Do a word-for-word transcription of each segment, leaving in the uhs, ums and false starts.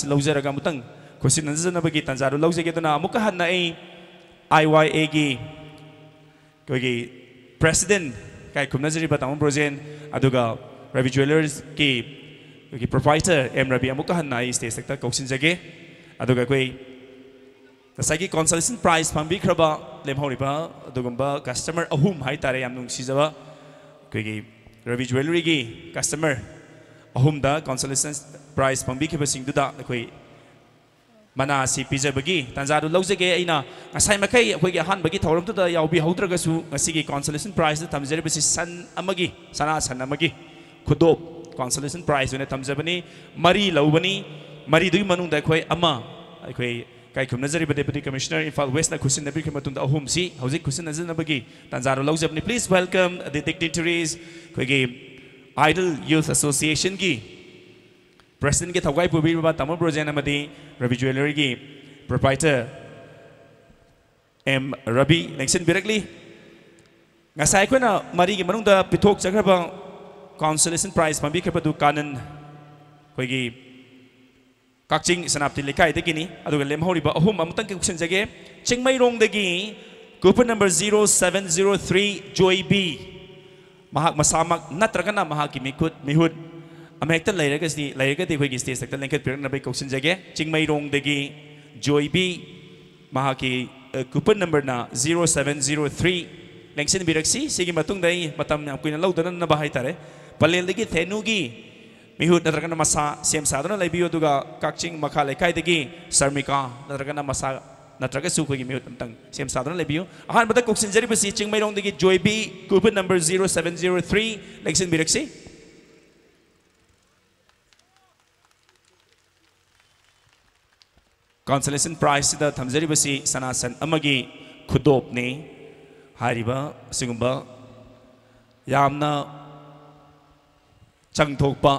ꯂꯧꯖꯔꯒ ꯑꯃꯨꯛꯇꯪ ꯈꯨꯠꯁꯤꯟꯅꯖꯅꯕꯒꯤ ꯇꯥꯟꯖꯥꯗꯨ ꯂꯧꯖꯒꯦ꯫ ꯑꯗꯨꯅ ꯑꯃꯨꯛꯀ ꯍꯟꯅ ꯑꯩ ꯑꯥꯏ ꯋꯥꯏ ꯑꯦꯒꯤ ꯑꯩꯈꯣꯏꯒꯤ ꯄ꯭ꯔꯦꯁꯤꯗꯦꯟ ꯀꯥꯏ ꯈꯨꯝꯅꯖꯔꯤꯕ ꯇꯥꯃꯣ ꯕ꯭ꯔꯣꯖꯦꯟ, ꯑꯗꯨꯒ ꯔꯕꯤ ꯖꯨꯋꯦꯂꯔꯁꯀꯤ ꯑꯩꯈꯣꯏꯒꯤ ꯄ꯭ꯔꯣꯄ꯭ꯔꯥꯏꯇꯔ ꯑꯦꯝ ꯔꯕꯤ ꯑꯃꯨꯛꯀ ꯍꯟꯅ ꯑꯩ ꯁ꯭ꯇꯦꯖꯇ ꯀꯧꯁꯤꯟꯖꯒꯦ꯫ ꯑꯗꯨꯒ ꯑꯩꯈꯣꯏ ꯉꯁꯥꯏꯒꯤ ꯀꯣꯟꯁꯣꯂꯦꯁꯟ ꯄ꯭ꯔꯥꯏꯖ ꯐꯪꯕꯤꯈ꯭ꯔꯕ ꯂꯦꯝꯍꯧꯔꯤꯕ ꯑꯗꯨꯒꯨꯝꯕ ꯀꯁꯇꯃꯔ ꯑꯍꯨꯝ ꯍꯥꯏꯇꯥꯔꯦ, ꯌꯥꯝ ꯅꯨꯡꯁꯤꯖꯕ ꯑꯩꯈꯣꯏꯒꯤ ꯔꯕꯤ ꯖꯨꯋꯦꯂꯔꯤꯒꯤ ꯀꯁꯇꯃꯔ ꯑꯍꯨꯝꯗ ꯀꯣꯟꯁꯣꯂꯦꯁꯟ ꯄ꯭ꯔꯥꯏꯖ ꯐꯪꯕꯤꯈꯤꯕꯁꯤꯡꯗꯨꯗ ꯑꯩꯈꯣꯏ ꯃꯅꯥ ꯑꯁꯤ ꯄꯤꯖꯕꯒꯤ ꯇꯥꯟꯖꯥꯗꯨ ꯂꯧꯖꯒꯦ꯫ ꯑꯩꯅ ꯉꯁꯥꯏ ꯃꯈꯩ ꯑꯩꯈꯣꯏꯒꯤ ꯑꯍꯥꯟꯕꯒꯤ ꯊꯧꯔꯝꯗꯨꯗ ꯌꯥꯎꯕꯤꯍꯧꯗ꯭ꯔꯒꯁꯨ, ꯉꯁꯤꯒꯤ ꯀꯣꯟꯁꯣꯂꯦꯁꯟ ꯄ꯭ꯔꯥꯏꯖꯇ ꯊꯝꯖꯔꯤꯕꯁꯤ ꯁꯟ ꯑꯃꯒꯤ, ꯁꯅꯥ ꯁꯟ ꯑꯃꯒꯤ ꯈꯨꯗꯣꯞ ꯀꯣꯟꯁꯣꯂꯦꯁꯟ ꯄ꯭ꯔꯥꯏꯖ ꯑꯣꯏꯅ ꯊꯝꯖꯕꯅꯤ꯫ ꯃꯔꯤ ꯂꯧꯕꯅꯤ꯫ ꯃꯔꯤꯗꯨꯒꯤ ꯃꯅꯨꯡꯗ ꯑꯩꯈꯣꯏ ꯑꯃ, ꯑꯩꯈꯣꯏ ꯀꯥꯏꯈꯨꯝꯅꯖꯔꯤꯕ ꯗꯦꯄꯨꯇꯤ ꯀꯃꯤꯁꯅꯔ ꯏꯝꯐꯥꯜ ꯋꯦꯁꯅ ꯈꯨꯠꯁꯤꯟꯅꯕꯤꯈꯤꯕ ꯃꯇꯨꯡꯗ, ꯑꯍꯨꯝꯁꯤ ꯍꯧꯖꯤꯛ ꯈꯨꯠꯁꯤꯟꯅꯖꯅꯕꯒꯤ ꯇꯥꯟꯖꯥꯗꯨ ꯂꯧꯖꯕꯅꯤ꯫ Please welcome the dignitaries, ꯑꯩꯈꯣꯏꯒꯤ ꯑꯥꯏꯗꯜ ꯌꯨꯊ ꯑꯦꯁꯣꯁꯤꯌꯦꯁꯟꯒꯤ ꯄ꯭ꯔꯦꯁꯤꯗꯦꯟꯠꯀꯤ ꯊꯧꯒꯥꯏ ꯄꯨꯕꯤꯔꯤꯕ ꯇꯥꯃꯣ ꯕ꯭ꯔꯣꯖꯦꯟ ꯑꯃꯗꯤ ꯔꯕꯤ ꯖꯨꯋꯦꯂꯔꯤꯒꯤ ꯄ꯭ꯔꯣꯄ꯭ꯔꯥꯏꯇꯔ ꯑꯦꯝ ꯔꯕꯤ ꯂꯦꯡꯁꯤꯟꯕꯤꯔꯛꯂꯤ꯫ ꯉꯁꯥꯏ ꯑꯩꯈꯣꯏꯅ ꯃꯔꯤꯒꯤ ꯃꯅꯨꯡꯗ ꯄꯤꯊꯣꯛꯆꯈ꯭ꯔꯕ ꯀꯣꯟꯁꯣꯂꯦꯁꯟ ꯄ꯭ꯔꯥꯏꯖ ꯐꯪꯕꯤꯈ꯭ꯔꯕꯗꯨ ꯀꯥꯅꯟ, ꯑꯩꯈꯣꯏꯒꯤ ꯀꯛꯆꯤꯡ ꯁꯦꯅꯥꯄꯇꯤ ꯂꯩꯀꯥꯏꯗꯒꯤꯅꯤ꯫ ꯑꯗꯨꯒ ꯂꯦꯝꯍꯧꯔꯤꯕ ꯑꯍꯨꯝ ꯑꯃꯨꯛꯇꯪ ꯀꯧꯁꯤꯟꯖꯒꯦ꯫ ꯆꯤꯡꯃꯩꯔꯣꯡꯗꯒꯤ coupon number zero seven zero three Joibi, ꯃꯍꯥꯛ ꯃꯁꯥꯃꯛ ꯅꯠꯇ꯭ꯔꯒꯅ ꯃꯍꯥꯛꯀꯤ ꯃꯤꯈꯨꯠ, ꯃꯤꯍꯨꯠ ꯑꯃꯍꯦꯛꯇ ꯂꯩꯔꯒꯗꯤ, ꯂꯩꯔꯒꯗꯤ ꯑꯩꯈꯣꯏꯒꯤ ꯁ꯭ꯇꯦꯖ ꯍꯦꯛꯇ ꯂꯦꯡꯈꯠꯄꯤꯔꯛꯅꯕ ꯑꯩ ꯀꯧꯁꯤꯟꯖꯒꯦ꯫ ꯆꯤꯡꯃꯩꯔꯣꯡꯗꯒꯤ ꯖꯣꯏꯕꯤ, ꯃꯍꯥꯛꯀꯤ, ꯑ, ꯀꯨꯄꯟ ꯅꯝꯕꯔꯅ zero seven zero three꯫ ꯂꯦꯡꯁꯤꯟꯕꯤꯔꯛꯁꯤ꯫ ꯁꯤꯒꯤ ꯃꯇꯨꯡꯗ ꯑꯩ ꯃꯇꯝ ꯌꯥꯝ ꯀꯨꯏꯅ ꯂꯧꯗꯅꯅꯕ ꯍꯥꯏꯇꯥꯔꯦ, ꯄꯂꯦꯜꯗꯒꯤ ꯊꯦꯅꯨꯒꯤ ꯃꯤꯍꯨꯠ ꯅꯠꯇ꯭ꯔꯒꯅ ꯃꯁꯥ ꯁꯦꯝ ꯁꯥꯗꯨꯅ ꯂꯩꯕꯤꯌꯨ꯫ ꯑꯗꯨꯒ ꯀꯛꯆꯤꯡ ꯃꯈꯥ ꯂꯩꯀꯥꯏꯗꯒꯤ ꯁꯔꯃꯤꯀꯥ ꯅꯠꯇ꯭ꯔꯒꯅ ꯃꯁꯥ ꯅꯠꯇ꯭ꯔꯒꯁꯨ ꯑꯩꯈꯣꯏꯒꯤ ꯃꯤꯍꯨꯠ ꯑꯝꯇꯪ ꯁꯦꯝ ꯁꯥꯗꯨꯅ ꯂꯩꯕꯤꯌꯨ꯫ ꯑꯍꯥꯟꯕꯗ ꯀꯧꯁꯤꯟꯖꯔꯤꯕꯁꯤ ꯆꯤꯡꯃꯩꯔꯣꯡꯗꯒꯤ Joibi, coupon number zero seven zero three꯫ ꯂꯦꯡꯁꯤꯟꯕꯤꯔꯛꯁꯤ꯫ ꯀꯣꯟꯁꯣꯂꯦꯁꯟ ꯄ꯭ꯔꯥꯏꯖꯁꯤꯗ ꯊꯝꯖꯔꯤꯕꯁꯤ ꯁꯅꯥ ꯁꯟ ꯑꯃꯒꯤ ꯈꯨꯗꯣꯞꯅꯤ꯫ ꯍꯥꯏꯔꯤꯕ ꯑꯁꯤꯒꯨꯝꯕ ꯌꯥꯝꯅ ꯆꯪꯊꯣꯛꯄ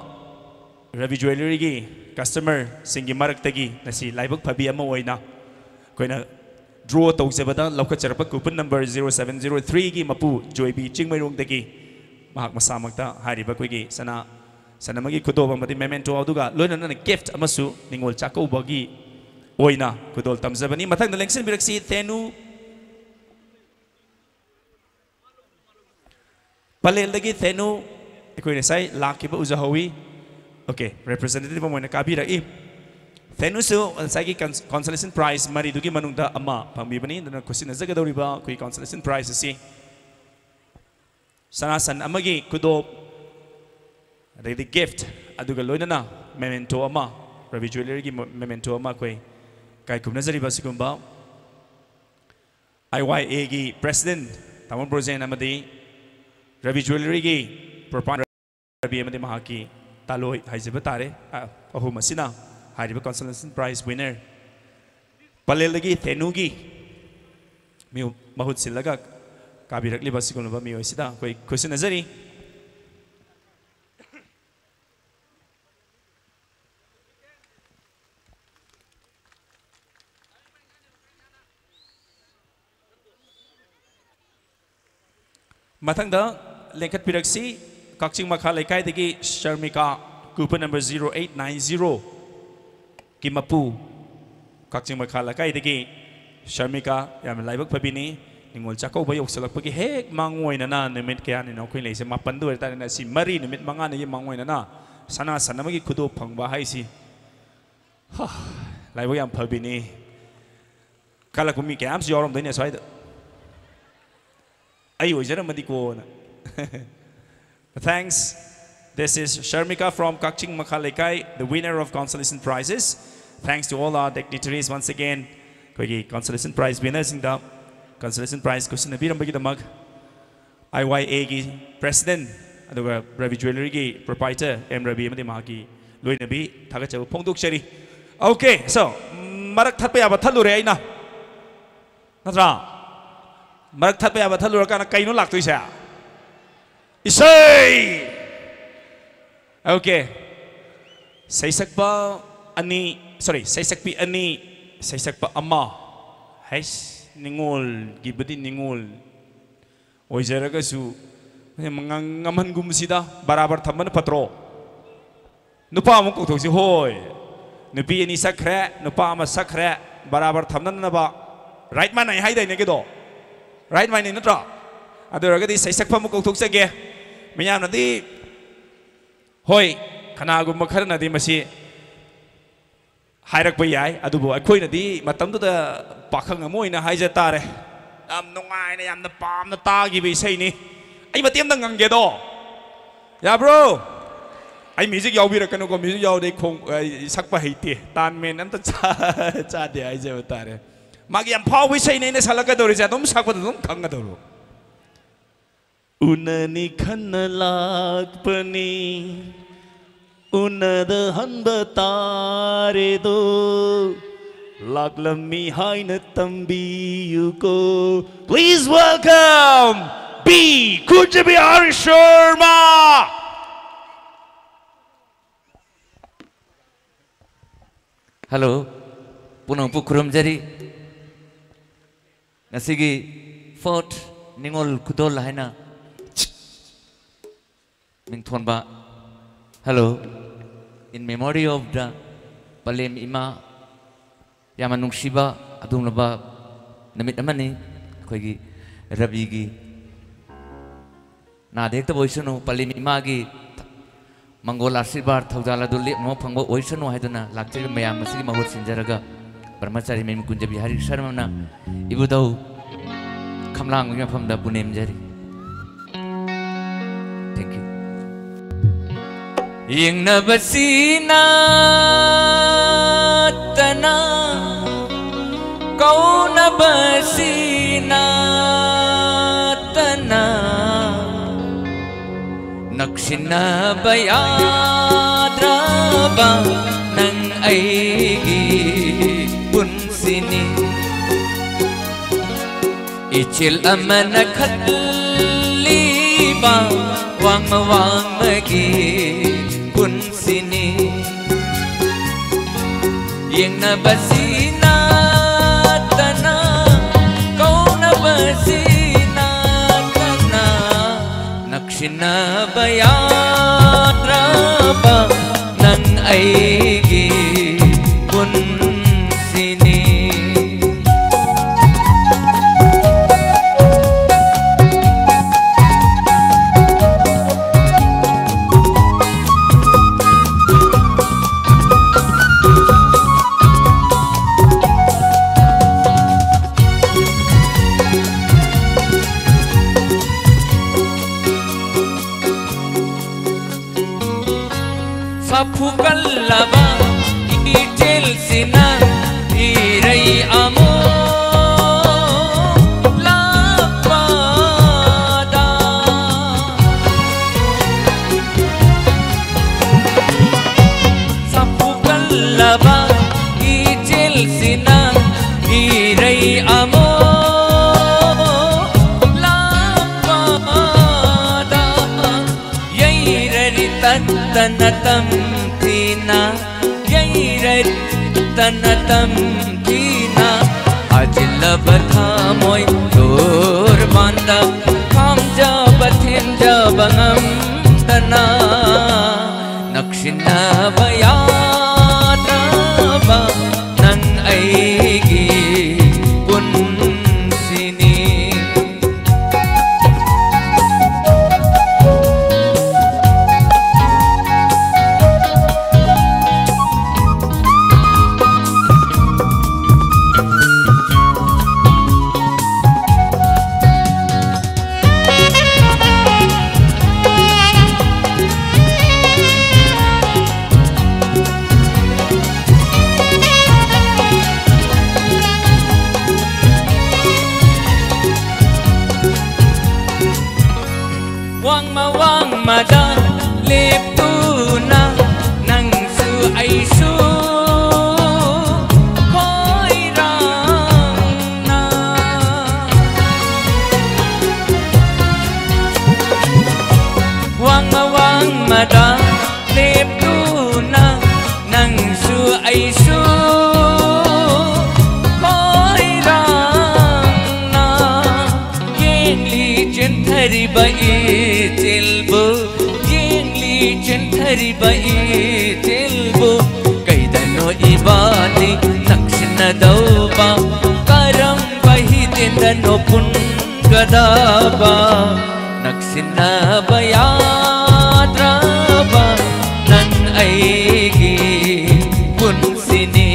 ꯔꯕꯤ ꯖꯨꯋꯦꯂꯔꯤꯒꯤ ꯀꯁꯇꯃꯔꯁꯤꯡꯒꯤ ꯃꯔꯛꯇꯒꯤ ꯉꯁꯤ ꯂꯥꯏꯕꯛ ꯐꯕꯤ ꯑꯃ ꯑꯣꯏꯅ ꯑꯩꯈꯣꯏꯅ ꯗ꯭ꯔꯣ ꯇꯧꯖꯕꯗ ꯂꯧꯈꯠꯆꯔꯛꯄ coupon number zero seven zero threeꯒꯤ ꯃꯄꯨ ꯖꯣꯏꯕꯤ ꯆꯤꯡꯃꯩꯔꯣꯡꯗꯒꯤ ꯃꯍꯥꯛ ꯃꯁꯥꯃꯛꯇ ꯍꯥꯏꯔꯤꯕ ꯑꯩꯈꯣꯏꯒꯤ ꯁꯅꯥ ꯁꯟ ꯑꯃꯒꯤ ꯈꯨꯗꯣꯞ ꯑꯃꯗꯤ memento ꯑꯗꯨꯒ ꯂꯣꯏꯅꯅ gift ꯑꯃꯁꯨ ꯅꯤꯉꯣꯜ ꯆꯥꯛꯀꯧꯕꯒꯤ ꯑꯣꯏꯅ ꯈꯨꯗꯣꯜ ꯇꯝꯖꯕꯅꯤ꯫ ꯃꯊꯪꯗ ꯂꯦꯡꯁꯤꯟꯕꯤꯔꯛꯁꯤ ꯊꯦꯅꯨ꯫ ꯄꯂꯦꯜꯗꯒꯤ ꯊꯦꯅꯨ ꯑꯩꯈꯣꯏ ꯉꯁꯥꯏ ꯂꯥꯛꯈꯤꯕ ꯎꯖꯍꯧꯋꯤ꯫ Okay, representative ꯑꯃ ꯑꯣꯏꯅ ꯀꯥꯕꯤꯔꯛꯏ꯫ ꯊꯦꯅꯨꯁꯨ ꯉꯁꯥꯏꯒꯤ cons-, consolation prize ꯃꯔꯤꯗꯨꯒꯤ ꯃꯅꯨꯡꯗ ꯑꯃ ꯐꯪꯕꯤꯕꯅꯤ꯫ ꯑꯗꯨꯅ ꯈꯨꯠꯁꯤꯟꯅꯖꯒꯗꯧꯔꯤꯕ ꯑꯩꯈꯣꯏ consolation prize ꯑꯁꯤ ꯁꯅꯥ ꯁꯟ ꯑꯃꯒꯤ ꯈꯨꯗꯣꯞ, ꯑꯗꯩꯗꯤ gift, ꯑꯗꯨꯒ ꯂꯣꯏꯅꯅ memento ꯑꯃ, ꯔꯕꯤ ꯖ꯭ꯋꯦꯂꯔꯤꯒꯤ memento ꯑꯃ ꯑꯩꯈꯣꯏ ꯏꯀꯥꯏ ꯈꯨꯝꯅꯖꯔꯤꯕ ꯑꯁꯤꯒꯨꯝꯕ I Y A ꯒꯤ president ꯇꯥꯃꯣ ꯕ꯭ꯔꯣꯖꯦꯟ ꯑꯃꯗꯤ ꯔꯕꯤ ꯖ꯭ꯋꯦꯂꯔꯤꯒꯤ proprietor ꯔꯕꯤ ꯑꯃꯗꯤ ꯃꯍꯥꯛꯀꯤ ꯇꯥꯂꯣꯏ ꯍꯥꯏꯖꯕ ꯇꯥꯔꯦ, ꯑ, ꯑꯍꯨꯝ ꯑꯁꯤꯅ ꯍꯥꯏꯔꯤꯕ consolation prize winner ꯄꯂꯦꯜꯗꯒꯤ ꯊꯦꯅꯨꯒꯤ ꯃꯤꯍꯨ-, ꯃꯍꯨꯠ ꯁꯤꯜꯂꯒ ꯀꯥꯕꯤꯔꯛꯂꯤꯕ ꯑꯁꯤꯒꯨꯝꯂꯕ ꯃꯤꯑꯣꯏ ꯑꯁꯤꯗ ꯑꯩꯈꯣꯏ ꯈꯨꯠꯁꯤꯟꯅꯖꯔꯤ꯫ ꯃꯊꯪꯗ ꯂꯦꯡꯈꯠꯄꯤꯔꯛꯁꯤ, ꯀꯛꯆꯤꯡ ꯃꯈꯥ ꯂꯩꯀꯥꯏꯗꯒꯤ ꯁꯔꯃꯤꯀꯥ, coupon number zero eight nine zero ꯒꯤ ꯃꯄꯨ, ꯀꯛꯆꯤꯡ ꯃꯈꯥ ꯂꯩꯀꯥꯏꯗꯒꯤ ꯁꯔꯃꯤꯀꯥ, ꯌꯥꯝꯅ ꯂꯥꯏꯕꯛ ꯐꯕꯤꯅꯤ꯫ ꯅꯤꯉꯣꯜ ꯆꯥꯛꯀꯧꯕ ꯌꯧꯁꯤꯜꯂꯛꯄꯒꯤ ꯍꯦꯛ ꯃꯥꯡ ꯑꯣꯏꯅꯅ, ꯅꯨꯃꯤꯠ ꯀꯌꯥꯅꯤꯅꯣ ꯑꯩꯈꯣꯏ ꯂꯩꯁꯦ? ꯃꯥꯄꯟꯗ ꯑꯣꯏꯔ ꯇꯥꯔꯦꯅꯦ꯫ ꯑꯁꯤ ꯃꯔꯤ, ꯅꯨꯃꯤꯠ ꯃꯉꯥꯅꯤꯒꯤ ꯃꯥꯡ ꯑꯣꯏꯅꯅ ꯁꯅꯥ ꯁꯟ ꯑꯃꯒꯤ ꯈꯨꯗꯣꯞ ꯐꯪꯕ ꯍꯥꯏꯁꯤ, ꯍꯥ, ꯂꯥꯏꯕꯛ ꯌꯥꯝ ꯐꯕꯤꯅꯤ꯫ ꯀꯜꯂꯛꯄ ꯃꯤ ꯀꯌꯥ ꯑꯃꯁꯨ ꯌꯥꯎꯔꯝꯗꯣꯏꯅꯦ ꯑꯁ꯭ꯋꯥꯏꯗ꯫ ꯑꯩ ꯑꯣꯏꯖꯔꯝꯃꯗꯤꯀꯣꯅ꯫ Thanks. This is Sharmika from Kakching Makha Leikai, the winner of consolation prizes. Thanks to all our dignitaries once again. ꯑꯩꯈꯣꯏꯒꯤ consolation prize winner ꯁꯤꯡꯗ consolation prize ꯈꯨꯠꯁꯤꯟꯅꯕꯤꯔꯝꯕꯒꯤꯗꯃꯛ I Y A ꯒꯤ president ꯑꯗꯨꯒ ꯔꯕꯤ ꯖ꯭ꯋꯦꯂꯔꯤꯒꯤ proprietor ꯑꯦꯝ ꯔꯕꯤ ꯑꯃꯗꯤ ꯃꯍꯥꯛꯀꯤ ꯂꯣꯏꯅꯕꯤ ꯊꯥꯒꯠꯆꯕ ꯐꯣꯡꯗꯣꯛꯆꯔꯤ꯫ Okay, so, ꯃꯔꯛ ꯊꯠꯄ ꯌꯥꯕ ꯊꯠꯂꯨꯔꯦ ꯑꯩꯅ, ꯅꯠꯇ꯭ꯔꯥ? ꯃꯔꯛ ꯊꯠꯄ ꯌꯥꯕ ꯊꯠꯂꯨꯔꯀꯥꯟꯗ ꯀꯩꯅꯣ ꯂꯥꯛꯇꯣꯏꯁꯦ? ꯏꯁꯩ! Okay. ꯁꯩꯁꯛꯄ ꯑꯅꯤ, sorry, ꯁꯩꯁꯛꯄꯤ ꯑꯅꯤ, ꯁꯩꯁꯛꯄ ꯑꯃ꯫ ꯍꯩꯁ, ꯅꯤꯉꯣꯜꯒꯤꯕꯨꯗꯤ ꯅꯤꯉꯣꯜ ꯑꯣꯏꯖꯔꯒꯁꯨ, ꯉꯝ-, ꯉꯝꯍꯟꯒꯨꯝꯁꯤꯗ, ꯕꯔꯥꯕꯔ ꯊꯝꯕꯅ ꯐꯠꯇ꯭ꯔꯣ? ꯅꯨꯄꯥ ꯑꯃꯨꯛ ꯀꯧꯊꯣꯛꯁꯤ꯫ ꯍꯣꯏ, ꯅꯨꯄꯤ ꯑꯅꯤ ꯁꯛꯈ꯭ꯔꯦ, ꯅꯨꯄꯥ ꯑꯃ ꯁꯛꯈ꯭ꯔꯦ꯫ ꯕꯔꯥꯕꯔ ꯊꯝꯅꯅꯕ꯫ ꯔꯥꯏꯠ ꯃꯥꯟꯅꯩ ꯍꯥꯏꯗꯥꯏꯅꯦ ꯀꯦꯗꯣ? ꯔꯥꯏꯠ ꯃꯥꯟꯅꯩ ꯅꯠꯇ꯭ꯔꯣ? ꯑꯗꯨ ꯑꯣꯏꯔꯒꯗꯤ ꯁꯩꯁꯛꯄ ꯑꯃꯨꯛ ꯀꯧꯊꯣꯛꯆꯒꯦ꯫ ꯃꯤꯌꯥꯝꯅꯗꯤ, ꯍꯣꯏ, ꯀꯅꯥꯒꯨꯝꯕ ꯈꯔꯅꯗꯤ ꯃꯁꯤ ꯍꯥꯏꯔꯛꯄ ꯌꯥꯏ, ꯑꯗꯨꯕꯨ ꯑꯩꯈꯣꯏꯅꯗꯤ ꯃꯇꯝꯗꯨꯗ ꯄꯥꯈꯪ ꯑꯃ ꯑꯣꯏꯅ ꯍꯥꯏꯖ ꯇꯥꯔꯦ, ꯌꯥꯝ ꯅꯨꯡꯉꯥꯏꯅ, ꯌꯥꯝꯅ ꯄꯥꯝꯅ ꯇꯥꯈꯤꯕ ꯏꯁꯩꯅꯤ꯫ ꯑꯩ ꯃꯇꯦꯛ ꯑꯝꯇ ꯉꯪꯒꯦꯗꯣ, ꯌꯥꯕ꯭ꯔꯣ? ꯑꯩ ꯃ꯭ꯌꯨꯖꯤꯛ ꯌꯥꯎꯕꯤꯔꯛꯀꯅꯨꯀꯣ, ꯃ꯭ꯌꯨꯖꯤꯛ ꯌꯥꯎꯔꯗꯤ ꯑꯩ ꯈꯣꯡ-, ꯑꯩ ꯁꯛꯄ ꯍꯩꯇꯦ, ꯇꯥꯟ ꯃꯦꯟ ꯑꯝꯇ ꯆꯥ-, ꯆꯥꯗꯦ ꯍꯥꯏꯖꯕ ꯇꯥꯔꯦ꯫ ꯃꯥꯒꯤ ꯌꯥꯝ ꯐꯥꯎꯕ ꯏꯁꯩꯅꯦ ꯑꯩꯅ ꯁꯛꯂꯛꯀꯗꯧꯔꯤꯁꯦ, ꯑꯗꯨꯝ ꯁꯛꯄꯗ ꯑꯗꯨꯝ ꯈꯪꯒꯗꯧꯔꯣ꯫ ꯎꯅꯅꯤ ꯈꯟꯅ ꯂꯥꯛꯄꯅꯤ, ꯎꯅꯗ ꯍꯟꯕ ꯇꯥꯔꯦꯗꯣ, ꯂꯥꯛꯂꯝꯃꯤ ꯍꯥꯏꯅ ꯇꯝꯕꯤꯌꯨꯀꯣ꯫ Please welcome B ꯀꯨꯟꯖꯕꯤ Harish Sharma. Hello, ꯄꯨꯝꯅꯃꯛꯄꯨ ꯈꯨꯔꯨꯝꯖꯔꯤ꯫ ꯉꯁꯤꯒꯤ fourth ꯅꯤꯉꯣꯜ ꯈꯨꯗꯣꯜ ꯍꯥꯏꯅ ꯃꯤꯡꯊꯣꯟꯕ, hello, in memory of the ꯄꯂꯦꯝ ꯏꯃꯥ, ꯌꯥꯝꯅ ꯅꯨꯡꯁꯤꯕ ꯑꯗꯨꯒꯨꯝꯂꯕ ꯅꯨꯃꯤꯠ ꯑꯃꯅꯤ꯫ ꯑꯩꯈꯣꯏꯒꯤ ꯔꯕꯤꯒꯤ ꯅꯥꯗ ꯌꯦꯛꯇꯕ ꯑꯣꯏꯁꯅꯨ, ꯄꯂꯦꯝ ꯏꯃꯥꯒꯤ ꯃꯪꯒꯣꯜ ꯑꯥꯁꯤꯔꯕꯥꯗ ꯊꯧꯖꯥꯜ ꯑꯗꯨ ꯂꯦꯞꯅꯃꯛ ꯐꯪꯕ ꯑꯣꯏꯁꯅꯨ ꯍꯥꯏꯗꯨꯅ ꯂꯥꯛꯆꯔꯤꯕ ꯃꯌꯥꯝ ꯑꯁꯤꯒꯤ ꯃꯍꯨꯠ ꯁꯤꯟꯖꯔꯒ ꯕ꯭ꯔꯍ꯭ꯃꯆꯥꯔꯤ ꯃꯌꯨꯝ ꯀꯨꯟꯖꯕꯤ ꯍꯔꯤ ꯁꯔꯃꯅ ꯏꯕꯨꯙꯧ ꯈꯝꯂꯥꯡꯕꯒꯤ ꯃꯐꯝꯗ ꯄꯨꯅꯦꯝꯖꯔꯤ꯫ Thank you. ꯌꯦꯡꯅꯕꯁꯤ ꯅꯠꯇꯅ, ꯀꯧꯅꯕꯁꯤ ꯅꯠꯇꯅ, ꯅꯛꯁꯤꯟꯅꯕ ꯌꯥꯗ꯭ꯔꯕ ꯅꯪ ꯑꯩꯒꯤ ꯄꯨꯟꯁꯤꯅꯤ꯫ ꯏꯆꯦꯜ ꯑꯃꯅ ꯈꯠꯂꯤꯕ ꯋꯥꯡꯃ ꯋꯥꯡꯃꯒꯤ ꯄꯨꯟꯁꯤꯅꯤ꯫ ꯌꯦꯡꯅꯕꯁꯤ ꯅꯠꯇꯅ, ꯀꯧꯅꯕꯁꯤ ꯅꯠꯇꯅ, ꯅꯛꯁꯤꯟꯅꯕ ꯌꯥꯗ꯭ꯔꯕ ꯑꯩꯒꯤ ꯄꯨꯟꯁꯤꯅꯤ꯫ ꯁꯥꯐꯨ ꯀꯜꯂꯕ ꯏꯆꯦꯜꯁꯤꯅ ꯏꯔꯩ ꯑꯃꯨꯛ ꯂꯥꯛꯄꯗ, ꯁꯥꯐꯨ ꯀꯜꯂꯕ ꯏꯆꯦꯜꯁꯤꯅ ꯏꯔꯩ ꯑꯃꯨꯛ ꯂꯥꯛꯄꯗ, ꯌꯩꯔꯔꯤ ꯇꯠꯇꯅ ꯇꯝꯊꯤꯅ, ꯌꯩꯔꯔꯤ ꯇꯠꯇꯅ ꯇꯝꯊꯤꯅ, ꯐꯥꯖꯤꯜꯂꯕ ꯊꯃꯣꯏ ꯇꯣꯔꯕꯥꯟꯗ, ꯈꯥꯝꯖꯕ ꯊꯦꯝꯖꯕ ꯉꯝꯗꯅ, ꯅꯛꯁꯤꯟꯅꯕ ꯌꯥꯗ꯭ꯔꯕ ꯅꯪ ꯑꯩꯒꯤ ꯄꯨꯟꯁꯤꯅꯤ꯫ ꯋꯥꯡꯃ ꯋꯥꯡꯃꯗ ꯂꯦꯞꯇꯨꯅ ꯅꯪꯁꯨ ꯑꯩꯁꯨ ꯈꯣꯏꯔꯥꯡꯅ, ꯋꯥꯡꯃ ꯋꯥꯡꯃꯗ ꯂꯦꯞꯇꯨꯅ ꯅꯪꯁꯨ ꯑꯩꯁꯨ ꯈꯣꯏꯔꯥꯡꯅ ꯌꯦꯡꯂꯤ ꯆꯦꯟꯊꯔꯤꯕ ꯏꯆꯦꯜꯕꯨ, ꯌꯦꯡꯂꯤ ꯆꯦꯟꯊꯔꯤꯕ ꯏꯆꯦꯜ ꯅꯣꯛꯄꯨꯟꯒꯗꯕ, ꯅꯛꯁꯤꯟꯅꯕ ꯌꯥꯗ꯭ꯔꯕ ꯅꯪ ꯑꯩꯒꯤ ꯄꯨꯟꯁꯤꯅꯤ꯫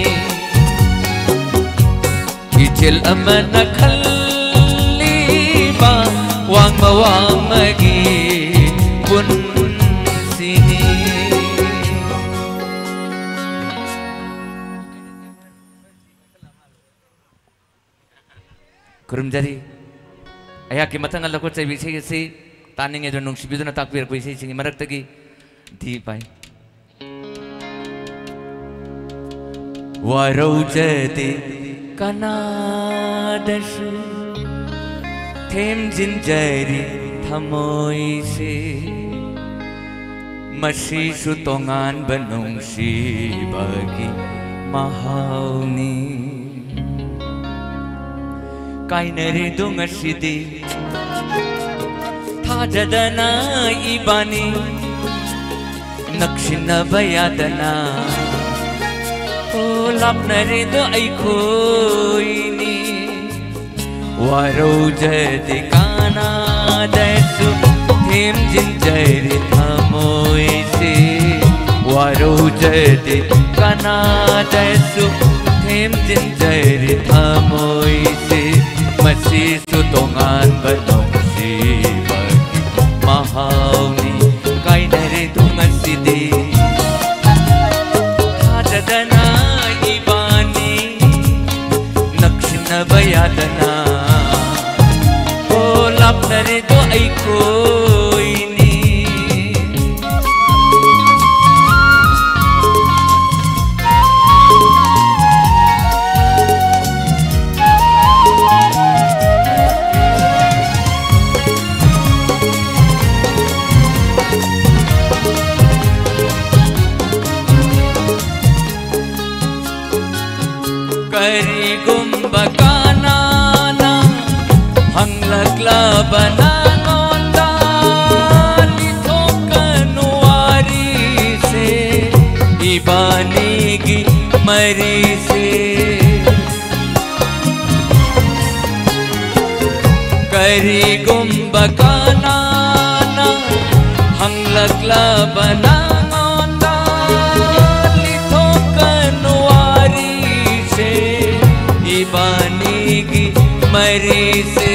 ꯏꯆꯦꯜ ꯑꯃꯅ ꯈꯜꯂꯤꯕ ꯋꯥꯡꯃ ꯋꯥꯡꯃꯒꯤ ꯄꯨꯟꯁꯤꯅꯤ꯫ ꯈꯨꯔꯨꯝꯖꯔꯤ꯫ ꯑꯩꯍꯥꯛꯀꯤ ꯃꯊꯪ ꯍꯜꯂꯛꯄ ꯆꯩꯕꯤ ꯏꯁꯩ ꯑꯁꯤ ꯇꯥꯅꯤꯡꯉꯦ ꯑꯗꯨꯅ ꯅꯨꯡꯁꯤꯕꯤꯗꯨꯅ ꯇꯥꯛꯄꯤꯔꯛꯄ ꯏꯁꯩꯁꯤꯡꯒꯤ ꯃꯔꯛꯇꯒꯤ ꯗꯤ ꯄꯥꯏ꯫ ꯋꯥꯔꯧꯖꯗꯦ ꯀꯅꯥꯗꯁꯨ ꯊꯦꯝꯖꯤꯟꯖꯔꯤ ꯊꯃꯣꯏꯁꯦ꯫ ꯃꯁꯤꯁꯨ ꯇꯣꯉꯥꯟꯕ ꯅꯨꯡꯁꯤꯕꯒꯤ ꯃꯍꯥꯎꯅꯤ꯫ ꯀꯥꯏꯅꯔꯦꯗꯣ ꯉꯁꯤꯗꯤ ꯊꯥꯖꯗꯅ ꯏꯕꯥꯅꯤ, ꯅꯛꯁꯤꯟꯅꯕ ꯌꯥꯗꯅ꯫ ꯑꯣ, ꯂꯥꯞꯅꯔꯦꯗꯣ ꯑꯩꯈꯣꯏꯅꯤ꯫ ꯋꯥꯔꯧꯖꯗꯦ ꯀꯅꯥꯗꯁꯨ ꯊꯦꯝꯖꯤꯟꯖꯔꯤ ꯊꯃꯣꯏꯁꯦ꯫ ꯋꯥꯔꯧꯖꯗꯦ ꯀꯅꯥꯗꯁꯨ ꯊꯦꯝꯖꯤꯟꯖꯔꯤ ꯊꯃꯣꯏꯁꯦ꯫ ꯃꯁꯤꯁꯨ ꯇꯣꯉꯥꯟꯕ ꯅꯨꯡꯁꯤꯕꯒꯤ ꯃꯍꯥꯎꯅꯤ꯫ ꯀꯥꯏꯅꯔꯦꯗꯣ ꯉꯁꯤꯗꯤ ꯊꯥꯖꯗꯅ ꯏꯕꯥꯅꯤ, ꯅꯛꯁꯤꯟꯅꯕ ꯌꯥꯗꯅ꯫ ꯑꯣ, ꯂꯥꯞꯅꯔꯦꯗꯣ ꯑꯩꯈꯣꯏꯅꯤ꯫ ꯀꯔꯤꯒꯨꯝꯕ ꯀꯅꯥꯅ ꯍꯪꯂꯛꯂꯕ ꯅꯉꯣꯟꯗ, ꯂꯤꯊꯣꯛꯀꯅꯨ ꯋꯥꯔꯤꯁꯦ, ꯏꯕꯥꯅꯤꯒꯤ ꯃꯔꯤꯁꯦ꯫ ꯀꯔꯤꯒꯨꯝꯕ ꯀꯅꯥꯅ ꯍꯪꯂꯛꯂꯕ ꯅꯉꯣꯟꯗ, ꯂꯤꯊꯣꯛꯀꯅꯨ ꯋꯥꯔꯤꯁꯦ, ꯏꯕꯥꯅꯤꯒꯤ ꯃꯔꯤꯁꯦ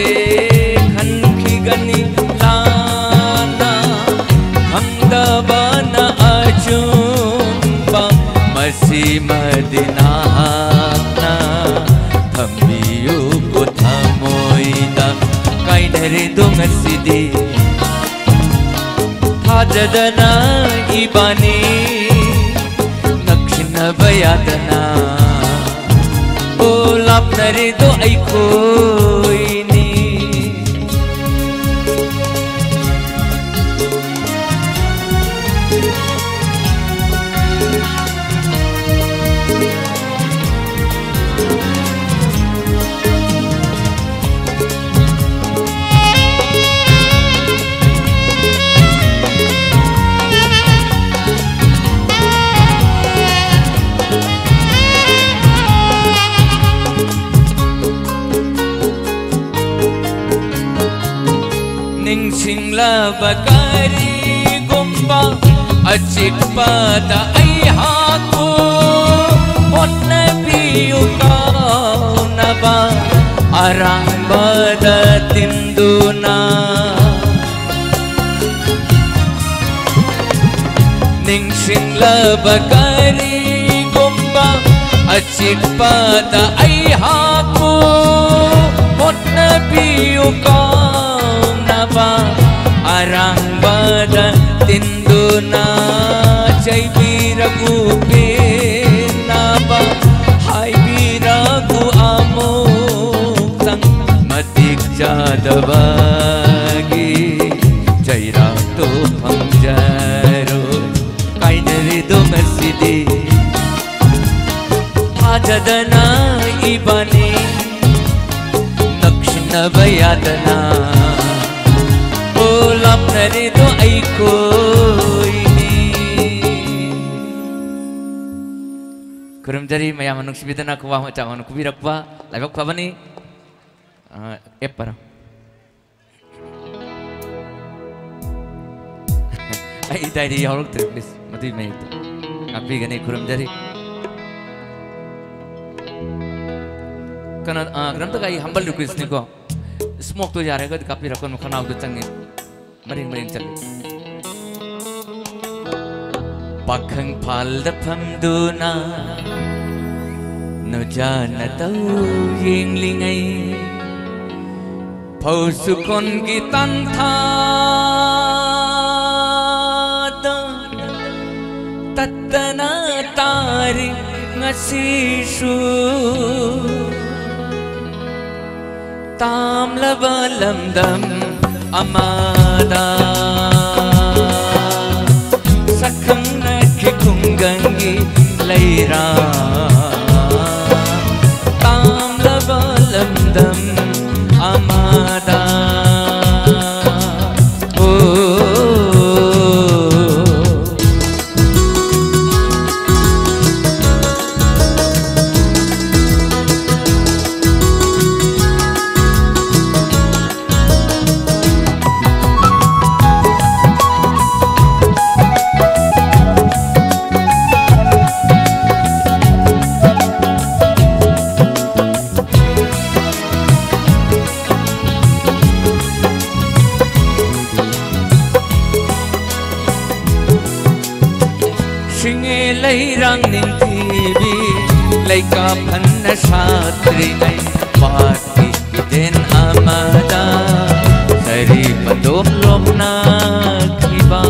ꯈꯟꯈꯤꯒꯅꯤ ꯂꯥꯟꯅ꯫ ꯈꯪꯗꯕꯅ ꯑꯆꯨꯝꯕ, ꯃꯁꯤꯃꯗꯤ ꯅꯍꯥꯛꯅ ꯊꯝꯕꯤꯌꯨꯀꯣ ꯊꯃꯣꯏꯗ꯫ ꯀꯥꯏꯅꯔꯦꯗꯣ ꯉꯁꯤꯗꯤ, ꯊꯥꯖꯗꯅ ꯏꯕꯥꯅꯤ ꯅꯛꯁꯤꯟꯅꯕ ꯌꯥꯗꯅ꯫ ꯑꯣ, ꯂꯥꯞꯅꯔꯦꯗꯣ ꯑꯩꯈꯣꯏꯅꯤ꯫ ꯅꯤꯡꯁꯤꯡꯂꯕ ꯀꯔꯤꯒꯨꯝꯕ ꯑꯆꯤꯛꯄꯗ ꯑꯩꯍꯥꯛꯄꯨ ꯍꯣꯠꯅꯕꯤꯌꯨ ꯀꯥꯎꯅꯕ, ꯑꯔꯥꯡꯕꯗ ꯇꯤꯟꯗꯨꯅ꯫ ꯅꯤꯡꯁꯤꯡꯂꯕ ꯀꯔꯤꯒꯨꯝꯕ ꯑꯆꯤꯛꯄꯗ ꯑꯩꯍꯥꯛꯄꯨ ꯍꯣꯠꯅꯕꯤꯌꯨ ꯀꯥꯎꯅꯕ, ꯑꯔꯥꯡꯕꯗ ꯇꯤꯟꯗꯨꯅ꯫ ꯆꯩꯕꯤꯔꯛꯎ ꯄꯦꯟꯅꯕ, ꯍꯥꯏꯕꯤꯔꯛꯎ ꯑꯃꯨꯛꯇꯪ꯫ ꯃꯇꯤꯛ ꯆꯥꯗꯕꯒꯤ ꯆꯩꯔꯥꯛꯇꯣ ꯐꯪꯖꯔꯣꯏ꯫ ꯀꯥꯏꯅꯔꯦꯗꯣ ꯉꯁꯤꯗꯤ, ꯊꯥꯖꯗꯅ ꯏꯕꯥꯅꯤ ꯅꯛꯁꯤꯟꯅꯕ ꯌꯥꯗꯅ꯫ ꯑꯣ, ꯂꯥꯞꯅꯔꯦꯗꯣ ꯑꯩꯈꯣꯏꯅꯤ꯫ ꯈꯨꯔꯨꯝꯖꯔꯤ ꯃꯌꯥꯝꯅ ꯅꯨꯡꯁꯤꯕꯤꯗꯅ ꯈꯨꯕꯥꯛ ꯃꯆꯥ ꯑꯃ ꯈꯨꯕꯤꯔꯛꯄ꯫ ꯂꯥꯏꯕꯛ ꯐꯕꯅꯤ꯫ ꯑ, ꯑꯦꯞ ꯄꯔ꯫ ꯑꯩ ꯗꯥꯏꯔꯤ ꯌꯥꯎꯔꯛꯇ꯭ꯔꯦ, please, ꯃꯗꯨꯒꯤ ꯃꯌꯦꯛꯇꯣ ꯉꯥꯛꯄꯤꯒꯅꯤ, ꯈꯨꯔꯨꯝꯖꯔꯤ꯫ ꯀꯩꯅꯣ, ꯑ, ꯀꯩꯅꯣꯝꯇꯒ ꯑꯩ humble request ꯅꯤꯀꯣ, smoke ꯇꯣ ꯌꯥꯔꯒꯗꯤ ꯀꯥꯞꯄꯤꯔꯛꯀꯅꯨ, ꯈꯅꯥꯎꯗ ꯆꯪꯉꯦ, ꯃꯔꯦꯡ ꯃꯔꯦꯡ ꯆꯠꯂꯦ꯫ ꯄꯥꯈꯪ ꯐꯥꯜꯗ ꯐꯝꯗꯨꯅ ꯅꯨꯖꯥ ꯅꯇꯧ ꯌꯦꯡꯂꯤꯉꯩ, ꯐꯧ ꯆꯨꯈꯣꯟꯒꯤ ꯇꯥꯟꯊꯥꯗ ꯇꯠꯇꯅ ꯇꯥꯔꯤ ꯉꯁꯤꯁꯨ꯫ ꯇꯥꯝꯂꯕ ꯂꯝꯗꯝ ꯑꯃꯗ ꯁꯛꯈꯪꯅꯈꯤ ꯈꯨꯡꯒꯪꯒꯤ ꯂꯩꯔꯥ꯫ ꯇꯥꯝꯂꯕ ꯂꯝꯗꯝ ꯑꯃꯗ꯫ ꯑꯣ꯫ ꯁꯤꯡꯉꯦ ꯂꯩꯔꯥꯡ ꯅꯤꯡꯊꯤꯕꯤ, ꯂꯩꯀꯥ ꯐꯟꯅ ꯁꯥꯠꯇ꯭ꯔꯤꯉꯩ, ꯄꯥꯠꯀꯤ ꯏꯗꯦꯟ ꯑꯃꯗ ꯁꯥꯔꯤ ꯄꯟꯗꯣꯞ ꯂꯣꯛꯅꯈꯤꯕ꯫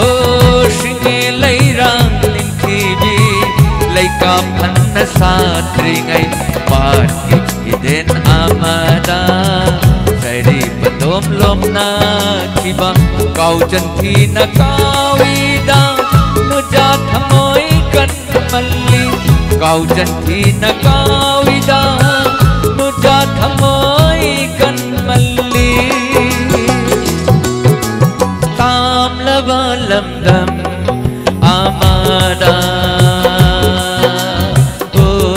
ꯑꯣ, ꯁꯤꯡꯉꯦ ꯂꯩꯔꯥꯡ ꯅꯤꯡꯊꯤꯕꯤ, ꯂꯩꯀꯥ ꯐꯟꯅ ꯁꯥꯠꯇ꯭ꯔꯤꯉꯩ, ꯄꯥꯠꯀꯤ ꯏꯗꯦꯟ ꯑꯃꯗ ꯁꯥꯔꯤ ꯄꯟꯗꯣꯞ ꯂꯣꯛꯅꯈꯤꯕ꯫ ꯀꯥꯎꯖꯟ ꯊꯤꯅ ꯀꯥꯎꯏꯗ ꯅꯨꯖꯥ ꯊꯃꯣꯏ ꯀꯟꯃꯜꯂꯤ, ꯀꯥꯎꯖꯟ ꯊꯤꯅ ꯀꯥꯎꯏꯗ ꯅꯨꯖꯥ ꯊꯃꯣꯏ ꯀꯟꯃꯜꯂꯤ꯫ ꯇꯥꯝꯂꯕ ꯂꯝꯗꯝ ꯑꯃꯗ꯫ ꯑꯣ꯫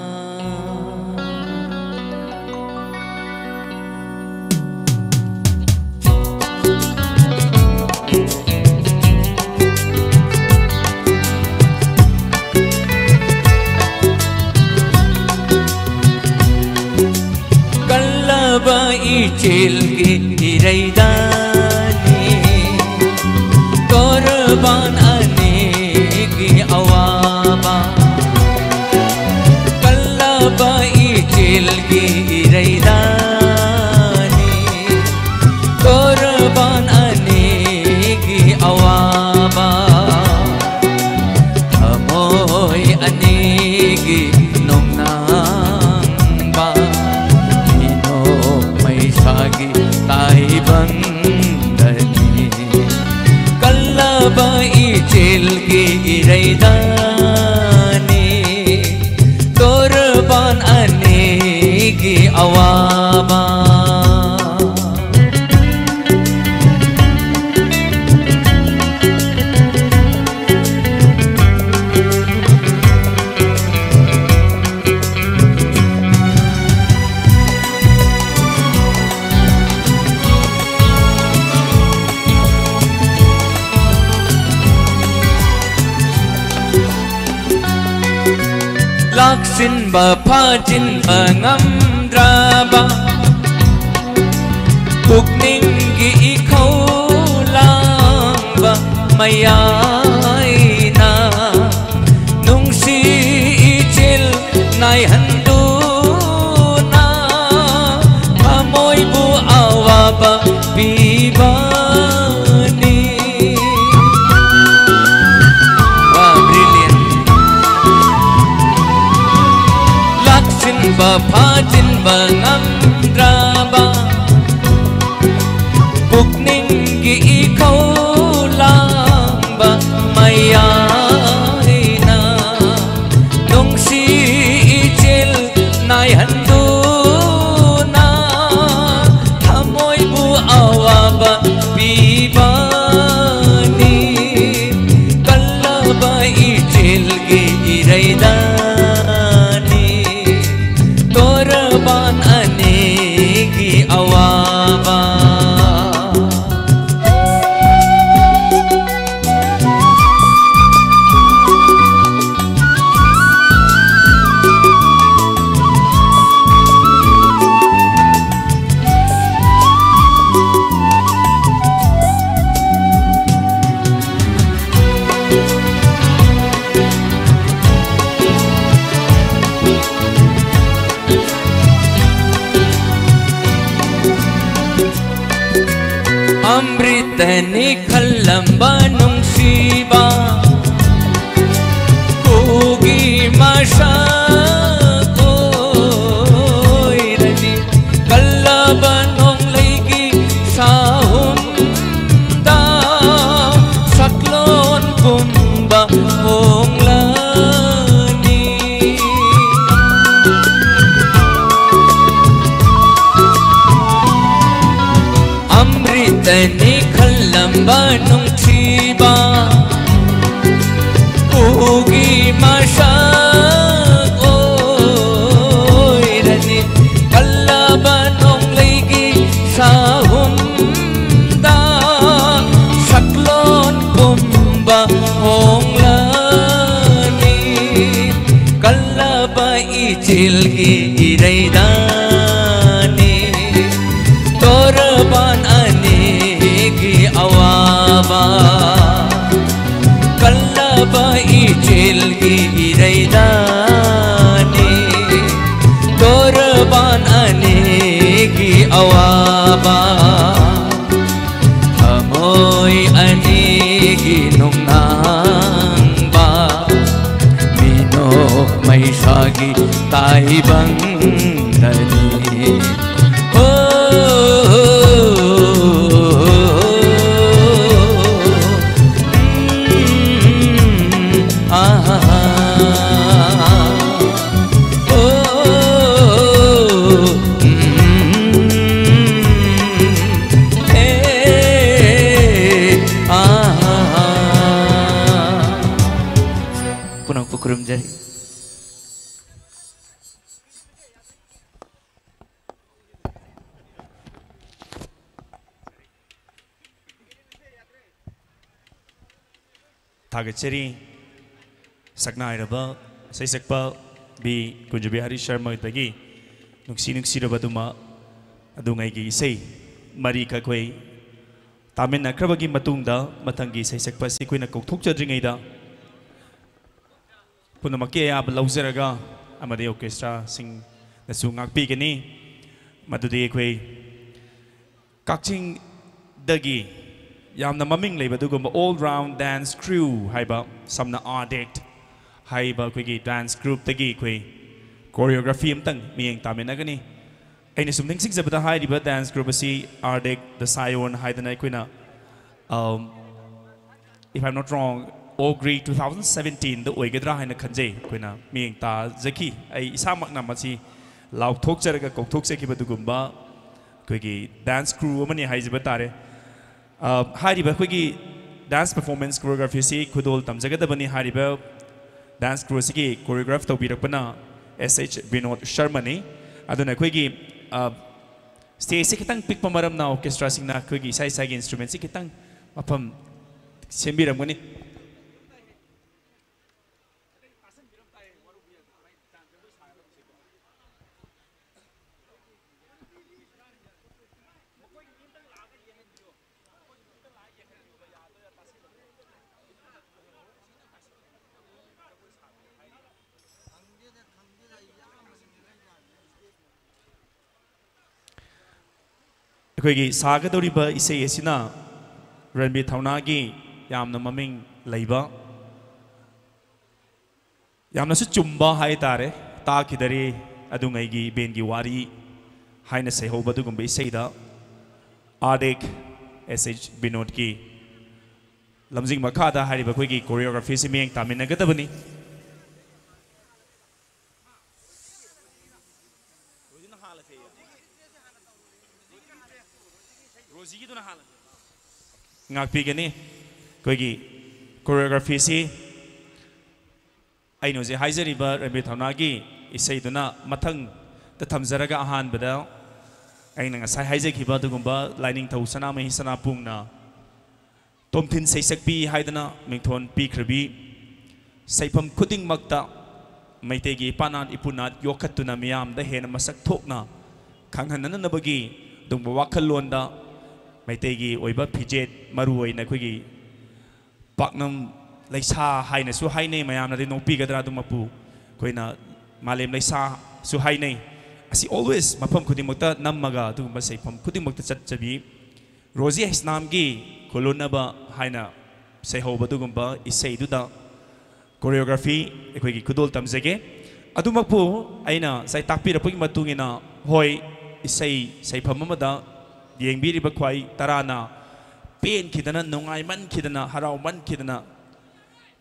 ꯏꯆꯦꯜꯒꯤ ꯏꯔꯩꯗꯥꯅꯤ ꯇꯣꯔꯕꯥꯟ ꯑꯅꯤꯒꯤ ꯑꯋꯥꯕ꯫ ꯀꯜꯂꯕ ꯏꯆꯦꯜꯒꯤ ꯏꯔꯩꯗꯥꯅꯤ ꯇꯣꯔꯕꯥꯟ ꯑꯅꯤꯒꯤ ꯑꯋꯥꯕ꯫ ꯊꯃꯣꯏ ꯑꯅꯤꯒꯤ ꯅꯣꯡꯅꯥꯡꯕ ꯃꯤꯅꯣꯛ ꯃꯩꯁꯥꯒꯤ ꯇꯥꯏꯕꯪꯗꯅꯤ꯫ ꯀꯜꯂꯕ ꯏꯆꯦꯜꯒꯤ ꯏꯔꯩꯗꯥꯅꯤ ꯇꯣꯔꯕꯥꯟ ꯑꯅꯤꯒꯤ ꯑꯋꯥꯕ꯫ ꯂꯥꯛꯁꯤꯟꯕ ꯐꯥꯖꯤꯟꯕ ꯉꯝꯗ꯭ꯔꯕ ꯄꯨꯛꯅꯤꯡꯒꯤ ꯏꯈꯧ ꯂꯥꯡꯕ ꯃꯌꯥꯏꯅ ꯅꯨꯡꯁꯤ ꯏꯆꯦꯜ ꯅꯥꯏꯍꯟꯗꯨꯅ ꯊꯃꯣꯏꯕꯨ ꯑꯋꯥꯕ ꯄꯤꯕꯅꯤ꯫ ꯋꯥ, brilliant꯫ ꯂꯥꯛꯁꯤꯟꯕ ꯐꯥꯖꯤꯟꯕ ꯉꯝꯗ꯭ꯔꯕ ꯄꯨꯛꯅꯤꯡꯒꯤ ꯏꯈꯧ ꯂꯥꯡꯕ ꯃꯌꯥꯏꯅ ꯅꯨꯡꯁꯤ ꯏꯆꯦꯜ ꯅꯥꯏꯍꯟꯗꯨꯅ ꯊꯃꯣꯏꯕꯨ ꯑꯋꯥꯕ ꯄꯤꯕꯅꯤ꯫ ꯀꯜꯂꯕ ꯏꯆꯦꯜꯒꯤ ꯏꯔꯩꯗꯥꯅꯤ ꯇꯣꯔꯕꯥꯟ ꯑꯅꯤꯒꯤ ꯑꯋꯥꯕ꯫ ꯇꯅꯤ ꯈꯜꯂꯝꯕ ꯅꯨꯡꯁꯤꯕ ꯎꯒꯤ ꯃꯁꯛ ꯑꯣꯏꯔꯅꯤ꯫ ꯀꯜꯂꯕ ꯅꯣꯡꯂꯩꯒꯤ ꯁꯥꯍꯨꯝꯗ ꯁꯛꯂꯣꯟ ꯄꯨꯝꯕ ꯍꯣꯡꯂꯅꯤ꯫ ꯑꯃ꯭ꯔꯤꯇꯅꯤ ꯈꯜꯂꯝꯕ ꯅꯨꯡꯁꯤꯕ ꯎꯒꯤ ꯃꯁꯛ ꯑꯣꯏꯔꯅꯤ꯫ ꯀꯜꯂꯕ ꯅꯣꯡꯂꯩꯒꯤ ꯁꯥꯍꯨꯝꯗ ꯁꯛꯂꯣꯟ ꯄꯨꯝꯕ ꯍꯣꯡꯂꯅꯤ꯫ ꯀꯜꯂꯕ ꯏꯆꯤꯜꯒꯤ ꯏꯔꯩꯗꯅꯤ ꯇꯣꯔꯕꯥꯟ ꯑꯅꯤꯒꯤ ꯑꯋꯥꯕ꯫ ꯀꯜꯂꯕ ꯏꯆꯤꯜꯒꯤ ꯏꯔꯩꯗꯅꯤ ꯇꯣꯔꯕꯥꯟ ꯑꯅꯤꯒꯤ ꯑꯋꯥꯕ꯫ ꯊꯃꯣꯏ ꯑꯅꯤꯒꯤ ꯅꯨꯡꯅꯥꯡꯕ ꯃꯤꯅꯣꯛ ꯃꯩꯁꯥꯒꯤ ꯇꯥꯏꯕꯪꯗꯅꯤ꯫ ꯍꯣ, ꯎꯝ, ꯑꯥ, ꯍꯥ, ꯍꯥ꯫ ꯄꯨꯝꯅꯃꯛꯄꯨ ꯈꯨꯔꯨꯝꯖꯔꯤ꯫ ꯊꯥꯒꯠꯆꯔꯤ꯫ ꯁꯛꯅꯥꯏꯔꯕ ꯁꯩꯁꯛꯄ ꯕꯤ ꯀꯨꯟꯖꯕꯤꯍꯥꯔꯤ ꯁꯔꯃꯗꯒꯤ ꯅꯨꯡꯁꯤ ꯅꯨꯡꯁꯤꯔꯕ ꯑꯗꯨꯃ ꯑꯗꯨꯉꯩꯒꯤ ꯏꯁꯩ ꯃꯔꯤꯈꯛ ꯑꯩꯈꯣꯏ ꯇꯥꯃꯤꯟꯅꯈ꯭ꯔꯕꯒꯤ ꯃꯇꯨꯡꯗ ꯃꯊꯪꯒꯤ ꯁꯩꯁꯛꯄ ꯑꯁꯤ ꯑꯩꯈꯣꯏꯅ ꯀꯧꯊꯣꯛꯆꯗ꯭ꯔꯤꯉꯩꯗ ꯄꯨꯝꯅꯃꯛꯀꯤ ꯑꯌꯥꯕ ꯂꯧꯖꯔꯒ ꯑꯃꯗꯤ ꯑꯣꯔꯀꯦꯁꯇ꯭ꯔꯥꯁꯤꯡꯅꯁꯨ ꯉꯥꯛꯄꯤꯒꯅꯤ꯫ ꯃꯗꯨꯗꯤ ꯑꯩꯈꯣꯏ ꯀꯛꯆꯤꯡꯗꯒꯤ ꯌꯥꯝꯅ ꯃꯃꯤꯡ ꯂꯩꯕ ꯑꯗꯨꯒꯨꯝꯕ All Round Dance Crew ꯍꯥꯏꯕ, ꯁꯝꯅ ꯑꯥꯔꯗꯦꯛ ꯍꯥꯏꯕ ꯑꯩꯈꯣꯏꯒꯤ ꯗꯥꯟꯁ ꯒ꯭ꯔꯨꯞꯇꯒꯤ ꯑꯩꯈꯣꯏ ꯀꯣꯔꯤꯌꯣꯒ꯭ꯔꯥꯐꯤ ꯑꯃꯇꯪ ꯃꯤꯠꯌꯦꯡ ꯇꯥꯃꯤꯟꯅꯒꯅꯤ꯫ ꯑꯩꯅ ꯁꯨꯝ ꯅꯤꯡꯁꯤꯡꯖꯕꯗ, ꯍꯥꯏꯔꯤꯕ ꯗꯥꯟꯁ ꯒ꯭ꯔꯨꯞ ꯑꯁꯤ ꯑꯥꯔꯗꯦꯛ ꯗ ꯁꯥꯏꯑꯣꯟ ꯍꯥꯏꯗꯅ ꯑꯩꯈꯣꯏꯅ, um, if I'm not wrong, ꯑꯣꯒ꯭ꯔꯤ two thousand seventeen ꯗ ꯑꯣꯏꯒꯗ꯭ꯔꯥ ꯍꯥꯏꯅ ꯈꯟꯖꯩ꯫ ꯑꯩꯈꯣꯏꯅ ꯃꯤꯠꯌꯦꯡ ꯇꯥꯖꯈꯤ꯫ ꯑꯩ ꯏꯁꯥꯃꯛꯅ ꯃꯁꯤ ꯂꯥꯎꯊꯣꯛꯆꯔꯒ ꯀꯧꯊꯣꯛꯆꯈꯤꯕ ꯑꯗꯨꯒꯨꯝꯕ ꯑꯩꯈꯣꯏꯒꯤ ꯗꯥꯟꯁ ꯀ꯭ꯔꯨ ꯑꯃꯅꯤ ꯍꯥꯏꯖꯕ ꯇꯥꯔꯦ꯫ ꯑ, ꯍꯥꯏꯔꯤꯕ ꯑꯩꯈꯣꯏꯒꯤ ꯗꯥꯟꯁ ꯄꯔꯐꯣꯔꯃꯦꯟꯁ ꯀꯣꯔꯤꯌꯣꯒ꯭ꯔꯥꯐꯤꯁꯤ ꯈꯨꯗꯣꯜ ꯇꯝꯖꯒꯗꯕꯅꯤ꯫ ꯍꯥꯏꯔꯤꯕ ꯗꯥꯟꯁ ꯀ꯭ꯔꯨ ꯑꯁꯤꯒꯤ ꯀꯣꯔꯤꯌꯣꯒ꯭ꯔꯥꯐ ꯇꯧꯕꯤꯔꯛꯄꯅ ꯑꯦꯁ ꯑꯩꯆ ꯕꯤꯅꯣꯗ ꯁꯔꯃꯅꯤ꯫ ꯑꯗꯨꯅ ꯑꯩꯈꯣꯏꯒꯤ, ꯑ, ꯁ꯭ꯇꯦꯖꯁꯤ ꯈꯤꯇꯪ ꯄꯤꯛꯄ ꯃꯔꯝꯅ ꯑꯣꯔꯀꯦꯁꯇ꯭ꯔꯥꯁꯤꯡꯅ ꯑꯩꯈꯣꯏꯒꯤ ꯏꯁꯥ ꯏꯁꯥꯒꯤ ꯏꯟꯁꯇ꯭ꯔꯨꯃꯦꯟꯁꯤ ꯈꯤꯇꯪ ꯃꯐꯝ ꯁꯦꯝꯕꯤꯔꯝꯒꯅꯤ꯫ ꯑꯩꯈꯣꯏꯒꯤ ꯁꯥꯒꯗꯧꯔꯤꯕ ꯏꯁꯩ ꯑꯁꯤꯅ ꯔꯟꯕꯤꯔ ꯊꯧꯅꯥꯒꯤ ꯌꯥꯝꯅ ꯃꯃꯤꯡ ꯂꯩꯕ, ꯌꯥꯝꯅꯁꯨ ꯆꯨꯝꯕ ꯍꯥꯏ ꯇꯥꯔꯦ, "ꯇꯥꯈꯤꯗꯔꯦ ꯑꯗꯨꯉꯩꯒꯤ ꯏꯕꯦꯟꯒꯤ ꯋꯥꯔꯤ" ꯍꯥꯏꯅ ꯁꯩꯍꯧꯕ ꯑꯗꯨꯒꯨꯝꯕ ꯏꯁꯩꯗ ꯑꯥꯔꯗꯦꯛ ꯑꯦꯁ ꯑꯩꯆ ꯕꯤꯅꯣꯗꯀꯤ ꯂꯝꯖꯤꯡ ꯃꯈꯥꯗ ꯍꯥꯏꯔꯤꯕ ꯑꯩꯈꯣꯏꯒꯤ ꯀꯣꯔꯤꯌꯣꯒ꯭ꯔꯥꯐꯤꯁꯤ ꯃꯤꯠꯌꯦꯡ ꯇꯥꯃꯤꯟꯅꯒꯗꯕꯅꯤ꯫ ꯉꯥꯛꯄꯤꯒꯅꯤ꯫ ꯑꯩꯈꯣꯏꯒꯤ ꯀꯣꯔꯤꯌꯣꯒ꯭ꯔꯥꯐꯤꯁꯤ ꯑꯩꯅ ꯍꯧꯖꯤꯛ ꯍꯥꯏꯖꯔꯤꯕ ꯔꯟꯕꯤꯔ ꯊꯧꯅꯥꯒꯤ ꯏꯁꯩꯗꯨꯅ ꯃꯊꯪꯗ ꯊꯝꯖꯔꯒ, ꯑꯍꯥꯟꯕꯗ ꯑꯩꯅ ꯉꯁꯥꯏ ꯍꯥꯏꯖꯈꯤꯕ ꯑꯗꯨꯒꯨꯝꯕ ꯂꯥꯏꯅꯤꯡꯊꯧ ꯁꯅꯥꯃꯍꯤ ꯁꯅꯥꯄꯣꯡꯅ ꯇꯣꯝꯊꯤꯟ ꯁꯩꯁꯛꯄꯤ ꯍꯥꯏꯗꯅ ꯃꯤꯡꯊꯣꯟ ꯄꯤꯈ꯭ꯔꯕꯤ, ꯁꯩꯐꯝ ꯈꯨꯗꯤꯡꯃꯛꯇ ꯃꯩꯇꯩꯒꯤ ꯏꯄꯥꯅꯥꯠ ꯏꯄꯨꯅꯥꯠ ꯌꯣꯛꯈꯠꯇꯨꯅ ꯃꯤꯌꯥꯝꯗ ꯍꯦꯟꯅ ꯃꯁꯛ ꯊꯣꯛꯅ ꯈꯪꯍꯟꯅꯅꯕꯒꯤ ꯑꯗꯨꯒꯨꯝꯕ ꯋꯥꯈꯜꯂꯣꯟꯗ ꯃꯩꯇꯩꯒꯤ ꯑꯣꯏꯕ ꯐꯤꯖꯦꯠ, ꯃꯔꯨ ꯑꯣꯏꯅ ꯑꯩꯈꯣꯏꯒꯤ ꯄꯥꯛꯅꯝ ꯂꯩꯁꯥ ꯍꯥꯏꯅꯁꯨ ꯍꯥꯏꯅꯩ, ꯃꯌꯥꯝꯅꯗꯤ ꯅꯣꯛꯄꯤꯒꯗ꯭ꯔꯥ ꯑꯗꯨꯃꯛꯄꯨ, ꯑꯩꯈꯣꯏꯅ ꯃꯥꯂꯦꯝ ꯂꯩꯁꯥꯁꯨ ꯍꯥꯏꯅꯩ꯫ ꯑꯁꯤ always ꯃꯐꯝ ꯈꯨꯗꯤꯡꯃꯛꯇ ꯅꯝꯃꯒ ꯑꯗꯨꯒꯨꯝꯕ ꯁꯩꯐꯝ ꯈꯨꯗꯤꯡꯃꯛꯇ ꯆꯠꯆꯕꯤ ꯔꯣꯖꯤ ꯍꯩꯁꯅꯥꯝꯒꯤ ꯈꯨꯂꯨꯅꯕ ꯍꯥꯏꯅ ꯁꯩꯍꯧꯕ ꯑꯗꯨꯒꯨꯝꯕ ꯏꯁꯩꯗꯨꯗ choreography ꯑꯩꯈꯣꯏꯒꯤ ꯈꯨꯗꯣꯜ ꯇꯝꯖꯒꯦ꯫ ꯑꯗꯨꯃꯛꯄꯨ ꯑꯩꯅ ꯉꯁꯥꯏ ꯇꯥꯛꯄꯤꯔꯛꯄꯒꯤ ꯃꯇꯨꯡ ꯏꯟꯅ, ꯍꯣꯏ, ꯏꯁꯩ ꯁꯩꯐꯝ ꯑꯃꯗ ꯌꯦꯡꯕꯤꯔꯤꯕ ꯈ꯭ꯋꯥꯏ ꯇꯔꯥꯅ ꯄꯦꯟꯈꯤꯗꯅ, ꯅꯨꯡꯉꯥꯏꯃꯟꯈꯤꯗꯅ, ꯍꯔꯥꯎꯃꯟꯈꯤꯗꯅ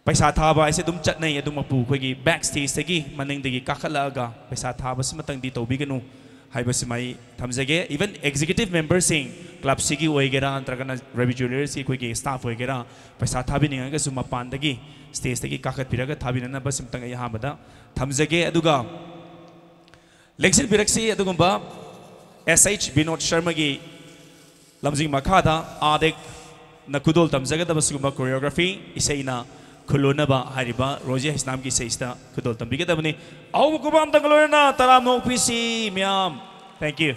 ꯄꯩꯁꯥ ꯊꯥꯕ ꯍꯥꯏꯁꯦ ꯑꯗꯨꯝ ꯆꯠꯅꯩ꯫ ꯑꯗꯨꯃꯛꯄꯨ ꯑꯩꯈꯣꯏꯒꯤ back stageꯇꯒꯤ, ꯃꯅꯤꯡꯗꯒꯤ ꯀꯥꯈꯠꯂꯛꯑꯒ ꯄꯩꯁꯥ ꯊꯥꯕꯁꯤꯃꯇꯪꯗꯤ ꯇꯧꯕꯤꯒꯅꯨ ꯍꯥꯏꯕꯁꯤꯃ ꯑꯩ ꯊꯝꯖꯒꯦ꯫ Even executive memberꯁꯤꯡ, clubꯁꯤꯒꯤ ꯑꯣꯏꯒꯦꯔꯥ ꯅꯠꯇ꯭ꯔꯒꯅ ꯔꯕꯤ ꯖꯨꯋꯦꯂꯔꯁꯀꯤ ꯑꯩꯈꯣꯏꯒꯤ staff ꯑꯣꯏꯒꯦꯔꯥ, ꯄꯩꯁꯥ ꯊꯥꯕꯤꯅꯤꯡꯉꯒꯁꯨ ꯃꯄꯥꯟꯗꯒꯤ stageꯇꯒꯤ ꯀꯥꯈꯠꯄꯤꯔꯒ ꯊꯥꯕꯤꯅꯅꯕꯁꯤꯃꯇꯪ ꯑꯩ ꯑꯍꯥꯟꯕꯗ ꯊꯝꯖꯒꯦ꯫ ꯑꯗꯨꯒ ꯂꯦꯡꯁꯤꯟꯕꯤꯔꯛꯁꯤ꯫ ꯑꯗꯨꯒꯨꯝꯕ ꯑꯦꯁ ꯑꯩꯆ ꯕꯤꯅꯣꯗ ꯁꯔꯃꯒꯤ ꯂꯝꯖꯤꯡ ꯃꯈꯥꯗ ꯑꯥꯗꯦꯛꯅ ꯈꯨꯗꯣꯜ ꯇꯝꯖꯒꯗꯕ ꯁꯤꯒꯨꯝꯕ choreography, ꯏꯁꯩꯅ ꯈꯨꯜꯂꯣꯟꯅꯕ ꯍꯥꯏꯔꯤꯕ ꯔꯣꯖꯤ ꯍꯩꯁꯅꯥꯝꯒꯤ ꯏꯁꯩꯁꯤꯗ ꯈꯨꯗꯣꯜ ꯇꯝꯕꯤꯒꯗꯕꯅꯤ꯫ ꯑꯍꯧꯕ ꯈꯨꯕꯥꯝꯇꯪꯒ ꯂꯣꯏꯅꯅ ꯇꯔꯥꯝꯅ ꯑꯣꯛꯄꯤꯁꯤ ꯃꯌꯥꯝ꯫ Thank you꯫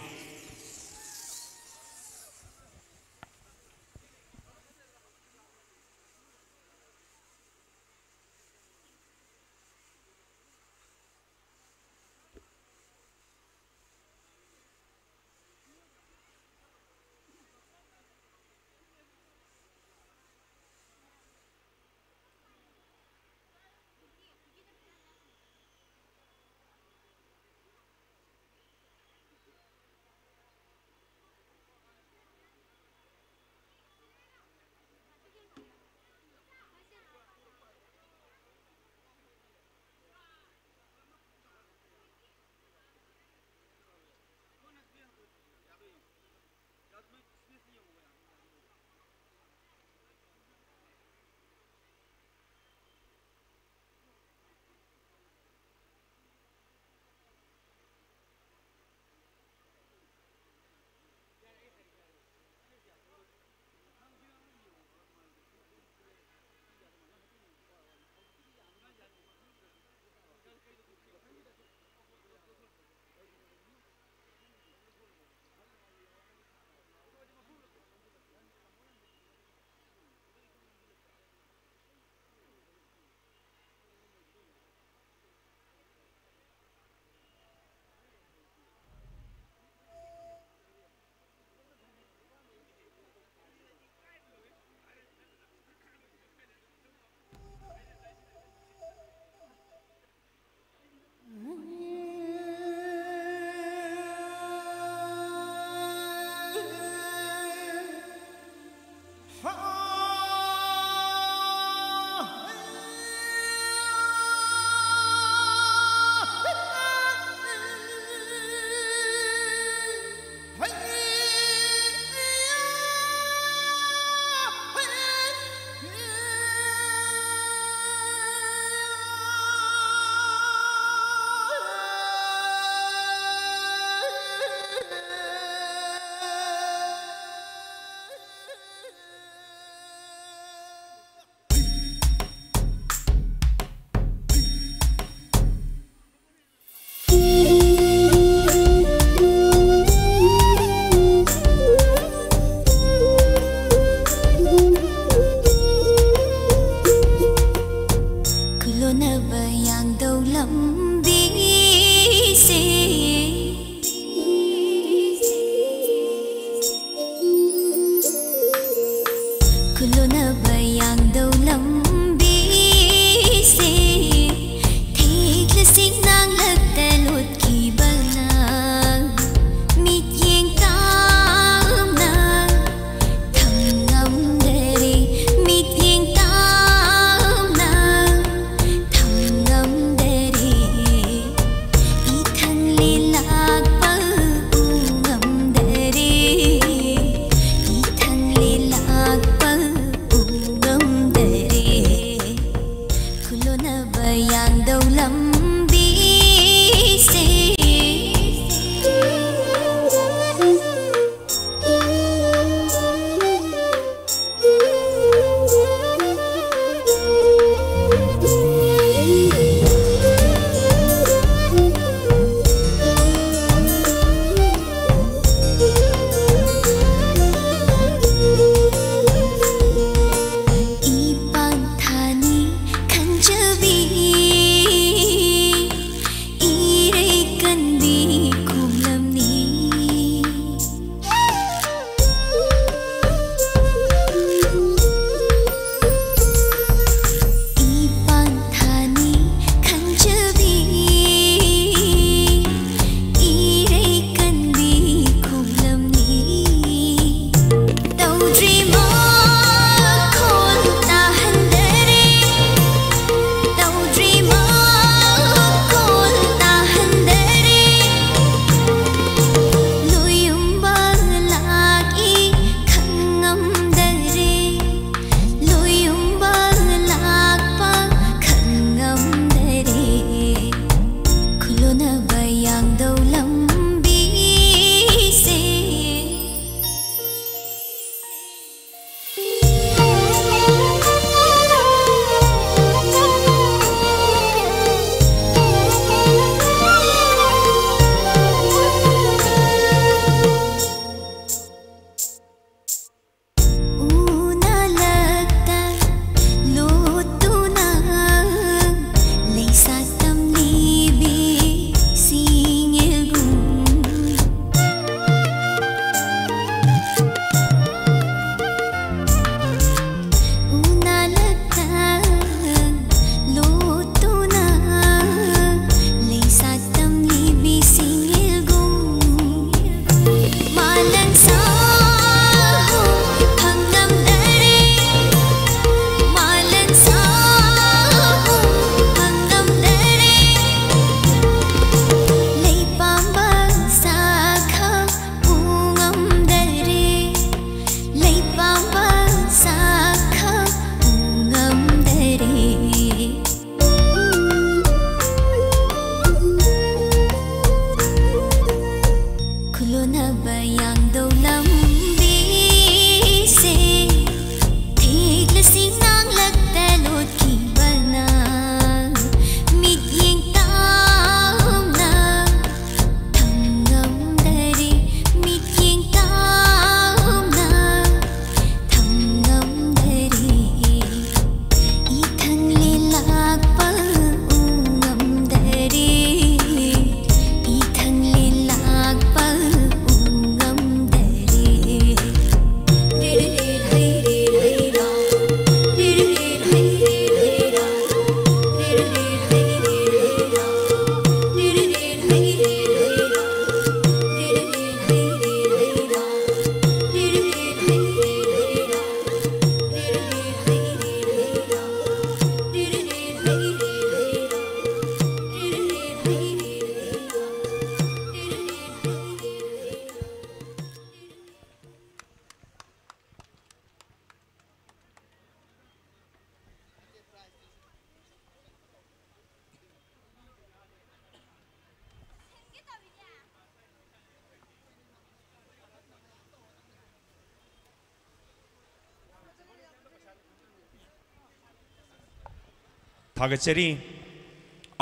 ꯊꯥꯒꯠꯆꯔꯤ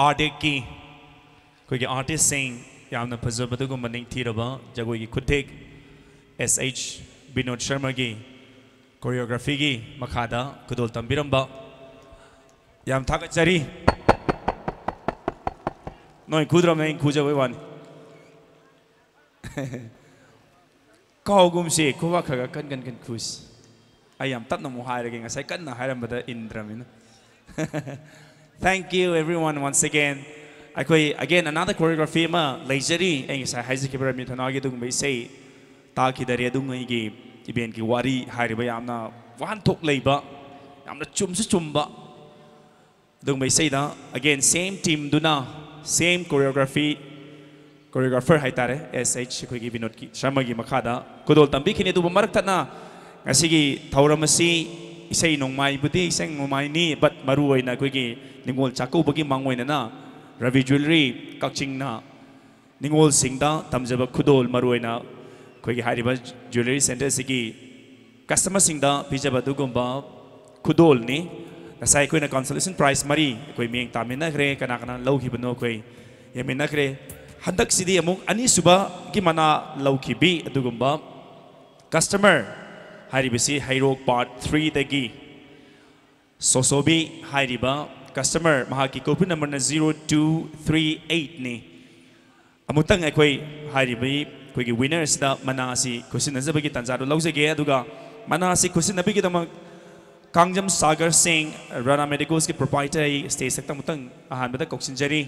ꯑꯥꯔꯗꯦꯛꯀꯤ ꯑꯩꯈꯣꯏꯒꯤ ꯑꯥꯔꯇꯤꯁꯁꯤꯡ, ꯌꯥꯝꯅ ꯐꯖꯕ ꯑꯗꯨꯒꯨꯝꯕ ꯅꯤꯡꯊꯤꯔꯕ ꯖꯒꯣꯏꯒꯤ ꯈꯨꯠꯊꯦꯛ, ꯑꯦꯁ ꯑꯩꯆ ꯕꯤꯅꯣꯗ ꯁꯔꯃꯒꯤ ꯀꯣꯔꯤꯌꯣꯒ꯭ꯔꯥꯐꯤꯒꯤ ꯃꯈꯥꯗ ꯈꯨꯗꯣꯜ ꯇꯝꯕꯤꯔꯝꯕ꯫ ꯌꯥꯝ ꯊꯥꯒꯠꯆꯔꯤ꯫ ꯅꯣꯏ ꯈꯨꯗ꯭ꯔꯝꯅ ꯑꯩꯅ ꯈꯨꯖꯕꯩ ꯋꯥꯅꯤ꯫ ꯀꯥꯎꯒꯨꯝꯁꯤ, ꯈꯨꯕꯥꯛ ꯈꯔ ꯈꯔ ꯀꯟ ꯀꯟ ꯀꯟ ꯈꯨꯁꯤ꯫ ꯑꯩ ꯌꯥꯝ ꯇꯞꯅ ꯑꯃꯨꯛ ꯍꯥꯏꯔꯒꯦ, ꯉꯁꯥꯏ ꯀꯟꯅ ꯍꯥꯏꯔꯝꯕꯗ ꯏꯟꯗ꯭ꯔꯃꯤꯅ꯫ Thank you everyone once again. ꯑꯩꯈꯣꯏ again another choreography ꯑꯃ ꯂꯩꯖꯔꯤ꯫ ꯑꯩ ꯉꯁꯥꯏ ꯍꯥꯏꯖꯈꯤꯕ ꯔꯥꯃꯤ ꯊꯧꯅꯥꯒꯤ ꯑꯗꯨꯒꯨꯝꯕ ꯏꯁꯩ ꯇꯥꯈꯤꯗꯔꯦ, ꯑꯗꯨꯝ ꯑꯩꯒꯤ ꯏꯚꯦꯟꯠꯀꯤ ꯋꯥꯔꯤ ꯍꯥꯏꯔꯤꯕ ꯌꯥꯝꯅ ꯋꯥꯍꯟꯊꯣꯛ ꯂꯩꯕ, ꯌꯥꯝꯅ ꯆꯨꯝꯁꯨ ꯆꯨꯝꯕ ꯑꯗꯨꯒꯨꯝꯕ ꯏꯁꯩꯗ again same teamꯗꯨꯅ, same choreography, choreographer ꯍꯥꯏꯇꯥꯔꯦ, ꯑꯦꯁ ꯑꯩꯆ ꯑꯩꯈꯣꯏꯒꯤ ꯕꯤꯅꯣꯗꯀꯤ ꯁꯔꯃꯒꯤ ꯃꯈꯥꯗ ꯈꯨꯗꯣꯜ ꯇꯝꯕꯤꯈꯤꯅꯤ꯫ ꯑꯗꯨꯕꯨ ꯃꯔꯛ ꯊꯠꯅ ꯉꯁꯤꯒꯤ ꯊꯧꯔꯝ ꯑꯁꯤ ꯏꯁꯩ ꯅꯣꯡꯃꯥꯏꯕꯨꯗꯤ ꯏꯁꯩ ꯅꯣꯡꯃꯥꯏꯅꯤ, but ꯃꯔꯨ ꯑꯣꯏꯅ ꯑꯩꯈꯣꯏꯒꯤ ꯅꯤꯉꯣꯜ ꯆꯥꯛꯀꯧꯕꯒꯤ ꯃꯥꯡꯑꯣꯏꯅꯅ ꯔꯕꯤ ꯖ꯭ꯋꯦꯂꯔꯤ ꯀꯛꯆꯤꯡꯅ ꯅꯤꯉꯣꯜꯁꯤꯡꯗ ꯇꯝꯖꯕ ꯈꯨꯗꯣꯜ, ꯃꯔꯨ ꯑꯣꯏꯅ ꯑꯩꯈꯣꯏꯒꯤ ꯍꯥꯏꯔꯤꯕ ꯖ꯭ꯋꯦꯂꯔꯤ ꯁꯦꯟꯇꯔꯁꯤꯒꯤ ꯀꯁꯇꯃꯔꯁꯤꯡꯗ ꯄꯤꯖꯕ ꯑꯗꯨꯒꯨꯝꯕ ꯈꯨꯗꯣꯜꯅꯤ꯫ ꯉꯁꯥꯏ ꯑꯩꯈꯣꯏꯅ consolation prize ꯃꯔꯤ ꯑꯩꯈꯣꯏ ꯃꯤꯠꯌꯦꯡ ꯇꯥꯃꯤꯟꯅꯈ꯭ꯔꯦ, ꯀꯅꯥ ꯀꯅꯥ ꯂꯧꯈꯤꯕꯅꯣ ꯑꯩꯈꯣꯏ ꯌꯦꯡꯃꯤꯟꯅꯈ꯭ꯔꯦ꯫ ꯍꯟꯗꯛꯁꯤꯗꯤ ꯑꯃꯨꯛ ꯑꯅꯤꯁꯨꯕꯒꯤ ꯃꯅꯥ ꯂꯧꯈꯤꯕꯤ ꯑꯗꯨꯒꯨꯝꯕ ꯀꯁꯇꯃꯔ ꯍꯥꯏꯔꯤꯕꯁꯤ ꯍꯩꯔꯣꯛ ꯄꯥꯔꯠ ꯊ꯭ꯔꯤꯗꯒꯤ ꯁꯣꯁꯣꯕꯤ ꯍꯥꯏꯔꯤꯕ ꯀꯁꯇꯃꯔ, ꯃꯍꯥꯛꯀꯤ ꯀꯣꯄꯤ ꯅꯝꯕꯔꯅ ꯖꯤꯔꯣ ꯇꯨ ꯊ꯭ꯔꯤ ꯑꯩꯠꯅꯤ꯫ ꯑꯃꯨꯛꯇꯪ ꯑꯩꯈꯣꯏ ꯍꯥꯏꯔꯤꯕ ꯑꯩꯈꯣꯏꯒꯤ ꯋꯤꯅꯔꯁꯤꯗ ꯃꯅꯥ ꯑꯁꯤ ꯈꯨꯠꯁꯤꯟꯅꯖꯕꯒꯤ ꯇꯥꯟꯖꯥꯗꯨ ꯂꯧꯖꯒꯦ꯫ ꯑꯗꯨꯒ ꯃꯅꯥ ꯑꯁꯤ ꯈꯨꯠꯁꯤꯟꯅꯕꯒꯤꯗꯃꯛ ꯀꯥꯡꯖꯝ ꯁꯥꯒꯔ ꯁꯤꯡ, ꯔꯥꯅꯥ ꯃꯦꯗꯤꯀꯣꯁꯀꯤ ꯄ꯭ꯔꯣꯄꯥꯏꯇꯔ, ꯑꯩ ꯁ꯭ꯇꯦꯖ ꯈꯛꯇ ꯑꯃꯨꯛꯇꯪ ꯑꯍꯥꯟꯕꯗ ꯀꯧꯁꯤꯟꯖꯔꯤ,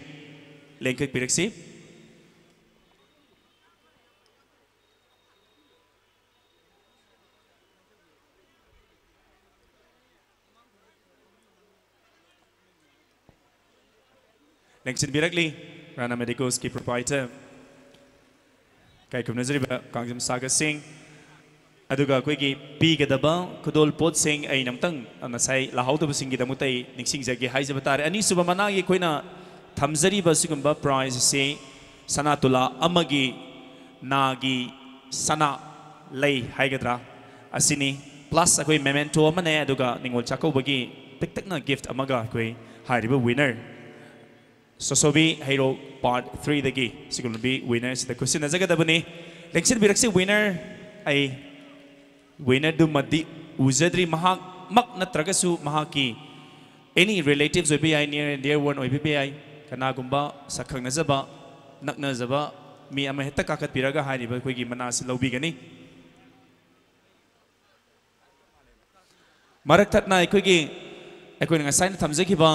ꯂꯦꯡꯈꯠꯄꯤꯔꯛꯁꯤ꯫ ꯂꯦꯡꯁꯤꯟꯕꯤꯔꯛꯂꯤ ꯔꯥꯅꯥ ꯃꯦꯗꯤꯀꯣꯁꯀꯤ ꯄ꯭ꯔꯣꯄꯥꯏꯇꯔ, ꯏꯀꯥꯏ ꯈꯨꯝꯅꯖꯔꯤꯕ ꯀꯥꯡꯖꯝ ꯁꯥꯒꯔ ꯁꯤꯡ꯫ ꯑꯗꯨꯒ ꯑꯩꯈꯣꯏꯒꯤ ꯄꯤꯒꯗꯕ ꯈꯨꯗꯣꯜ ꯄꯣꯠꯁꯤꯡ ꯑꯩꯅ ꯑꯃꯨꯛꯇꯪ ꯉꯁꯥꯏ ꯂꯥꯛꯍꯧꯗꯕꯁꯤꯡꯒꯤꯗꯃꯛꯇ ꯑꯩ ꯅꯤꯡꯁꯤꯡꯖꯒꯦ ꯍꯥꯏꯖꯕ ꯇꯥꯔꯦ꯫ ꯑꯅꯤꯁꯨꯕ ꯃꯅꯥꯒꯤ ꯑꯩꯈꯣꯏꯅ ꯊꯝꯖꯔꯤꯕ ꯑꯁꯤꯒꯨꯝꯕ ꯄ꯭ꯔꯥꯏꯖ ꯑꯁꯤ ꯁꯅꯥ ꯇꯨꯂꯥ ꯑꯃꯒꯤ ꯅꯥꯒꯤ ꯁꯅꯥ ꯂꯩ ꯍꯥꯏꯒꯗ꯭ꯔꯥ, ꯑꯁꯤꯅꯤ꯫ ꯄ꯭ꯂꯁ ꯑꯩꯈꯣꯏ ꯃꯦꯃꯦꯟꯇꯣ ꯑꯃꯅꯦ, ꯑꯗꯨꯒ ꯅꯤꯉꯣꯜ ꯆꯥꯛꯀꯧꯕꯒꯤ ꯄꯤꯛꯇꯛꯅ ꯒꯤꯐ ꯑꯃꯒ ꯑꯩꯈꯣꯏ ꯍꯥꯏꯔꯤꯕ ꯋꯤꯅꯔ ꯁꯣꯁꯣꯕꯤ ꯍꯩꯔꯣꯛ ꯄꯥꯔꯠ ꯊ꯭ꯔꯤꯗꯒꯤ ꯁꯤꯒꯨꯝꯂꯕꯤ ꯋꯤꯅꯔꯁꯤꯗ ꯈꯨꯠꯁꯤꯟꯅꯖꯒꯗꯕꯅꯤ꯫ ꯂꯦꯡꯁꯤꯟꯕꯤꯔꯛꯁꯤ ꯋꯤꯅꯔ꯫ ꯑꯩ ꯋꯤꯅꯔꯗꯨꯃꯗꯤ ꯎꯖꯗ꯭ꯔꯤ꯫ ꯃꯍꯥꯛꯃꯛ ꯅꯠꯇ꯭ꯔꯒꯁꯨ ꯃꯍꯥꯛꯀꯤ ꯑꯦꯅꯤ ꯔꯤꯂꯦꯇꯤꯚꯁ ꯑꯣꯏꯕ ꯌꯥꯏ, ꯅꯤꯌꯔ ꯑꯦꯟ ꯗꯤꯌꯔ ꯋꯥꯟ ꯑꯣꯏꯕꯤꯕ ꯌꯥꯏ, ꯀꯅꯥꯒꯨꯝꯕ ꯁꯛꯈꯪꯅꯖꯕ, ꯅꯛꯅꯖꯕ ꯃꯤ ꯑꯃ ꯍꯦꯛꯇ ꯀꯥꯈꯠꯄꯤꯔꯒ ꯍꯥꯏꯔꯤꯕ ꯑꯩꯈꯣꯏꯒꯤ ꯃꯅꯥ ꯑꯁꯤ ꯂꯧꯕꯤꯒꯅꯤ꯫ ꯃꯔꯛ ꯊꯠꯅ ꯑꯩꯈꯣꯏꯒꯤ, ꯑꯩꯈꯣꯏꯅ ꯉꯁꯥꯏꯅ ꯊꯝꯖꯈꯤꯕ,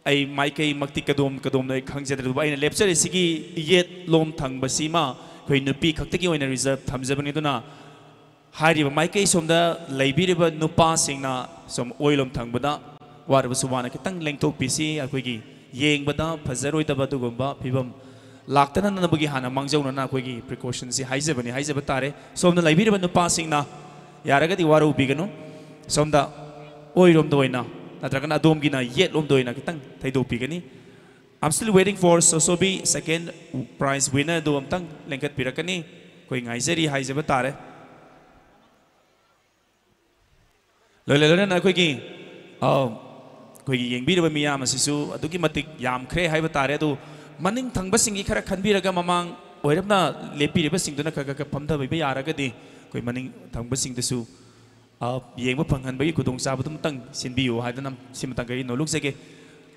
ꯑꯩ ꯃꯥꯏꯀꯩꯃꯛꯇꯤ ꯀꯗꯣꯝ ꯀꯗꯣꯝꯅꯣ ꯑꯩ ꯈꯪꯖꯗ꯭ꯔꯦ, ꯑꯗꯨꯕꯨ ꯑꯩꯅ ꯂꯦꯞꯆꯔꯤꯁꯤꯒꯤ ꯌꯦꯠꯂꯣꯝ ꯊꯪꯕꯁꯤꯃ ꯑꯩꯈꯣꯏ ꯅꯨꯄꯤ ꯈꯛꯇꯒꯤ ꯑꯣꯏꯅ ꯔꯤꯖꯔꯚ ꯊꯝꯖꯕꯅꯤ꯫ ꯑꯗꯨꯅ ꯍꯥꯏꯔꯤꯕ ꯃꯥꯏꯀꯩ ꯁꯣꯝꯗ ꯂꯩꯕꯤꯔꯤꯕ ꯅꯨꯄꯥꯁꯤꯡꯅ ꯁꯣꯝ ꯑꯣꯏꯂꯣꯝ ꯊꯪꯕꯗ ꯋꯥꯔꯕꯁꯨ ꯋꯥꯅ ꯈꯤꯇꯪ ꯂꯦꯡꯊꯣꯛꯄꯤꯁꯤ꯫ ꯑꯩꯈꯣꯏꯒꯤ ꯌꯦꯡꯕꯗ ꯐꯖꯔꯣꯏꯗꯕ ꯑꯗꯨꯒꯨꯝꯕ ꯐꯤꯕꯝ ꯂꯥꯛꯇꯅꯅꯕꯒꯤ ꯍꯥꯟꯅ ꯃꯥꯡꯖꯧꯅꯅ ꯑꯩꯈꯣꯏꯒꯤ ꯄ꯭ꯔꯤꯀꯣꯁꯟꯁꯤ ꯍꯥꯏꯖꯕꯅꯤ, ꯍꯥꯏꯖꯕ ꯇꯥꯔꯦ꯫ ꯁꯣꯝꯗ ꯂꯩꯕꯤꯔꯤꯕ ꯅꯨꯄꯥꯁꯤꯡꯅ ꯌꯥꯔꯒꯗꯤ ꯋꯥꯔꯧꯕꯤꯒꯅꯨ, ꯁꯣꯝꯗ ꯑꯣꯏꯔꯣꯝꯗ ꯑꯣꯏꯅ ꯅꯠꯇ꯭ꯔꯒꯅ ꯑꯗꯣꯝꯒꯤꯅ ꯌꯦꯠꯂꯣꯝꯗ ꯑꯣꯏꯅ ꯈꯤꯇꯪ ꯊꯩꯗꯣꯛꯄꯤꯒꯅꯤ꯫ I'm still waiting for Sosobi, second prize winner ꯑꯗꯨ ꯑꯝꯇꯪ ꯂꯦꯡꯈꯠꯄꯤꯔꯛꯀꯅꯤ꯫ ꯑꯩꯈꯣꯏ ꯉꯥꯏꯖꯔꯤ ꯍꯥꯏꯖꯕ ꯇꯥꯔꯦ꯫ ꯂꯣꯏꯅ ꯂꯣꯏꯅꯅ ꯑꯩꯈꯣꯏꯒꯤ, ꯑ, ꯑꯩꯈꯣꯏꯒꯤ ꯌꯦꯡꯕꯤꯔꯤꯕ ꯃꯤꯌꯥꯝ ꯑꯁꯤꯁꯨ ꯑꯗꯨꯛꯀꯤ ꯃꯇꯤꯛ ꯌꯥꯝꯈ꯭ꯔꯦ ꯍꯥꯏꯕ ꯇꯥꯔꯦ꯫ ꯑꯗꯨ ꯃꯅꯤꯡ ꯊꯪꯕꯁꯤꯡꯒꯤ ꯈꯔ ꯈꯟꯕꯤꯔꯒ ꯃꯃꯥꯡ ꯑꯣꯏꯔꯞꯅ ꯂꯦꯞꯄꯤꯔꯤꯕꯁꯤꯡꯗꯨꯅ ꯈꯔ ꯈꯔ ꯈꯔ ꯐꯝꯊꯕꯤꯕ ꯌꯥꯔꯒꯗꯤ ꯑꯩꯈꯣꯏ ꯃꯅꯤꯡ ꯊꯪꯕꯁꯤꯡꯗꯨꯁꯨ, ꯑ, ꯌꯦꯡꯕ ꯐꯪꯍꯟꯕꯒꯤ ꯈꯨꯗꯣꯡꯆꯥꯕꯗꯨꯃꯇꯪ ꯁꯤꯟꯕꯤꯌꯨ ꯍꯥꯏꯗꯅ ꯁꯤꯃꯇꯪ ꯑꯩ ꯅꯣꯂꯨꯛꯆꯒꯦ꯫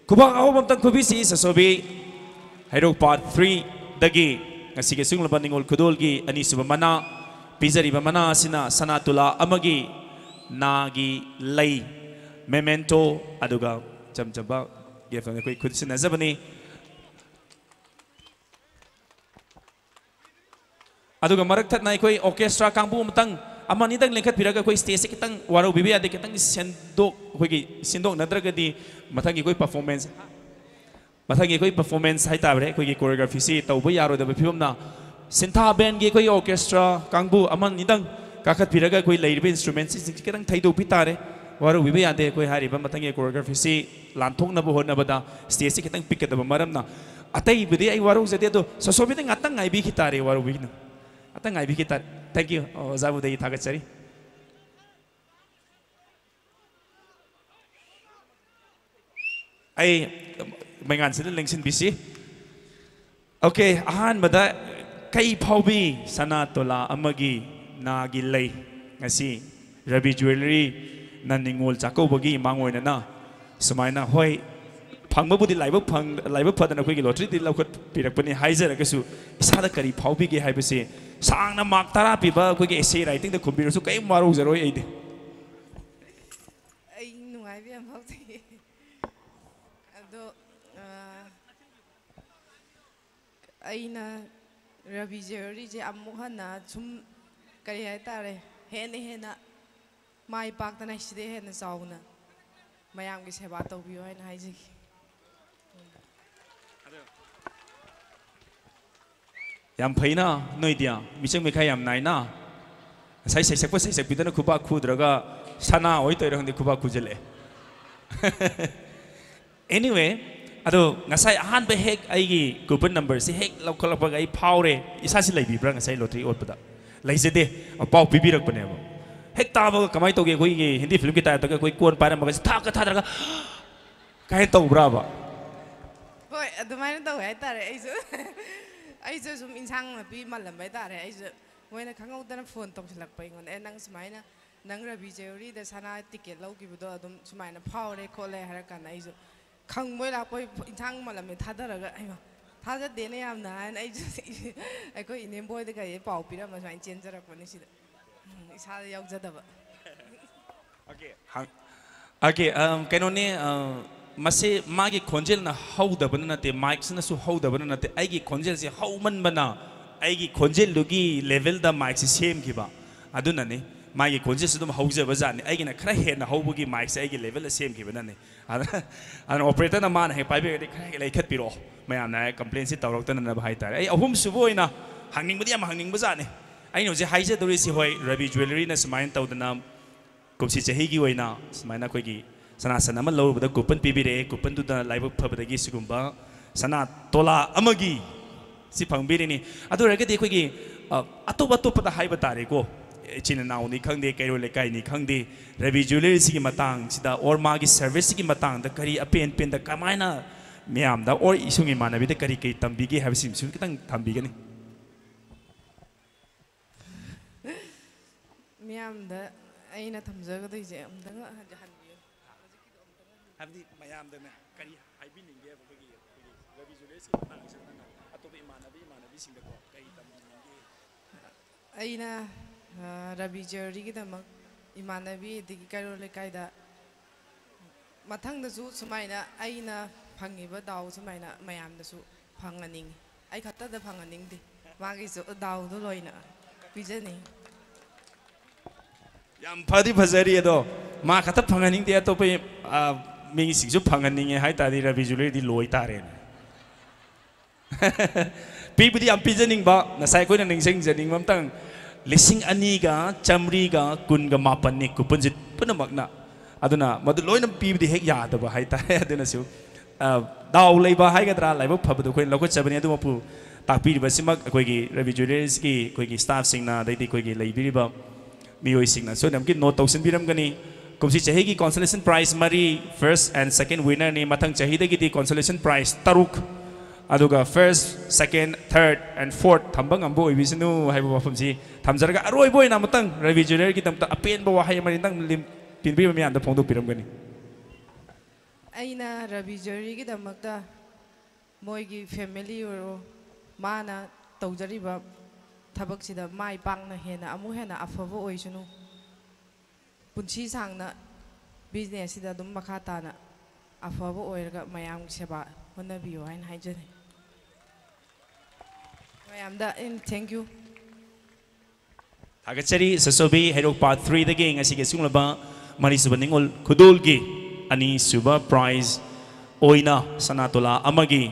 ꯈꯨꯕꯥꯛ ꯑꯍꯧꯕ ꯑꯃꯇꯪ ꯈꯨꯕꯤꯁꯤ ꯁꯁꯣꯕꯤ ꯍꯩꯔꯣꯛ ꯄꯥꯔꯠ ꯊ꯭ꯔꯤꯗꯒꯤ ꯉꯁꯤꯒꯤ ꯑꯁꯤꯒꯨꯝꯂꯕ ꯅꯤꯉꯣꯜ ꯈꯨꯗꯣꯜꯒꯤ ꯑꯅꯤꯁꯨꯕ ꯃꯅꯥ ꯄꯤꯖꯔꯤꯕ ꯃꯅꯥ ꯑꯁꯤꯅ ꯁꯅꯥ ꯇꯨꯂꯥ ꯑꯃꯒꯤ ꯅꯥꯒꯤ ꯂꯩ, ꯃꯦꯃꯦꯟꯇꯣ, ꯑꯗꯨꯒ ꯏꯆꯝ ꯆꯝꯕ ꯒꯤꯐ ꯑꯃ ꯑꯩꯈꯣꯏ ꯈꯨꯠꯁꯤꯟꯅꯖꯕꯅꯤ꯫ ꯑꯗꯨꯒ ꯃꯔꯛ ꯊꯠꯅ ꯑꯩꯈꯣꯏ ꯑꯣꯔꯀꯦꯁꯇ꯭ꯔꯥ ꯀꯥꯡꯕꯨ ꯑꯃꯇꯪ, ꯑꯃ ꯑꯅꯤꯗꯪ ꯂꯦꯡꯈꯠꯄꯤꯔꯒ ꯑꯩꯈꯣꯏ ꯁ꯭ꯇꯦꯖꯁꯦ ꯈꯤꯇꯪ ꯋꯥꯔꯧꯕꯤꯕ ꯌꯥꯗꯦ, ꯈꯤꯇꯪ ꯁꯦꯟꯗꯣꯛ, ꯑꯩꯈꯣꯏꯒꯤ ꯁꯤꯟꯗꯣꯛꯅꯗ꯭ꯔꯒꯗꯤ ꯃꯊꯪꯒꯤ ꯑꯩꯈꯣꯏ ꯄꯔꯐꯣꯔꯃꯦꯟꯁ, ꯃꯊꯪꯒꯤ ꯑꯩꯈꯣꯏ ꯄꯔꯐꯣꯔꯃꯦꯟꯁ ꯍꯥꯏꯇꯥꯔꯦ, ꯑꯩꯈꯣꯏꯒꯤ ꯀꯣꯔꯤꯌꯣꯒ꯭ꯔꯥꯐꯤꯁꯤ ꯇꯧꯕ ꯌꯥꯔꯣꯏꯗꯕ ꯐꯤꯕꯝꯅ ꯁꯤꯟꯊꯥ ꯕꯦꯟꯒꯤ ꯑꯩꯈꯣꯏ ꯑꯣꯔꯀꯦꯁꯇ꯭ꯔꯥ ꯀꯥꯡꯕꯨ ꯑꯃ ꯑꯅꯤꯗꯪ ꯀꯥꯈꯠꯄꯤꯔꯒ ꯑꯩꯈꯣꯏ ꯂꯩꯔꯤꯕ ꯏꯟꯁꯇ꯭ꯔꯨꯃꯦꯟꯁꯤꯡꯁꯤ ꯈꯤꯇꯪ ꯊꯩꯗꯣꯛꯄꯤ ꯇꯥꯔꯦ꯫ ꯋꯥꯔꯧꯕꯤꯕ ꯌꯥꯗꯦ꯫ ꯑꯩꯈꯣꯏ ꯍꯥꯏꯔꯤꯕ ꯃꯊꯪꯒꯤ ꯀꯣꯔꯤꯌꯣꯒ꯭ꯔꯥꯐꯤꯁꯤ ꯂꯥꯟꯊꯣꯛꯅꯕ ꯍꯣꯠꯅꯕꯗ ꯁ꯭ꯇꯦꯖꯁꯤ ꯈꯤꯇꯪ ꯄꯤꯛꯀꯗꯕ ꯃꯔꯝꯅ꯫ ꯑꯇꯩꯕꯨꯗꯤ ꯑꯩ ꯋꯥꯔꯧꯖꯗꯦ, ꯑꯗꯣ ꯁꯣꯁꯣꯕꯤꯗ ꯉꯥꯛꯇꯪ ꯉꯥꯏꯕꯤꯈꯤ ꯇꯥꯔꯦ, ꯋꯥꯔꯧꯕꯤꯒꯅꯨ꯫ ꯉꯥꯛꯇꯪ ꯉꯥꯏꯕꯤꯈꯤ ꯇꯥꯔꯦ꯫ Thank you꯫ ꯑꯣꯖꯥꯕꯨꯗ ꯑꯩ ꯊꯥꯒꯠꯆꯔꯤ꯫ ꯑꯩ ꯃꯩꯉꯥꯟꯁꯤꯗ ꯂꯦꯡꯁꯤꯟꯕꯤꯁꯤ꯫ ꯑꯣꯀꯦ, ꯑꯍꯥꯟꯕꯗ ꯀꯩ ꯐꯥꯎꯕꯤ ꯁꯅꯥ ꯇꯣꯂꯥ ꯑꯃꯒꯤ ꯅꯥꯒꯤ ꯂꯩ ꯉꯁꯤ ꯔꯕꯤ ꯖ꯭ꯋꯦꯂꯔꯤꯅ ꯅꯤꯉꯣꯜ ꯆꯥꯛꯀꯧꯕꯒꯤ ꯃꯥꯡꯑꯣꯏꯅꯅ ꯁꯨꯃꯥꯏꯅ, ꯍꯣꯏ, ꯐꯪꯕꯕꯨꯗꯤ ꯂꯥꯏꯕꯛ ꯐꯪ-, ꯂꯥꯏꯕꯛ ꯐꯗꯅ ꯑꯩꯈꯣꯏꯒꯤ ꯂꯣꯇ꯭ꯔꯤꯗꯤ ꯂꯧꯈꯠꯄꯤꯔꯛꯄꯅꯤ ꯍꯥꯏꯖꯔꯒꯁꯨ, ꯏꯁꯥꯗ ꯀꯔꯤ ꯐꯥꯎꯕꯤꯒꯦ ꯍꯥꯏꯕꯁꯤ ꯁꯥꯡꯅ ꯃꯥꯔꯛ ꯇꯔꯥ ꯄꯤꯕ ꯑꯩꯈꯣꯏꯒꯤ ꯑꯦꯁꯦ ꯔꯥꯏꯇꯤꯡꯗ ꯈꯨꯝꯕꯤꯔꯁꯨ ꯀꯔꯤꯝ ꯋꯥꯔꯧꯖꯔꯣꯏ ꯑꯩꯗꯤ꯫ ꯑꯩ ꯅꯨꯡꯉꯥꯏꯕ ꯌꯥꯝ ꯐꯥꯎꯖꯩ꯫ ꯑꯗꯣ, ꯑ, ꯑꯩꯅ ꯔꯕꯤ ꯖ꯭ꯋꯦꯂꯔꯤꯁꯦ ꯑꯃꯨꯛ ꯍꯟꯅ ꯁꯨꯝ, ꯀꯔꯤ ꯍꯥꯏꯇꯥꯔꯦ, ꯍꯦꯟꯅ ꯍꯦꯟꯅ ꯃꯥꯏ ꯄꯥꯛꯇꯅ ꯁꯤꯗꯩ ꯍꯦꯟꯅ ꯆꯥꯎꯅ ꯃꯌꯥꯝꯒꯤ ꯁꯦꯕꯥ ꯇꯧꯕꯤꯌꯨ ꯍꯥꯏꯅ ꯍꯥꯏꯖꯒꯦ꯫ ꯌꯥꯝ ꯐꯩꯅ ꯅꯣꯏꯗꯤ, ꯃꯤꯆꯪ ꯃꯤꯈꯥꯏ ꯌꯥꯝ ꯅꯥꯏꯅ꯫ ꯉꯁꯥꯏ ꯁꯩꯁꯛꯄ ꯁꯩꯁꯛꯄꯤꯗꯅ ꯈꯨꯕꯥꯛ ꯈꯨꯗ꯭ꯔꯒ ꯁꯅꯥ ꯑꯣꯏ ꯇꯧꯔꯤꯔ ꯈꯪꯗꯦ, ꯈꯨꯕꯥꯛ ꯈꯨꯖꯤꯜꯂꯛꯑꯦ꯫ Anyway, ꯑꯗꯣ ꯉꯁꯥꯏ ꯑꯍꯥꯟꯕ ꯍꯦꯛ ꯑꯩꯒꯤ ꯀꯨꯄꯟ ꯅꯝꯕꯔꯁꯤ ꯍꯦꯛ ꯂꯧꯈꯠꯂꯛꯄꯒ ꯑꯩ ꯐꯥꯎꯔꯦ꯫ ꯏꯁꯥꯁꯤ ꯂꯩꯕꯤꯕ꯭ꯔꯥ ꯉꯁꯥꯏ ꯂꯣꯇ꯭ꯔꯤ ꯑꯣꯠꯄꯗ? ꯂꯩꯖꯗꯦ꯫ ꯄꯥꯎ ꯄꯤꯕꯤꯔꯛꯄꯅꯦꯕ꯫ ꯍꯦꯛ ꯇꯥꯕꯒ ꯀꯃꯥꯏꯅ ꯇꯧꯒꯦ? ꯑꯩꯈꯣꯏꯒꯤ ꯍꯤꯟꯗꯤ ꯐꯤꯂꯝꯒꯤ ꯇꯥꯏꯞꯇꯒ ꯑꯩꯈꯣꯏ ꯀꯣꯟ ꯄꯥꯏꯔꯝꯃꯒ ꯊꯥꯛꯀ ꯊꯥꯗꯔꯒ ꯀꯥꯏꯅ ꯇꯧꯕ꯭ꯔꯥꯕ? ꯍꯣꯏ, ꯑꯗꯨꯃꯥꯏꯅ ꯇꯧꯋꯦ ꯍꯥꯏꯇꯥꯔꯦ꯫ ꯑꯩꯁꯨ, ꯑꯩꯁꯨ ꯁꯨꯝ ꯏꯟꯁꯥꯡ ꯅꯥꯄꯤ ꯃꯜꯂꯝꯕ ꯍꯥꯏꯇꯥꯔꯦ꯫ ꯑꯩꯁꯨ, ꯃꯣꯏꯅ ꯈꯪꯍꯧꯗꯅ ꯐꯣꯟ ꯇꯧꯁꯤꯜꯂꯛꯄ ꯑꯩꯉꯣꯟꯗ, "ꯑꯦ, ꯅꯪ ꯁꯨꯃꯥꯏꯅ, ꯅꯪ ꯔꯕꯤ ꯖ꯭ꯋꯦꯂꯔꯤꯗ ꯁꯅꯥ ꯇꯤꯀꯦꯠ ꯂꯧꯈꯤꯕꯗꯣ ꯑꯗꯨꯝ ꯁꯨꯃꯥꯏꯅ ꯐꯥꯎꯔꯦ ꯈꯣꯠꯂꯦ" ꯍꯥꯏꯔ ꯀꯥꯟꯗ ꯑꯩꯁꯨ ꯈꯪꯕꯣꯏ ꯂꯥꯛꯄꯣꯏ ꯏꯟꯁꯥꯡ ꯃꯜꯂꯝꯃꯦ ꯊꯥꯗꯔꯒ, "ꯑꯩꯃ, ꯊꯥꯖꯗꯦꯅꯦ ꯌꯥꯝꯅ" ꯍꯥꯏꯅ ꯑꯩꯁꯨ ꯑꯩꯈꯣꯏ ꯏꯅꯦꯝꯕꯣꯏꯗ ꯀꯩꯗ ꯄꯥꯎ ꯄꯤꯔꯝꯃ ꯁꯨꯃꯥꯏꯅ ꯆꯦꯟꯖꯔꯛꯄꯅꯤ ꯁꯤꯗ꯫ ꯎꯝ, ꯏꯁꯥꯗ ꯌꯥꯎꯖꯗꯕ꯫ ꯑꯣꯀꯦ, ꯍꯪ-, ꯑꯣꯀꯦ, ꯑꯝ, ꯀꯩꯅꯣꯅꯤ, ꯑ, ꯃꯁꯤ ꯃꯥꯒꯤ ꯈꯣꯟꯖꯦꯜꯅ ꯍꯧꯗꯕꯅ ꯅꯠꯇꯦ, ꯃꯥꯏꯛꯁꯤꯅꯁꯨ ꯍꯧꯗꯕꯅ ꯅꯠꯇꯦ, ꯑꯩꯒꯤ ꯈꯣꯟꯖꯦꯜꯁꯤ ꯍꯧꯃꯟꯕꯅ ꯑꯩꯒꯤ ꯈꯣꯟꯖꯦꯜꯗꯨꯒꯤ ꯂꯦꯚꯦꯜꯗ ꯃꯥꯏꯛꯁꯤ ꯁꯦꯝꯈꯤꯕ꯫ ꯑꯗꯨꯅꯅꯤ, ꯃꯥꯒꯤ ꯈꯣꯟꯖꯦꯜꯁꯤ ꯑꯗꯨꯝ ꯍꯧꯖꯕ ꯖꯥꯠꯅꯤ, ꯑꯩꯒꯤꯅ ꯈꯔ ꯍꯦꯟꯅ ꯍꯧꯕꯒꯤ ꯃꯥꯏꯛꯁꯦ ꯑꯩꯒꯤ ꯂꯦꯚꯦꯜꯗ ꯁꯦꯝꯈꯤꯕꯅꯅꯤ꯫ ꯑꯗ-, ꯑꯗꯨꯅ ꯑꯣꯄꯔꯦꯇꯔꯅ ꯃꯥꯅ ꯍꯦꯛ ꯄꯥꯏꯕꯤꯔꯒꯗꯤ ꯈꯔ ꯍꯦꯛ ꯂꯩꯈꯠꯄꯤꯔꯛꯑꯣ, ꯃꯌꯥꯝꯅ ꯍꯦꯛ ꯀꯝꯄ꯭ꯂꯦꯟꯁꯤ ꯇꯧꯔꯛꯇꯅꯅꯕ ꯍꯥꯏꯇꯥꯔꯦ꯫ ꯑꯩ ꯑꯍꯨꯝꯁꯨꯕ ꯑꯣꯏꯅ ꯍꯪꯅꯤꯡꯕꯗꯤ ꯌꯥꯝ ꯍꯪꯅꯤꯡꯕ ꯖꯥꯠꯅꯤ꯫ ꯑꯩꯅ ꯍꯧꯖꯤꯛ ꯍꯥꯏꯖꯗꯧꯔꯤꯁꯤ, ꯍꯣꯏ, ꯔꯕꯤ ꯖ꯭ꯋꯦꯂꯔꯤꯅ ꯁꯨꯃꯥꯏꯅ ꯇꯧꯗꯅ ꯀꯨꯝꯁꯤ ꯆꯍꯤꯒꯤ ꯑꯣꯏꯅ ꯁꯨꯃꯥꯏꯅ ꯑꯩꯈꯣꯏꯒꯤ ꯁꯅꯥ ꯁꯟ ꯑꯃ ꯂꯧꯔꯨꯕꯗ ꯀꯨꯄꯟ ꯄꯤꯕꯤꯔꯛꯑꯦ, ꯀꯨꯄꯟꯗꯨꯗ ꯂꯥꯏꯕꯛ ꯐꯕꯗꯒꯤ ꯁꯤꯒꯨꯝꯕ ꯁꯅꯥ ꯇꯣꯂꯥ ꯑꯃꯒꯤ ꯁꯤ ꯐꯪꯕꯤꯔꯤꯅꯤ꯫ ꯑꯗꯨ ꯑꯣꯏꯔꯒꯗꯤ ꯑꯩꯈꯣꯏꯒꯤ, ꯑ, ꯑꯇꯣꯞ ꯑꯇꯣꯞꯄꯗ ꯍꯥꯏꯕ ꯇꯥꯔꯦꯀꯣ, ꯏꯆꯤꯟ ꯏꯅꯥꯎꯅꯤ ꯈꯪꯗꯦ, ꯀꯩꯔꯣꯜ ꯂꯩꯀꯥꯏꯅꯤ ꯈꯪꯗꯦ, ꯔꯕꯤ ꯖ꯭ꯋꯦꯂꯔꯤꯁꯤꯒꯤ ꯃꯇꯥꯡꯁꯤꯗ or ꯃꯥꯒꯤ ꯁꯔꯚꯤꯁꯁꯤꯒꯤ ꯃꯇꯥꯡꯗ ꯀꯔꯤ ꯑꯄꯦꯟ ꯑꯄꯦꯟꯗ ꯀꯃꯥꯏꯅ ꯃꯌꯥꯝꯗ or ꯏꯁꯨꯡ ꯏꯃꯥꯟꯅꯕꯤꯗ ꯀꯔꯤ ꯀꯔꯤ ꯇꯝꯕꯤꯒꯦ ꯍꯥꯏꯕꯁꯤꯃꯁꯨ ꯈꯤꯇꯪ ꯊꯝꯕꯤꯒꯅꯤ? ꯃꯤꯌꯥꯝꯗ ꯑꯩꯅ ꯊꯝꯖꯒꯗꯣꯏꯁꯦ ꯑꯝꯇꯪ ꯍꯟ- ꯍꯟꯕꯤꯌꯨ꯫ ꯍꯥꯏꯕꯗꯤ ꯃꯌꯥꯝꯗꯅꯦ ꯀꯔꯤ ꯍꯥꯏꯕꯤꯅꯤꯡꯒꯦꯕ ꯑꯩꯈꯣꯏꯒꯤ, ꯑꯩꯈꯣꯏꯒꯤ ꯔꯕꯤ ꯖ꯭ꯋꯦꯂꯔꯤꯁꯤꯒꯤ ꯃꯇꯥꯡꯁꯤꯗ ꯅꯪꯅ ꯑꯇꯣꯞꯄ ꯏꯃꯥꯟꯅꯕꯤ ꯏꯃꯥꯟꯅꯕꯤꯁꯤꯡꯗꯀꯣ ꯀꯔꯤ ꯇꯝꯕꯤꯅꯤꯡꯒꯦ? ꯑꯩꯅ ꯑ, ꯔꯕꯤ ꯖ꯭ꯋꯦꯂꯔꯤꯒꯤꯗꯃꯛ ꯏꯃꯥꯟꯅꯕꯤ ꯑꯗꯒꯤ ꯀꯩꯔꯣꯜ ꯂꯩꯀꯥꯏꯗ ꯃꯊꯪꯗꯁꯨ ꯁꯨꯃꯥꯏꯅ ꯑꯩꯅ ꯐꯪꯉꯤꯕ ꯗꯥꯎ ꯁꯨꯃꯥꯏꯅ ꯃꯌꯥꯝꯗꯁꯨ ꯐꯪꯍꯟꯅꯤꯡꯉꯤ꯫ ꯑꯩ ꯈꯛꯇꯗ ꯐꯪꯍꯟꯅꯤꯡꯗꯦ, ꯃꯥꯒꯤꯁꯨ ꯗꯥꯎꯗꯣ ꯂꯣꯏꯅ ꯄꯤꯖꯅꯤꯡꯉꯤ꯫ ꯌꯥꯝ ꯐꯗꯤ ꯐꯖꯔꯤ, ꯑꯗꯣ ꯃꯥ ꯈꯛꯇ ꯐꯪꯍꯟꯅꯤꯡꯗꯦ, ꯑꯇꯣꯞꯄ, ꯑ, ꯃꯤꯁꯤꯡꯁꯨ ꯐꯪꯍꯟꯅꯤꯡꯉꯦ ꯍꯥꯏ ꯇꯥꯔꯗꯤ ꯔꯕꯤ ꯖ꯭ꯋꯦꯂꯔꯤꯗꯤ ꯂꯣꯏ ꯇꯥꯔꯦꯅꯦ꯫ ꯄꯤꯕꯨꯗꯤ ꯌꯥꯝ ꯄꯤꯖꯅꯤꯡꯕ, ꯉꯁꯥꯏ ꯑꯩꯈꯣꯏꯅ ꯅꯤꯡꯁꯤꯡꯖꯅꯤꯡꯕ ꯑꯃꯇꯪ, ꯂꯤꯁꯤꯡ ꯑꯅꯤꯒ ꯆꯥꯃꯔꯤꯒ ꯀꯨꯟꯒ ꯃꯥꯄꯟꯅꯤ ꯀꯨꯄꯟꯁꯤ ꯄꯨꯝꯅꯃꯛꯅ꯫ ꯑꯗꯨꯅ ꯃꯗꯨ ꯂꯣꯏꯅ ꯄꯤꯕꯗꯤ ꯍꯦꯛ ꯌꯥꯗꯕ ꯍꯥꯏꯇꯥꯔꯦ꯫ ꯑꯗꯨꯅꯁꯨ, ꯑ, ꯗꯥꯎ ꯂꯩꯕ ꯍꯥꯏꯒꯗ꯭ꯔꯥ, ꯂꯥꯏꯕꯛ ꯐꯕꯗꯣ ꯑꯩꯈꯣꯏꯅ ꯂꯧꯈꯠꯆꯕꯅꯤ꯫ ꯑꯗꯨꯃꯛꯄꯨ ꯇꯥꯛꯄꯤꯔꯤꯕꯁꯤꯃꯛ ꯑꯩꯈꯣꯏꯒꯤ ꯔꯕꯤ ꯖ꯭ꯋꯦꯂꯔꯤꯁꯀꯤ ꯑꯩꯈꯣꯏꯒꯤ staffꯁꯤꯡꯅ, ꯑꯗꯩꯗꯤ ꯑꯩꯈꯣꯏꯒꯤ ꯂꯩꯕꯤꯔꯤꯕ ꯃꯤꯑꯣꯏꯁꯤꯡꯅ ꯁꯣꯏꯗꯅꯃꯛꯀꯤ note ꯇꯧꯁꯤꯟꯕꯤꯔꯝꯒꯅꯤ꯫ ꯀꯨꯝꯁꯤ ꯆꯍꯤꯒꯤ consolation prize ꯃꯔꯤ, first and second winnerꯅꯤ꯫ ꯃꯊꯪ ꯆꯍꯤꯗꯒꯤꯗꯤ consolation prize ꯇꯔꯨꯛ, ꯑꯗꯨꯒ first, second, third and fourth ꯊꯝꯕ ꯉꯝꯕ ꯑꯣꯏꯕꯤꯁꯅꯨ ꯍꯥꯏꯕ ꯋꯥꯐꯝꯁꯤ ꯊꯝꯖꯔꯒ, ꯑꯔꯣꯏꯕ ꯑꯣꯏꯅ ꯑꯃꯇꯪ ꯔꯕꯤ ꯖ꯭ꯋꯦꯂꯔꯤꯒꯤꯗꯃꯛꯇ ꯑꯄꯦꯟꯕ ꯋꯥꯍꯩ ꯑꯃꯅꯤ ꯅꯪ ꯂꯤꯝ-, ꯄꯤꯕꯤꯕ ꯃꯌꯥꯝꯗ ꯐꯣꯡꯗꯣꯛꯄꯤꯔꯝꯒꯅꯤ꯫ ꯑꯩꯅ ꯔꯕꯤ ꯖ꯭ꯋꯦꯂꯔꯤꯒꯤꯗꯃꯛꯇ ꯃꯣꯏꯒꯤ family ꯑꯣꯏꯔꯣ, ꯃꯥꯅ ꯇꯧꯖꯔꯤꯕ ꯊꯕꯛꯁꯤꯗ ꯃꯥꯏ ꯄꯥꯛꯅ ꯍꯦꯟꯅ ꯑꯃꯨꯛ ꯍꯦꯟꯅ ꯑꯐꯕ ꯑꯣꯏꯁꯅꯨ, ꯄꯨꯟꯁꯤ ꯁꯥꯡꯅ businessꯁꯤꯗ ꯑꯗꯨꯝ ꯃꯈꯥ ꯇꯥꯅ ꯑꯐꯕ ꯑꯣꯏꯔꯒ ꯃꯌꯥꯝꯒꯤ ꯁꯦꯕꯥ ꯍꯣꯠꯅꯕꯤꯌꯨ ꯍꯥꯏꯅ ꯍꯥꯏꯖꯔꯤ꯫ ꯃꯌꯥꯝꯗ ꯑꯩꯅ thank you꯫ ꯊꯥꯒꯠꯆꯔꯤ ꯁꯁꯣꯕꯤ, ꯍꯩꯔꯣꯛ Part threeꯗꯒꯤ ꯉꯁꯤꯒꯤ ꯑꯁꯤꯒꯨꯝꯂꯕ ꯃꯔꯤꯁꯨꯕ ꯅꯤꯉꯣꯜ ꯈꯨꯗꯣꯜꯒꯤ ꯑꯅꯤꯁꯨꯕ prize ꯑꯣꯏꯅ ꯁꯅꯥ ꯇꯣꯂꯥ ꯑꯃꯒꯤ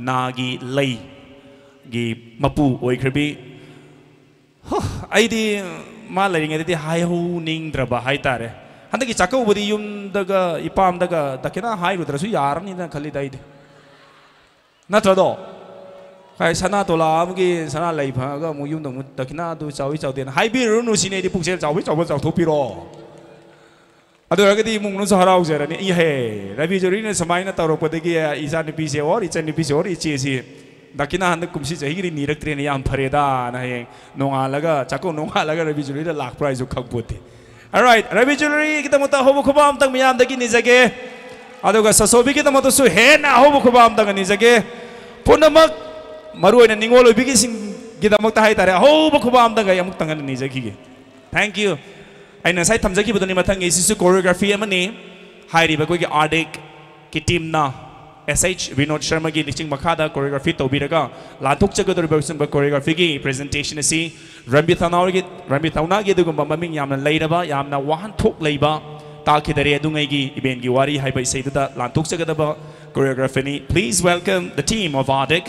ꯅꯥꯒꯤ ꯂꯩꯒꯤ ꯃꯄꯨ ꯑꯣꯏꯈ꯭ꯔꯕꯤ꯫ ꯍꯣ, ꯑꯩꯗꯤ ꯃꯥ ꯂꯩꯔꯤꯉꯩꯗꯗꯤ ꯍꯥꯏꯍꯧꯅꯤꯡꯗ꯭ꯔꯕ ꯍꯥꯏꯇꯥꯔꯦ꯫ ꯍꯟꯗꯛꯀꯤ ꯆꯥꯛꯀꯧꯕꯗꯤ ꯌꯨꯝꯗꯒ ꯏꯄꯥꯝꯗꯒ ꯗꯈꯤꯅꯥ ꯍꯥꯏꯔꯨꯗ꯭ꯔꯁꯨ ꯌꯥꯔꯅꯤꯅ ꯈꯜꯂꯤꯗ ꯑꯩꯗꯤ꯫ ꯅꯠꯇ꯭ꯔꯗꯣ? ꯀꯥꯏ ꯁꯅꯥ ꯇꯣꯂꯥ ꯑꯃꯒꯤ ꯁꯅꯥ ꯂꯩ ꯐꯪꯉꯒ ꯑꯃꯨꯛ ꯌꯨꯝꯗ ꯑꯃꯨꯛ ꯗꯈꯤꯅꯥꯗꯨ ꯆꯥꯎꯏ ꯆꯥꯎꯗꯦꯅ ꯍꯥꯏꯕꯤꯔꯨꯅꯨ ꯁꯤꯅꯤ ꯑꯩꯗꯤ꯫ ꯄꯨꯛꯆꯦꯜ ꯆꯥꯎꯕꯩ ꯆꯥꯎꯕ ꯆꯥꯎꯊꯣꯛꯄꯤꯔꯣ꯫ ꯑꯗꯨ ꯑꯣꯏꯔꯒꯗꯤ ꯏꯃꯨꯡꯅꯁꯨ ꯍꯔꯥꯎꯖꯔꯅꯤ꯫ ꯏꯍꯦ, ꯔꯕꯤ ꯖꯨꯔꯤꯅ ꯁꯨꯃꯥꯏꯅ ꯇꯧꯔꯛꯄꯗꯒꯤ ꯏꯆꯥ ꯅꯨꯄꯤꯁꯦ ꯑꯣꯔ ꯏꯆꯟ ꯅꯨꯄꯤꯁꯦ ꯑꯣꯔ ꯏꯆꯦꯁꯤ ꯗꯈꯤꯅꯥ ꯍꯟꯗꯛ ꯀꯨꯝꯁꯤ ꯆꯍꯤꯒꯤꯗꯤ ꯅꯤꯔꯛꯇ꯭ꯔꯦꯅꯦ, ꯌꯥꯝ ꯐꯔꯦꯗꯥꯅ ꯍꯌꯦꯡ ꯅꯣꯡꯉꯥꯜꯂꯒ, ꯆꯥꯛꯀꯧ ꯅꯣꯡꯉꯥꯜꯂꯒ ꯔꯕꯤ ꯖꯨꯔꯤꯗ ꯂꯥꯛꯄ꯭ꯔꯥ ꯍꯥꯏꯁꯨ ꯈꯪꯄꯣꯠꯇꯦ꯫ Alright, ꯔꯕꯤ ꯖꯨꯔꯤꯒꯤꯗꯃꯛꯇ ꯑꯍꯧꯕ ꯈꯨꯕꯥꯛ ꯑꯝꯇꯪ ꯃꯤꯌꯥꯝꯗꯒꯤ ꯅꯤꯖꯒꯦ꯫ ꯑꯗꯨꯒ ꯁꯁꯣꯕꯤꯒꯤꯗꯃꯛꯇꯁꯨ ꯍꯦꯟꯅ ꯑꯍꯧꯕ ꯈꯨꯕꯥꯛ ꯑꯝꯇꯪ ꯅꯤꯖꯒꯦ꯫ ꯄꯨꯝꯅꯃꯛ, ꯃꯔꯨꯑꯣꯏꯅ ꯅꯤꯉꯣꯜ ꯑꯣꯏꯕꯤꯒꯤꯁꯤꯡꯒꯤꯗꯃꯛꯇ ꯍꯥꯏꯇꯥꯔꯦ, ꯑꯍꯧꯕ ꯈꯨꯕꯥꯛ ꯑꯝꯇꯪ ꯑꯩ ꯑꯃꯨꯛꯇꯪ ꯍꯟꯅ ꯅꯤꯖꯈꯤꯒꯦ꯫ Thank you꯫ ꯑꯩꯅ ꯉꯁꯥꯏ ꯊꯝꯖꯈꯤꯕꯗꯨꯅꯤ, ꯃꯊꯪꯒꯤ ꯁꯤꯁꯨ choreography ꯑꯃꯅꯤ꯫ ꯍꯥꯏꯔꯤꯕ ꯑꯩꯈꯣꯏꯒꯤ ꯑꯥꯔꯗꯦꯛꯀꯤ ꯇꯤꯝꯅ ꯑꯦꯁ ꯑꯩꯆ ꯕꯤꯅꯣꯗ ꯁꯔꯃꯒꯤ ꯂꯤꯆꯤꯡ ꯃꯈꯥꯗ choreography ꯇꯧꯕꯤꯔꯒ ꯂꯥꯟꯊꯣꯛꯆꯒꯗꯧꯔꯤꯕ ꯑꯁꯤꯒꯨꯝꯕ choreographyꯒꯤ presentation ꯑꯁꯤ ꯔꯟꯕꯤ ꯊꯧꯅꯥꯒꯤ, ꯔꯟꯕꯤ ꯊꯧꯅꯥꯒꯤ ꯑꯗꯨꯒꯨꯝꯕ ꯃꯃꯤꯡ ꯌꯥꯝꯅ ꯂꯩꯔꯕ, ꯌꯥꯝꯅ ꯋꯥꯍꯟꯊꯣꯛ ꯂꯩꯕ ꯇꯥꯈꯤꯗꯔꯦ ꯑꯗꯨꯉꯩꯒꯤ ꯏꯕꯦꯟꯒꯤ ꯋꯥꯔꯤ ꯍꯥꯏꯕ ꯏꯁꯩꯗꯨꯗ ꯂꯥꯟꯊꯣꯛꯆꯒꯗꯕ choreographyꯅꯤ꯫ Please welcome the team of ꯑꯥꯔꯗꯦꯛ꯫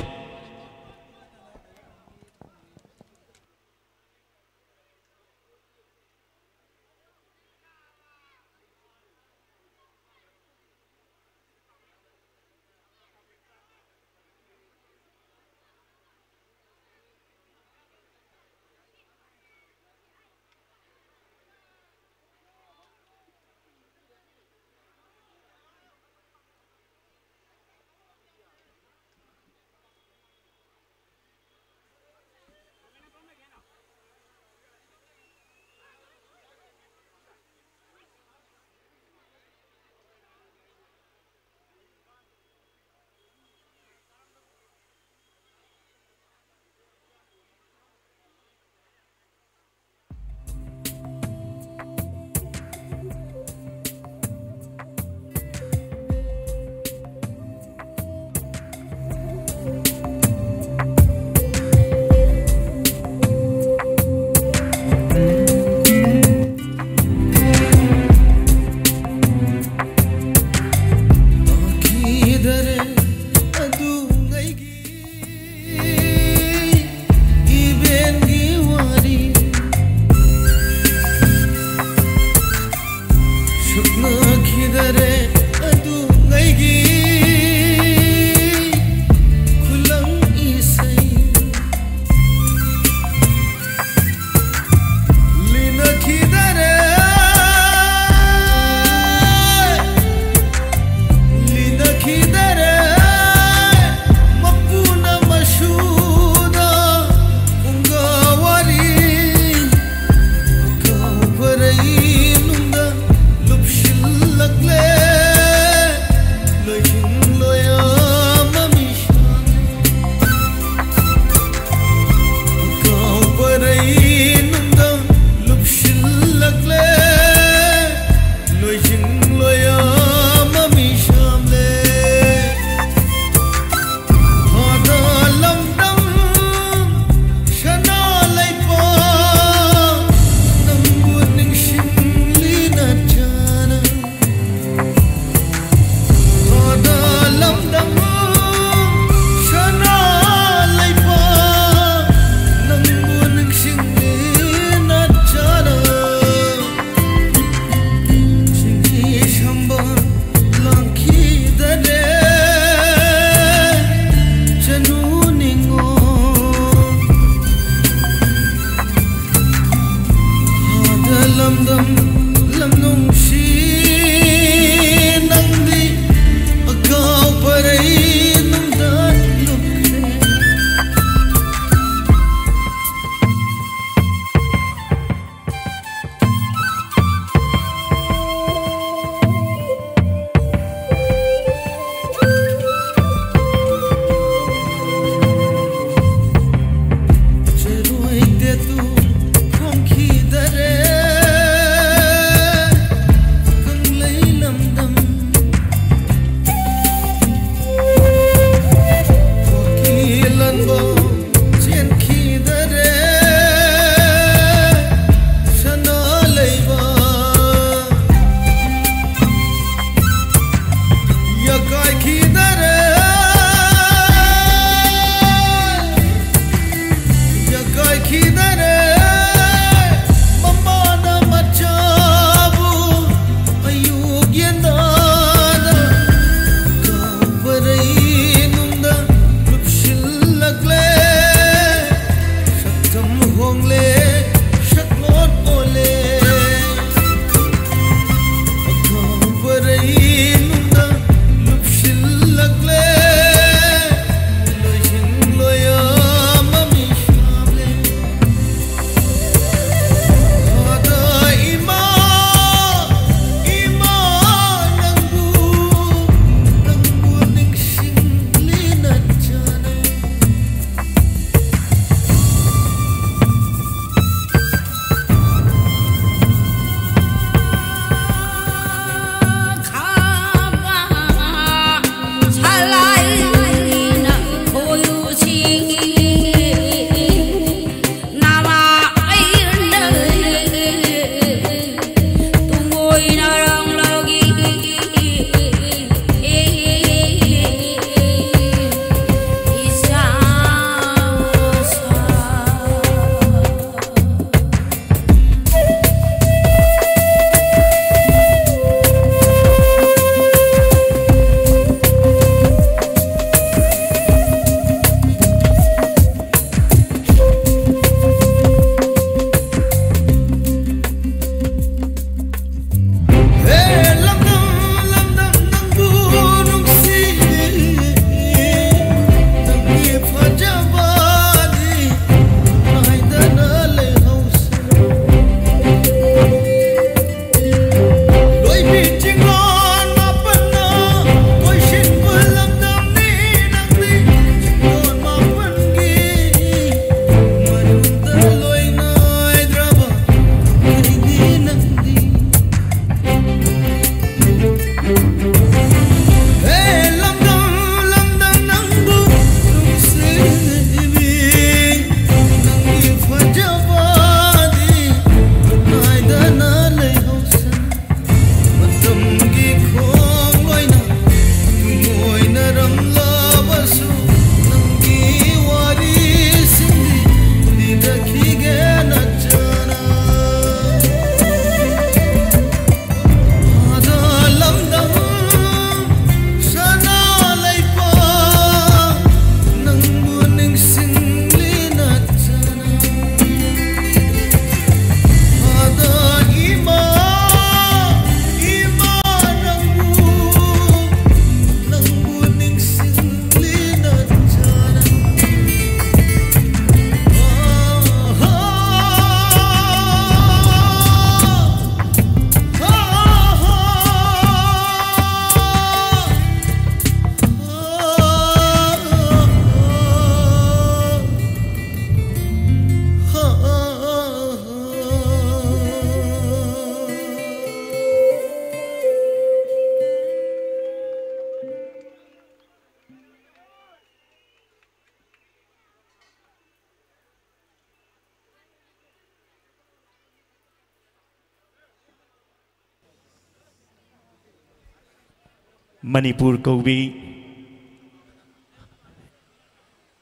Manipur ꯀꯧꯕꯤ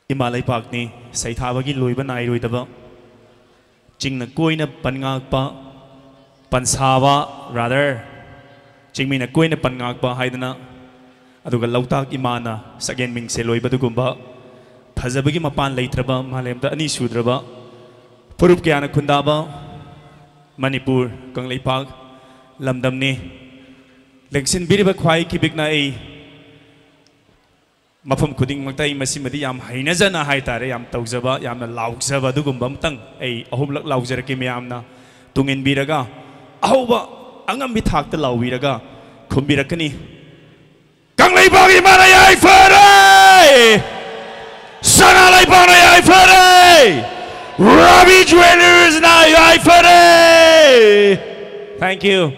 ꯏꯃꯥ ꯂꯩꯄꯥꯛꯅꯤ, ꯁꯩꯊꯥꯕꯒꯤ ꯂꯣꯏꯕ ꯅꯥꯏꯔꯣꯏꯗꯕ꯫ ꯆꯤꯡꯅ ꯀꯣꯏꯅ ꯄꯟꯉꯥꯛꯄ, ꯄꯟꯁꯥꯕ, rather, ꯆꯤꯡꯃꯤꯅ ꯀꯣꯏꯅ ꯄꯟꯉꯥꯛꯄ ꯍꯥꯏꯗꯅ, ꯑꯗꯨꯒ ꯂꯣꯛꯇꯥꯛ ꯏꯃꯥꯅ ꯁꯛꯍꯦꯟ ꯃꯤꯡꯁꯦꯜ ꯑꯣꯏꯕ ꯑꯗꯨꯒꯨꯝꯕ ꯐꯖꯕꯒꯤ ꯃꯄꯥꯟ ꯂꯩꯇ꯭ꯔꯕ, ꯃꯥꯂꯦꯝꯗ ꯑꯅꯤ ꯁꯨꯗ꯭ꯔꯕ ꯐꯨꯔꯨꯞ ꯀꯌꯥꯅ ꯈꯨꯟꯗꯥꯕ ꯃꯅꯤꯄꯨꯔ ꯀꯪꯂꯩꯄꯥꯛ ꯂꯝꯗꯝꯅꯤ꯫ ꯂꯦꯡꯁꯤꯟꯕꯤꯔꯤꯕ ꯈ꯭ꯋꯥꯏ ꯀꯤꯕꯤꯛꯅ ꯑꯩ ꯃꯐꯝ ꯈꯨꯗꯤꯡꯃꯛꯇ ꯑꯩ ꯃꯁꯤꯃꯗꯤ ꯌꯥꯝ ꯍꯩꯅꯖꯅ ꯍꯥꯏꯇꯥꯔꯦ, ꯌꯥꯝ ꯇꯧꯖꯕ, ꯌꯥꯝꯅ ꯂꯥꯎꯖꯕ ꯑꯗꯨꯒꯨꯝꯕ ꯑꯃꯇꯪ ꯑꯩ ꯑꯍꯨꯝꯂꯛ ꯂꯥꯎꯖꯔꯛꯀꯦ꯫ ꯃꯌꯥꯝꯅ ꯇꯨꯡꯏꯟꯕꯤꯔꯒ ꯑꯍꯧꯕ ꯑꯉꯝꯕꯤ ꯊꯥꯛꯇ ꯂꯥꯎꯕꯤꯔꯒ ꯈꯨꯝꯕꯤꯔꯛꯀꯅꯤ꯫ ꯀꯪꯂꯩꯄꯥꯛ ꯏꯃꯥꯅ ꯌꯥꯏꯐꯔꯦ! ꯁꯅꯥ ꯂꯩꯄꯥꯛꯅ ꯌꯥꯏꯐꯔꯦ! ꯔꯕꯤ ꯖꯨꯋꯦꯂꯔꯤꯁꯅ ꯌꯥꯏꯐꯔꯦ! Thank you꯫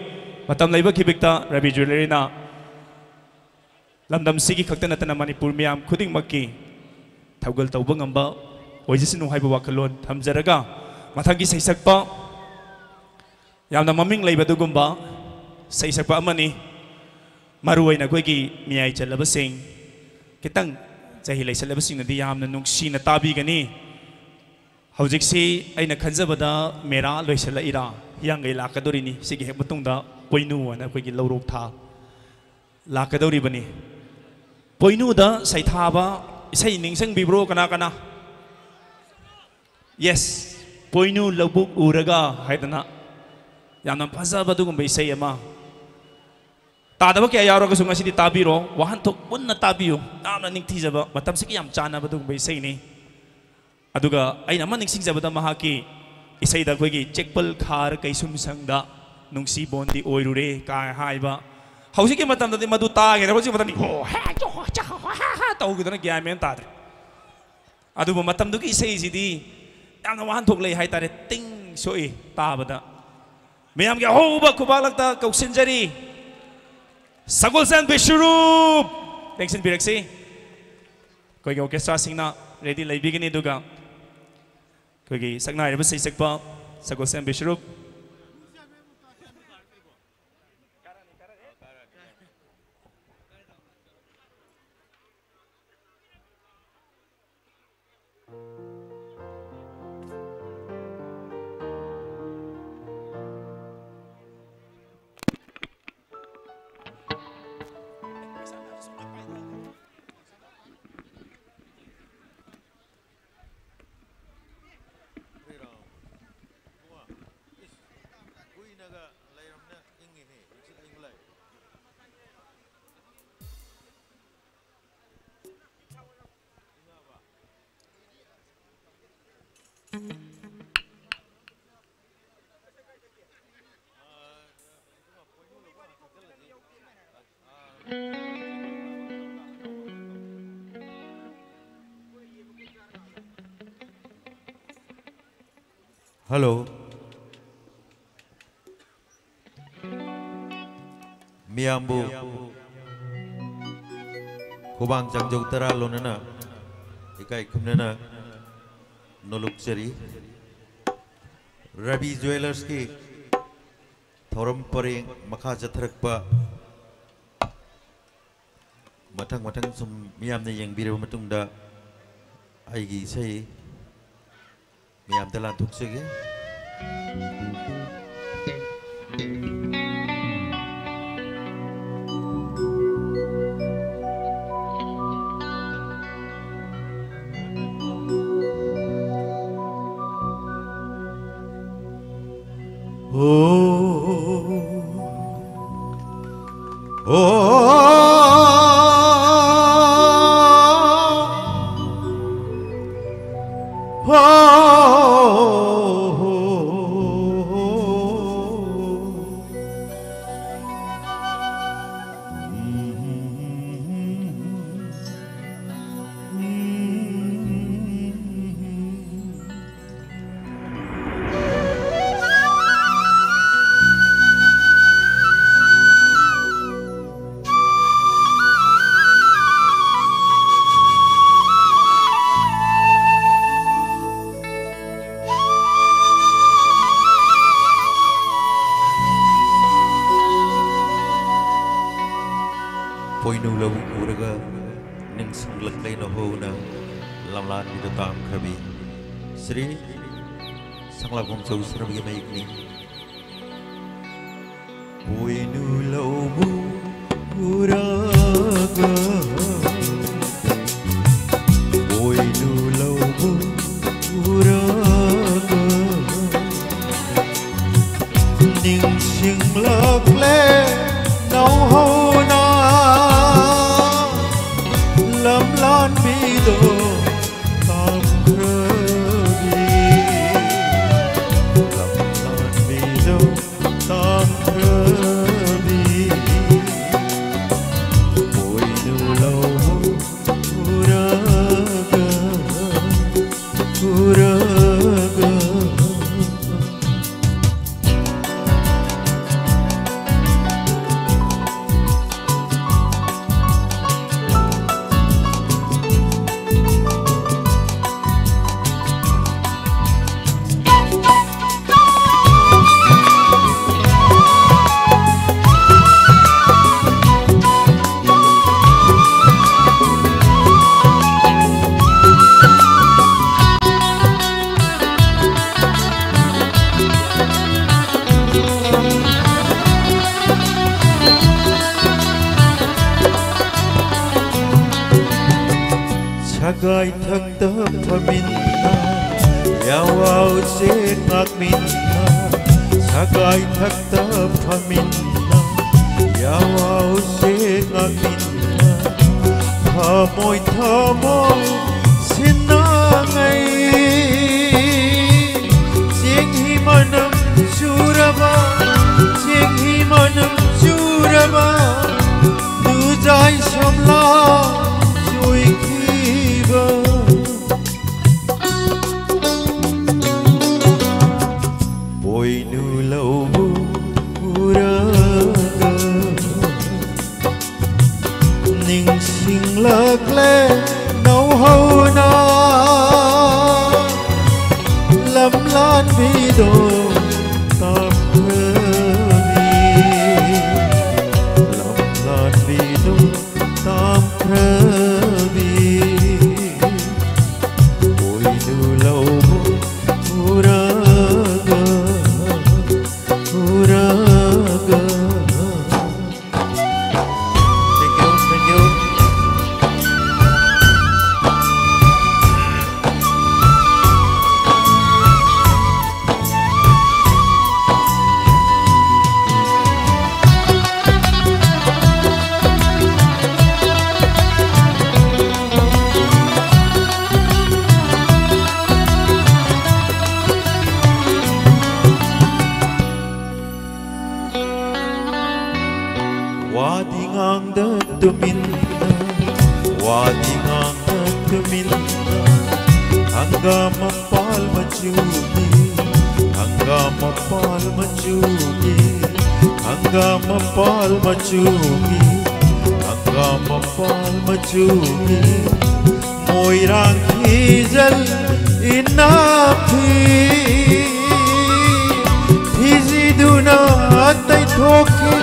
ꯃꯇꯝ ꯂꯩꯕ ꯈꯤꯕꯤꯛꯇ ꯔꯕꯤ ꯖꯨꯋꯦꯂꯔꯤꯅ ꯂꯝꯗꯝꯁꯤꯒꯤ ꯈꯛꯇ ꯅꯠꯇꯅ ꯃꯅꯤꯄꯨꯔ ꯃꯤꯌꯥꯝ ꯈꯨꯗꯤꯡꯃꯛꯀꯤ ꯊꯧꯒꯜ ꯇꯧꯕ ꯉꯝꯕ ꯑꯣꯏꯖꯁꯅꯨ ꯍꯥꯏꯕ ꯋꯥꯈꯜꯂꯣꯟ ꯊꯝꯖꯔꯒ, ꯃꯊꯪꯒꯤ ꯁꯩꯁꯛꯄ ꯌꯥꯝꯅ ꯃꯃꯤꯡ ꯂꯩꯕ ꯑꯗꯨꯒꯨꯝꯕ ꯁꯩꯁꯛꯄ ꯑꯃꯅꯤ꯫ ꯃꯔꯨꯑꯣꯏꯅ ꯑꯩꯈꯣꯏꯒꯤ ꯃꯤꯌꯥꯏ ꯆꯜꯂꯕꯁꯤꯡ, ꯈꯤꯇꯪ ꯆꯍꯤ ꯂꯩꯁꯜꯂꯕꯁꯤꯡꯅꯗꯤ ꯌꯥꯝꯅ ꯅꯨꯡꯁꯤꯅ ꯇꯥꯕꯤꯒꯅꯤ꯫ ꯍꯧꯖꯤꯛꯁꯤ ꯑꯩꯅ ꯈꯟꯖꯕꯗ ꯃꯦꯔꯥ ꯂꯣꯏꯁꯤꯜꯂꯛꯏꯔꯥ, ꯍꯤꯌꯥꯡꯒꯩ ꯂꯥꯛꯀꯗꯧꯔꯤꯅꯤ꯫ ꯁꯤꯒꯤ ꯍꯦꯛ ꯃꯇꯨꯡꯗ ꯄꯣꯏꯅꯨ ꯍꯥꯏꯅ ꯑꯩꯈꯣꯏꯒꯤ ꯂꯧꯔꯣꯛ ꯊꯥ ꯂꯥꯛꯀꯗꯧꯔꯤꯕꯅꯤ꯫ ꯄꯣꯏꯅꯨꯗ ꯁꯩꯊꯥꯕ ꯏꯁꯩ ꯅꯤꯡꯁꯤꯡꯕꯤꯕ꯭ꯔꯣ ꯀꯅꯥ ꯀꯅꯥ? Yes, ꯄꯣꯏꯅꯨ ꯂꯧꯕꯨꯛ ꯎꯔꯒ ꯍꯥꯏꯗꯅ ꯌꯥꯝꯅ ꯐꯖꯕ ꯑꯗꯨꯒꯨꯝꯕ ꯏꯁꯩ ꯑꯃ꯫ ꯇꯥꯗꯕ ꯀꯌꯥ ꯌꯥꯎꯔꯒꯁꯨ ꯉꯁꯤꯗꯤ ꯇꯥꯕꯤꯔꯣ, ꯋꯥꯍꯟꯊꯣꯛ ꯃꯨꯟꯅ ꯇꯥꯕꯤꯌꯨ꯫ ꯌꯥꯝꯅ ꯅꯤꯡꯊꯤꯖꯕ, ꯃꯇꯝꯁꯤꯒ ꯌꯥꯝ ꯆꯥꯟꯅꯕ ꯑꯗꯨꯒꯨꯝꯕ ꯏꯁꯩꯅꯤ꯫ ꯑꯗꯨꯒ ꯑꯩꯅ ꯑꯃ ꯅꯤꯡꯁꯤꯡꯖꯕꯗ, ꯃꯍꯥꯛꯀꯤ ꯏꯁꯩꯗ ꯑꯩꯈꯣꯏꯒꯤ "ꯆꯦꯛꯄꯜ ꯈꯥꯔ ꯀꯩꯁꯨꯝ ꯁꯪꯗ ꯅꯨꯡꯁꯤꯕꯣꯟꯗꯤ ꯑꯣꯏꯔꯨꯔꯦ" ꯀꯥꯏ ꯍꯥꯏꯕ, ꯍꯧꯖꯤꯛꯀꯤ ꯃꯇꯝꯗꯗꯤ ꯃꯗꯨ ꯇꯥꯈꯤꯗ꯭ꯔꯦ꯫ ꯍꯧꯖꯤꯛ ꯃꯇꯝꯗꯤ ꯍꯣ ꯍꯦ ꯆꯣ ꯍꯣ ꯆꯥ ꯍꯣ ꯍꯥ ꯍꯥ ꯇꯧꯈꯤꯗꯅ ꯒ꯭ꯌꯥꯟ ꯃꯦꯟ ꯇꯥꯗ꯭ꯔꯦ꯫ ꯑꯗꯨꯕꯨ ꯃꯇꯝꯗꯨꯒꯤ ꯏꯁꯩꯁꯤꯗꯤ ꯌꯥꯝꯅ ꯋꯥꯍꯟꯊꯣꯛ ꯂꯩ ꯍꯥꯏꯇꯥꯔꯦ, ꯇꯤꯡ ꯁꯣꯛꯏ ꯇꯥꯕꯗ꯫ ꯃꯌꯥꯝꯒꯤ ꯑꯍꯧꯕ ꯈꯨꯕꯥꯛꯂꯛꯇ ꯀꯧꯁꯤꯟꯖꯔꯤ꯫ ꯁꯒꯣꯜꯁꯦꯝ ꯕꯤꯁ꯭ꯋꯔꯨꯞ ꯂꯦꯡꯁꯤꯟꯕꯤꯔꯛꯁꯤ꯫ ꯑꯩꯈꯣꯏꯒꯤ ꯑꯣꯔꯀꯦꯁꯇ꯭ꯔꯥꯁꯤꯡꯅ ꯔꯦꯗꯤ ꯂꯩꯕꯤꯒꯅꯤ, ꯑꯗꯨꯒ ꯑꯩꯈꯣꯏꯒꯤ ꯁꯛꯅꯥꯏꯔꯕ ꯁꯩꯁꯛꯄ ꯁꯒꯣꯜꯁꯦꯝ ꯕꯤꯁ꯭ꯋꯔꯨꯞ꯫ ꯍꯜꯂꯣ꯫ ꯃꯤꯌꯥꯝꯕꯨ ꯈꯨꯕꯥꯡ ꯆꯥꯡꯖꯧ ꯇꯔꯥ ꯂꯣꯟꯅꯅ ꯏꯀꯥꯏ ꯈꯨꯝꯅꯅ ꯅꯣꯂꯨꯛꯆꯔꯤ꯫ ꯔꯕꯤ ꯖꯨꯋꯦꯂꯔꯁꯀꯤ ꯊꯧꯔꯝ ꯄꯔꯦꯡ ꯃꯈꯥ ꯆꯠꯊꯔꯛꯄ ꯃꯊꯪ ꯃꯊꯪ ꯁꯨꯝ ꯃꯤꯌꯥꯝꯅ ꯌꯦꯡꯕꯤꯔꯕ ꯃꯇꯨꯡꯗ ꯑꯩꯒꯤ ꯏꯁꯩ ꯃꯤꯌꯥꯝꯗ ꯂꯥꯟꯊꯣꯛꯆꯒꯦ꯫ ꯄꯣꯏꯅꯨ ꯂꯧꯕꯨꯛ ꯎꯔꯒ ꯅꯤꯡꯁꯤꯡꯂꯛꯂꯦ ꯅꯧꯍꯧꯅ ꯂꯝꯂꯥꯟꯕꯤꯗꯣ ꯇꯥꯝꯈ꯭ꯔꯕꯤ꯫ ꯁ꯭ꯔꯤ ꯁꯪꯂꯥꯛꯄꯝ ꯆꯧꯁ꯭ꯔꯕꯒꯤ ꯃꯌꯦꯛꯅꯤ꯫ ꯄꯣꯏꯅꯨ ꯂꯧꯕꯨꯛ ꯎꯔꯒ, ꯄꯣꯏꯅꯨ ꯂꯧꯕꯨꯛ ꯎꯔꯒ, ꯅꯤꯡꯁꯤꯡꯂꯛꯂꯦ ꯅꯧꯍꯧꯅ ꯂꯝꯂꯥꯟꯕꯤꯗꯣ ꯇꯥꯝꯈ꯭ꯔꯕꯤ꯫ ꯁꯦ ꯉꯥꯛꯃꯤꯟꯅ, ꯁꯒꯥꯏ ꯊꯛꯇ ꯐꯝꯃꯤꯟꯅ, ꯌꯥꯋꯥꯎꯁꯦ ꯉꯥꯛꯃꯤꯟꯅ, ꯊꯃꯣꯏ ꯊꯃꯣꯏ ꯁꯤꯟꯅꯉꯩ꯫ ꯆꯦꯡꯍꯤ ꯃꯅꯝ ꯆꯨꯔꯕ, ꯆꯦꯡꯍꯤ ꯃꯅꯝ ꯆꯨꯔꯕ, ꯗꯨꯖꯥꯏ ꯁꯝꯂꯥ ꯆꯨꯏꯈꯤꯕ꯫ ꯄꯣꯏꯅꯨ ꯂꯧꯕꯨꯛ ꯎꯔꯒ ꯅꯤꯡꯁꯤꯡꯂꯛꯂꯦ ꯅꯧꯍꯧꯅ ꯂꯝꯂꯥꯟꯕꯤꯗꯣ ꯇꯥꯝꯈ꯭ꯔꯕꯤ, ꯂꯝꯂꯥꯟꯕꯤꯗꯣ ꯇꯥꯝꯈ꯭ꯔꯕꯤ꯫ ꯄꯣꯏꯅꯨ ꯂꯧꯕꯨꯛ ꯎꯔꯒ, ꯎꯔꯒ꯫ Thank you, thank you. ꯋꯥꯗꯤ ꯉꯥꯡꯗ ꯇꯨꯃꯤꯟꯅ, ꯋꯥꯗꯤ ꯉꯥꯡꯗ ꯇꯨꯃꯤꯟꯅ, ꯍꯪꯒꯥꯝ ꯃꯄꯥꯜ ꯃꯆꯨꯒꯤ, ꯍꯪꯒꯥꯝ ꯃꯄꯥꯜ ꯃꯆꯨꯒꯤ, ꯍꯪꯒꯥꯝ ꯃꯄꯥꯜ ꯃꯆꯨꯒꯤ, ꯍꯪꯒꯥꯝ ꯃꯄꯥꯜ ꯃꯆꯨꯒꯤ, ꯃꯣꯏꯔꯥꯡ ꯐꯤꯖꯜ ꯏꯅꯥꯛ ꯐꯤ, ꯐꯤꯖꯤꯗꯨꯅ ꯇꯩꯊꯣꯛꯈꯤ,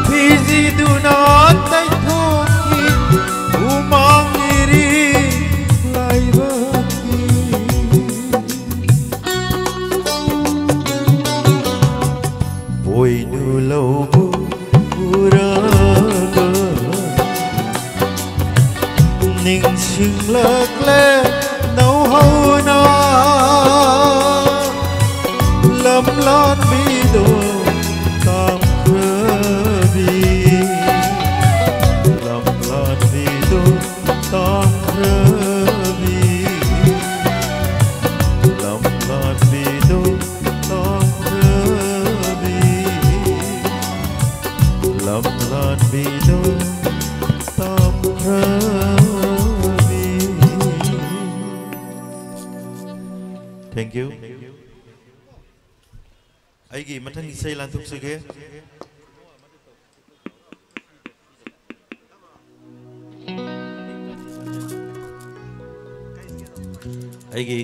ꯐꯤꯖꯤꯗꯨꯅ ꯇꯩꯊꯣꯛꯈꯤ, ꯍꯨꯃꯥꯡ ꯏꯔꯤ ꯂꯥꯏꯕꯛꯀꯤ꯫ ꯄꯣꯏꯅꯨ ꯂꯧꯕꯨꯛ ꯎꯔꯒ ꯅꯤꯡꯁꯤꯡꯂꯛꯂꯦ ꯅꯧꯍꯧꯅ ꯑꯩꯒꯤ ꯃꯊꯪ ꯏꯁꯩ ꯂꯥꯟꯊꯣꯛꯆꯒꯦ꯫ ꯑꯩꯒꯤ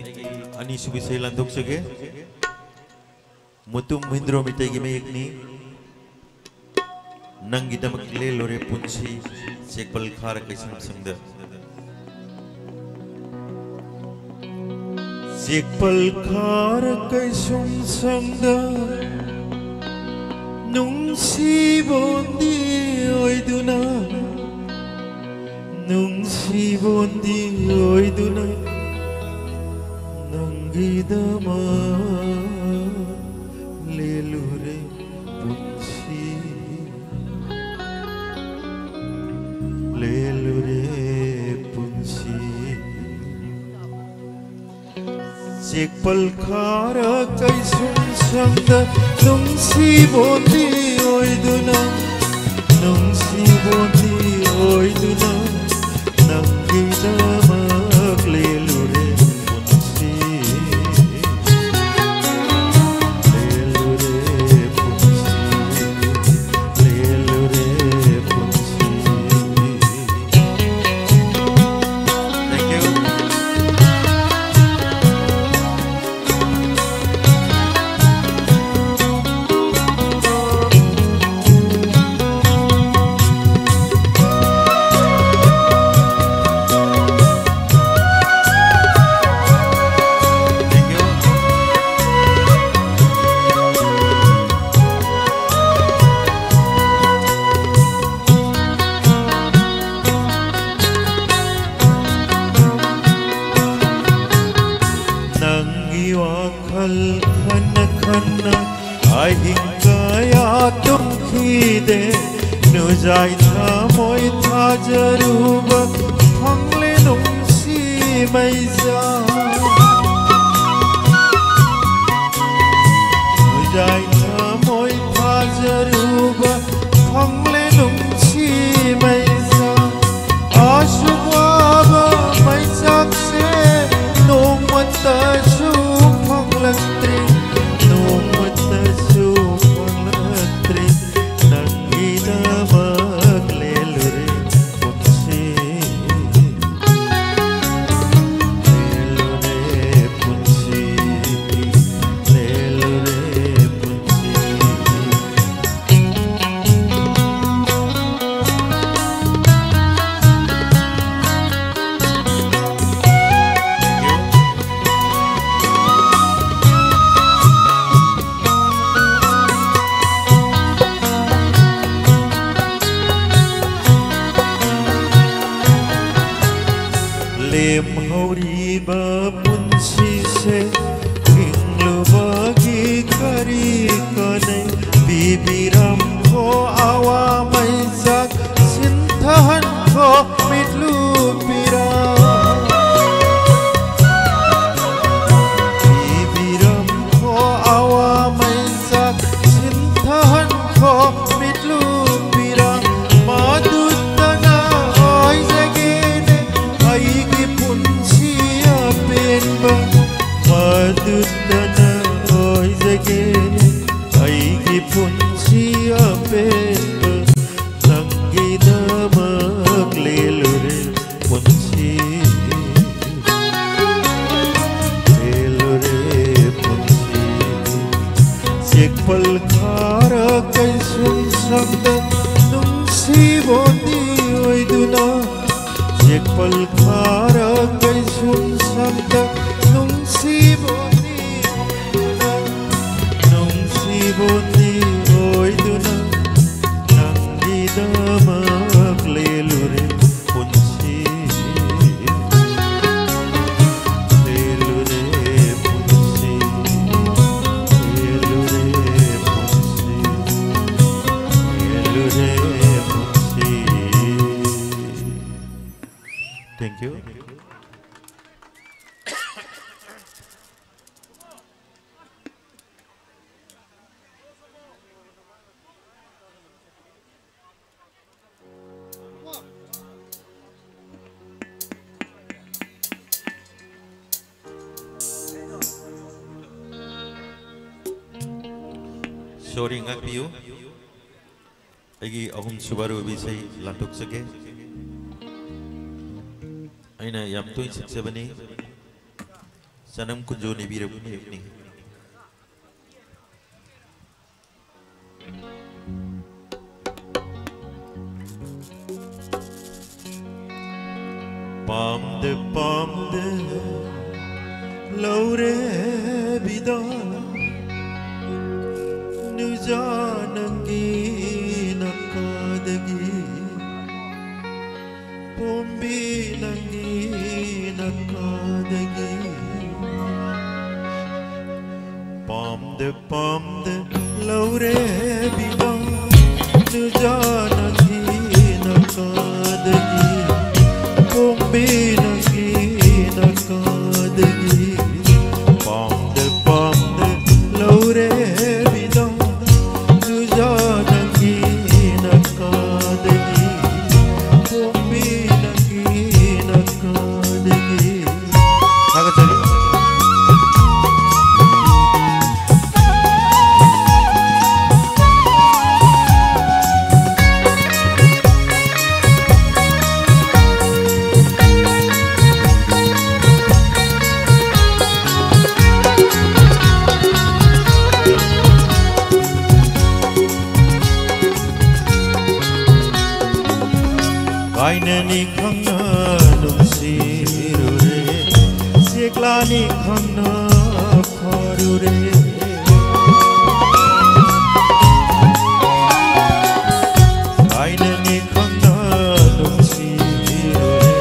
ꯑꯅꯤꯁꯨꯕ ꯏꯁꯩ ꯂꯥꯟꯊꯣꯛꯆꯒꯦ꯫ ꯃꯨꯇꯨꯝ ꯍꯨꯏꯟꯗ꯭ꯔꯣ ꯃꯤꯇꯩꯒꯤ ꯃꯌꯦꯛꯅꯤ꯫ ꯅꯪꯒꯤꯗꯃꯛ ꯂꯦꯜꯂꯨꯔꯦ ꯄꯨꯟꯁꯤ, ꯆꯦꯛꯄꯜ ꯈꯥꯔ ꯀꯩꯁꯨꯝꯁꯪꯗ꯫ ꯆꯦꯛꯄꯜ ꯈꯥꯔ ꯀꯩꯁꯨꯝꯁꯪꯗ ꯅꯨꯡꯁꯤꯕꯣꯟꯗꯤ ꯑꯣꯏꯗꯨꯅ, ꯅꯨꯡꯁꯤꯕꯣꯟꯗꯤ ꯑꯣꯏꯗꯨꯅ ꯅꯪꯒꯤꯗꯃꯛ ꯂꯦꯜꯂꯨꯔꯦ ꯄꯨꯟꯁꯤ, ꯂꯦꯜꯂꯨꯔꯦ ꯄꯨꯟꯁꯤ꯫ ꯆꯦꯛꯄꯜ ꯈꯥꯔ ꯀꯩꯁꯨꯝꯁꯪꯗ ꯅꯨꯡꯁꯤꯕꯣꯟꯗꯤ ꯑꯣꯏꯗꯨꯅ, ꯅꯨꯡꯁꯤꯕꯣꯟꯗꯤ ꯑꯣꯏꯗꯨꯅ ꯅꯪꯒꯤꯗꯃꯛ ꯂꯦꯜꯂꯨꯔꯦ ꯄꯨꯟꯁꯤ, ꯂꯦꯜꯂꯨꯔꯦ ꯄꯨꯟꯁꯤ, ꯂꯦꯜꯂꯨꯔꯦ ꯄꯨꯟꯁꯤ꯫ Thank you. ꯅꯪꯒꯤ ꯋꯥꯈꯜ ꯈꯟꯅ ꯈꯟꯅ ꯑꯍꯤꯡ ꯀꯌꯥ ꯇꯨꯝꯈꯤꯗꯦ꯫ ꯅꯨꯖꯥꯏ ꯊꯃꯣꯏ ꯊꯥꯖꯔꯨꯕ ꯐꯪꯂꯦ ꯅꯨꯡꯁꯤ ꯃꯩꯁꯥ꯫ ꯅꯨꯖꯥꯏ ꯊꯃꯣꯏ ꯊꯥꯖꯔꯨꯕ ꯐꯪꯂꯦ ꯅꯨꯡꯁꯤ ꯃꯩꯁꯥ꯫ ꯑꯁꯨꯛ ꯋꯥꯕ ꯃꯩꯁꯥꯛꯁꯦ ꯅꯣꯡꯃꯇꯁꯨ ꯐꯪ ꯐꯪꯂꯛꯇ꯭ꯔꯦ, ꯅꯣꯡꯃꯇꯁꯨ ꯐꯪꯂꯛꯇ꯭ꯔꯦ, ꯅꯪꯒꯤꯗꯃꯛ ꯂꯦꯜꯂꯨꯔꯦ ꯄꯨꯟꯁꯤ꯫ ꯂꯦꯜꯂꯨꯔꯦ ꯄꯨꯟꯁꯤ, ꯂꯦꯜꯂꯨꯔꯦ ꯄꯨꯟꯁꯤ꯫ ꯂꯦꯝꯍꯧꯔꯤꯕ ꯄꯨꯟꯁꯤꯁꯦ ꯍꯤꯡꯂꯨꯕꯒꯤ ꯀꯔꯤ ꯀꯥꯟꯅꯩ? ꯄꯤꯕꯤꯔꯝꯈꯣ ꯑꯋꯥ ꯃꯩꯆꯥꯛ, ꯁꯤꯟꯊꯍꯟꯈꯣ ꯃꯤꯠꯂꯨ ꯄꯤꯔꯥꯡ꯫ ꯄꯤꯕꯤꯔꯝꯈꯣ ꯑꯋꯥ ꯃꯩꯆꯥꯛ, ꯁꯤꯟꯊꯍꯟꯈꯣ ꯃꯤꯠꯂꯨ ꯄꯤꯔꯥꯡ꯫ ꯃꯗꯨꯇꯅ ꯑꯣꯏꯖꯒꯦꯅꯦ ꯑꯩꯒꯤ ꯄꯨꯟꯁꯤ ꯑꯄꯦꯟꯕ꯫ ꯃꯗꯨꯇꯅ ꯑꯣꯏꯖꯒꯦꯅꯦ ꯑꯩꯒꯤ ꯄꯨꯟꯁꯤ ꯑꯄꯦꯟꯕ꯫ ꯅꯪꯒꯤꯗꯃꯛ ꯂꯦꯜꯂꯨꯔꯦ ꯄꯨꯟꯁꯤ, ꯂꯦꯜꯂꯨꯔꯦ ꯄꯨꯟꯁꯤ꯫ ꯌꯦꯛꯄꯜ ꯈꯥꯔ ꯀꯩꯁꯨꯝ ꯁꯪꯗ ꯅꯨꯡꯁꯤꯕꯣꯟꯗꯤ ꯑꯣꯏꯗꯨꯅ, ꯌꯦꯛꯄꯜ ꯈꯥꯔ ꯀꯩꯁꯨꯝ ꯁꯪꯗ ꯅꯨꯡꯁꯤꯕꯣꯟꯗꯤ ꯑꯣꯏꯗꯨꯅ, ꯅꯨꯡꯁꯤꯕꯣꯟꯗꯤ ꯑꯣꯏꯗꯨꯅ, ꯅꯪꯒꯤꯗꯃꯛ ꯂꯦꯜꯂꯨꯔꯦ ꯄꯨꯟꯁꯤ, ꯂꯦꯜꯂꯨꯔꯦ ꯄꯨꯟꯁꯤ, ꯂꯦꯜꯂꯨꯔꯦ ꯄꯨꯟꯁꯤ, ꯂꯦꯜꯂꯨꯔꯦ ꯄꯨꯟꯁꯤ꯫ Thank you. ꯁꯣꯔꯤ, ꯉꯥꯛꯄꯤꯌꯨ꯫ ꯑꯩꯒꯤ ꯑꯍꯨꯝꯁꯨꯕ ꯑꯔꯣꯏꯕ ꯏꯁꯩ ꯂꯥꯟꯊꯣꯛꯆꯒꯦ꯫ ꯑꯩꯅ ꯌꯥꯝ ꯇꯣꯏꯅ ꯁꯛꯆꯕꯅꯤ꯫ ꯆꯅꯝ ꯀꯨꯟꯖꯣ ꯅꯤꯕꯤꯔꯛꯄꯅꯤ꯫ ꯄꯥꯝꯗ ꯄꯥꯝꯗ ꯂꯧꯔꯦꯕꯤꯗꯣ, ꯅꯨꯖꯥ ꯅꯪꯒꯤ ꯅꯀꯥꯗꯒꯤ, ꯄꯣꯝꯕꯤ ꯅꯪꯒꯤ ꯅꯀꯥꯗꯒꯤ꯫ ꯄꯥꯝꯗ ꯄꯥꯝꯗ ꯂꯧꯔꯦꯕꯤꯗꯣ, ꯅꯨꯖꯥ ꯅꯪꯒꯤ ꯅꯀꯥꯗꯒꯤ, ꯄꯣꯝꯕꯤ ꯅꯪꯒꯤ ꯅꯀꯥꯗꯒꯤ꯫ ꯄꯥꯝꯗ ꯄꯥꯝꯗ ꯂꯧꯔꯦꯕꯤꯗꯣ, ꯅꯨꯖꯥ ꯅꯪꯒꯤ ꯅꯀꯥꯗꯒꯤ, ꯄꯣꯝꯕꯤ ꯅꯪꯒꯤ ꯅꯀꯥꯗꯒꯤ꯫ ꯊꯥꯒꯠꯆꯔꯤ꯫ ꯀꯥꯏꯅꯅꯤ ꯈꯪꯅ ꯅꯨꯡꯁꯤꯔꯨꯔꯦ, ꯆꯦꯛꯂꯥꯅꯤ ꯈꯪꯅ ꯐꯥꯔꯨꯔꯦ꯫ ꯀꯥꯏꯅꯅꯤ ꯈꯪꯅ ꯅꯨꯡꯁꯤꯔꯨꯔꯦ,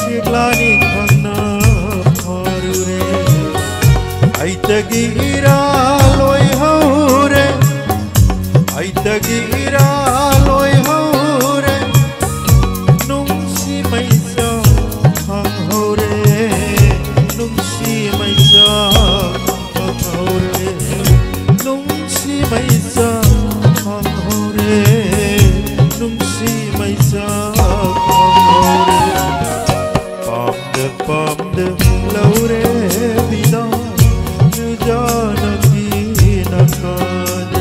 ꯆꯦꯛꯂꯥꯅꯤ ꯈꯪꯅ ꯐꯥꯔꯨꯔꯦ꯫ ꯑꯩꯇꯒꯤ ꯏꯔꯥꯜ ꯑꯣꯏꯍꯧꯔꯦ, ꯑꯩꯇꯒꯤ ꯏꯔꯥꯜ ꯑꯣꯏꯍꯧꯔꯦ꯫ ꯅꯨꯡꯁꯤ ꯃꯩꯁꯥ ꯐꯪꯍꯧꯔꯦ, ꯅꯨꯡꯁꯤ ꯃꯩꯁꯥ ꯐꯪꯍꯧꯔꯦ, ꯅꯨꯡꯁꯤ ꯃꯩꯁꯥ ꯐꯪꯍꯧꯔꯦ, ꯅꯨꯡꯁꯤ ꯃꯩꯁꯥ ꯐꯪꯍꯧꯔꯦ꯫ ꯄꯥꯝꯗ ꯄꯥꯝꯗ ꯂꯧꯔꯦꯕꯤꯗꯣ, ꯅꯨꯖꯥ ꯅꯪꯒꯤ ꯅꯀꯥꯗ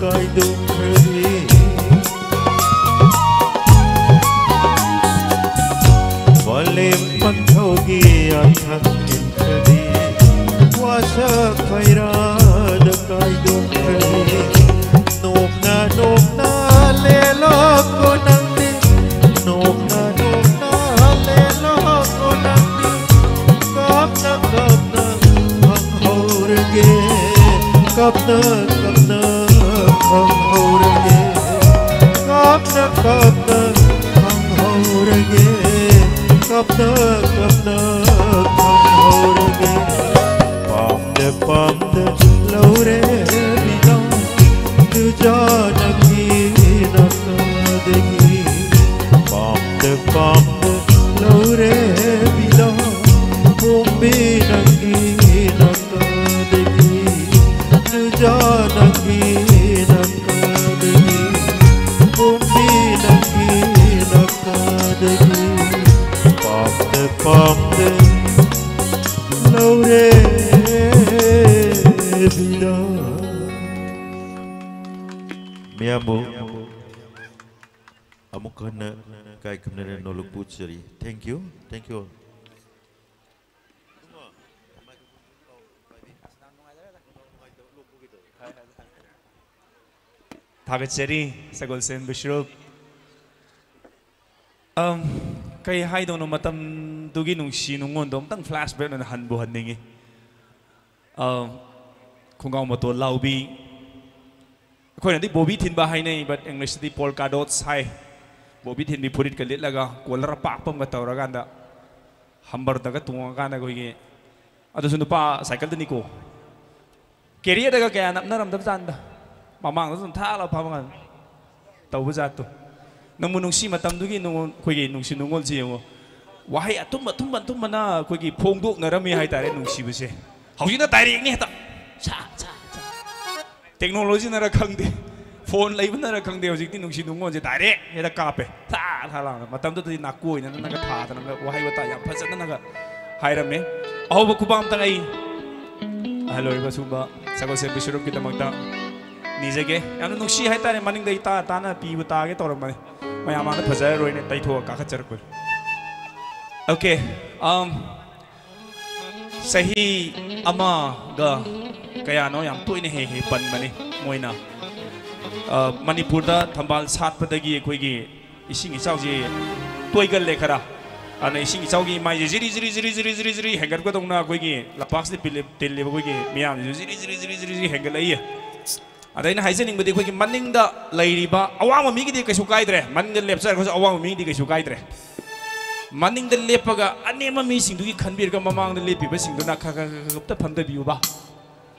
ꯀꯥꯏꯗꯣꯛꯈ꯭ꯔꯦ꯫ ꯃꯥꯂꯦꯝ ꯄꯟꯊꯧꯒꯤ ꯑꯊꯥꯡ ꯏꯟꯈ꯭ꯔꯦ꯫ ꯋꯥꯁꯛ ꯈꯩꯔꯥꯗ ꯀꯥꯏꯗꯣꯛꯈ꯭ꯔꯦ꯫ ꯅꯣꯛꯅ ꯅꯣꯛꯅ ꯂꯦꯜꯂꯛꯄ ꯅꯪꯗꯤ꯫ ꯅꯣꯛꯅ ꯅꯣꯛꯅ ꯂꯦꯜꯂꯛꯄ ꯅꯪꯗꯤ꯫ ꯀꯞꯅ ꯀꯞꯅ ꯈꯪꯍꯧꯔꯒꯦ꯫ ꯀꯞꯅ ꯀꯞꯅ ꯈꯪꯍꯧꯔꯒꯦ꯫ ꯀꯞꯅ ꯀꯞꯅ ꯈꯪꯍꯧꯔꯒꯦ꯫ ꯀꯞꯅ ꯀꯞꯅ ꯈꯪꯍꯧꯔꯒꯦ꯫ ꯄꯥꯝꯗ ꯄꯥꯝꯗ ꯂꯧꯔꯦ ꯃꯤꯅ ꯇꯨꯖꯥ ꯅꯪꯒꯤ ꯅꯥꯀꯟꯗꯒꯤ꯫ ꯄꯥꯝꯗ ꯄꯥꯝꯗ ꯂꯧꯔꯦ ꯃꯤꯅ ꯄꯣꯝꯕꯤ ꯅꯪꯒꯤ ꯅꯥꯀꯟꯗꯒꯤ꯫ ꯇꯨꯖꯥ ꯅꯪꯒꯤ ꯅꯥꯀꯟꯗꯒꯤ꯫ ꯄꯣꯝꯕꯤ ꯅꯪꯒꯤ ꯅꯥꯀꯟꯗꯒꯤ꯫ ꯄꯥꯝꯗ ꯄꯥꯝꯗ ꯂꯧꯔꯦ ꯃꯤꯅ꯫ ꯃꯌꯥꯝꯕꯨ ꯑꯃꯨꯛ ꯍꯟꯅ ꯏꯀꯥꯏ ꯈꯨꯝꯅꯅ ꯅꯣꯂꯨꯛꯄꯨ ꯎꯠꯆꯔꯤ꯫ Thank you, thank you all. ꯊꯥꯒꯠꯆꯔꯤ, ꯁꯒꯣꯜꯁꯦꯟ ꯕꯤꯁ꯭ꯋꯔꯨꯞ꯫ ꯑꯝ, ꯀꯩ ꯍꯥꯏꯗꯧꯅꯣ, ꯃꯇꯝꯗꯨꯒꯤ ꯅꯨꯡꯁꯤ ꯅꯨꯡꯉꯣꯟꯗꯣ ꯑꯝꯇꯪ flashback ꯑꯣꯏꯅ ꯍꯟꯕꯨ ꯍꯟꯅꯤꯡꯉꯤ꯫ ꯑꯝ, ꯈꯣꯡꯒ꯭ꯔꯥꯎ ꯃꯇꯣꯟ ꯂꯥꯎꯕꯤ, ꯑꯩꯈꯣꯏꯅꯗꯤ ꯕꯣꯕꯤ ꯊꯤꯟꯕ ꯍꯥꯏꯅꯩ, but English ꯇꯗꯤ polka dots ꯍꯥꯏ꯫ ꯕꯣꯕꯤ ꯊꯤꯟꯕꯤ ꯐꯨꯔꯤꯠꯀ ꯂꯤꯠꯂꯒ, collar ꯑꯄꯥꯛꯄ ꯑꯃꯒ ꯇꯧꯔꯀꯥꯟꯗ, humber ꯗꯒ ꯇꯣꯡꯉꯀꯥꯟꯗ ꯑꯩꯈꯣꯏꯒꯤ, ꯑꯗꯨꯁꯨ ꯅꯨꯄꯥ cycle ꯗꯅꯤꯀꯣ, carrier ꯗꯒ ꯀꯌꯥ ꯅꯞꯅꯔꯝꯗꯕ ꯖꯥꯠꯅꯤꯗ, ꯃꯃꯥꯡꯗ ꯑꯗꯨꯝ ꯊꯥꯛꯂꯒ ꯐꯝꯃꯒ ꯇꯧꯕ ꯖꯥꯠꯇꯣ꯫ ꯅꯪꯕꯨ ꯅꯨꯡꯁꯤ ꯃꯇꯝꯗꯨꯒꯤ ꯅꯨꯡꯉꯣꯜ-, ꯑꯩꯈꯣꯏꯒꯤ ꯅꯨꯡꯁꯤ ꯅꯨꯡꯉꯣꯜꯁꯤ ꯌꯦꯡꯉꯣ, ꯋꯥꯍꯩ ꯑꯊꯨꯝ ꯑꯊꯨꯝ ꯑꯊꯨꯝꯕꯅ ꯑꯩꯈꯣꯏꯒꯤ ꯐꯣꯡꯗꯣꯛꯅꯔꯝꯃꯤ ꯍꯥꯏꯇꯥꯔꯦ ꯅꯨꯡꯁꯤꯕꯁꯦ꯫ ꯍꯧꯖꯤꯛꯅ direct ꯅꯤ ꯍꯦꯛꯇ꯫ ꯁꯥ, ꯁꯥ, ꯁꯥ꯫ Technology ꯅꯔ ꯈꯪꯗꯦ, phone ꯂꯩꯕꯅꯔ ꯈꯪꯗꯦ, ꯍꯧꯖꯤꯛꯇꯤ ꯅꯨꯡꯁꯤ ꯅꯨꯡꯉꯣꯟꯁꯦ direct ꯍꯦꯛꯇ ꯀꯥꯞꯄꯦ꯫ ꯊꯥ ꯊꯥ ꯂꯥꯎꯅ꯫ ꯃꯇꯝꯗꯨꯗꯗꯤ ꯅꯥꯀꯣꯏꯅꯅꯒ ꯊꯥꯗꯅꯒ ꯋꯥꯍꯩ ꯋꯥꯇꯥ ꯌꯥꯝ ꯐꯖꯅꯒ ꯍꯥꯏꯔꯝꯃꯦ꯫ ꯑꯍꯧꯕ ꯈꯨꯕꯥꯛ ꯑꯝꯇꯪ ꯑꯩ ꯑꯍꯜ ꯑꯣꯏꯔꯕ ꯁꯨꯝꯕ ꯁꯒꯣꯜꯁꯦꯟ ꯕꯤꯁ꯭ꯋꯔꯨꯞꯀꯤꯗꯃꯛꯇ ꯅꯤꯖꯒꯦ꯫ ꯌꯥꯝꯅ ꯅꯨꯡꯁꯤ ꯍꯥꯏꯇꯥꯔꯦ, ꯃꯅꯤꯡꯗꯩ ꯇꯥ ꯇꯥꯅ ꯄꯤꯕ ꯇꯥꯒꯦ ꯇꯧꯔꯝꯕꯅꯤ꯫ ꯃꯌꯥꯝ ꯃꯥꯡꯗ ꯐꯖꯔꯔꯣꯏꯅ ꯇꯩꯊꯣꯛꯑ ꯀꯥꯈꯠꯆꯔꯛꯄꯅꯤ꯫ Okay, um, ꯆꯍꯤ ꯑꯃꯒ ꯀꯌꯥꯅꯣ ꯌꯥꯝ ꯇꯣꯏꯅ ꯍꯦꯛ ꯍꯦꯛ ꯄꯟꯕꯅꯤ ꯃꯣꯏꯅ꯫ ꯑ, ꯃꯅꯤꯄꯨꯔꯗ ꯊꯝꯕꯥꯜ ꯁꯥꯠꯄꯗꯒꯤ ꯑꯩꯈꯣꯏꯒꯤ ꯏꯁꯤꯡ ꯏꯆꯥꯎꯁꯤ ꯇꯣꯏꯒꯜꯂꯦ ꯈꯔ꯫ ꯑꯗꯨꯅ ꯏꯁꯤꯡ ꯏꯆꯥꯎꯒꯤ ꯏꯃꯥꯏꯁꯦ ꯖꯤꯔꯤ ꯖꯤꯔꯤ ꯖꯤꯔꯤ ꯖꯤꯔꯤ ꯖꯤꯔꯤ ꯖꯤꯔꯤ ꯍꯦꯟꯒꯠꯄꯗꯧꯅ ꯑꯩꯈꯣꯏꯒꯤ ꯂꯝꯄꯥꯛꯁꯤꯗ ꯄꯤꯜꯂꯤ-, ꯇꯤꯜꯂꯤꯕ ꯑꯩꯈꯣꯏꯒꯤ ꯃꯤꯌꯥꯝꯁꯤꯁꯨ ꯖꯤꯔꯤ ꯖꯤꯔꯤ ꯖꯤꯔꯤ ꯖꯤꯔꯤ ꯖꯤꯔꯤ ꯍꯦꯟꯒꯠꯂꯛꯏ꯫ ꯑꯗ ꯑꯩꯅ ꯍꯥꯏꯖꯅꯤꯡꯕꯗꯤ ꯑꯩꯈꯣꯏꯒꯤ ꯃꯅꯤꯡꯗ ꯂꯩꯔꯤꯕ ꯑꯋꯥꯡꯕ ꯃꯤꯒꯤꯗꯤ ꯀꯩꯁꯨ ꯀꯥꯏꯗ꯭ꯔꯦ, ꯃꯅꯤꯡꯗ ꯂꯦꯞꯆꯔꯒꯁꯨ ꯑꯋꯥꯡꯕ ꯃꯤꯒꯤꯗꯤ ꯀꯩꯁꯨ ꯀꯥꯏꯗ꯭ꯔꯦ꯫ ꯃꯅꯤꯡꯗ ꯂꯦꯞꯄꯒ ꯑꯅꯦꯝꯕ ꯃꯤꯁꯤꯡꯗꯨꯒꯤ ꯈꯟꯕꯤꯔꯒ ꯃꯃꯥꯡꯗ ꯂꯦꯞꯄꯤꯕꯁꯤꯡꯗꯨꯅ ꯈꯔ ꯈꯔ ꯈꯔ ꯈꯔ ꯑꯝꯇ ꯐꯝꯊꯕꯤꯌꯨꯕ꯫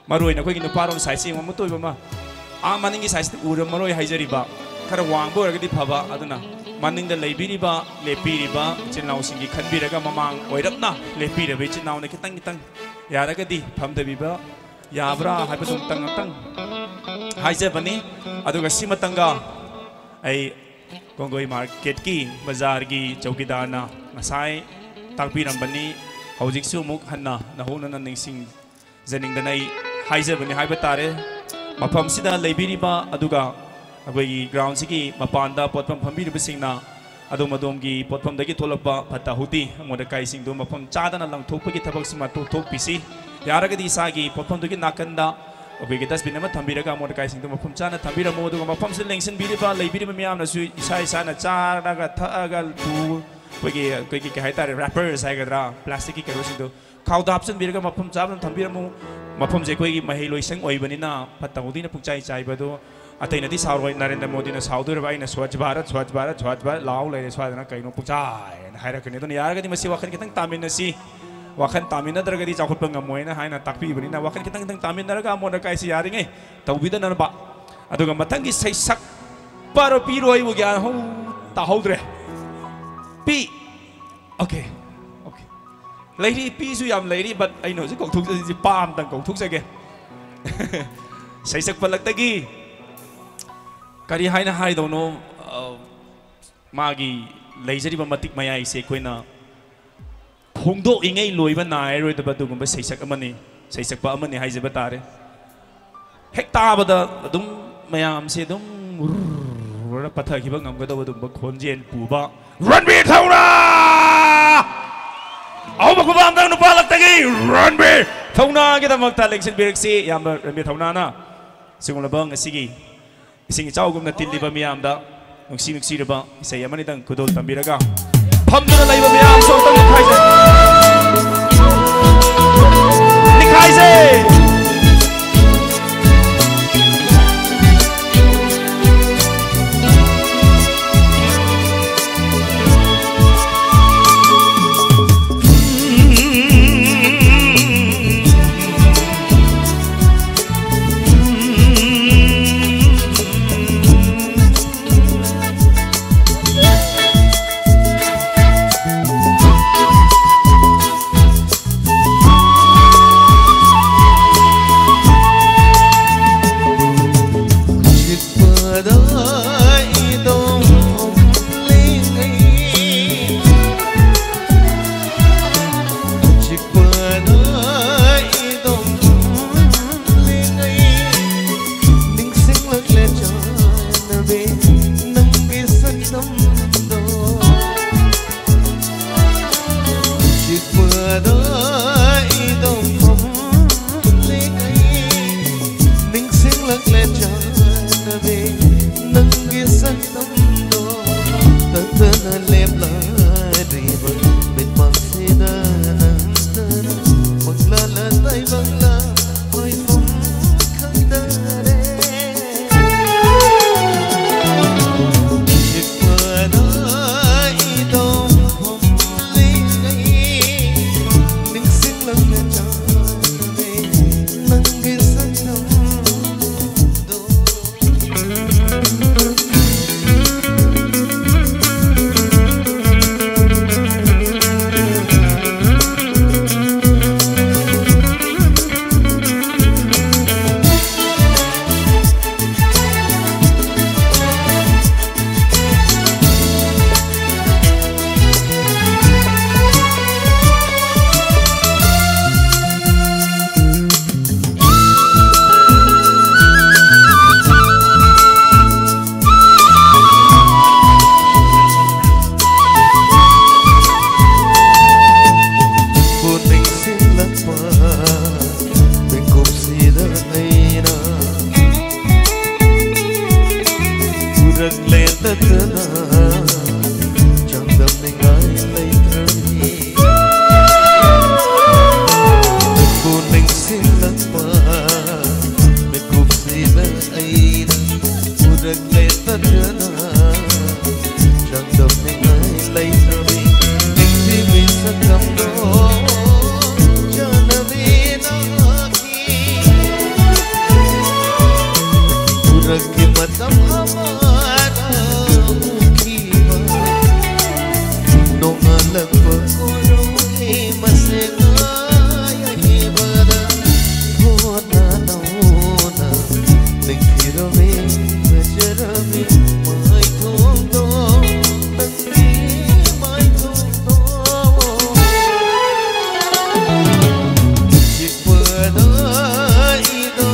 ꯃꯔꯨ ꯑꯣꯏꯅ ꯑꯩꯈꯣꯏꯒꯤ ꯅꯨꯄꯥꯔꯣꯝ ꯁꯥꯏꯠꯁꯦ ꯌꯦꯡꯉꯣ, ꯑꯃ ꯇꯣꯏꯕ ꯑꯃ꯫ ꯑꯥ ꯃꯅꯤꯡꯒꯤ ꯁꯥꯏꯠꯁꯤꯗ ꯎꯔꯃꯔꯣꯏ ꯍꯥꯏꯖꯔꯤꯕ꯫ ꯈꯔ ꯋꯥꯡꯕ ꯑꯣꯏꯔꯒꯗꯤ ꯐꯕ꯫ ꯑꯗꯨꯅ ꯃꯅꯤꯡꯗ ꯂꯩꯕꯤꯔꯤꯕ, ꯂꯦꯞꯄꯤꯔꯤꯕ ꯏꯆꯤꯜ ꯏꯅꯥꯎꯁꯤꯡꯒꯤ ꯈꯟꯕꯤꯔꯒ ꯃꯃꯥꯡ ꯑꯣꯏꯔꯞꯅ ꯂꯦꯞꯄꯤꯔꯕ ꯏꯆꯤꯜ ꯏꯅꯥꯎꯅ ꯈꯤꯇꯪ ꯈꯤꯇꯪ ꯌꯥꯔꯒꯗꯤ ꯐꯝꯊꯕꯤꯕ ꯌꯥꯕ꯭ꯔꯥ ꯍꯥꯏꯕꯗꯨ ꯑꯃꯨꯛꯇꯪ, ꯑꯃꯨꯛꯇꯪ ꯍꯥꯏꯖꯕꯅꯤ꯫ ꯑꯗꯨꯒ ꯁꯤꯃꯇꯪꯒ ꯑꯩ ꯀꯣꯡꯒꯣꯏ ꯃꯥꯔꯀꯦꯠꯀꯤ ꯕꯖꯥꯔꯒꯤ ꯆꯧꯀꯤꯗꯥꯔꯅ ꯉꯁꯥꯏ ꯇꯥꯛꯄꯤꯔꯝꯕꯅꯤ꯫ ꯍꯧꯖꯤꯛꯁꯨ ꯑꯃꯨꯛ ꯍꯟꯅ ꯅꯧꯍꯧꯅꯅ ꯅꯤꯡꯁꯤꯡꯖꯅꯤꯡꯗꯅ ꯑꯩ ꯍꯥꯏꯖꯕꯅꯤ ꯍꯥꯏꯕ ꯇꯥꯔꯦ꯫ ꯃꯐꯝꯁꯤꯗ ꯂꯩꯕꯤꯔꯤꯕ ꯑꯗꯨꯒ ꯑꯩꯈꯣꯏꯒꯤ ꯒ꯭ꯔꯥꯎꯟꯁꯤꯒꯤ ꯃꯄꯥꯟꯗ ꯄꯣꯠꯐꯝ ꯐꯝꯕꯤꯔꯤꯕꯁꯤꯡꯅ ꯑꯗꯣꯝ ꯑꯗꯣꯝꯒꯤ ꯄꯣꯠꯐꯝꯗꯒꯤ ꯊꯣꯛꯂꯛꯄ ꯐꯠꯇ ꯍꯥꯎꯗꯤ ꯑꯃꯣꯠ ꯑꯀꯥꯏꯁꯤꯡꯗꯨ ꯃꯐꯝ ꯆꯥꯗꯅ ꯂꯪꯊꯣꯛꯄꯒꯤ ꯊꯕꯛꯁꯤꯃ ꯇꯧꯊꯣꯛꯄꯤꯁꯤ꯫ ꯌꯥꯔꯒꯗꯤ ꯏꯁꯥꯒꯤ ꯄꯣꯠꯐꯝꯗꯨꯒꯤ ꯅꯥꯀꯟꯗ ꯑꯩꯈꯣꯏꯒꯤ dustbin ꯑꯃ ꯊꯝꯕꯤꯔꯒ ꯑꯃꯣꯠ ꯑꯀꯥꯏꯁꯤꯡꯗꯨ ꯃꯐꯝ ꯆꯥꯅ ꯊꯝꯕꯤꯔꯝꯃꯨ꯫ ꯑꯗꯨꯒ ꯃꯐꯝꯁꯤꯗ ꯂꯦꯡꯁꯤꯟꯕꯤꯔꯤꯕ, ꯂꯩꯕꯤꯔꯤꯕ ꯃꯤꯌꯥꯝꯅꯁꯨ ꯏꯁꯥ ꯏꯁꯥꯅ ꯆꯥꯔꯒ ꯊꯛꯑꯒ ꯄꯨ-, ꯑꯩꯈꯣꯏꯒꯤ, ꯑꯩꯈꯣꯏꯒꯤ ꯀꯩ ꯍꯥꯏꯇꯥꯔꯦ, wrappers ꯍꯥꯏꯒꯗ꯭ꯔꯥ, ꯄ꯭ꯂꯥꯁꯇꯤꯛꯀꯤ ꯀꯩꯅꯣꯁꯤꯡꯗꯣ ꯈꯥꯎꯗ ꯍꯥꯞꯆꯤꯟꯕꯤꯔꯒ ꯃꯐꯝ ꯆꯥꯅ ꯊꯝꯕꯤꯔꯝꯃꯨ꯫ ꯃꯐꯝꯁꯦ ꯑꯩꯈꯣꯏꯒꯤ ꯃꯍꯩ ꯂꯣꯏꯁꯪ ꯑꯣꯏꯕꯅꯤꯅ ꯐꯠꯇ ꯍꯥꯎꯗꯤꯅ ꯄꯨꯡꯆꯥꯏ ꯆꯥꯏꯕꯗꯣ ꯑꯇꯩꯅꯗꯤ ꯁꯥꯎꯔꯣꯏ꯫ ꯅꯔꯦꯟꯗ꯭ꯔ ꯃꯣꯗꯤꯅ ꯁꯥꯎꯗꯣꯔꯤꯕ, ꯑꯩꯅ "ꯁ꯭ꯋꯥꯆ ꯚꯥꯔꯠ, ꯁ꯭ꯋꯥꯆ ꯚꯥꯔꯠ, ꯁ꯭ꯋꯥꯆ ꯚꯥꯔꯠ" ꯂꯥꯎ ꯂꯩꯔꯦ ꯁ꯭ꯋꯥꯏꯗꯅ ꯀꯩꯅꯣ ꯄꯨꯡꯆꯥꯏ ꯍꯥꯏꯅ ꯍꯥꯏꯔꯛꯀꯅꯤ꯫ ꯑꯗꯨꯅ ꯌꯥꯔꯒꯗꯤ ꯃꯁꯤ ꯋꯥꯈꯜ ꯈꯤꯇꯪ ꯇꯥꯃꯤꯟꯅꯁꯤ꯫ ꯋꯥꯈꯜ ꯇꯥꯃꯤꯟꯅꯗ꯭ꯔꯒꯗꯤ ꯆꯥꯎꯈꯠꯄ ꯉꯝꯃꯣꯏꯅ ꯍꯥꯏꯅ ꯇꯥꯛꯄꯤꯕꯅꯤꯅ ꯋꯥꯈꯜ ꯈꯤꯇꯪ ꯈꯤꯇꯪ ꯇꯥꯃꯤꯟꯅꯔꯒ ꯑꯃꯣꯠ ꯑꯀꯥꯏꯁꯤ ꯌꯥꯔꯤꯉꯩ ꯇꯧꯕꯤꯗꯅꯕ꯫ ꯑꯗꯨꯒ ꯃꯊꯪꯒꯤ ꯁꯩꯁꯛꯄꯔꯣ ꯄꯤꯔꯣ, ꯑꯩꯕꯨ ꯒ꯭ꯌꯥꯟ ꯍꯧ-, ꯇꯥꯍꯧꯗ꯭ꯔꯦ꯫ ꯄꯤ꯫ Okay, okay. ꯂꯩꯔꯤ, ꯄꯤꯁꯨ ꯌꯥꯝ ꯂꯩꯔꯤ, but ꯑꯩꯅ ꯍꯧꯖꯤꯛ ꯀꯧꯊꯣꯛꯆꯔꯤꯁꯤ ꯄꯥ ꯑꯝꯇꯪ ꯀꯧꯊꯣꯛꯆꯒꯦ꯫ ꯁꯩꯁꯛꯄ ꯂꯛꯇꯒꯤ ꯀꯔꯤ ꯍꯥꯏꯅ ꯍꯥꯏꯗꯧꯅꯣ, ꯑ, ꯃꯥꯒꯤ ꯂꯩꯖꯔꯤꯕ ꯃꯇꯤꯛ ꯃꯌꯥꯏꯁꯦ ꯑꯩꯈꯣꯏꯅ ꯐꯣꯡꯗꯣꯛꯂꯤꯉꯩ ꯂꯣꯏꯕ ꯅꯥꯏꯔꯣꯏꯗꯕ ꯑꯗꯨꯒꯨꯝꯕ ꯁꯩꯁꯛ ꯑꯃꯅꯤ, ꯁꯩꯁꯛꯄ ꯑꯃꯅꯤ ꯍꯥꯏꯖꯕ ꯇꯥꯔꯦ꯫ ꯍꯦꯛ ꯇꯥꯕꯗ ꯑꯗꯨꯝ ꯃꯌꯥꯝꯁꯦ ꯑꯗꯨꯝ ꯎꯔꯨꯔ ꯄꯠꯊꯈꯤꯕ ꯉꯝꯒꯗꯧꯕ ꯑꯗꯨꯝꯕ ꯈꯣꯟꯖꯦꯜ ꯄꯨꯕ ꯔꯟꯕꯤꯔ ꯊꯧꯅꯥ꯫ ꯑꯍꯧꯕ ꯈꯨꯕꯥꯛ ꯑꯝꯇꯪ ꯅꯨꯄꯥ ꯂꯛꯇꯒꯤ ꯔꯟꯕꯤꯔ ꯊꯧꯅꯥꯒꯤꯗꯃꯛꯇ ꯂꯦꯡꯁꯤꯟꯕꯤꯔꯛꯁꯤ꯫ ꯏꯌꯥꯝꯕ ꯔꯟꯕꯤꯔ ꯊꯧꯅꯥꯅ ꯁꯤꯒꯨꯝꯂꯕ ꯉꯁꯤꯒꯤ ꯏꯁꯤꯡ ꯏꯆꯥꯎꯒꯨꯝꯅ ꯇꯤꯜꯂꯤꯕ ꯃꯤꯌꯥꯝꯗ, ꯅꯨꯡꯁꯤ ꯅꯨꯡꯁꯤꯔꯕ ꯏꯁꯩ ꯑꯃꯅꯤꯗꯪ ꯈꯨꯗꯣꯜ ꯇꯝꯕꯤꯔꯒ, ꯐꯝꯗꯨꯅ ꯂꯩꯕ ꯃꯌꯥꯝꯁꯨ ꯑꯝꯇꯪ ꯅꯤꯛꯈꯥꯏꯁꯦ꯫ ꯅꯤꯛꯈꯥꯏꯁꯦ꯫ ꯎꯔꯛꯂꯦ ꯇꯠꯇꯅ ꯆꯥꯡꯗꯝꯅꯤꯡꯉꯥꯏ ꯂꯩꯇ꯭ꯔꯕꯤ꯫ ꯅꯪꯕꯨ ꯅꯤꯡꯁꯤꯡꯂꯛꯄ ꯃꯤꯀꯨꯞꯁꯤꯗ ꯑꯩꯅ ꯎꯔꯛꯂꯦ ꯇꯠꯇꯅ ꯆꯥꯡꯗꯝꯅꯤꯡꯉꯥꯏ ꯂꯩꯇ꯭ꯔꯕꯤ꯫ ꯅꯤꯡꯊꯤꯕꯤ ꯁꯛꯇꯝꯗꯣ ꯆꯥꯟꯅꯕꯤ ꯅꯪꯒꯤ ꯎꯔꯛꯀꯤ ꯃꯇꯝ ꯑꯃꯗ ꯎꯈꯤꯕ ꯅꯣꯡꯉꯥꯜꯂꯛꯄ ꯀꯣꯔꯧꯒꯤ ꯃꯁꯦꯛ ꯉꯥꯏ ꯑꯍꯤꯕꯗ ꯍꯣꯠꯅ ꯅꯧꯅ ꯅꯤꯡꯊꯤꯔꯝꯃꯤ ꯐꯖꯔꯝꯃꯤ ꯃꯥꯏꯊꯣꯡꯗꯣ ꯅꯪꯒꯤ ꯃꯥꯏꯊꯣꯡꯗꯣ ꯆꯤꯛꯄꯗ ꯑꯩꯗꯣ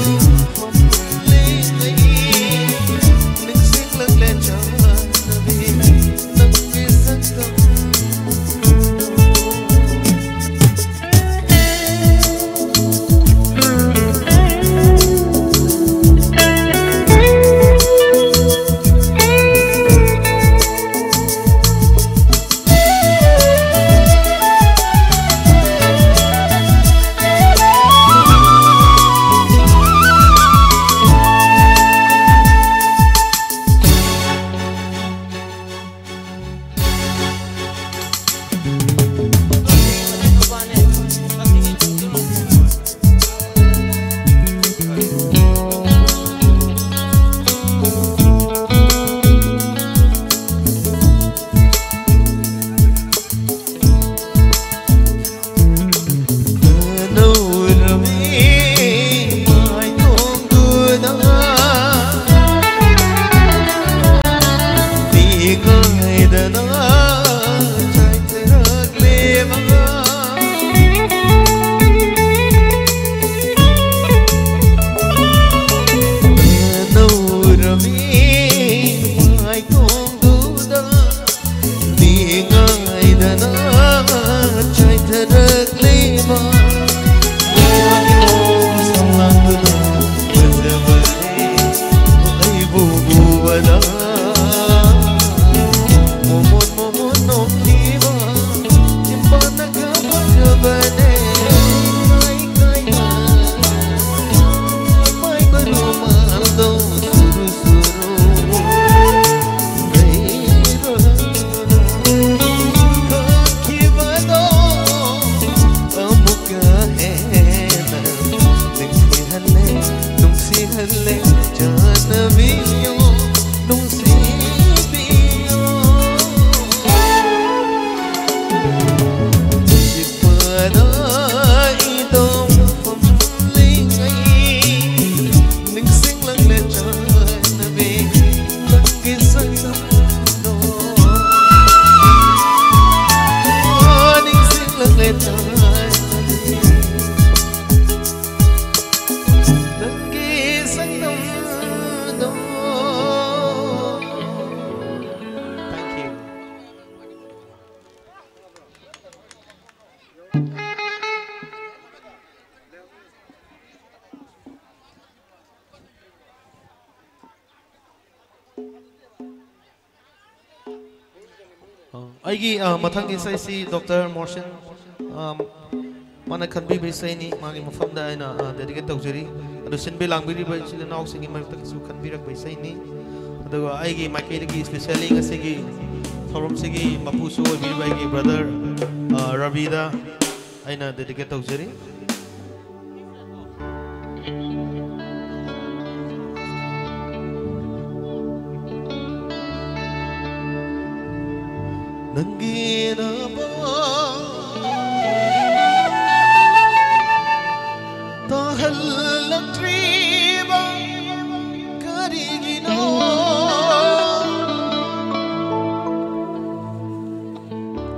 ꯑꯩꯒꯤ, ꯑ, ꯃꯊꯪꯒꯤ ꯏꯁꯩꯁꯤ ꯗꯣꯛꯇꯔ ꯃꯣꯔꯁꯟ, ꯑ, ꯃꯥꯅ ꯈꯟꯕꯤꯕ ꯏꯁꯩꯅꯤ꯫ ꯃꯥꯒꯤ ꯃꯐꯝꯗ ꯑꯩꯅ, ꯑ, dedicate ꯇꯧꯖꯔꯤ꯫ ꯑꯗꯨ ꯁꯤꯟꯕꯤ ꯂꯥꯡꯕꯤꯔꯤꯕ ꯏꯆꯤꯜ ꯏꯅꯥꯎꯁꯤꯡꯒꯤ ꯃꯔꯛꯇꯒꯤꯁꯨ ꯈꯟꯕꯤꯔꯛꯄ ꯏꯁꯩꯅꯤ꯫ ꯑꯗꯨꯒ ꯑꯩꯒꯤ ꯃꯥꯏꯀꯩꯗꯒꯤ specially ꯉꯁꯤꯒꯤ ꯊꯧꯔꯝꯁꯤꯒꯤ ꯃꯄꯨꯁꯨ ꯑꯣꯏꯕꯤꯔꯤꯕ ꯑꯩꯒꯤ brother, ꯑ, ꯔꯕꯤꯗ ꯑꯩꯅ dedicate ꯇꯧꯖꯔꯤ꯫ ꯅꯪꯒꯤ ꯅꯃꯥ ꯇꯥꯍꯜꯂꯛꯇ꯭ꯔꯤꯕ ꯀꯔꯤꯒꯤꯅꯣ?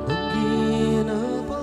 ꯅꯪꯒꯤ ꯅꯃꯥ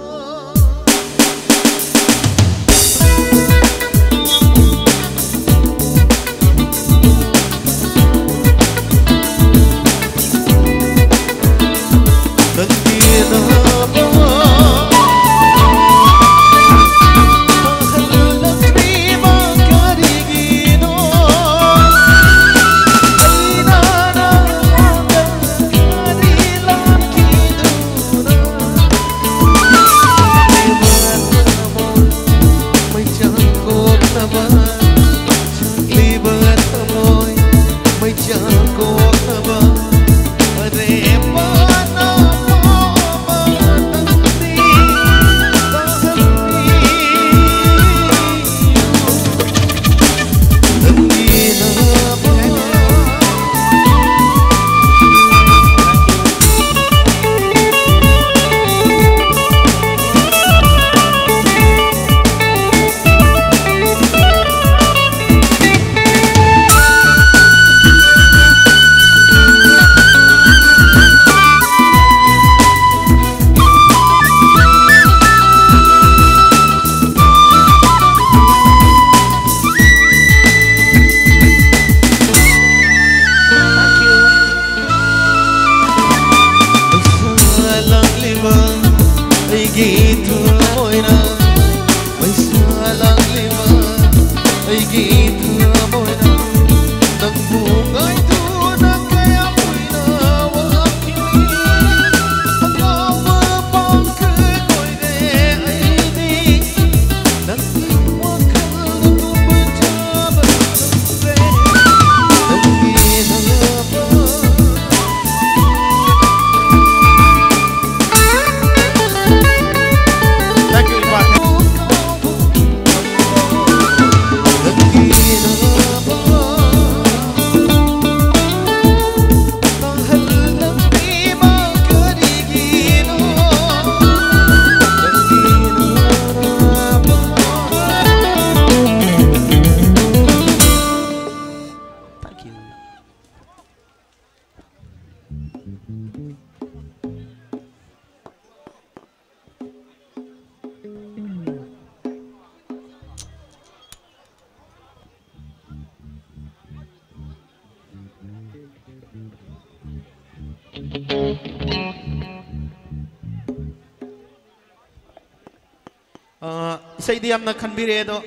ꯑ, ꯏꯁꯩꯗꯤ ꯌꯥꯝꯅ ꯈꯟꯕꯤꯔꯦ, ꯑꯗꯣ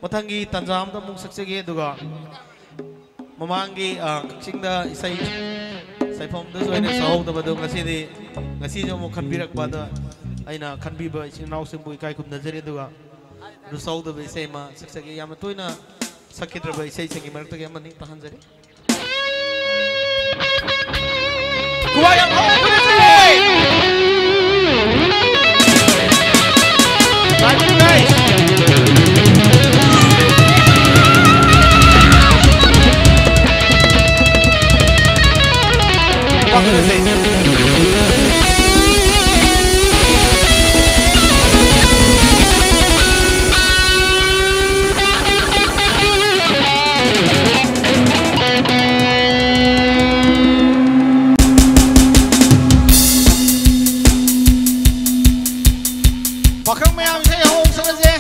ꯃꯊꯪꯒꯤ ꯇꯥꯟꯖꯥ ꯑꯃꯗ ꯑꯃꯨꯛ ꯁꯛꯆꯒꯦ꯫ ꯑꯗꯨꯒ ꯃꯃꯥꯡꯒꯤ, ꯑ, ꯀꯛꯆꯤꯡꯗ ꯏꯁꯩ ꯁꯥꯏꯐꯝꯗꯁꯨ ꯑꯩꯅ ꯁꯛꯍꯧꯗꯕꯗꯣ ꯉꯁꯤꯗꯤ, ꯉꯁꯤꯁꯨ ꯑꯃꯨꯛ ꯈꯟꯕꯤꯔꯛꯄ꯫ ꯑꯗꯣ ꯑꯩꯅ ꯈꯟꯕꯤꯕ ꯏꯆꯤꯟ ꯏꯅꯥꯎꯁꯤꯡꯕꯨ ꯏꯀꯥꯏ ꯈꯨꯝꯅꯖꯔꯤ꯫ ꯑꯗꯨꯒ ꯑꯗꯨ ꯁꯛꯍꯧꯗꯕ ꯏꯁꯩ ꯑꯃ ꯁꯛꯆꯒꯦ꯫ ꯌꯥꯝꯅ ꯇꯣꯏꯅ ꯁꯛꯈꯤꯗ꯭ꯔꯕ ꯏꯁꯩꯁꯤꯡꯒꯤ ꯃꯔꯛꯇꯒꯤ ꯑꯃꯅꯤ, ꯇꯥꯍꯟꯖꯔꯤ꯫ ꯈꯨꯕꯥꯛ ꯌꯥꯝ ꯍꯧꯅ ꯊꯥꯖꯤꯜꯂꯦ꯫ ꯄꯥꯈꯪ ꯃꯌꯥꯝ ꯏꯁꯩ ꯍꯧꯍꯧꯁꯜꯂꯁꯦ꯫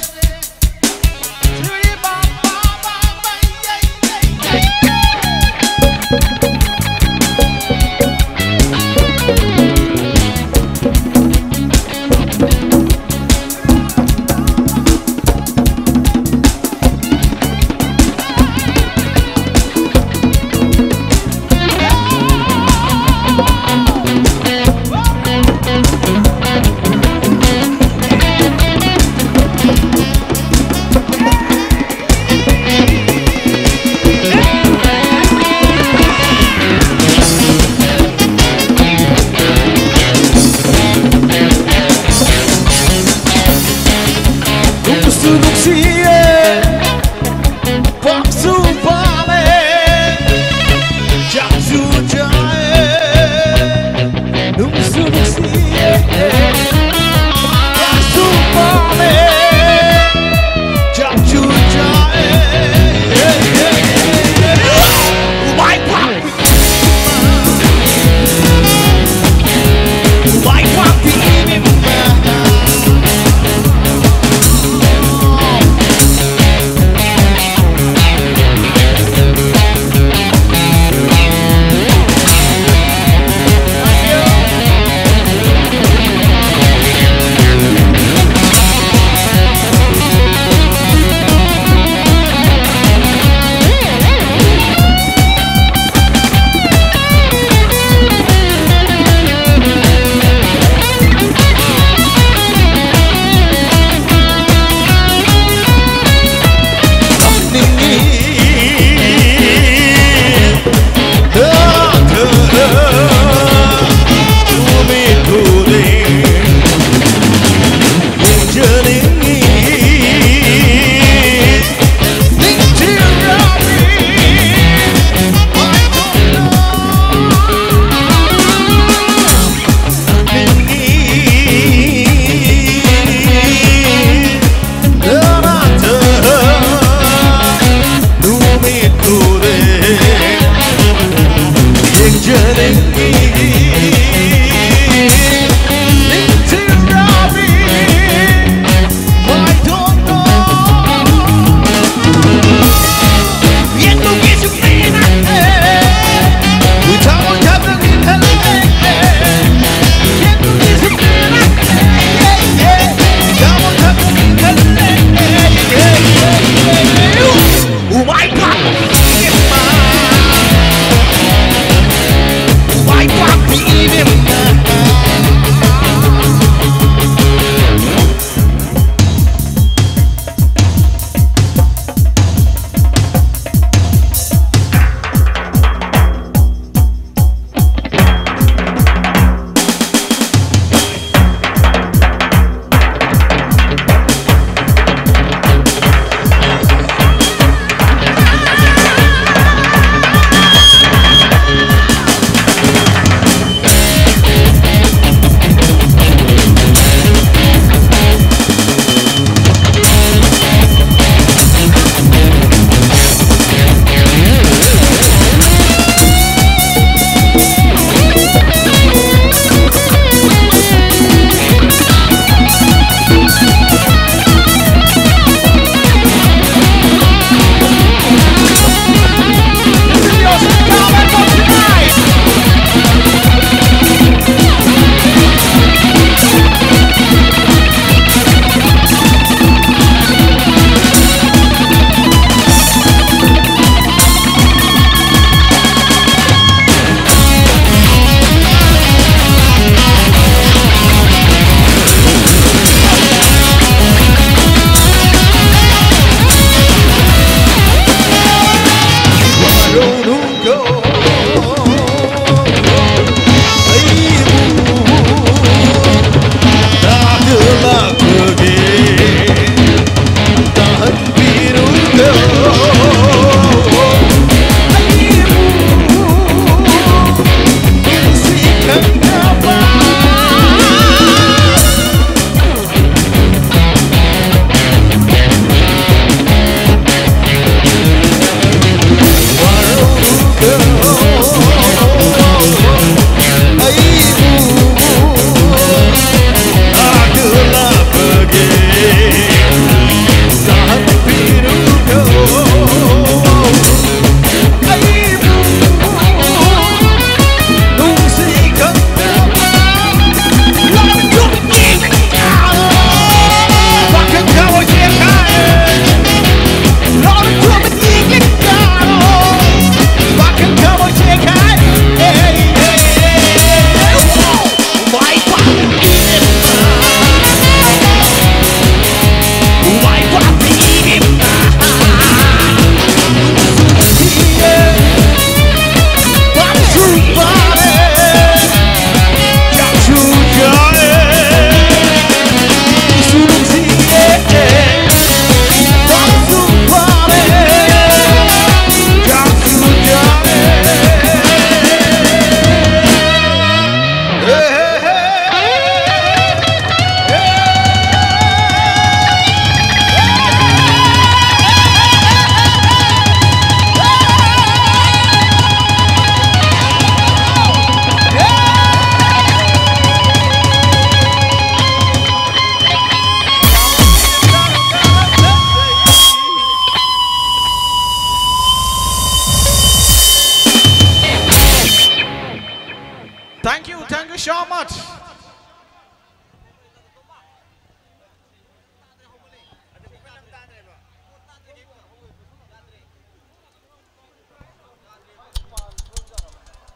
Thank you, thank you so much.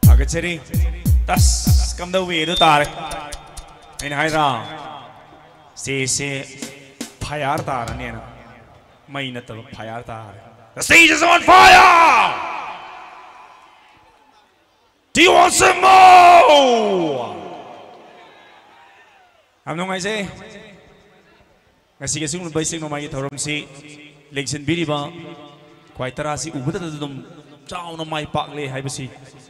ꯊꯥꯒꯠꯆꯔꯤ꯫ ꯇꯁ ꯀꯝꯗꯧꯏ ꯑꯗꯨ ꯇꯥꯔꯦ꯫ ꯑꯩꯅ ꯍꯥꯏꯗ꯭ꯔꯥ, ꯁꯤꯁꯦ ꯐꯥꯌꯥꯔ ꯇꯥꯔꯅꯦꯅ꯫ ꯃꯩ ꯅꯠꯇꯕ ꯐꯥꯌꯥꯔ ꯇꯥꯔꯦ꯫ The stage is on fire! ꯇꯤꯋꯥꯁꯦꯝꯕ! ꯌꯥꯝ ꯅꯨꯡꯉꯥꯏꯖꯩ꯫ ꯉꯁꯤꯒꯤ ꯑꯁꯤꯒꯨꯝꯂꯕ ꯏꯁꯩ ꯅꯣꯡꯃꯥꯏꯒꯤ ꯊꯧꯔꯝꯁꯤ ꯂꯦꯡꯁꯤꯟꯕꯤꯔꯤꯕ ꯈ꯭ꯋꯥꯏ ꯇꯔꯥꯁꯤ ꯎꯕꯗꯇ ꯑꯗꯨꯝ ꯆꯥꯎꯅ ꯃꯥꯏ ꯄꯥꯛꯂꯦ ꯍꯥꯏꯕꯁꯤ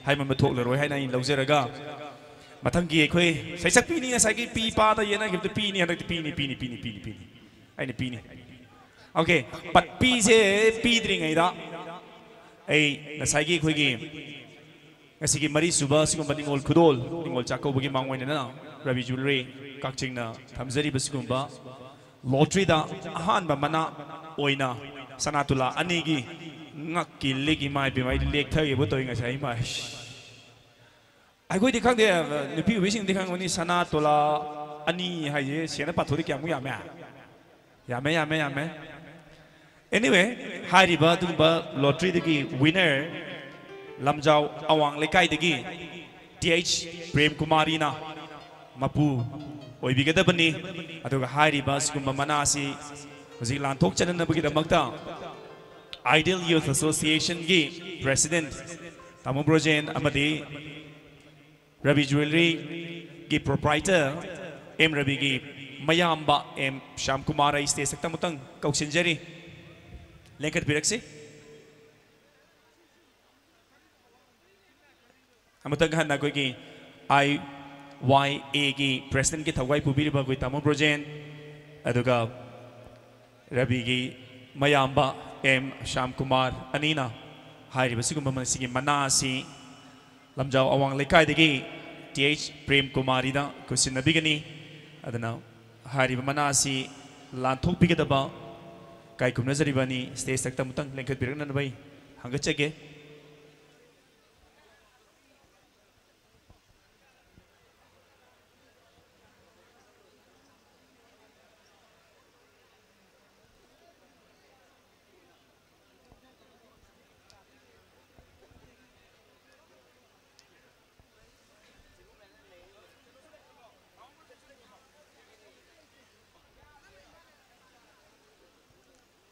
ꯍꯥꯏꯃꯟꯕ ꯊꯣꯛꯂꯔꯣꯏ ꯍꯥꯏꯅ ꯑꯩꯅ ꯂꯧꯖꯔꯒ, ꯃꯊꯪꯒꯤ ꯑꯩꯈꯣꯏ ꯁꯩꯁꯛꯄꯤꯅꯤ, ꯉꯁꯥꯏꯒꯤ ꯄꯤ ꯄꯥꯗ ꯌꯦꯟꯅꯈꯤꯕꯗ ꯄꯤꯅꯤ, ꯍꯟꯗꯛꯇꯤ ꯄꯤꯅꯤ, ꯄꯤꯅꯤ, ꯄꯤꯅꯤ, ꯄꯤꯅꯤ, ꯄꯤꯅꯤ꯫ ꯑꯩꯅ ꯄꯤꯅꯤ꯫ ꯑꯣꯀꯦ, ꯄꯠꯄꯤꯁꯦ ꯄꯤꯗ꯭ꯔꯤꯉꯩꯗ ꯑꯩ ꯉꯁꯥꯏꯒꯤ ꯑꯩꯈꯣꯏꯒꯤ ꯉꯁꯤꯒꯤ ꯃꯔꯤꯁꯨꯕ ꯁꯤꯒꯨꯝꯕ ꯅꯤꯉꯣꯜ ꯈꯨꯗꯣꯜ, ꯅꯤꯉꯣꯜ ꯆꯥꯛꯀꯧꯕꯒꯤ ꯃꯥꯡꯑꯣꯏꯅꯅ ꯔꯕꯤ ꯖꯨꯋꯦꯂꯔꯤ ꯀꯛꯆꯤꯡꯅ ꯊꯝꯖꯔꯤꯕ ꯁꯤꯒꯨꯝꯕ ꯂꯣꯇ꯭ꯔꯤꯗ ꯑꯍꯥꯟꯕ ꯃꯅꯥ ꯑꯣꯏꯅ ꯁꯅꯥ ꯇꯨꯂꯥ ꯑꯅꯤꯒꯤ ꯉꯛꯀꯤ ꯂꯤꯛ, ꯏꯃꯥ ꯏꯕꯦꯝꯃ, ꯑꯩꯗꯤ ꯂꯦꯛꯊꯒꯦꯕꯨ ꯇꯧꯏ ꯉꯁꯥꯏ, ꯏꯃꯥ꯫ ꯑꯩꯈꯣꯏꯗꯤ ꯈꯪꯗꯦ, ꯅꯨꯄꯤ ꯑꯣꯏꯕꯤꯁꯤꯡꯗꯤ ꯈꯪꯒꯅꯤ, ꯁꯅꯥ ꯇꯣꯂꯥ ꯑꯅꯤ ꯍꯥꯏꯁꯦ ꯁꯦꯟꯅ ꯄꯥꯊꯣꯛꯑꯗꯤ ꯀꯌꯥꯃꯨꯛ ꯌꯥꯝꯃꯦ? ꯌꯥꯝꯃꯦ, ꯌꯥꯝꯃꯦ, ꯌꯥꯝꯃꯦ꯫ Anyway, ꯍꯥꯏꯔꯤꯕ ꯑꯗꯨꯒꯨꯝꯕ ꯂꯣꯇ꯭ꯔꯤꯗꯒꯤ ꯋꯤꯅꯔ ꯂꯝꯖꯥꯎ ꯑꯋꯥꯡ ꯂꯩꯀꯥꯏꯗꯒꯤ ꯇꯤ ꯑꯩꯆ ꯄ꯭ꯔꯦꯝ ꯀꯨꯃꯥꯔꯤꯅ ꯃꯄꯨ ꯑꯣꯏꯕꯤꯒꯗꯕꯅꯤ꯫ ꯑꯗꯨꯒ ꯍꯥꯏꯔꯤꯕ ꯑꯁꯤꯒꯨꯝꯕ ꯃꯅꯥ ꯑꯁꯤ ꯍꯧꯖꯤꯛ ꯂꯥꯟꯊꯣꯛꯆꯅꯅꯕꯒꯤꯗꯃꯛꯇ Ideal Youth Associationꯒꯤ president ꯇꯥꯃꯣ ꯕ꯭ꯔꯣꯖꯦꯟ ꯑꯃꯗꯤ ꯔꯕꯤ ꯖꯨꯋꯦꯂꯔꯤꯒꯤ proprietor ꯑꯦꯝ ꯔꯕꯤꯒꯤ ꯃꯌꯥꯝꯕ ꯑꯦꯝ ꯁ꯭ꯌꯥꯝ ꯀꯨꯃꯥꯔ ꯑꯩ stage ꯃꯊꯛꯇ ꯑꯃꯨꯛꯇꯪ ꯀꯧꯁꯤꯟꯖꯔꯤ꯫ ꯂꯦꯡꯈꯠꯄꯤꯔꯛꯁꯤ꯫ ꯑꯃꯨꯛꯇꯪ ꯍꯟꯅ ꯑꯩꯈꯣꯏꯒꯤ ꯑꯥꯏ ꯋꯥꯏ ꯑꯦꯒꯤ presidentꯀꯤ ꯊꯧꯒꯥꯏ ꯄꯨꯕꯤꯔꯤꯕ ꯑꯩꯈꯣꯏ ꯇꯥꯃꯣ ꯕ꯭ꯔꯣꯖꯦꯟ, ꯑꯗꯨꯒ ꯔꯕꯤꯒꯤ ꯃꯌꯥꯝꯕ ꯑꯦꯝ ꯁ꯭ꯌꯥꯝ ꯀꯨꯃꯥꯔ ꯑꯅꯤꯅ ꯍꯥꯏꯔꯤꯕ ꯁꯤꯒꯨꯝꯕ ꯃꯁꯤꯒꯤ ꯃꯅꯥ ꯑꯁꯤ ꯂꯝꯖꯥꯎ ꯑꯋꯥꯡ ꯂꯩꯀꯥꯏꯗꯒꯤ ꯇꯤ ꯑꯩꯆ ꯄ꯭ꯔꯦꯝ ꯀꯨꯃꯥꯔꯤꯗ ꯈꯨꯠꯁꯤꯟꯅꯕꯤꯒꯅꯤ꯫ ꯑꯗꯨꯅ ꯍꯥꯏꯔꯤꯕ ꯃꯅꯥ ꯑꯁꯤ ꯂꯥꯟꯊꯣꯛꯄꯤꯒꯗꯕ ꯏꯀꯥꯏ ꯈꯨꯝꯅꯖꯔꯤꯕꯅꯤ꯫ Stage ꯃꯊꯛꯇ ꯑꯃꯨꯛꯇꯪ ꯂꯦꯡꯈꯠꯄꯤꯔꯛꯅꯅꯕ ꯑꯩ ꯍꯪꯒꯠꯆꯒꯦ꯫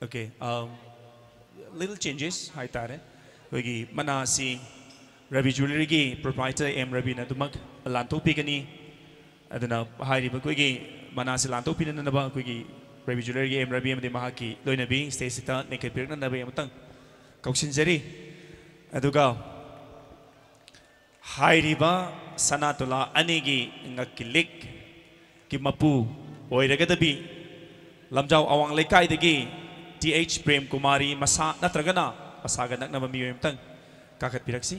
Okay, um, little changes ꯍꯥꯏꯇꯥꯔꯦ꯫ ꯑꯩꯈꯣꯏꯒꯤ ꯃꯅꯥ ꯑꯁꯤ ꯔꯕꯤ ꯖ꯭ꯋꯦꯂꯔꯤꯒꯤ ꯄ꯭ꯔꯣꯄ꯭ꯔꯥꯏꯇꯔ ꯑꯦꯝ ꯔꯕꯤꯅ ꯑꯗꯨꯃꯛ ꯂꯥꯟꯊꯣꯛꯄꯤꯒꯅꯤ꯫ ꯑꯗꯨꯅ ꯍꯥꯏꯔꯤꯕ ꯑꯩꯈꯣꯏꯒꯤ ꯃꯅꯥꯁꯤ ꯂꯥꯟꯊꯣꯛꯄꯤꯅꯅꯕ ꯑꯩꯈꯣꯏꯒꯤ ꯔꯕꯤ ꯖ꯭ꯋꯦꯂꯔꯤꯒꯤ ꯑꯦꯝ ꯔꯕꯤ ꯑꯃꯗꯤ ꯃꯍꯥꯛꯀꯤ ꯂꯣꯏꯅꯕꯤ ꯁ꯭ꯇꯦꯖꯁꯤꯗ ꯂꯦꯡꯈꯠꯄꯤꯔꯛꯅꯅꯕ ꯑꯃꯨꯛꯇꯪ ꯀꯧꯁꯤꯟꯖꯔꯤ꯫ ꯑꯗꯨꯒ ꯍꯥꯏꯔꯤꯕ ꯁꯅꯥ ꯇꯨꯂꯥ ꯑꯅꯤꯒꯤ ꯉꯛꯀꯤ ꯂꯤꯛꯀꯤ ꯃꯄꯨ ꯑꯣꯏꯔꯒꯗꯕꯤ ꯂꯝꯖꯥꯎ ꯑꯋꯥꯡ ꯂꯩꯀꯥꯏꯗꯒꯤ ꯇꯤ ꯑꯩꯆ ꯄ꯭ꯔꯦꯝ ꯀꯨꯃꯥꯔꯤ ꯃꯁꯥ ꯅꯠꯇ꯭ꯔꯒꯅ ꯃꯁꯥꯒ ꯅꯛꯅꯕ ꯃꯤꯑꯣꯏ ꯑꯃꯇꯪ ꯀꯥꯈꯠꯄꯤꯔꯛꯁꯤ,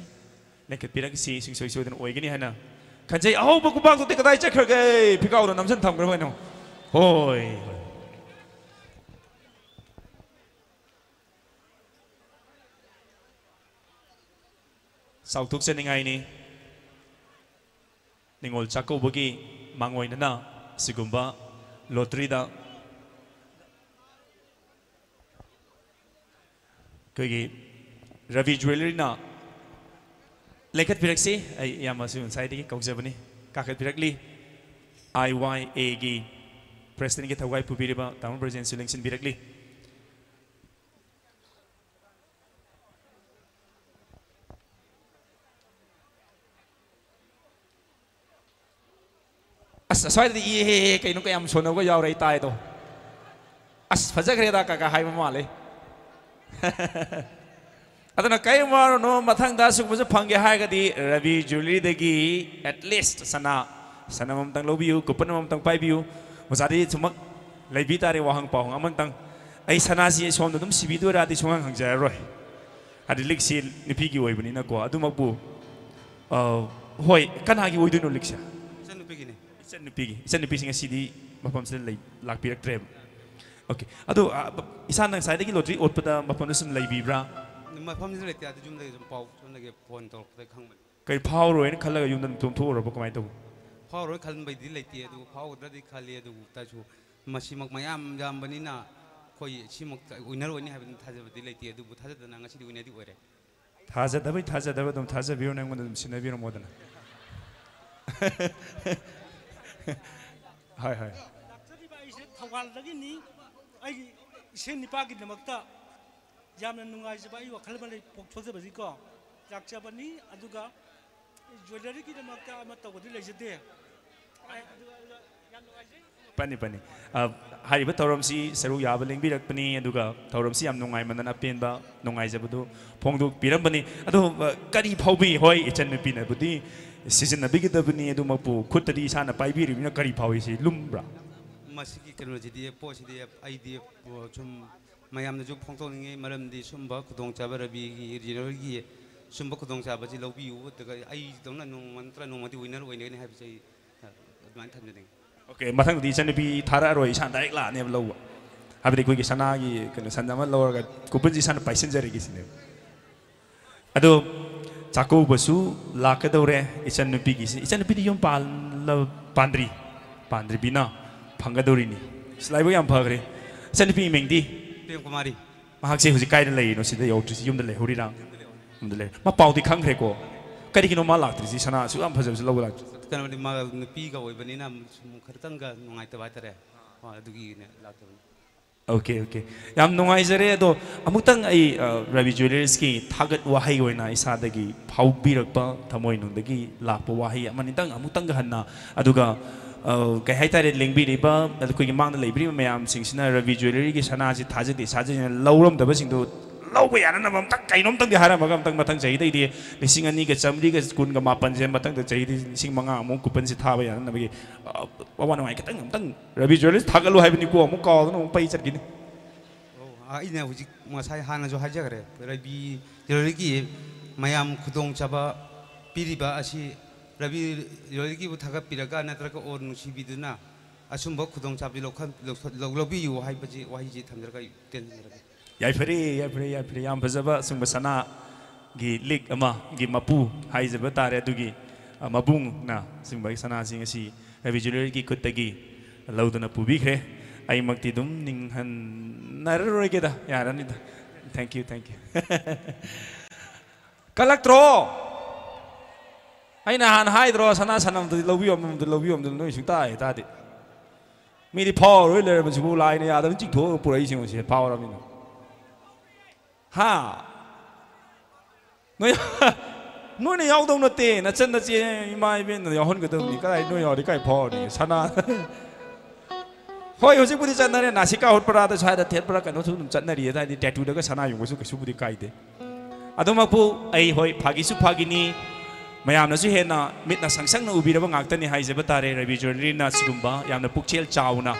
ꯂꯦꯡꯈꯠꯄꯤꯔꯛꯁꯤ꯫ ꯁꯨꯡꯁꯣꯏ ꯁꯣꯏꯗꯅ ꯑꯣꯏꯒꯅꯤ ꯍꯥꯏꯅ ꯈꯟꯖꯩ꯫ ꯑꯍꯧꯕ ꯈꯨꯕꯥꯛꯇꯨꯗꯤ ꯀꯗꯥꯏ ꯆꯠꯈ꯭ꯔꯒꯦ? ꯐꯤꯀꯥꯎꯗ ꯅꯝꯁꯤꯟ ꯊꯝꯈ꯭ꯔꯕ ꯍꯥꯏꯅꯣ? ꯍꯣꯏ꯫ ꯆꯥꯎꯊꯣꯛꯆꯅꯤꯡꯉꯥꯏꯅꯤ꯫ ꯅꯤꯉꯣꯜ ꯆꯥꯛꯀꯧꯕꯒꯤ ꯃꯥꯡꯑꯣꯏꯅꯅ ꯁꯤꯒꯨꯝꯕ ꯂꯣꯇ꯭ꯔꯤꯗ ꯑꯩꯈꯣꯏꯒꯤ ꯔꯕꯤ ꯖ꯭ꯋꯦꯂꯔꯤꯅ ꯂꯦꯡꯈꯠꯄꯤꯔꯛꯁꯤ꯫ ꯑꯩ ꯏꯌꯥꯝꯕꯁꯨ ꯉꯁꯥꯏꯗꯒꯤ ꯀꯧꯖꯕꯅꯤ, ꯀꯥꯈꯠꯄꯤꯔꯛꯂꯤ꯫ ꯑꯥꯏ ꯋꯥꯏ ꯑꯦꯒꯤ ꯄ꯭ꯔꯦꯁꯤꯗꯦꯟꯒꯤ ꯊꯧꯒꯥꯏ ꯄꯨꯕꯤꯔꯤꯕ ꯇꯥꯃꯣ ꯕ꯭ꯔꯖꯦꯟꯁꯨ ꯂꯦꯡꯁꯤꯟꯕꯤꯔꯛꯂꯤ꯫ ꯑꯁ, ꯑꯁ꯭ꯋꯥꯏꯗꯗꯤ ꯏꯍꯦ ꯍꯦ, ꯀꯩꯅꯣ ꯀꯌꯥꯝ ꯁꯣꯟꯅꯕꯒ ꯌꯥꯎꯔꯦ, ꯑꯩ ꯇꯥꯏꯗꯣ꯫ ꯑꯁ, ꯐꯖꯈ꯭ꯔꯦꯗ ꯀꯀꯥ ꯍꯥꯏꯕ ꯃꯥꯜꯂꯦ꯫ ꯑꯗꯨꯅ ꯀꯔꯤꯝ ꯋꯥꯔꯨꯅꯨ, ꯃꯊꯪꯗ ꯑꯁꯤꯒꯨꯝꯕꯁꯨ ꯐꯪꯒꯦ ꯍꯥꯏꯔꯒꯗꯤ ꯔꯕꯤ ꯖ꯭ꯋꯦꯂꯔꯤꯗꯒꯤ at least ꯁꯅꯥ, ꯁꯅꯥ ꯑꯃꯃꯝꯇꯪ ꯂꯧꯕꯤꯌꯨ, ꯀꯨꯄꯟ ꯑꯃꯃꯝꯇꯪ ꯄꯥꯏꯕꯤꯌꯨ꯫ ꯑꯣꯖꯥꯗꯤ ꯁꯨꯃꯛ ꯂꯩꯕꯤ ꯇꯥꯔꯦ, ꯋꯥꯍꯪ ꯄꯥꯎꯍꯪ ꯑꯃꯇꯪ꯫ ꯑꯩ ꯁꯅꯥꯁꯤ ꯁꯣꯝꯗ ꯑꯗꯨꯝ ꯁꯤꯕꯤꯗꯣꯏꯔꯥꯗꯤ ꯁꯨꯡꯍꯪ ꯍꯪꯖꯔꯔꯣꯏ꯫ ꯍꯥꯏꯗꯤ ꯂꯤꯛꯁꯤ ꯅꯨꯄꯤꯒꯤ ꯑꯣꯏꯕꯅꯤꯅꯀꯣ꯫ ꯑꯗꯨꯃꯛꯄꯨ, ꯑ, ꯍꯣꯏ, ꯀꯅꯥꯒꯤ ꯑꯣꯏꯗꯣꯏꯅꯣ ꯂꯤꯛꯁꯦ? ꯏꯆꯟꯅꯨꯄꯤꯒꯤꯅꯦ꯫ ꯏꯆꯟꯅꯨꯄꯤꯒꯤ, ꯏꯆꯟꯅꯨꯄꯤꯁꯤ ꯉꯁꯤꯗꯤ ꯃꯐꯝꯁꯤꯗ ꯂꯩ-, ꯂꯥꯛꯄꯤꯔꯛꯇ꯭ꯔꯦꯕ꯫ ꯑꯣꯀꯦ꯫ ꯑꯗꯣ, ꯑ, ꯏꯁꯥꯅ ꯉꯁꯥꯏꯗꯒꯤ ꯂꯣꯇ꯭ꯔꯤ ꯑꯣꯠꯄꯗ ꯃꯐꯝꯗ ꯁꯨꯝ ꯂꯩꯕꯤꯕ꯭ꯔꯥ? ꯃꯐꯝꯁꯤꯗ ꯂꯩꯇꯦ, ꯑꯗꯨ ꯌꯨꯝꯗꯒꯤ ꯁꯨꯝ ꯄꯥꯎ ꯁꯣꯝꯗꯒꯤ ꯐꯣꯟ ꯇꯧꯔꯛꯄꯗꯒꯤ ꯈꯪꯕꯅꯤ꯫ ꯀꯔꯤ ꯐꯥꯎꯔꯣꯏꯅ ꯈꯜꯂꯒ ꯌꯨꯝꯗ ꯑꯗꯨꯝ ꯇꯨꯝꯊꯣꯛꯎꯔꯕ, ꯀꯃꯥꯏꯅ ꯇꯧꯕ? ꯐꯥꯎꯔꯣꯏ ꯈꯟꯕꯩꯗꯤ ꯂꯩꯇꯦ, ꯑꯗꯨ ꯐꯥꯎꯒꯗ꯭ꯔꯗꯤ ꯈꯜꯂꯤ, ꯑꯗꯨꯕꯨ ꯇꯥꯔꯁꯨ ꯃꯁꯤꯃꯛ ꯃꯌꯥꯝ ꯌꯥꯝꯕꯅꯤꯅ ꯑꯩꯈꯣꯏ ꯁꯤꯃꯛꯇ winner ꯑꯣꯏꯅꯤ ꯍꯥꯏꯕꯗꯨ ꯊꯥꯖꯕꯗꯤ ꯂꯩꯇꯦ, ꯑꯗꯨꯕꯨ ꯊꯥꯖꯗꯅ ꯉꯁꯤꯗꯤ winnerꯗꯤ ꯑꯣꯏꯔꯦ꯫ ꯊꯥꯖꯗꯕꯩ ꯊꯥꯖꯗꯕ ꯑꯗꯨꯝ ꯊꯥꯖꯕꯤꯔꯣꯅꯦ, ꯑꯩꯉꯣꯟꯗ ꯑꯗꯨꯝ ꯁꯤꯟꯅꯕꯤꯔꯝꯃꯣꯗꯅ꯫ ꯍꯣꯏ, ꯍꯣꯏ꯫ ꯂꯥꯛꯆꯔꯤꯕ ꯑꯩꯁꯦ ꯊꯧꯕꯥꯜꯗꯒꯤꯅꯤ꯫ ꯑꯩꯒꯤ ꯏꯁꯦꯟ ꯅꯤꯄꯥꯒꯤꯗꯃꯛꯇ ꯌꯥꯝꯅ ꯅꯨꯡꯉꯥꯏꯖꯕ ꯑꯩ ꯋꯥꯈꯜ ꯑꯃ ꯂꯩ, ꯄꯣꯛꯊꯣꯛꯆꯕꯁꯤꯀꯣ꯫ ꯂꯥꯛꯆꯕꯅꯤ꯫ ꯑꯗꯨꯒ ꯖ꯭ꯋꯦꯂꯔꯤꯒꯤꯗꯃꯛꯇ ꯑꯃ ꯇꯧꯕꯗꯤ ꯂꯩꯖꯗꯦ꯫ ꯑꯗꯨꯒ ꯌꯥꯝ ꯅꯨꯡꯉꯥꯏꯖꯩ꯫ ꯐꯅꯤ, ꯐꯅꯤ꯫ ꯑ, ꯍꯥꯏꯔꯤꯕ ꯊꯧꯔꯝꯁꯤ ꯁꯔꯨꯛ ꯌꯥꯕ ꯂꯦꯡꯕꯤꯔꯛꯄꯅꯤ, ꯑꯗꯨꯒ ꯊꯧꯔꯝꯁꯤ ꯌꯥꯝ ꯅꯨꯡꯉꯥꯏꯃꯟꯗꯅ ꯑꯄꯦꯟꯕ ꯅꯨꯡꯉꯥꯏꯖꯕꯗꯨ ꯐꯣꯡꯗꯣꯛꯄꯤꯔꯝꯕꯅꯤ꯫ ꯑꯗꯣ, ꯑ, ꯀꯔꯤ ꯐꯥꯎꯕꯤ? ꯍꯣꯏ, ꯏꯆꯟꯅꯨꯄꯤꯅꯕꯨꯗꯤ ꯁꯤꯖꯤꯟꯅꯕꯤꯒꯗꯕꯅꯤ, ꯑꯗꯨꯃꯛꯄꯨ ꯈꯨꯠꯇꯗꯤ ꯏꯁꯥꯅ ꯄꯥꯏꯕꯤꯔꯤꯕꯅꯤꯅ ꯀꯔꯤ ꯐꯥꯎꯏ? ꯁꯤ ꯂꯨꯝꯕ꯭ꯔꯥ? ꯃꯁꯤꯒꯤ ꯀꯩꯅꯣꯁꯤꯗꯤ, ꯄꯣꯠꯁꯤꯗꯤ ꯑꯩꯗꯤ, ꯑ, ꯁꯨꯝ ꯃꯌꯥꯝꯅꯁꯨ ꯐꯣꯡꯗꯣꯛꯅꯤꯡꯉꯤ, ꯃꯔꯝꯗꯤ ꯁꯨꯝꯕ ꯈꯨꯗꯣꯡꯆꯥꯕ, ꯔꯕꯤꯒꯤ ꯖ꯭ꯋꯦꯂꯔꯒꯤ ꯁꯨꯝꯕ ꯈꯨꯗꯣꯡꯆꯥꯕꯁꯤ ꯂꯧꯕꯤꯌꯨ, ꯑꯗꯨꯒ ꯑꯩꯗꯧꯅ ꯅꯣꯡꯃ ꯅꯠꯇ꯭ꯔ ꯅꯣꯡꯃꯗꯤ winner ꯑꯣꯏꯅꯒꯅꯤ ꯍꯥꯏꯕꯁꯤ ꯑꯩ, ꯑ, ꯑꯗꯨꯃꯥꯏꯅ ꯊꯝꯖꯅꯤꯡꯉꯤ꯫ OK, ꯃꯊꯪꯗꯗꯤ ꯏꯆꯟꯅꯨꯄꯤ ꯊꯥꯔꯛꯑꯔꯣꯏ, ꯏꯁꯥꯅ direct ꯂꯥꯛꯑꯅꯦꯕ ꯂꯧꯕ꯫ ꯍꯥꯏꯕꯗꯤ ꯑꯩꯈꯣꯏꯒꯤ ꯁꯅꯥꯒꯤ ꯀꯩꯅꯣ ꯁꯟ ꯑꯃ ꯂꯧꯔꯒ ꯀꯨꯄꯟꯁꯤ ꯏꯁꯥꯅ ꯄꯥꯏꯁꯤꯟꯖꯔꯒꯦ ꯁꯤꯅꯦꯕ꯫ ꯑꯗꯣ ꯆꯥꯛꯀꯧꯕꯁꯨ ꯂꯥꯛꯀꯗꯧꯔꯦ ꯏꯆꯟꯅꯨꯄꯤꯒꯤꯁꯤ꯫ ꯏꯆꯟꯅꯨꯄꯤꯗꯤ ꯌꯨꯝ ꯄꯥꯜꯂ-, ꯄꯥꯟꯗ꯭ꯔꯤ? ꯄꯥꯟꯗ꯭ꯔꯤꯕꯤꯅ ꯐꯪꯒꯗꯧꯔꯤꯅꯤ꯫ ꯑꯁ, ꯂꯥꯏꯕꯛ ꯌꯥꯝ ꯐꯈ꯭ꯔꯦ꯫ ꯏꯆꯟꯅꯨꯄꯤꯒꯤ ꯃꯤꯡꯗꯤ? ꯄ꯭ꯔꯦꯝ ꯀꯨꯃꯥꯔꯤ꯫ ꯃꯍꯥꯛꯁꯦ ꯍꯧꯖꯤꯛ ꯀꯥꯏꯗ ꯂꯩꯔꯤꯅꯣ? ꯁꯤꯗ ꯌꯧꯗ꯭ꯔꯤꯁꯤ ꯌꯨꯝꯗ ꯂꯩꯍꯧꯔꯤꯔꯥ? ꯌꯨꯝꯗ ꯂꯩ꯫ ꯃꯥ ꯄꯥꯎꯗꯤ ꯈꯪꯈ꯭ꯔꯦꯀꯣ? ꯀꯔꯤꯒꯤꯅꯣ ꯃꯥ ꯂꯥꯛꯇ꯭ꯔꯤꯁꯤ? ꯁꯅꯥ ꯑꯁꯨꯛ ꯌꯥꯝ ꯐꯖꯕꯁꯤ ꯂꯧꯕ ꯂꯥꯛꯇ꯭ꯔꯤ? ꯀꯩꯅꯣꯗꯤ, ꯃꯥ ꯅꯨꯄꯤꯒ ꯑꯣꯏꯕꯅꯤꯅ ꯁꯨꯝ ꯈꯔꯇꯪꯒ ꯅꯨꯡꯉꯥꯏꯇꯕ ꯍꯥꯏꯇꯥꯔꯦ꯫ ꯑꯣ, ꯑꯗꯨꯒꯤꯅꯦ ꯂꯥꯛꯇꯕꯅꯤ꯫ OK, OK꯫ ꯌꯥꯝ ꯅꯨꯡꯉꯥꯏꯖꯔꯦ꯫ ꯑꯗꯣ ꯑꯃꯨꯛꯇꯪ ꯑꯩ, ꯑ, ꯔꯕꯤ ꯖ꯭ꯋꯦꯂꯔꯁꯀꯤ ꯊꯥꯒꯠ ꯋꯥꯍꯩ ꯑꯣꯏꯅ ꯏꯁꯥꯗꯒꯤ ꯐꯥꯎꯕꯤꯔꯛꯄ, ꯊꯃꯣꯏꯅꯨꯡꯗꯒꯤ ꯂꯥꯛꯄ ꯋꯥꯍꯩ ꯑꯃꯅꯤꯇꯪ ꯑꯃꯨꯛꯇꯪꯒ ꯍꯟꯅ, ꯑꯗꯨꯒ, ꯑ, ꯀꯩ ꯍꯥꯏꯇꯥꯔꯦ, ꯂꯦꯡꯕꯤꯔꯤꯕ ꯑꯩꯈꯣꯏꯒꯤ ꯃꯥꯡꯗ ꯂꯩꯕꯤꯔꯤꯕ ꯃꯌꯥꯝꯁꯤꯡꯁꯤꯅ ꯔꯕꯤ ꯖ꯭ꯋꯦꯂꯔꯤꯒꯤ ꯁꯅꯥꯁꯤ ꯊꯥꯖꯗꯦ, ꯊꯥꯖꯗꯦꯅ ꯂꯧꯔꯝꯗꯕꯁꯤꯡꯗꯣ ꯂꯧꯕ ꯌꯥꯅꯅꯕ ꯑꯝꯇꯪ ꯀꯩꯅꯣꯝꯇꯪꯗꯤ ꯍꯥꯏꯔꯝꯃꯒ, ꯑꯝꯇꯪ ꯃꯊꯪ ꯆꯍꯤꯗꯩꯗꯤ ꯂꯤꯁꯤꯡ ꯑꯅꯤꯒ ꯆꯥꯃꯔꯤꯒ ꯀꯨꯟꯒ ꯃꯥꯄꯟꯁꯦ, ꯃꯊꯪꯗ ꯆꯍꯤꯗꯤ ꯂꯤꯁꯤꯡ ꯃꯉꯥ ꯑꯃꯨꯛ ꯀꯨꯄꯟꯁꯦ ꯊꯥꯕ ꯌꯥꯅꯅꯕꯒꯤ, ꯑ, ꯑꯋꯥ ꯅꯨꯡꯉꯥꯏ ꯈꯤꯇꯪ ꯑꯝꯇꯪ ꯔꯕꯤ ꯖ꯭ꯋꯦꯂꯔꯁ ꯊꯥꯒꯠꯂꯨ ꯍꯥꯏꯕꯅꯤꯀꯣ, ꯑꯃꯨꯛ ꯀꯥꯎꯗꯅ ꯑꯃꯨꯛ ꯄꯩ ꯆꯠꯈꯤꯅꯤ꯫ ꯑꯣ, ꯑꯩꯅ ꯍꯧꯖꯤꯛ ꯉꯁꯥꯏ ꯍꯥꯟꯅꯁꯨ ꯍꯥꯏꯖꯈ꯭ꯔꯦ, ꯔꯕꯤ ꯖ꯭ꯋꯦꯂꯔꯤꯒꯤ ꯃꯌꯥꯝ ꯈꯨꯗꯣꯡꯆꯥꯕ ꯄꯤꯔꯤꯕ ꯑꯁꯤ ꯔꯕꯤ ꯖ꯭ꯋꯦꯂꯔꯤꯒꯤꯕꯨ ꯊꯥꯒꯠꯄꯤꯔꯒ ꯅꯠꯇ꯭ꯔꯒ ꯑꯣꯔ ꯅꯨꯡꯁꯤꯕꯤꯗꯨꯅ ꯑꯁꯨꯝꯕ ꯈꯨꯗꯣꯡꯆꯥꯕꯗꯤ ꯂꯧꯈꯠ-, ꯂꯧꯈꯠ-, ꯂꯧ-, ꯂꯧꯕꯤꯌꯨ ꯍꯥꯏꯕꯁꯤ ꯋꯥꯍꯩꯁꯤ ꯊꯝꯖꯔꯒ ꯑꯩ ꯇꯦꯟꯖꯔꯒꯦ꯫ ꯌꯥꯏꯐꯔꯦ, ꯌꯥꯏꯐꯔꯦ, ꯌꯥꯏꯐꯔꯦ꯫ ꯌꯥꯝ ꯐꯖꯕ ꯑꯁꯨꯝꯕ ꯁꯅꯥꯒꯤ ꯂꯤꯛ ꯑꯃꯒꯤ ꯃꯄꯨ ꯍꯥꯏꯖꯕ ꯇꯥꯔꯦ, ꯑꯗꯨꯒꯤ, ꯑ, ꯃꯕꯨꯡꯅ ꯑꯁꯨꯝꯕ ꯁꯅꯥꯁꯤꯡ ꯑꯁꯤ ꯔꯕꯤ ꯖ꯭ꯋꯦꯂꯔꯤꯒꯤ ꯈꯨꯠꯇꯒꯤ ꯂꯧꯗꯨꯅ ꯄꯨꯕꯤꯈ꯭ꯔꯦ꯫ ꯑꯩꯃꯛꯇꯤ ꯑꯗꯨꯝ ꯅꯤꯡꯍꯟꯅꯔꯔꯣꯏꯒꯦꯗ, ꯌꯥꯔꯅꯤꯗ꯫ Thank you, thank you꯫ ꯀꯜꯂꯛꯇ꯭ꯔꯣ? ꯑꯩꯅ ꯍꯥꯟꯅ ꯍꯥꯏꯗ꯭ꯔꯣ, ꯁꯅꯥ ꯁꯟ ꯑꯃꯗꯤ ꯂꯧꯕꯤꯌꯣ, ꯑꯃꯃꯝꯗꯤ ꯂꯧꯕꯤꯌꯣ, ꯑꯃꯗꯤ ꯅꯣꯏ ꯁꯨꯡꯇꯥ ꯍꯦꯛ ꯇꯥꯗꯦ꯫ ꯃꯤꯗꯤ ꯐꯥꯎꯔꯣꯏ ꯂꯩꯔꯝꯕꯁꯤꯕꯨ ꯂꯥꯏꯅ ꯌꯥꯗꯕꯅ ꯆꯤꯡꯊꯣꯛꯑꯒ ꯄꯨꯔꯛꯏꯁꯤꯡ ꯑꯁꯤ ꯐꯥꯎꯔꯕꯅꯤꯅ꯫ ꯍꯥ? ꯅꯣꯏ, ꯅꯣꯏꯅ ꯌꯥꯎꯗꯧ ꯅꯠꯇꯦ, ꯅꯆꯟ ꯅꯆꯦ ꯏꯃꯥ ꯏꯕꯦꯟꯅ ꯌꯥꯎꯍꯟꯒꯗꯕꯅꯤ꯫ ꯀꯗꯥꯏ ꯅꯣꯏ ꯌꯥꯎꯔꯗꯤ ꯀꯥꯏ ꯐꯥꯎꯔꯅꯤ? ꯁꯅꯥ꯫ ꯍꯣꯏ, ꯍꯧꯖꯤꯛꯄꯨꯗꯤ ꯆꯠꯅꯔꯦ, ꯅꯥꯁꯤꯀꯥ ꯍꯨꯠꯄ꯭ꯔꯥꯗ ꯁ꯭ꯋꯥꯏꯗ ꯊꯦꯠꯄ꯭ꯔꯥ ꯀꯩꯅꯣꯁꯨ ꯑꯗꯨꯝ ꯆꯠꯅꯔꯤ꯫ ꯑꯗꯥꯏꯗꯤ ꯇꯦꯇꯨꯗꯒ ꯁꯅꯥ ꯌꯨꯡꯕꯁꯨ ꯀꯩꯁꯨꯕꯨꯗꯤ ꯀꯥꯏꯗꯦ꯫ ꯑꯗꯨꯃꯛꯄꯨ ꯑꯩ, ꯍꯣꯏ, ꯐꯥꯒꯤꯁꯨ ꯐꯥꯒꯤꯅꯤ, ꯃꯌꯥꯝꯅꯁꯨ ꯍꯦꯟꯅ ꯃꯤꯠꯅ ꯁꯪ ꯁꯪꯅ ꯎꯕꯤꯔꯕ ꯉꯥꯛꯇꯅꯤ ꯍꯥꯏꯖꯕ ꯇꯥꯔꯦ꯫ ꯔꯕꯤ ꯖ꯭ꯋꯦꯂꯔꯤꯅ ꯁꯤꯒꯨꯝꯕ ꯌꯥꯝꯅ ꯄꯨꯛꯆꯦꯜ ꯆꯥꯎꯅ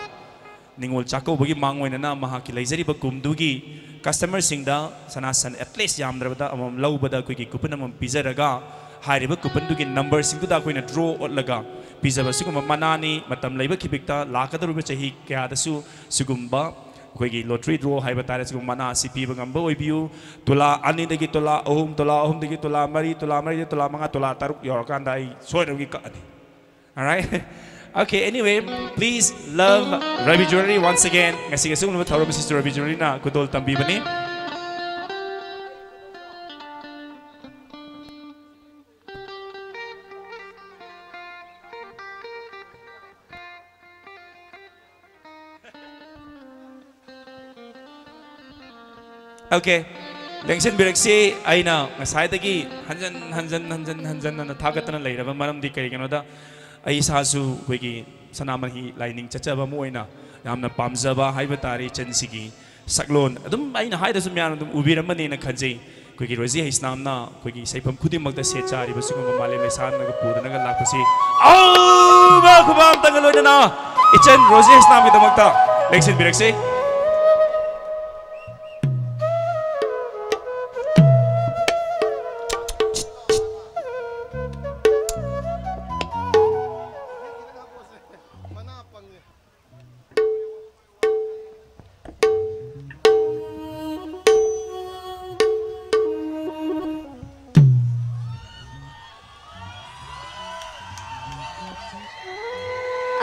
ꯅꯤꯉꯣꯜ ꯆꯥꯛꯀꯧꯕꯒꯤ ꯃꯥꯡ ꯑꯣꯏꯅꯅ ꯃꯍꯥꯛꯀꯤ ꯂꯩꯖꯔꯤꯕ ꯀꯨꯝꯗꯨꯒꯤ customerꯁꯤꯡꯗ ꯁꯅꯥ ꯁꯟ at least ꯌꯥꯝꯗ꯭ꯔꯕꯗ ꯑꯃꯃꯝ ꯂꯧꯕꯗ ꯑꯩꯈꯣꯏꯒꯤ coupon ꯑꯃꯃꯝ ꯄꯤꯖꯔꯒ, ꯍꯥꯏꯔꯤꯕ couponꯗꯨꯒꯤ numberꯁꯤꯡꯗꯨꯗ ꯑꯩꯈꯣꯏꯅ draw ꯑꯣꯠꯂꯒ ꯄꯤꯖꯕ ꯁꯤꯒꯨꯝꯕ ꯃꯅꯥꯅꯤ꯫ ꯃꯇꯝ ꯂꯩꯕ ꯈꯤꯕꯤꯛꯇ ꯂꯥꯛꯀꯗꯧꯔꯤꯕ ꯆꯍꯤ ꯀꯌꯥꯗꯁꯨ ꯁꯤꯒꯨꯝꯕ ꯑꯩꯈꯣꯏꯒꯤ lottery draw ꯍꯥꯏꯕ ꯇꯥꯔꯦ, ꯁꯤꯒꯨꯝꯕ ꯃꯅꯥ ꯑꯁꯤ ꯄꯤꯕ ꯉꯝꯕ ꯑꯣꯏꯕꯤꯌꯨ꯫ ꯇꯨꯂꯥ ꯑꯅꯤꯗꯒꯤ ꯇꯨꯂꯥ ꯑꯍꯨꯝ, ꯇꯨꯂꯥ ꯑꯍꯨꯝꯗꯒꯤ ꯇꯨꯂꯥ ꯃꯔꯤ, ꯇꯨꯂꯥ ꯃꯔꯤꯗꯒꯤ ꯇꯨꯂꯥ ꯃꯉꯥ, ꯇꯨꯂꯥ ꯇꯔꯨꯛ ꯌꯧꯔꯀꯥꯟꯗ ꯑꯩ ꯁꯣꯏꯗꯅꯒꯤ ꯀꯛꯑꯅꯤ꯫ Alright? Okay, anyway, please love Ravi Jewelry once again. ꯉꯁꯤꯒꯤ ꯑꯁꯤꯒꯨꯝꯂꯕ ꯊꯧꯔꯝ ꯑꯁꯤꯁꯨ ꯔꯕꯤ ꯖ꯭ꯋꯦꯂꯔꯤꯅ ꯈꯨꯗꯣꯜ ꯇꯝꯕꯤꯕꯅꯤ꯫ Okay. ꯂꯦꯡꯁꯤꯟꯕꯤꯔꯛꯁꯤ꯫ ꯑꯩꯅ ꯉꯁꯥꯏꯗꯒꯤ ꯍꯟꯖꯟ ꯍꯟꯖꯟ ꯍꯟꯖꯟ ꯍꯟꯖꯟꯅ ꯊꯥꯒꯠꯇꯅ ꯂꯩꯔꯕ ꯃꯔꯝꯗꯤ ꯀꯔꯤꯒꯤꯅꯣꯗ, ꯑꯩ ꯏꯁꯥꯁꯨ ꯑꯩꯈꯣꯏꯒꯤ ꯁꯅꯥꯃꯍꯤ ꯂꯥꯏꯅꯤꯡ ꯆꯠꯆꯕ ꯑꯃ ꯑꯣꯏꯅ ꯌꯥꯝꯅ ꯄꯥꯝꯖꯕ ꯍꯥꯏꯕ ꯇꯥꯔꯦ ꯏꯆꯟꯁꯤꯒꯤ ꯁꯛꯂꯣꯟ꯫ ꯑꯗꯨꯝ ꯑꯩꯅ ꯍꯥꯏꯗ꯭ꯔꯁꯨ ꯃꯌꯥꯝꯅ ꯑꯗꯨꯝ ꯎꯕꯤꯔꯝꯃꯅꯤꯅ ꯈꯟꯖꯩ꯫ ꯑꯩꯈꯣꯏꯒꯤ ꯔꯣꯖꯤ ꯍꯩꯁꯅꯥꯝꯅ ꯑꯩꯈꯣꯏꯒꯤ ꯁꯩꯐꯝ ꯈꯨꯗꯤꯡꯃꯛꯇ ꯁꯦꯠ ꯆꯥꯔꯤꯕ ꯁꯤꯒꯨꯝꯕ ꯃꯥꯂꯦꯝ ꯂꯩꯁꯥꯟꯅꯒ ꯄꯨꯗꯨꯅꯒ ꯂꯥꯛꯄꯁꯤ ꯑꯧꯕ ꯈꯨꯕꯥꯝꯇꯪꯒ ꯂꯣꯏꯅꯅ ꯏꯆꯟ ꯔꯣꯖꯤ ꯍꯩꯁꯅꯥꯝꯒꯤꯗꯃꯛꯇ ꯂꯦꯡꯁꯤꯟꯕꯤꯔꯛꯁꯤ꯫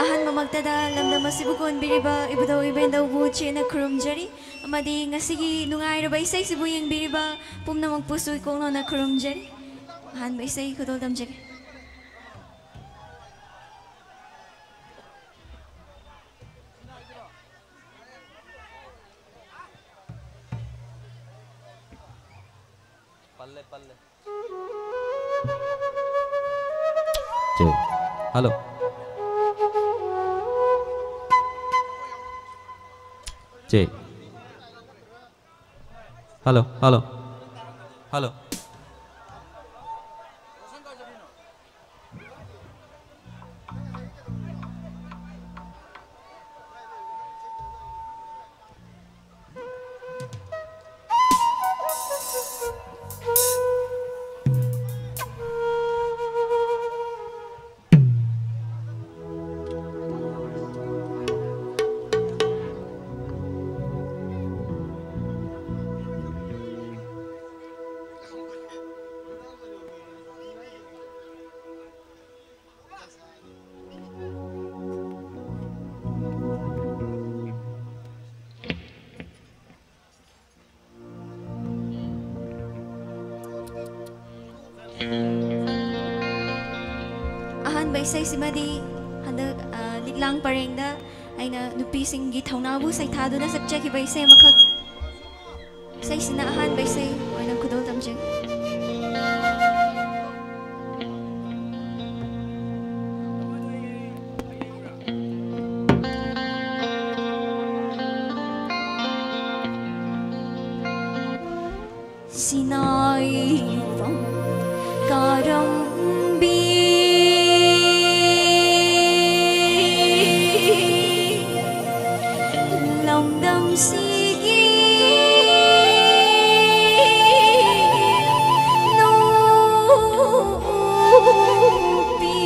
ꯑꯍꯥꯟꯕꯃꯛꯇꯗ ꯂꯝꯗꯝ ꯑꯁꯤꯕꯨ ꯀꯣꯟꯕꯤꯔꯤꯕ ꯏꯕꯨꯙꯧ ꯏꯕꯦꯟꯗꯧꯕꯨ ꯆꯦꯠꯅ ꯈꯨꯔꯨꯝꯖꯔꯤ, ꯑꯃꯗꯤ ꯉꯁꯤꯒꯤ ꯅꯨꯡꯉꯥꯏꯔꯕ ꯏꯁꯩꯁꯤꯕꯨ ꯌꯦꯡꯕꯤꯔꯤꯕ ꯄꯨꯝꯅꯃꯛꯄꯨꯁꯨ ꯏꯀꯣꯛꯅꯅ ꯈꯨꯔꯨꯝꯖꯔꯤ꯫ ꯑꯍꯥꯟꯕ ꯏꯁꯩ ꯈꯨꯗꯣꯜ ꯇꯝꯖꯒꯦ꯫ ꯄꯜꯂꯦ, ꯄꯜꯂꯦ꯫ Hello. Check. Hello, hello. Hello. ꯑꯍꯥꯟꯕ ꯏꯁꯩꯁꯤꯃꯗꯤ ꯍꯟꯗꯛ, ꯑ, ꯂꯤꯛꯂꯥꯡ ꯄꯔꯦꯡꯗ ꯑꯩꯅ ꯅꯨꯄꯤꯁꯤꯡꯒꯤ ꯊꯧꯅꯥꯕꯨ ꯁꯩꯊꯥꯗꯨꯅ ꯁꯛꯆꯈꯤꯕ ꯏꯁꯩ ꯑꯃꯈꯛ꯫ ꯏꯁꯩꯁꯤꯅ ꯑꯍꯥꯟꯕ ꯏꯁꯩ ꯑꯣꯏꯅ ꯈꯨꯗꯣꯜ ꯇꯝꯖꯒꯦ꯫ ꯁꯤꯅꯥꯏꯐꯝ ꯀꯥꯔꯝꯕꯤ ꯂꯝꯗꯝꯁꯤꯒꯤ ꯅꯨꯄꯤ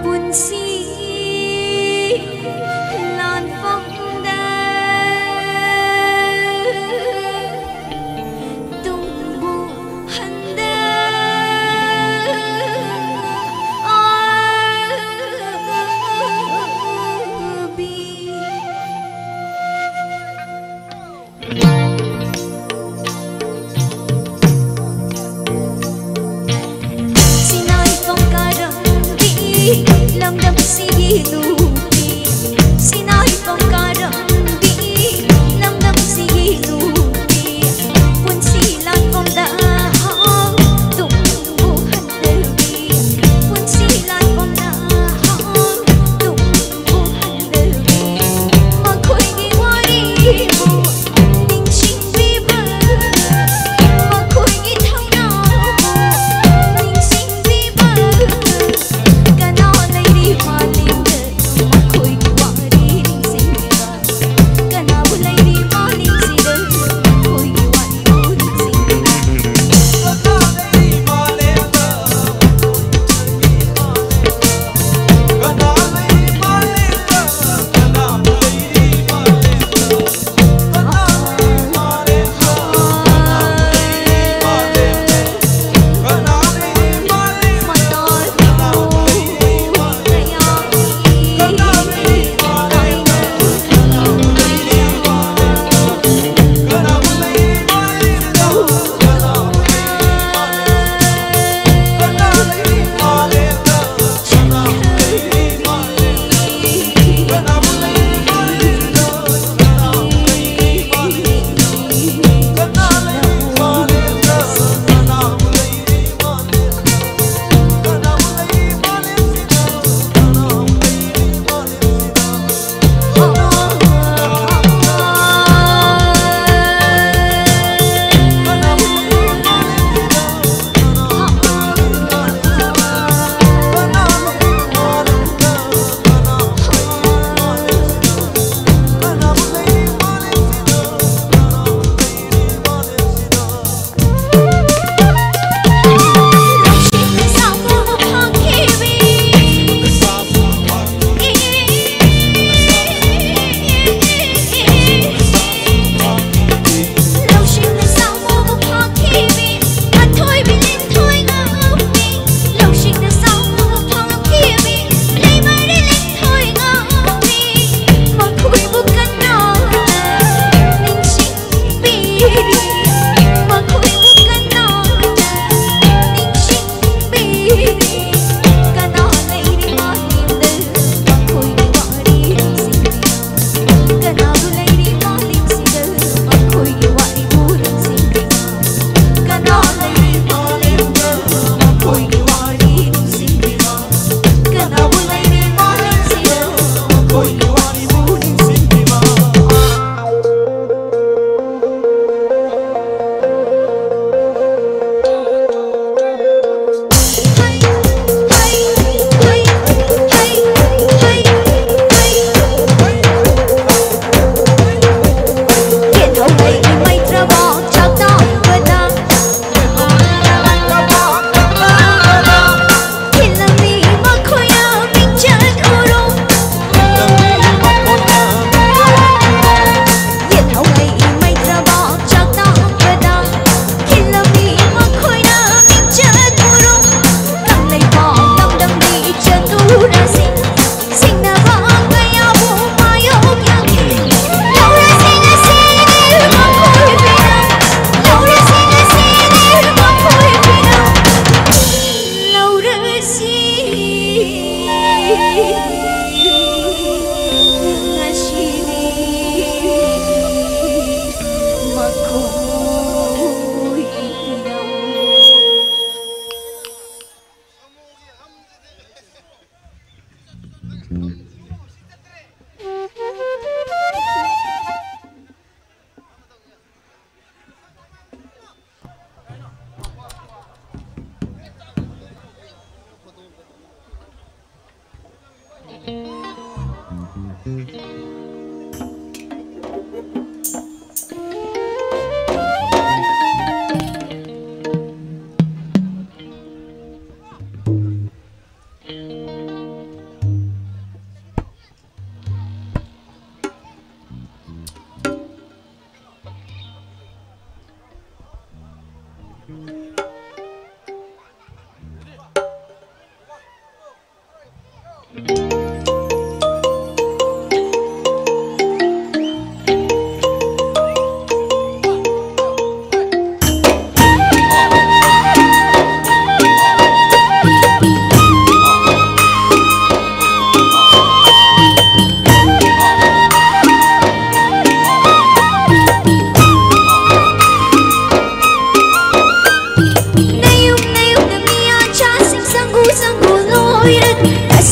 ꯄꯨꯟꯁꯤ ꯂꯥꯟꯐꯝꯗ ꯇꯨꯡꯕꯨ ꯍꯟꯗ ꯑꯥꯕꯤ꯫ ꯁꯤꯅꯥꯏꯐꯝ ꯀꯥꯔꯝꯕꯤ ꯂꯝꯗꯝꯁꯤꯒꯤ ꯅꯨꯄꯤ, ꯁꯤꯅꯥꯏꯐꯝ ꯀꯥꯔꯝꯕꯤ ꯂꯝꯗꯝꯁꯤꯒꯤ ꯅꯨꯄꯤ, ꯄꯨꯟꯁꯤ ꯂꯥꯟꯐꯝꯗ ꯇꯨꯡꯕꯨ ꯍꯟꯗꯕꯤ꯫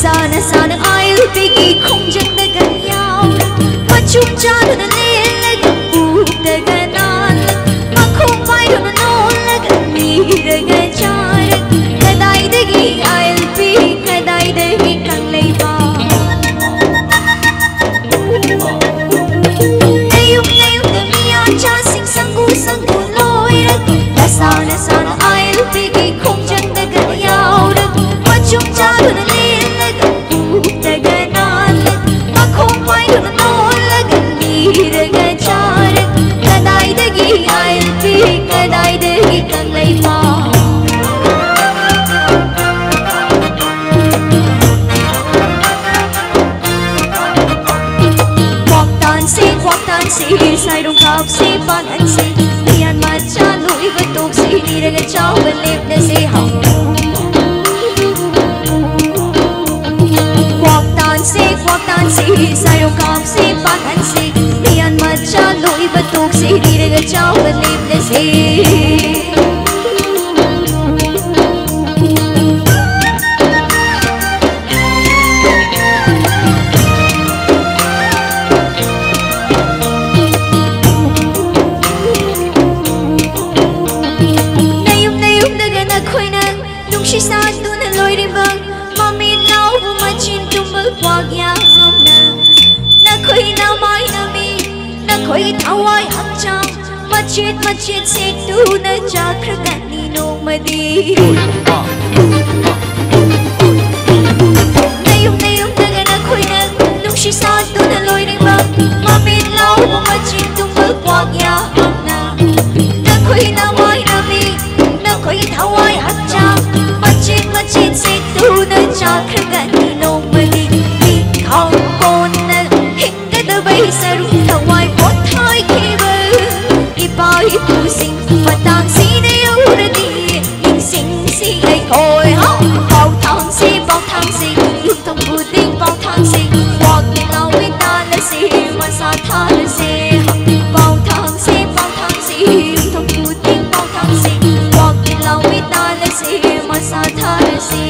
ꯁꯥꯅ ꯁꯥꯅ ꯑꯥꯏꯜ ꯄꯤꯒꯤ ꯈꯣꯡꯖꯪꯗꯒ ꯌꯥꯎꯔ, ꯃꯆꯨꯝ ꯆꯥꯗꯨꯅ ꯂꯦꯜꯂꯒ ꯄꯨꯛꯇꯒ ꯅꯥꯜꯂ, ꯃꯈꯣꯡ ꯄꯥꯏꯗꯨꯅ ꯅꯣꯜꯂꯒ ꯂꯤꯔꯒ ꯆꯥꯔ, ꯀꯗꯥꯏꯗꯒꯤ ꯑꯥꯏꯜ ꯄꯤ, ꯀꯗꯥꯏꯗꯒꯤ ꯀꯪꯂꯩꯄꯥꯛ? ꯅꯌꯨꯝ ꯅꯌꯨꯝꯗ ꯃꯤꯌꯥꯟꯆꯥꯁꯤꯡ ꯁꯪꯒꯨ ꯁꯪꯒꯨ ꯂꯣꯏꯔꯒ, ꯅꯁꯥ ꯅꯁꯥꯅ ꯑꯥꯏꯜ ꯄꯤꯒꯤ ꯈꯣꯡꯖꯪꯗꯒ ꯌꯥꯎꯔꯒ, ꯃꯆꯨꯝ ꯆꯥꯗꯨꯅ ꯂꯦꯜꯂꯒ, ꯄꯨꯛꯇꯒ ꯅꯥꯜꯂꯒ, ꯃꯈꯣꯡ ꯄꯥꯏꯗꯨꯅ ꯅꯣꯜꯂꯒ, ꯂꯤꯔꯒ ꯆꯥꯔꯒ, ꯀꯗꯥꯏꯗꯒꯤ ꯑꯥꯏꯜ ꯄꯤ, ꯀꯗꯥꯏꯗꯒꯤ ꯀꯪꯂꯩꯄꯥꯛ? ꯀ꯭ꯋꯥꯛꯇꯥꯟꯁꯦ, ꯀ꯭ꯋꯥꯛꯇꯥꯟꯁꯦ, ꯁꯥꯏꯔꯨꯡ ꯀꯥꯞꯁꯦ, ꯄꯥꯡꯍꯟꯁꯦ, ꯃꯤꯌꯥꯟ ꯃꯆꯥ ꯂꯣꯏꯕ ꯇꯣꯛꯁꯦ, ꯂꯤꯔꯒ ꯆꯥꯎꯕ ꯂꯦꯞꯂꯁꯦ, ꯍꯥꯎ꯫ ꯀ꯭ꯋꯥꯛꯇꯥꯟꯁꯦ, ꯀ꯭ꯋꯥꯛꯇꯥꯟꯁꯦ, ꯁꯥꯏꯔꯨꯡ ꯀꯥꯞꯁꯦ, ꯄꯥꯡꯍꯟꯁꯦ, ꯃꯤꯌꯥꯟ ꯃꯆꯥ ꯂꯣꯏꯕ ꯇꯣꯛꯁꯦ, ꯂꯤꯔꯒ ꯆꯥꯎꯕ ꯂꯦꯞꯂꯁꯦ꯫ ꯅꯌꯨꯝ ꯅꯌꯨꯝꯗꯒ ꯅꯈꯣꯏꯅ ꯅꯨꯡꯁꯤ ꯁꯥꯠꯇꯨꯅ ꯂꯣꯏꯔꯤꯕ ꯃꯃꯤꯠ ꯂꯥꯎꯕ ꯃꯆꯤꯟ ꯇꯨꯝꯕ ꯀ꯭ꯋꯥꯛ ꯌꯥꯝꯅ, ꯅꯈꯣꯏ ꯅꯃꯥꯏ ꯅꯃꯤꯠ, ꯅꯈꯣꯏ ꯊꯋꯥꯏ ꯍꯛꯆꯥꯡ ꯃꯆꯦꯠ ꯃꯆꯦꯠ ꯁꯦꯠꯇꯨꯅ ꯆꯥꯈ꯭ꯔꯒꯅꯤ ꯅꯣꯡꯃꯗꯤ꯫ ꯅꯌꯨꯝ ꯅꯌꯨꯝꯗꯒ ꯅꯈꯣꯏꯅ ꯅꯨꯡꯁꯤ ꯁꯥꯠꯇꯨꯅ ꯂꯣꯏꯔꯤꯕ ꯃꯃꯤꯠ ꯂꯥꯎꯕ ꯃꯆꯤꯟ ꯇꯨꯝꯕ ꯀ꯭ꯋꯥꯛ ꯌꯥꯝꯅ, ꯅꯈꯣꯏ ꯅꯃꯥꯏ ꯅꯃꯤꯠ, ꯅꯈꯣꯏ ꯊꯋꯥꯏ ꯍꯛꯆꯥꯡ ꯃꯆꯦꯠ ꯃꯆꯦꯠ ꯁꯦꯠꯇꯨꯅ ꯆꯥꯈ꯭ꯔꯒꯅꯤ ꯅꯣꯡꯃꯗꯤ꯫ ꯃꯤꯈꯥ ꯀꯣꯟꯅ ꯍꯤꯡꯒꯗꯕꯩ ꯁꯔꯨꯛ ꯊꯋꯥꯏ ꯄꯣꯊꯥꯏꯈꯤꯕ ꯏꯄꯥ ꯏꯄꯨꯁꯤꯡ ꯃꯇꯥꯡꯁꯤꯗ ꯌꯧꯔꯗꯤ ꯅꯤꯡꯁꯤꯡꯁꯤ ꯑꯩꯈꯣꯏ꯫ ꯍꯥ! ꯄꯥꯎꯊꯥꯡꯁꯤ, ꯄꯥꯎꯊꯥꯡꯁꯤ, ꯌꯨꯝꯊꯣꯡ ꯈꯨꯗꯤꯡ ꯄꯥꯎꯊꯥꯡꯁꯤ, ꯋꯥꯛ ꯂꯥꯎꯃꯤꯟꯅꯔꯁꯤ, ꯃꯁꯥ ꯊꯥꯔꯁꯤ꯫ ꯄꯥꯎꯊꯥꯡꯁꯤ, ꯄꯥꯎꯊꯥꯡꯁꯤ, ꯌꯨꯝꯊꯣꯡ ꯈꯨꯗꯤꯡ ꯄꯥꯎꯊꯥꯡꯁꯤ, ꯋꯥꯛ ꯂꯥꯎꯃꯤꯟꯅꯔꯁꯤ, ꯃꯁꯥ ꯊꯥꯔꯁꯤ꯫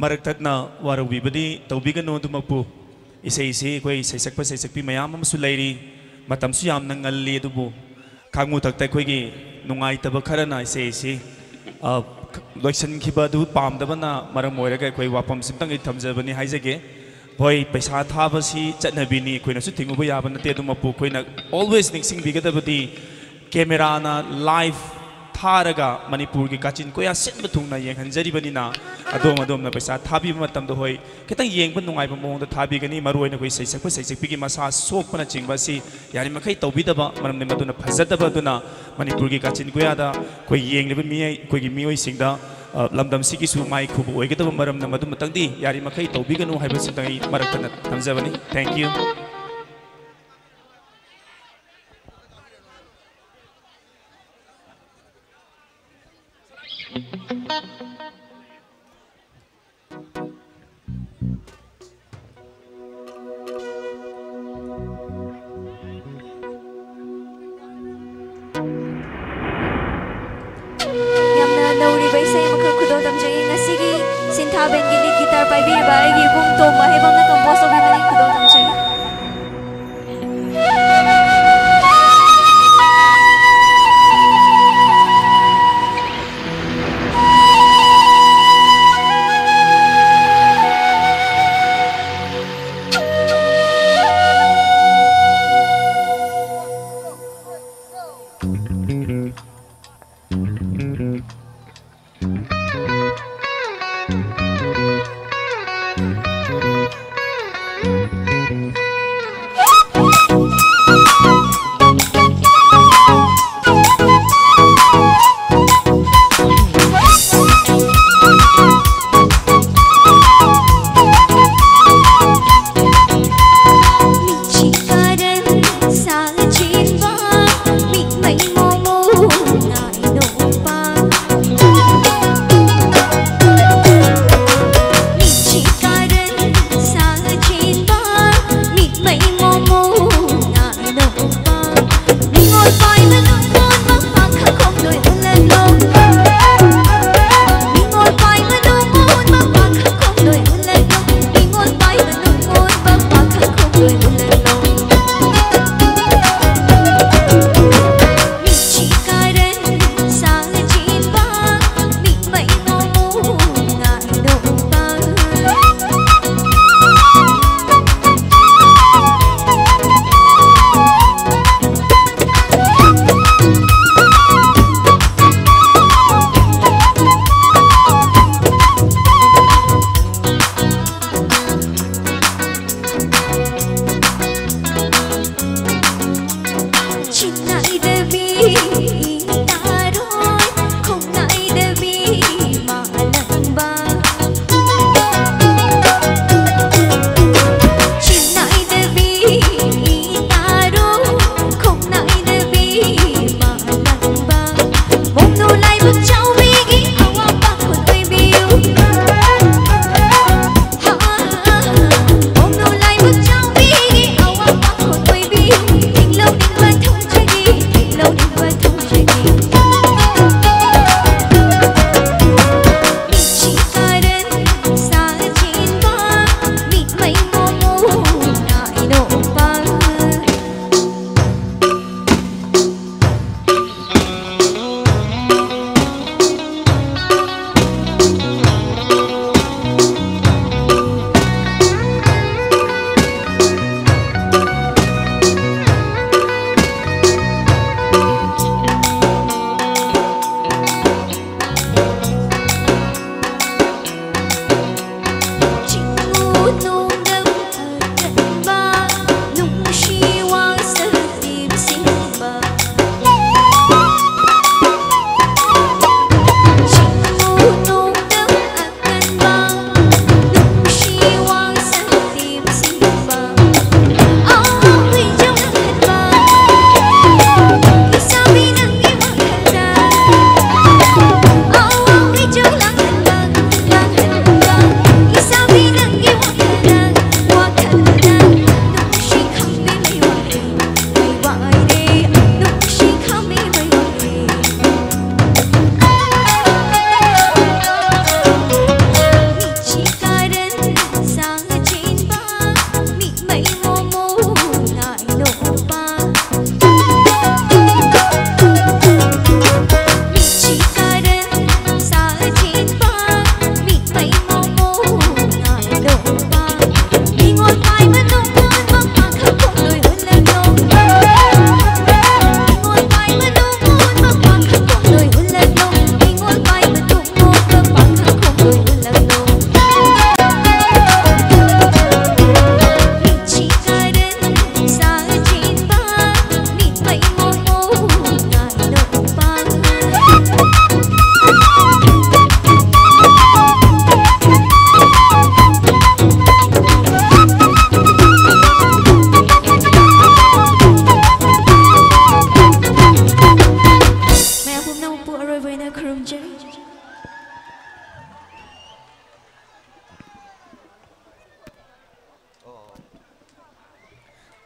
ꯃꯔꯛ ꯊꯠꯅ ꯋꯥꯔꯧꯕꯤꯕꯗꯤ ꯇꯧꯕꯤꯒꯅꯨ꯫ ꯑꯗꯨꯃꯛꯄꯨ ꯏꯁꯩꯁꯤ ꯑꯩꯈꯣꯏ ꯁꯩꯁꯛꯄ ꯁꯩꯁꯛꯄꯤ ꯃꯌꯥꯝ ꯑꯃꯁꯨ ꯂꯩꯔꯤ꯫ ꯃꯇꯝꯁꯨ ꯌꯥꯝꯅ ꯉꯜꯂꯤ꯫ ꯑꯗꯨꯕꯨ ꯈꯥꯡꯉꯨ ꯊꯛꯇ ꯑꯩꯈꯣꯏꯒꯤ ꯅꯨꯡꯉꯥꯏꯇꯕ ꯈꯔꯅ ꯏꯁꯩꯁꯤ, ꯑ, ꯂꯣꯏꯁꯤꯟꯈꯤꯕ ꯑꯗꯨ ꯄꯥꯝꯗꯕꯅ ꯃꯔꯝ ꯑꯣꯏꯔꯒ ꯑꯩꯈꯣꯏ ꯋꯥꯐꯝꯁꯤꯝꯇꯪ ꯑꯩ ꯊꯝꯖꯕꯅꯤ, ꯍꯥꯏꯖꯒꯦ꯫ ꯍꯣꯏ, ꯄꯩꯁꯥ ꯊꯥꯕꯁꯤ ꯆꯠꯅꯕꯤꯅꯤ, ꯑꯩꯈꯣꯏꯅꯁꯨ ꯊꯤꯡꯉꯨꯕ ꯌꯥꯕ ꯅꯠꯇꯦ꯫ ꯑꯗꯨꯃꯛꯄꯨ ꯑꯩꯈꯣꯏꯅ always ꯅꯤꯡꯁꯤꯡꯕꯤꯒꯗꯕꯗꯤ cameraꯅ live ꯊꯥꯔꯒ ꯃꯅꯤꯄꯨꯔꯒꯤ ꯀꯥꯆꯤꯟ ꯀꯣꯌꯥ ꯁꯤꯟꯕ ꯊꯨꯡꯅ ꯌꯦꯡꯍꯟꯖꯔꯤꯕꯅꯤꯅ, ꯑꯗꯣꯝ ꯑꯗꯣꯝꯅ ꯄꯩꯁꯥ ꯊꯥꯕꯤꯕ ꯃꯇꯝꯗ, ꯍꯣꯏ, ꯈꯤꯇꯪ ꯌꯦꯡꯕ ꯅꯨꯡꯉꯥꯏꯕ ꯃꯑꯣꯡꯗ ꯊꯥꯕꯤꯒꯅꯤ꯫ ꯃꯔꯨꯑꯣꯏꯅ ꯑꯩꯈꯣꯏ ꯁꯩꯁꯛꯄ ꯁꯩꯁꯛꯄꯤꯒꯤ ꯃꯁꯥ ꯁꯣꯛꯄꯅꯆꯤꯡꯕ ꯑꯁꯤ ꯌꯥꯔꯤꯃꯈꯩ ꯇꯧꯕꯤꯗꯕ, ꯃꯔꯝꯗꯤ ꯃꯗꯨꯅ ꯐꯖꯗꯕ꯫ ꯑꯗꯨꯅ ꯃꯅꯤꯄꯨꯔꯒꯤ ꯀꯥꯆꯤꯟ ꯀꯣꯌꯥꯗ ꯑꯩꯈꯣꯏ ꯌꯦꯡꯂꯤꯕ ꯃꯤꯑꯣꯏ, ꯑꯩꯈꯣꯏꯒꯤ ꯃꯤꯑꯣꯏꯁꯤꯡꯗ, ꯑ, ꯂꯝꯗꯝꯁꯤꯒꯤꯁꯨ ꯃꯥꯏ ꯈꯨꯕ ꯑꯣꯏꯒꯗꯕ ꯃꯔꯝꯅ ꯃꯗꯨꯃꯇꯪꯗꯤ ꯌꯥꯔꯤꯃꯈꯩ ꯇꯧꯕꯤꯒꯅꯨ ꯍꯥꯏꯕꯁꯤꯇꯪ ꯑꯩ ꯃꯔꯛ ꯊꯠꯅ ꯊꯝꯖꯕꯅꯤ꯫ Thank you꯫ ꯌꯥꯝꯅ ꯅꯧꯔꯤꯕ ꯏꯁꯩ ꯑꯃꯈꯛ ꯈꯨꯗꯣꯜ ꯇꯝꯖꯒꯦ꯫ ꯉꯁꯤꯒꯤ ꯁꯤꯟꯊꯥ ꯕꯦꯟꯒꯤ lead guitar ꯄꯥꯏꯕꯤꯔꯤꯕ ꯑꯩꯒꯤ ꯏꯕꯨꯡ ꯇꯣꯝꯕ ꯍꯩꯕꯝꯅ compose ꯇꯧꯕꯤꯕꯅꯤ꯫ ꯈꯨꯗꯣꯜ ꯇꯝꯖꯒꯦ꯫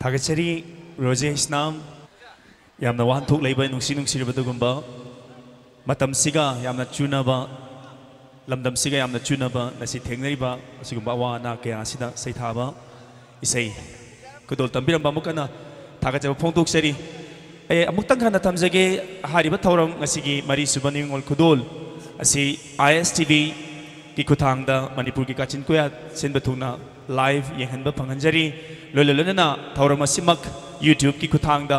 ꯊꯥꯒꯠꯆꯔꯤ ꯔꯣꯖꯦ ꯍꯩꯁꯅꯥꯝ꯫ ꯌꯥꯝꯅ ꯋꯥꯍꯟꯊꯣꯛ ꯂꯩꯕ, ꯅꯨꯡꯁꯤ ꯅꯨꯡꯁꯤꯔꯕ ꯑꯗꯨꯒꯨꯝꯕ ꯃꯇꯝꯁꯤꯒ ꯌꯥꯝꯅ ꯆꯨꯅꯕ, ꯂꯝꯗꯝꯁꯤꯒ ꯌꯥꯝꯅ ꯆꯨꯅꯕ ꯉꯁꯤ ꯊꯦꯡꯅꯔꯤꯕ ꯑꯁꯤꯒꯨꯝꯕ ꯑꯋꯥ ꯑꯅꯥ ꯀꯌꯥ ꯑꯁꯤꯗ ꯁꯩꯊꯥꯕ ꯏꯁꯩ ꯈꯨꯗꯣꯜ ꯇꯝꯕꯤꯔꯝꯕ ꯑꯃꯨꯛ ꯍꯟꯅ ꯊꯥꯒꯠꯆꯕ ꯐꯣꯡꯗꯣꯛꯆꯔꯤ꯫ ꯑꯩ ꯑꯃꯨꯛꯇꯪ ꯍꯟꯅ ꯊꯝꯖꯒꯦ꯫ ꯍꯥꯏꯔꯤꯕ ꯊꯧꯔꯝ ꯉꯁꯤꯒꯤ ꯃꯔꯤꯁꯨꯕ ꯅꯤꯉꯣꯜ ꯈꯨꯗꯣꯜ ꯑꯁꯤ ꯑꯥꯏ ꯑꯦꯁ ꯇꯤ ꯚꯤꯒꯤ ꯈꯨꯠꯊꯥꯡꯗ ꯃꯅꯤꯄꯨꯔꯒꯤ ꯀꯥꯆꯤꯟ ꯀꯣꯌꯥ ꯁꯤꯟꯕ ꯊꯨꯡꯅ live ꯌꯦꯡꯍꯟꯕ ꯐꯪꯍꯟꯖꯔꯤ꯫ ꯂꯣꯏꯅ ꯂꯣꯏꯅꯅ ꯊꯧꯔꯝ ꯑꯁꯤꯃꯛ YouTubeꯀꯤ ꯈꯨꯠꯊꯥꯡꯗ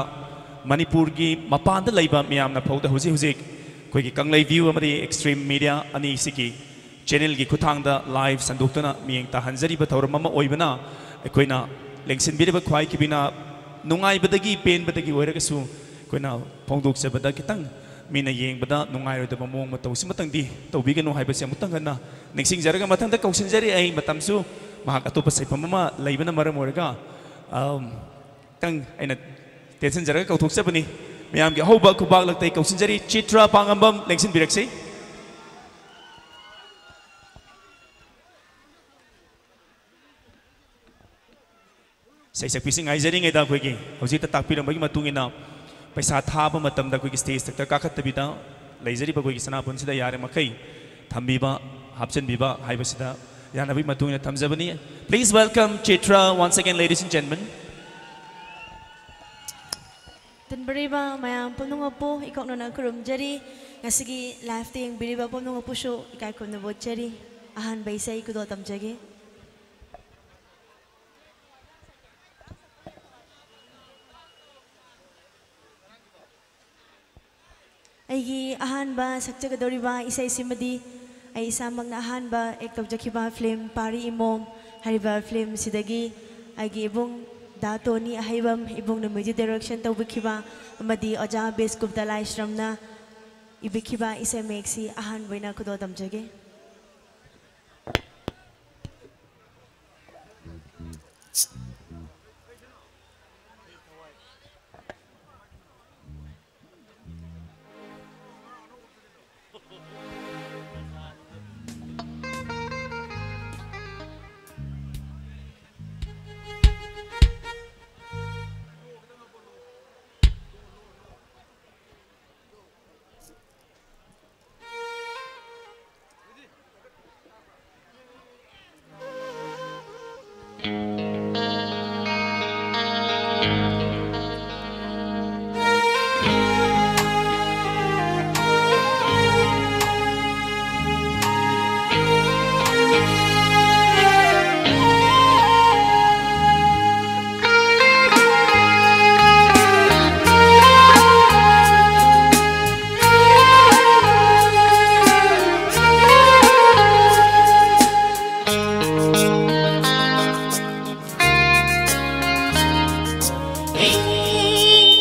ꯃꯅꯤꯄꯨꯔꯒꯤ ꯃꯄꯥꯟꯗ ꯂꯩꯕ ꯃꯤꯌꯥꯝꯅ ꯐꯥꯎꯗ ꯍꯧꯖꯤꯛ ꯍꯧꯖꯤꯛ ꯑꯩꯈꯣꯏꯒꯤ ꯀꯪꯂꯩ View ꯑꯃꯗꯤ Xtreme Media ꯑꯅꯤꯁꯤꯒꯤ channelꯒꯤ ꯈꯨꯠꯊꯥꯡꯗ live ꯁꯟꯗꯣꯛꯇꯨꯅ ꯃꯤꯠꯌꯦꯡ ꯇꯥꯍꯟꯖꯔꯤꯕ ꯊꯧꯔꯝ ꯑꯃ ꯑꯣꯏꯕꯅ, ꯑꯩꯈꯣꯏꯅ ꯂꯦꯡꯁꯤꯟꯕꯤꯔꯤꯕ ꯈ꯭ꯋꯥꯏꯈꯤꯕꯤꯅ ꯅꯨꯡꯉꯥꯏꯕꯗꯒꯤ ꯄꯦꯟꯕꯗꯒꯤ ꯑꯣꯏꯔꯒꯁꯨ ꯑꯩꯈꯣꯏꯅ ꯐꯣꯡꯗꯣꯛꯆꯕꯗ ꯈꯤꯇꯪ ꯃꯤꯅ ꯌꯦꯡꯕꯗ ꯅꯨꯡꯉꯥꯏꯔꯣꯏꯗꯕ ꯃꯑꯣꯡ ꯃꯇꯧ ꯁꯤꯃꯇꯪꯗꯤ ꯇꯧꯕꯤꯒꯅꯨ ꯍꯥꯏꯕꯁꯤ ꯑꯃꯨꯛꯇꯪ ꯍꯟꯅ ꯅꯤꯡꯁꯤꯡꯖꯔꯒ, ꯃꯊꯪꯗ ꯀꯧꯁꯤꯟꯖꯔꯤ꯫ ꯑꯩ ꯃꯇꯝꯁꯨ ꯃꯍꯥꯛ ꯑꯇꯣꯞꯄ ꯁꯩꯐꯝ ꯑꯃ ꯂꯩꯕꯅ ꯃꯔꯝ ꯑꯣꯏꯔꯒ, ꯑꯝ, ꯈꯤꯇꯪ ꯑꯩꯅ ꯇꯦꯟꯁꯤꯟꯖꯔꯒ ꯀꯧꯊꯣꯛꯆꯕꯅꯤ꯫ ꯃꯌꯥꯝꯒꯤ ꯑꯍꯧꯕ ꯈꯨꯕꯥꯛ ꯂꯛꯇ ꯑꯩ ꯀꯧꯁꯤꯟꯖꯔꯤ, ꯆꯤꯇ꯭ꯔ ꯄꯥꯉꯝꯕꯝ, ꯂꯦꯡꯁꯤꯟꯕꯤꯔꯛꯁꯤ꯫ ꯁꯩꯁꯛꯄꯤꯁꯤꯡ ꯉꯥꯏꯖꯔꯤꯉꯩꯗ ꯑꯩꯈꯣꯏꯒꯤ ꯍꯧꯖꯤꯛꯇ ꯇꯥꯛꯄꯤꯔꯝꯕꯒꯤ ꯃꯇꯨꯡ ꯏꯟꯅ ꯄꯩꯁꯥ ꯊꯥꯕ ꯃꯇꯝꯗ ꯑꯩꯈꯣꯏꯒꯤ stage ꯃꯊꯛꯇ ꯀꯥꯈꯠꯇꯕꯤꯗ ꯂꯩꯖꯔꯤꯕ ꯑꯩꯈꯣꯏꯒꯤ ꯁꯅꯥꯕꯨꯟꯁꯤꯗ ꯌꯥꯔꯤꯃꯈꯩ ꯊꯝꯕꯤꯕ, ꯍꯥꯞꯆꯤꯟꯕꯤꯕ ꯍꯥꯏꯕꯁꯤꯗ ꯌꯥꯅꯕꯒꯤ ꯃꯇꯨꯡ ꯏꯟꯅ ꯊꯝꯖꯕꯅꯤ꯫ Please welcome Chitra once again, ladies and gentlemen. ꯇꯤꯟꯕꯤꯔꯤꯕ ꯃꯌꯥꯝ ꯄꯨꯝꯅꯃꯛꯄꯨ ꯏꯀꯣꯛꯅꯅ ꯈꯨꯔꯨꯝꯖꯔꯤ꯫ ꯉꯁꯤꯒꯤ liveꯇ ꯌꯦꯡꯕꯤꯔꯤꯕ ꯄꯨꯝꯅꯃꯛꯄꯨꯁꯨ ꯏꯀꯥꯏ ꯈꯨꯝꯅꯕ ꯎꯠꯆꯔꯤ꯫ ꯑꯍꯥꯟꯕ ꯏꯁꯩ ꯈꯨꯗꯣꯜ ꯇꯝꯖꯒꯦ꯫ ꯑꯩꯒꯤ ꯑꯍꯥꯟꯕ ꯁꯛꯆꯒꯗꯧꯔꯤꯕ ꯏꯁꯩꯁꯤꯃꯗꯤ ꯑꯩ ꯏꯁꯥꯃꯛꯅ ꯑꯍꯥꯟꯕ act ꯇꯧꯖꯈꯤꯕ film ꯄꯥꯔꯤ ꯏꯃꯣꯝ ꯍꯥꯏꯔꯤꯕ filmꯁꯤꯗꯒꯤ ꯑꯩꯒꯤ ꯏꯕꯨꯡ ꯗꯥ ꯇꯣꯅꯤ ꯑꯍꯩꯕꯝ ꯏꯕꯨꯡꯅ music direction ꯇꯧꯕꯤꯈꯤꯕ ꯑꯃꯗꯤ ꯑꯣꯖꯥ ꯕꯤꯁꯀꯨꯞꯇ ꯂꯥꯏꯁ꯭ꯔꯝꯅ ꯏꯕꯤꯈꯤꯕ ꯏꯁꯩ ꯃꯌꯦꯛꯁꯤ ꯑꯍꯥꯟꯕ ꯑꯣꯏꯅ ꯈꯨꯗꯣꯜ ꯇꯝꯖꯒꯦ꯫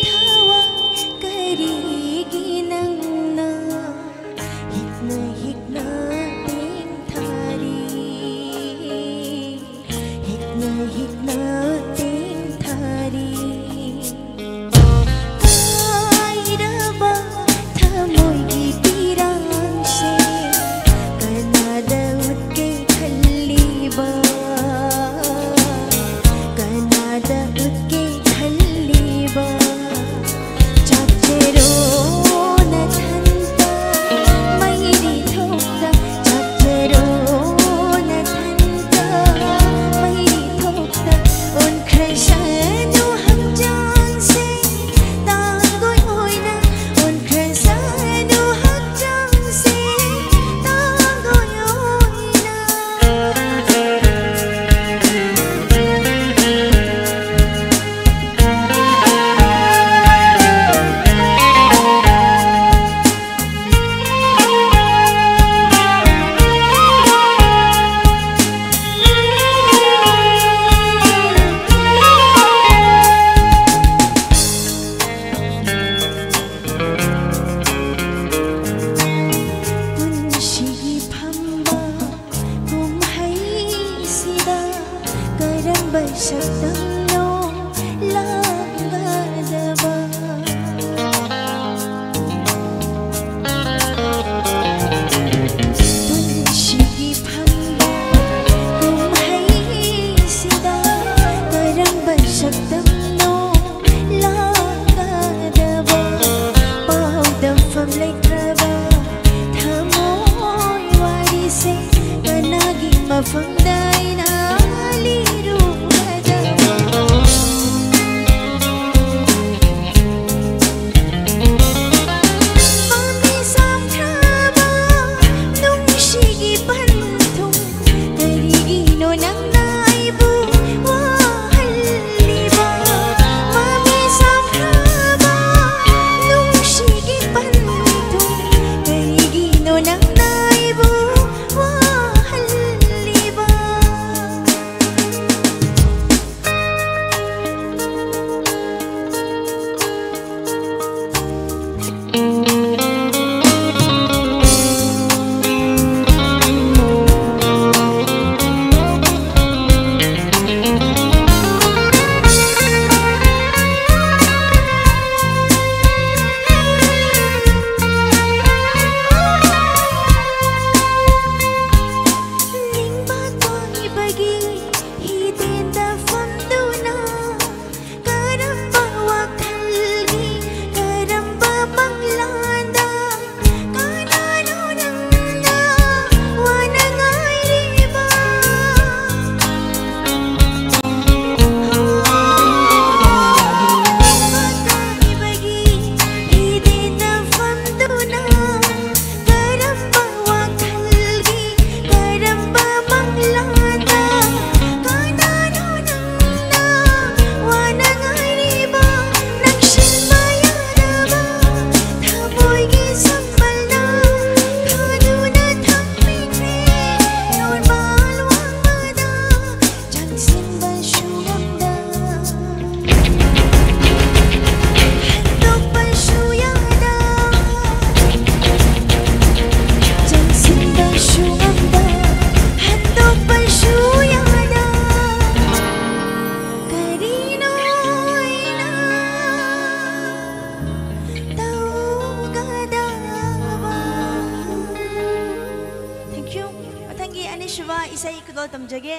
ꯊꯋꯥꯏ ꯀꯔꯤꯒꯤ ꯅꯪꯅ ꯍꯤꯛꯅ ꯍꯤꯛꯅ ꯇꯦꯟꯊꯥꯔꯤ? ꯍꯤꯛꯅ ꯍꯤꯛꯅ ꯇꯦꯟꯊꯥꯔꯤ꯫ ꯀꯥꯏꯔꯕ ꯊꯃꯣꯏꯒꯤ ꯄꯤꯔꯥꯡꯁꯦ ꯀꯅꯥꯗ ꯎꯠꯀꯦ ꯈꯜꯂꯤꯕ? ꯀꯅꯥꯗ ꯎꯠꯀꯦ ꯈꯜꯂꯤꯕ? ꯆꯥꯛꯆꯔꯣ ꯅꯊꯟꯇ ꯃꯩꯔꯤ ꯊꯣꯛꯇ, ꯆꯥꯛꯆꯔꯣ ꯅꯊꯟꯇ ꯃꯩꯔꯤ ꯊꯣꯛꯇ, ꯑꯣꯟꯈ꯭ꯔꯁꯅꯨ ꯍꯛꯆꯥꯡꯁꯦ ꯇꯥꯡꯒꯣꯏ ꯑꯣꯏꯅ, ꯑꯣꯟꯈ꯭ꯔꯁꯅꯨ ꯍꯛꯆꯥꯡꯁꯦ ꯇꯥꯡꯒꯣꯏ ꯑꯣꯏꯅ꯫ ꯄꯨꯟꯁꯤꯒꯤ ꯐꯝꯕꯥꯛ ꯀꯨꯝꯍꯩꯁꯤꯗ ꯀꯔꯝꯕ ꯁꯛꯇꯝꯅꯣ ꯂꯥꯡꯒꯗꯕ? ꯄꯨꯟꯁꯤꯒꯤ ꯐꯝꯕꯥꯛ ꯀꯨꯝꯍꯩꯁꯤꯗ ꯀꯔꯝꯕ ꯁꯛꯇꯝꯅꯣ ꯂꯥꯡꯒꯗꯕ? ꯄꯥꯎꯗꯝꯐꯝ ꯂꯩꯇ꯭ꯔꯕ ꯊꯃꯣꯏ ꯋꯥꯔꯤꯁꯦ ꯀꯅꯥꯒꯤ ꯃꯐꯝꯗ ꯑꯩꯅ ꯂꯤꯔꯨ? ꯇꯝꯖꯒꯦ꯫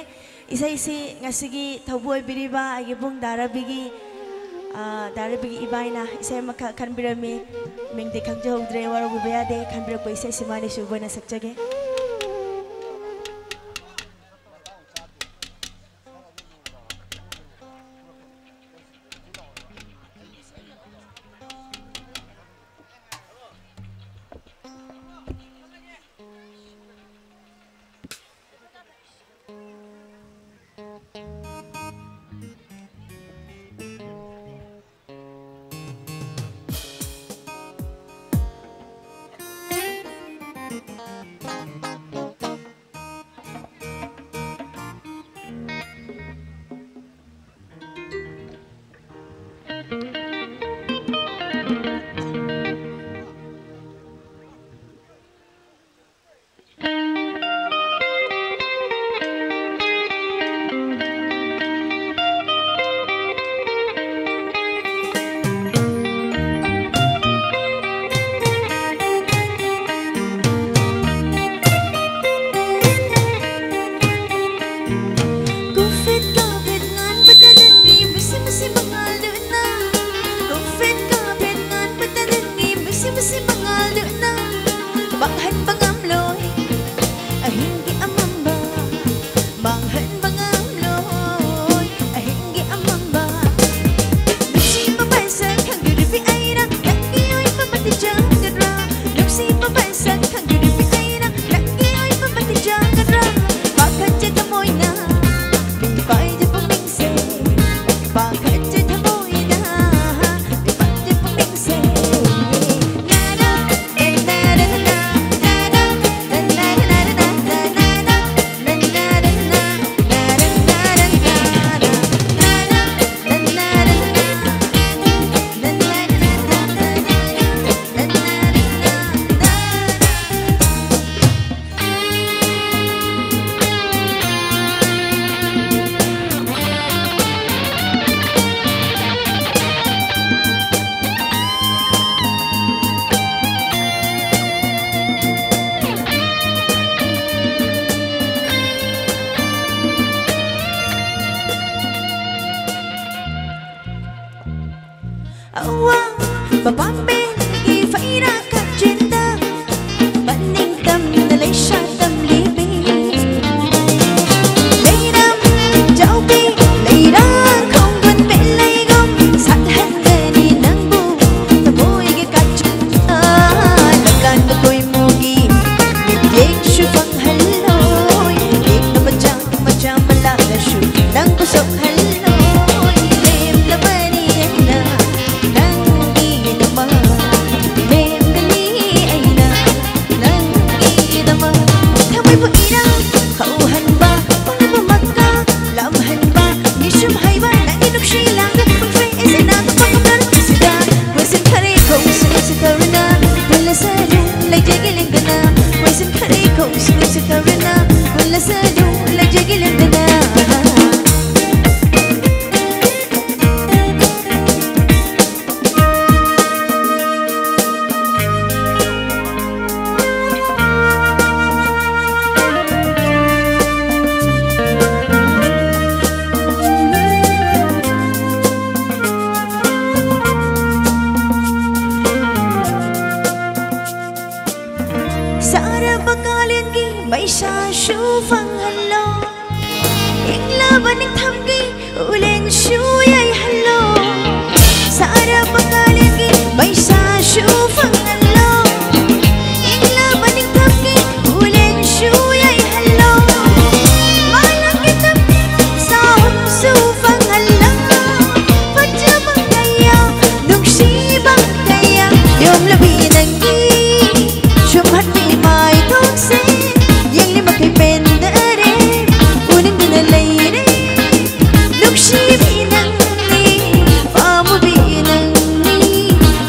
ꯏꯁꯩꯁꯤ ꯉꯁꯤꯒꯤ ꯊꯧꯕꯨ ꯑꯣꯏꯕꯤꯔꯤꯕ ꯑꯩꯒꯤ ꯏꯕꯨꯡ ꯗꯥ ꯔꯕꯤꯒꯤ, ꯑ, ꯗꯥ ꯔꯕꯤꯒꯤ ꯏꯕꯥꯏꯅ ꯏꯁꯩ ꯑꯃꯈꯛ ꯈꯟꯕꯤꯔꯝꯃꯤ꯫ ꯃꯤꯡꯗꯤ ꯈꯪꯖꯍꯧꯗ꯭ꯔꯦ, ꯋꯥꯔꯧꯕꯤꯕ ꯌꯥꯗꯦ꯫ ꯈꯟꯕꯤꯔꯛꯄ ꯏꯁꯩꯁꯤꯃ ꯑꯅꯤꯁꯨꯕ ꯑꯣꯏꯅ ꯁꯛꯆꯒꯦ꯫ ꯑꯋꯥꯡꯕ ꯄꯥꯝꯕꯤꯒꯤ ꯐꯩꯔꯥ ꯀꯥꯆꯤꯟꯗ ꯃꯅꯤꯡ ꯇꯝꯅ ꯂꯩꯁꯥ ꯇꯝꯂꯤꯕꯤ꯫ ꯂꯩꯔꯝ ꯆꯥꯎꯕꯤ ꯂꯩꯔꯥꯡ ꯈꯣꯡꯒꯨꯟ ꯃꯦꯂꯩꯒꯨꯝ ꯁꯥꯠꯍꯟꯒꯅꯤ ꯅꯪꯕꯨ ꯊꯃꯣꯏꯒꯤ ꯀꯥꯆꯤꯟꯗ꯫ ꯂꯀꯥꯟꯗ ꯄꯣꯏꯃꯣꯒꯤ ꯃꯤꯠꯌꯦꯡꯁꯨ ꯐꯪꯍꯜꯂꯣꯏ꯫ ꯌꯦꯛꯅꯕ ꯆꯥꯛ ꯃꯆꯥ ꯃꯂꯥꯗꯁꯨ ꯅꯪꯕꯨ ꯁꯣꯛꯍꯜꯂꯣꯏ꯫ ꯂꯦꯝꯂꯕꯅꯤ ꯑꯩꯅ ꯅꯪꯒꯤꯗꯃꯛ꯫ ꯂꯦꯝꯒꯅꯤ ꯑꯩꯅ ꯅꯪꯒꯤꯗꯃꯛ꯫ ꯊꯃꯣꯏꯕꯨ ꯏꯔꯥꯡ ꯍꯧꯍꯟꯕ ꯄꯨꯝꯅꯃꯛꯀ ꯂꯥꯝꯍꯟꯕ ꯃꯤꯁꯨꯝ ꯍꯩꯕ ꯅꯪꯒꯤ ꯅꯨꯡꯁꯤ ꯂꯥꯡꯗ ꯄꯨꯡꯐꯦ ꯑꯩꯁꯦ ꯅꯥꯗ ꯄꯥꯡꯒꯝ ꯂꯥꯔꯛ ꯑꯁꯤꯗ꯫ ꯋꯥꯏꯁꯤꯟ ꯈꯔꯦ ꯈꯣꯡꯁꯤꯡ ꯁꯤꯊꯔꯨꯅ ꯄꯨꯜꯂꯁꯅꯨ ꯂꯩꯖꯒꯦ ꯂꯦꯡꯗꯅ꯫ ꯋꯥꯏꯁꯤꯟ ꯈꯔꯦ ꯈꯣꯡꯁꯤꯡ ꯁꯤꯊꯔꯨꯅ ꯄꯨꯜꯂꯁꯅꯨ ꯂꯩꯖꯒꯦ ꯂꯦꯡꯗꯅ꯫ ꯁꯥꯔꯕ ꯀꯥꯂꯦꯟꯒꯤ ꯃꯩꯁꯥꯁꯨ ꯐꯪꯍꯜꯂꯣ꯫ ꯏꯪꯂꯕ ꯅꯤꯡꯊꯝꯒꯤ ꯎꯂꯦꯟꯁꯨ ꯌꯩꯍꯜꯂꯣ꯫ ꯁꯥꯔꯕ ꯀꯥꯂꯦꯟꯒꯤ ꯃꯩꯁꯥꯁꯨ ꯐꯪꯍꯜꯂꯣ꯫ ꯏꯪꯂꯕ ꯅꯤꯡꯊꯝꯒꯤ ꯎꯂꯦꯟꯁꯨ ꯌꯩꯍꯜꯂꯣ꯫ ꯃꯥꯂꯪꯒꯤ ꯇꯝꯕꯤꯕ ꯁꯥꯍꯨꯝꯁꯨ ꯐꯪꯍꯜꯂꯣ꯫ ꯐꯖꯕ ꯀꯌꯥ, ꯅꯨꯡꯁꯤꯕ ꯀꯌꯥ ꯌꯣꯝꯂꯕꯤ ꯅꯪꯒꯤ ꯁꯨꯝꯍꯠꯄꯤ ꯃꯥꯏꯊꯣꯡꯁꯦ ꯌꯦꯡꯂꯤ ꯃꯈꯩ ꯄꯦꯟꯗꯔꯦ꯫ ꯎꯅꯤꯡꯗꯨꯅ ꯂꯩꯔꯦ꯫ ꯅꯨꯡꯁꯤꯕꯤ ꯅꯪꯅꯤ, ꯄꯥꯝꯃꯨꯕꯤ ꯅꯪꯅꯤ,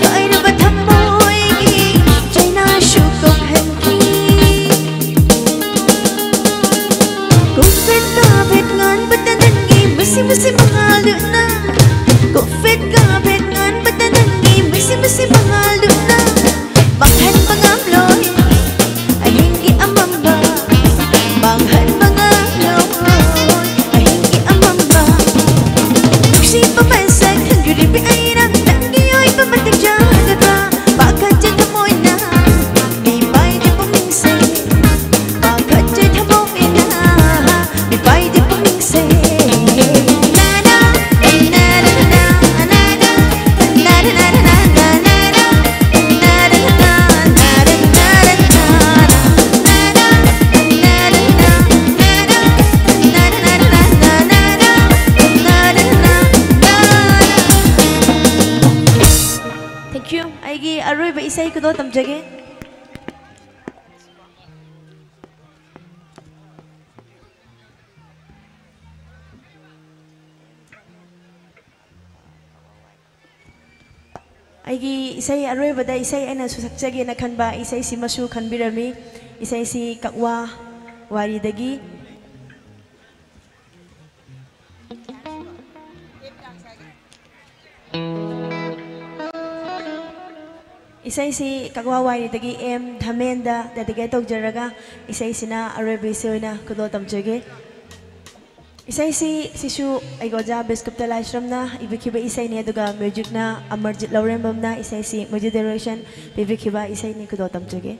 ꯀꯥꯏꯔꯕ ꯊꯃꯣꯏꯒꯤ ꯆꯩꯅꯥꯁꯨ ꯀꯣꯛꯍꯟꯈꯤ꯫ ꯀꯨꯐꯦꯠ ꯀꯥꯐꯦꯠ ꯉꯥꯟꯕꯇ ꯅꯪꯒꯤ ꯃꯨꯁꯤ ꯃꯨꯁꯤ ꯃꯉꯥꯜꯗꯨꯅ꯫ ꯀꯨꯐꯦꯠ ꯀꯥꯐꯦꯠ ꯉꯥꯟꯕꯇ ꯅꯪꯒꯤ ꯃꯨꯁꯤ ꯃꯨꯁꯤ ꯃꯉꯥꯜꯗꯨꯅ꯫ ꯃꯥꯡꯍꯟꯕ ꯉꯝꯂꯣꯏ ꯑꯍꯤꯡꯒꯤ ꯑꯃꯝꯕ꯫ ꯃꯥꯡꯍꯟꯕ ꯉꯝꯂꯣꯏ ꯑꯍꯤꯡꯒꯤ ꯑꯃꯝꯕ꯫ ꯅꯨꯡꯁꯤꯕ ꯃꯁꯛ ꯈꯪꯖꯔꯤꯕꯤ ꯑꯩꯅ ꯅꯪꯒꯤ ꯑꯔꯣꯏꯕ ꯏꯁꯩ ꯈꯨꯗꯣꯜ ꯇꯝꯖꯒꯦ꯫ ꯑꯩꯒꯤ ꯏꯁꯩ ꯑꯔꯣꯏꯕꯗ ꯏꯁꯩ ꯑꯩꯅꯁꯨ ꯁꯛꯆꯒꯦꯅ ꯈꯟꯕ ꯏꯁꯩꯁꯤꯃꯁꯨ ꯈꯟꯕꯤꯔꯝꯃꯤ꯫ ꯏꯁꯩꯁꯤ ꯀꯛꯋꯥ ꯋꯥꯔꯤꯗꯒꯤ꯫ ꯏꯁꯩꯁꯤ ꯀꯛꯋꯥ ꯋꯥꯔꯤꯗꯒꯤ ꯑꯦꯝ ꯙꯃꯦꯟꯗ dedicate ꯇꯧꯖꯔꯒ ꯏꯁꯩꯁꯤꯅ ꯑꯔꯣꯏꯕ ꯏꯁꯩ ꯑꯣꯏꯅ ꯈꯨꯗꯣꯜ ꯇꯝꯖꯒꯦ꯫ ꯏꯁꯩꯁꯤ ꯁꯤꯁꯨ ꯑꯩꯒꯤ ꯑꯣꯖꯥ ꯕꯤꯁꯀꯨꯞꯇ ꯂꯥꯏꯁ꯭ꯔꯝꯅ ꯏꯕꯤꯈꯤꯕ ꯏꯁꯩꯅꯤ, ꯑꯗꯨꯒ musicꯅ ꯑꯃꯔꯖꯤꯠ ꯂꯧꯔꯦꯝꯕꯝꯅ ꯏꯁꯩꯁꯤ music direction ꯄꯤꯕꯤꯈꯤꯕ ꯏꯁꯩꯅꯤ꯫ ꯈꯨꯗꯣꯜ ꯇꯝꯖꯒꯦ꯫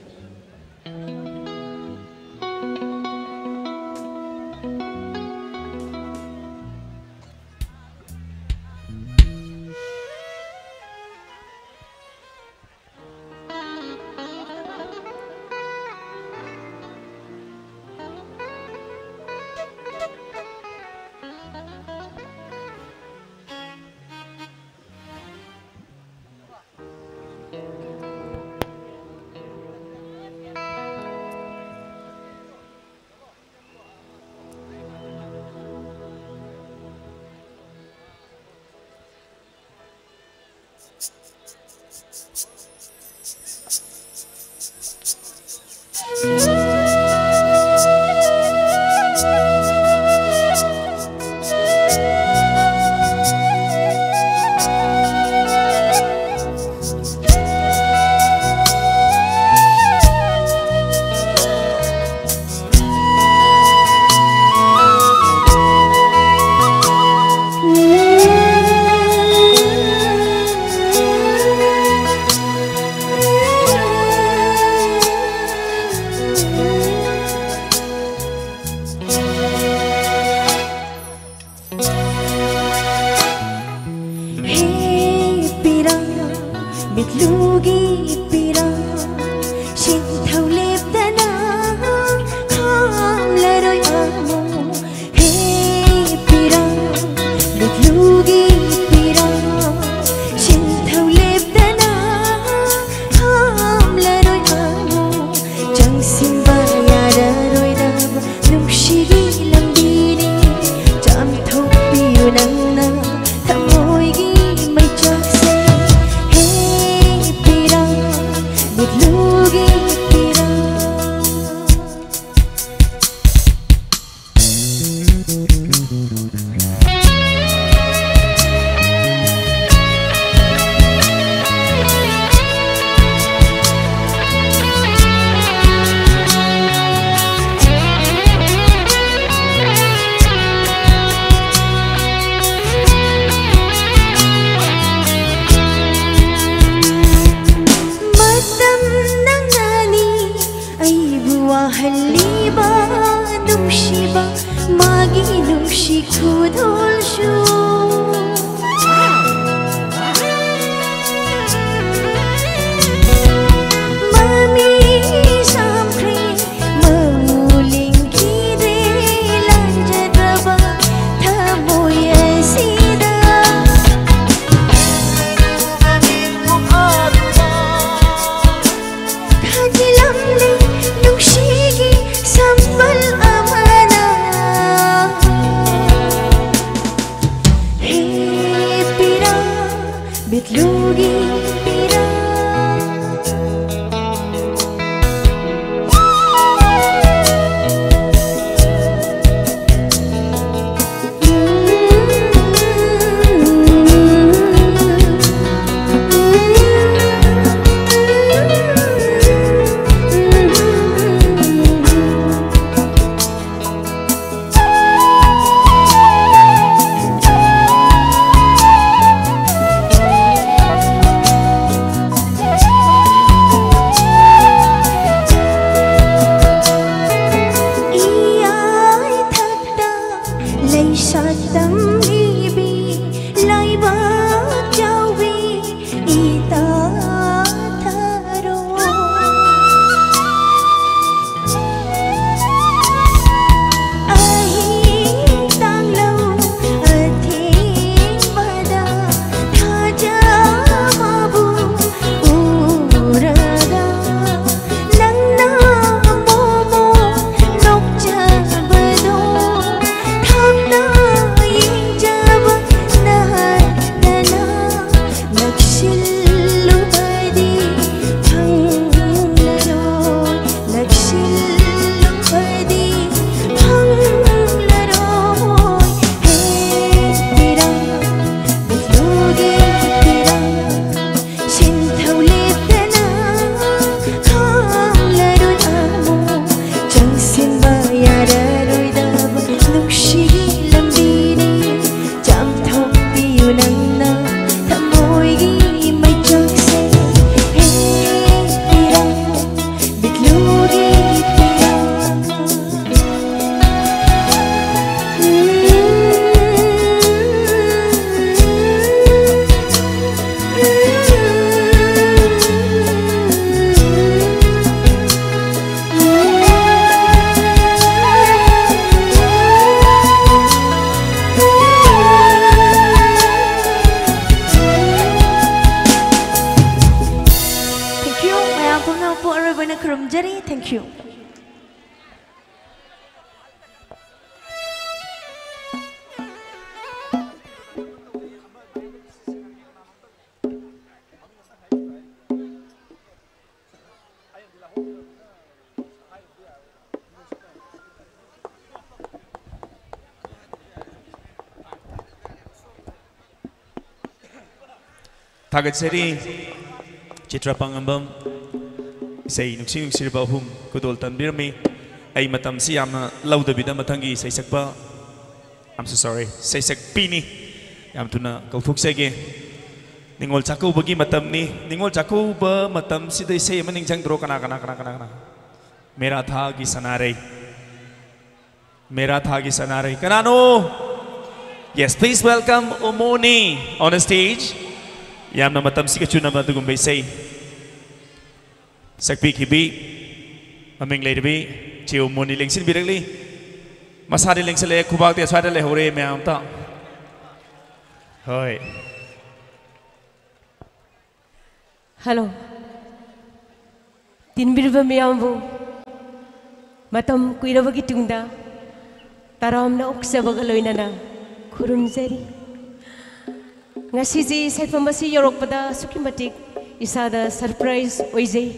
ꯊꯨꯗꯣꯜꯁꯨ ꯃꯃꯤ ꯁꯥꯝꯈ꯭ꯔꯦ, ꯃꯃꯨ ꯂꯤꯡꯈꯤꯗ꯭ꯔꯦ, ꯂꯥꯟꯖꯗ꯭ꯔꯕ ꯊꯃꯣꯏ ꯑꯁꯤꯗ꯫ ꯊꯥꯖꯤꯜꯂꯝꯂꯦ ꯅꯨꯡꯁꯤꯒꯤ ꯁꯝꯕꯜ ꯑꯃꯅ꯫ ꯍꯦ ꯄꯤꯔꯥ, ꯕꯤꯠꯂꯨꯒꯤ ꯄꯤꯔꯥ꯫ ꯏꯌꯥꯏ ꯊꯛꯇ ꯂꯩꯁꯥ ꯇꯝꯕꯤꯕꯤ ꯂꯥꯏꯕꯛ ꯆꯥꯎꯕꯤ ꯏꯇꯥ ꯊꯔꯣ꯫ ꯑꯍꯤꯡ ꯇꯥꯡꯂꯧ ꯑꯊꯦꯡꯕꯗ ꯊꯥꯖꯕꯕꯨ ꯎꯔꯒ ꯅꯪꯅ ꯃꯣꯃꯣ ꯅꯣꯛꯆꯕꯗꯣ ꯊꯥꯞꯅ ꯌꯦꯡꯖ ꯊꯥꯒꯠꯆꯔꯤ꯫ ꯆꯤꯇ꯭ꯔ ꯄꯥꯉꯝꯕꯝ, ꯏꯁꯩ ꯅꯨꯡꯁꯤ ꯅꯨꯡꯁꯤꯔꯕ ꯑꯍꯨꯝ ꯈꯨꯗꯣꯜ ꯇꯝꯕꯤꯔꯝꯃꯤ꯫ ꯑꯩ ꯃꯇꯝꯁꯤ ꯌꯥꯝꯅ ꯂꯧꯗꯕꯤꯗ ꯃꯊꯪꯒꯤ ꯏꯁꯩ ꯁꯛꯄ, I'm so sorry, ꯏꯁꯩ ꯁꯛꯄꯤꯅꯤ, ꯌꯥꯝ ꯊꯨꯅ ꯀꯧꯊꯣꯛꯆꯒꯦ꯫ ꯅꯤꯉꯣꯜ ꯆꯥꯛꯀꯧꯕꯒꯤ ꯃꯇꯝꯅꯤ꯫ ꯅꯤꯉꯣꯜ ꯆꯥꯛꯀꯧꯕ ꯃꯇꯝꯁꯤꯗ ꯏꯁꯩ ꯑꯃ ꯅꯤꯡꯁꯤꯡꯗ꯭ꯔꯣ? ꯀꯅꯥ, ꯀꯅꯥ, ꯀꯅꯥ, ꯀꯅꯥ, ꯀꯅꯥ? ꯃꯦꯔꯥ ꯊꯥꯒꯤ ꯁꯅꯥꯔꯩ꯫ ꯃꯦꯔꯥ ꯊꯥꯒꯤ ꯁꯅꯥꯔꯩ꯫ ꯀꯅꯥꯅꯣ? Yes, please welcome ꯎꯃꯣꯅꯤ on the stage. ꯌꯥꯝꯅ ꯃꯇꯝꯁꯤꯒ ꯆꯨꯅꯕ ꯑꯗꯨꯒꯨꯝꯕ ꯏꯁꯩ ꯁꯛꯄꯤꯈꯤꯕꯤ ꯃꯃꯤꯡ ꯂꯩꯔꯕꯤ ꯆꯦ ꯎꯃꯣꯅꯤ ꯂꯦꯡꯁꯤꯟꯕꯤꯔꯛꯂꯤ꯫ ꯃꯁꯥꯗꯤ ꯂꯦꯡꯁꯤꯜꯂꯛꯑꯦ, ꯈꯨꯕꯥꯛꯇꯤ ꯑꯁ꯭ꯋꯥꯏꯗ ꯂꯩꯍꯧꯔꯦ ꯃꯌꯥꯝ ꯑꯝꯇ꯫ ꯍꯣꯏ꯫ ꯍꯜꯂꯣ꯫ ꯇꯤꯟꯕꯤꯔꯤꯕ ꯃꯤꯌꯥꯝꯕꯨ ꯃꯇꯝ ꯀꯨꯏꯔꯕꯒꯤ ꯇꯨꯡꯗ ꯇꯔꯥꯝꯅ ꯑꯣꯛꯆꯕꯒ ꯂꯣꯏꯅꯅ ꯈꯨꯔꯨꯝꯖꯔꯤ꯫ ꯉꯁꯤꯁꯤ ꯁꯥꯏꯐꯝ ꯑꯁꯤ ꯌꯧꯔꯛꯄꯗ ꯑꯁꯨꯛꯀꯤ ꯃꯇꯤꯛ ꯏꯁꯥꯗ ꯁꯔꯄ꯭ꯔꯥꯏꯖ ꯑꯣꯏꯖꯩ꯫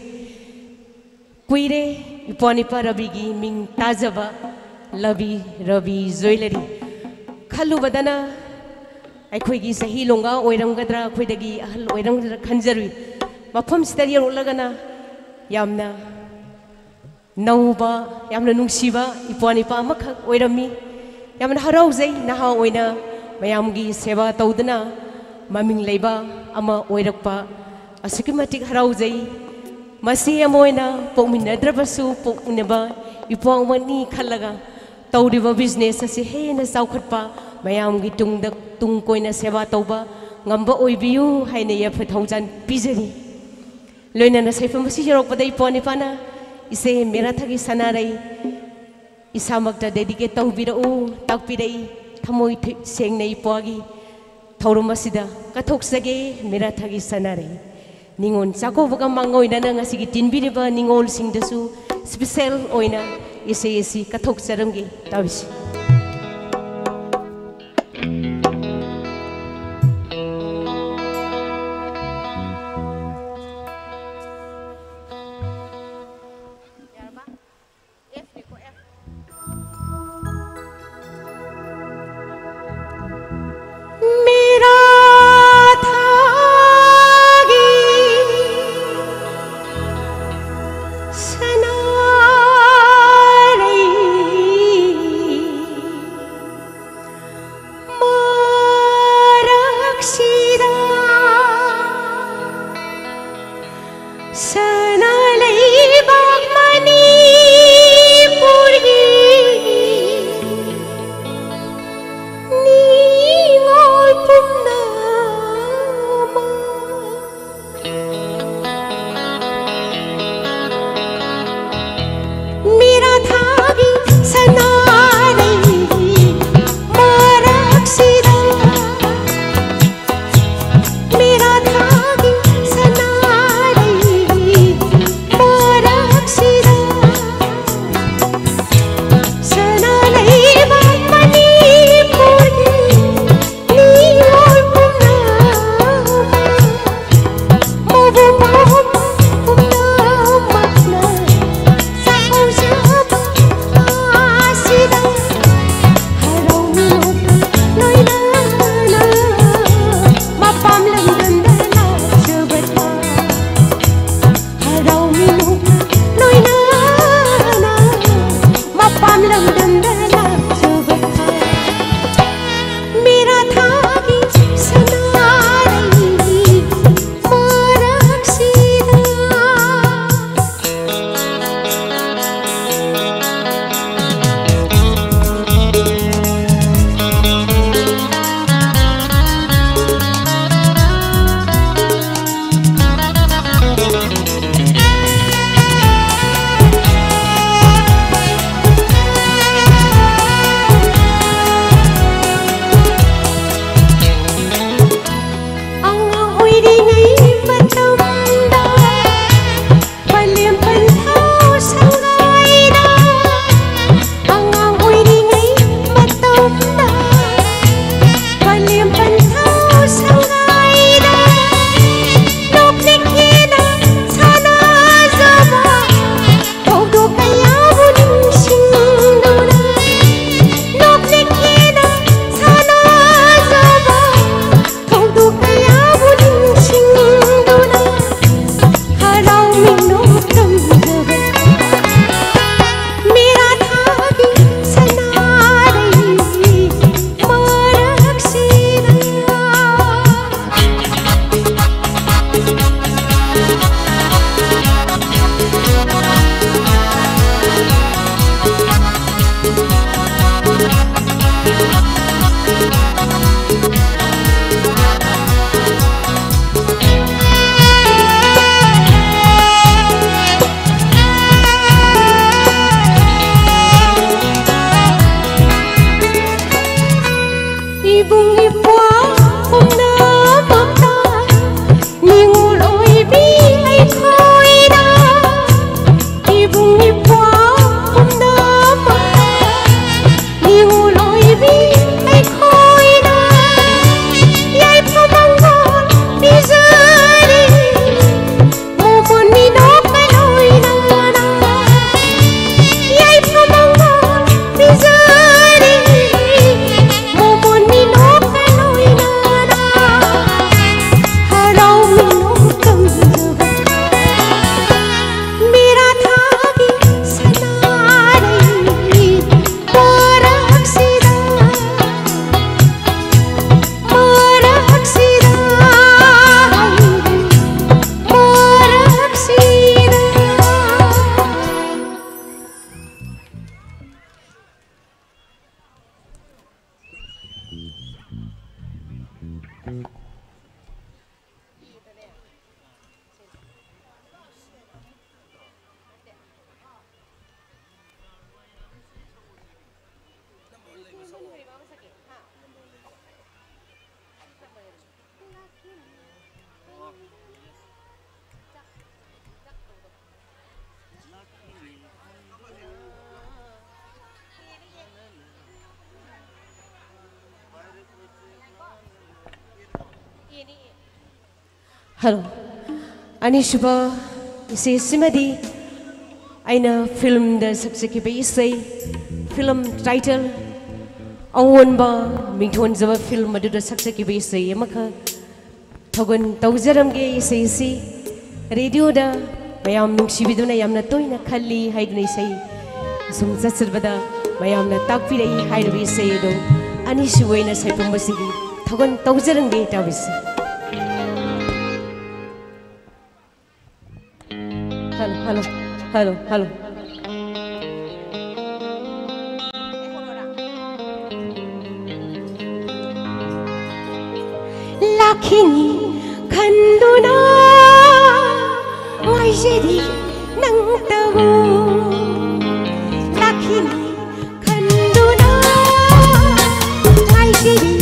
ꯀꯨꯏꯔꯦ ꯏꯄ꯭ꯋꯥ ꯅꯤꯄꯥ ꯔꯕꯤꯒꯤ ꯃꯤꯡ ꯇꯥꯖꯕ, ꯂꯕꯤ, ꯔꯕꯤ ꯖ꯭ꯋꯦꯂꯔꯤ꯫ ꯈꯜꯂꯨꯕꯗꯅ ꯑꯩꯈꯣꯏꯒꯤ ꯆꯍꯤ ꯂꯣꯡꯒꯥ ꯑꯣꯏꯔꯝꯒꯗ꯭ꯔꯥ, ꯑꯩꯈꯣꯏꯗꯒꯤ ꯑꯍꯜ ꯑꯣꯏꯔꯝꯒꯗ꯭ꯔꯥ ꯈꯟꯖꯔꯨꯏ꯫ ꯃꯐꯝꯁꯤꯗ ꯌꯧꯔꯛꯂꯒꯅ ꯌꯥꯝꯅ ꯅꯧꯕ, ꯌꯥꯝꯅ ꯅꯨꯡꯁꯤꯕ ꯏꯄ꯭ꯋꯥ ꯅꯤꯄꯥ ꯑꯃꯈꯛ ꯑꯣꯏꯔꯝꯃꯤ꯫ ꯌꯥꯝꯅ ꯍꯔꯥꯎꯖꯩ, ꯅꯍꯥ ꯑꯣꯏꯅ ꯃꯌꯥꯝꯒꯤ ꯁꯦꯕꯥ ꯇꯧꯗꯨꯅ ꯃꯃꯤꯡ ꯂꯩꯕ ꯑꯃ ꯑꯣꯏꯔꯛꯄ ꯑꯁꯨꯛꯀꯤ ꯃꯇꯤꯛ ꯍꯔꯥꯎꯖꯩ꯫ ꯃꯆꯦ ꯑꯃ ꯑꯣꯏꯅ ꯄꯣꯛꯃꯤꯟꯅꯗ꯭ꯔꯕꯁꯨ ꯄꯣꯛꯃꯤꯟꯅꯕ ꯏꯄ꯭ꯋꯥ ꯑꯃꯅꯤ ꯈꯜꯂꯒ ꯇꯧꯔꯤꯕ ꯕꯤꯖꯤꯅꯦꯁ ꯑꯁꯤ ꯍꯦꯟꯅ ꯆꯥꯎꯈꯠꯄ, ꯃꯌꯥꯝꯒꯤ ꯇꯨꯡꯗ, ꯇꯨꯡ ꯀꯣꯏꯅ ꯁꯦꯕꯥ ꯇꯧꯕ ꯉꯝꯕ ꯑꯣꯏꯕꯤꯌꯨ ꯍꯥꯏꯅ ꯌꯥꯏꯐ ꯊꯧꯖꯥꯜ ꯄꯤꯖꯔꯤ꯫ ꯂꯣꯏꯅꯅ ꯁꯥꯏꯐꯝ ꯑꯁꯤ ꯌꯧꯔꯛꯄꯗ ꯏꯄ꯭ꯋꯥ ꯅꯤꯄꯥꯅ ꯏꯆꯦ ꯃꯦꯔꯥ ꯊꯥꯒꯤ ꯁꯅꯥꯔꯩ ꯏꯁꯥꯃꯛꯇ ꯗꯦꯗꯤꯀꯦꯠ ꯇꯧꯕꯤꯔꯛꯎ, ꯇꯥꯛꯄꯤꯔꯛꯏ꯫ ꯊꯃꯣꯏ ꯊꯤ-, ꯁꯦꯡꯅ ꯏꯄ꯭ꯋꯥꯒꯤ ꯊꯧꯔꯝ ꯑꯁꯤꯗ ꯀꯠꯊꯣꯛꯆꯒꯦ ꯃꯦꯔꯥ ꯊꯥꯒꯤ ꯁꯅꯥꯔꯩ꯫ ꯅꯤꯉꯣꯜ ꯆꯥꯛꯀꯧꯕꯒ ꯃꯥꯡꯑꯣꯏꯅꯅ ꯉꯁꯤꯒꯤ ꯇꯤꯟꯕꯤꯔꯤꯕ ꯅꯤꯉꯣꯜꯁꯤꯡꯗꯁꯨ ꯁ꯭ꯄꯤꯁꯦꯜ ꯑꯣꯏꯅ ꯏꯁꯩ ꯑꯁꯤ ꯀꯠꯊꯣꯛꯆꯔꯝꯒꯦ꯫ ꯇꯥꯕꯤꯁꯤ꯫ मेरा था ꯏꯕꯨꯡ ꯏꯄ꯭ꯋꯥ ꯄꯨꯝꯅꯃꯛꯇ ꯅꯤꯉꯣꯜ ꯑꯣꯏꯕꯤ ꯑꯩꯈꯣꯏꯅ, ꯏꯕꯨꯡ ꯏꯄ꯭ꯋꯥ ꯄꯨꯝꯅꯃꯛꯇ ꯅꯤꯉꯣꯜ ꯑꯣꯏꯕꯤ ꯑꯩꯈꯣꯏꯅ ꯌꯥꯏꯐ ꯃꯪꯒꯣꯜ ꯄꯤꯖꯔꯤ꯫ ꯃꯣꯃꯣꯟ ꯃꯤꯅꯣꯛꯀ ꯂꯣꯏꯅꯅ ꯌꯥꯏꯐ ꯃꯪꯒꯣꯜ ꯄꯤꯖꯔꯤ꯫ ꯃꯣꯃꯣꯟ ꯃꯤꯅꯣꯛꯀ ꯂꯣꯏꯅꯅ ꯍꯔꯥꯎ ꯃꯤꯅꯣꯛ ꯇꯝꯖꯕ ꯃꯦꯔꯥ ꯊꯥꯒꯤ ꯁꯅꯥꯔꯩ ꯃꯔꯛꯁꯤꯗ, ꯃꯔꯛꯁꯤꯗ, ꯃꯔꯛꯁꯤꯗ꯫ ꯍꯜꯂꯣ꯫ ꯑꯅꯤꯁꯨꯕ ꯏꯁꯩꯁꯤꯃꯗꯤ ꯑꯩꯅ ꯐꯤꯜꯝꯗ ꯁꯛꯆꯈꯤꯕ ꯏꯁꯩ, ꯐꯤꯜꯝ ꯇꯥꯏꯇꯜ ꯑꯑꯣꯟꯕ ꯃꯤꯡꯊꯣꯟꯖꯕ ꯐꯤꯜꯝ ꯑꯗꯨꯗ ꯁꯛꯆꯈꯤꯕ ꯏꯁꯩ ꯑꯃꯈꯛ ꯊꯧꯒꯜ ꯇꯧꯖꯔꯝꯒꯦ꯫ ꯏꯁꯩꯁꯤ ꯔꯦꯗꯤꯑꯣꯗ ꯃꯌꯥꯝ ꯅꯨꯡꯁꯤꯕꯤꯗꯨꯅ ꯌꯥꯝꯅ ꯇꯣꯏꯅ ꯈꯜꯂꯤ ꯍꯥꯏꯗꯨꯅ ꯏꯁꯩ ꯑꯁꯨꯝ ꯆꯠꯆꯕꯗ ꯃꯌꯥꯝꯅ ꯇꯥꯛꯄꯤꯔꯛꯏ꯫ ꯍꯥꯏꯔꯤꯕ ꯏꯁꯩ ꯑꯗꯨ ꯑꯅꯤꯁꯨꯕ ꯑꯣꯏꯅ ꯁꯩꯄꯨꯝꯕꯁꯤꯒꯤ ꯊꯧꯒꯜ ꯇꯧꯖꯔꯝꯒꯦ꯫ ꯇꯥꯕꯤꯁꯤ꯫ Hello, hello, hello, hello. ꯂꯥꯛꯈꯤꯅꯤ ꯈꯟꯗꯨꯅ ꯉꯥꯏꯖꯔꯤ ꯅꯪꯇꯕꯨ꯫ ꯂꯥꯛꯈꯤꯅꯤ ꯈꯟꯗꯨꯅ ꯉꯥꯏꯖꯔꯤ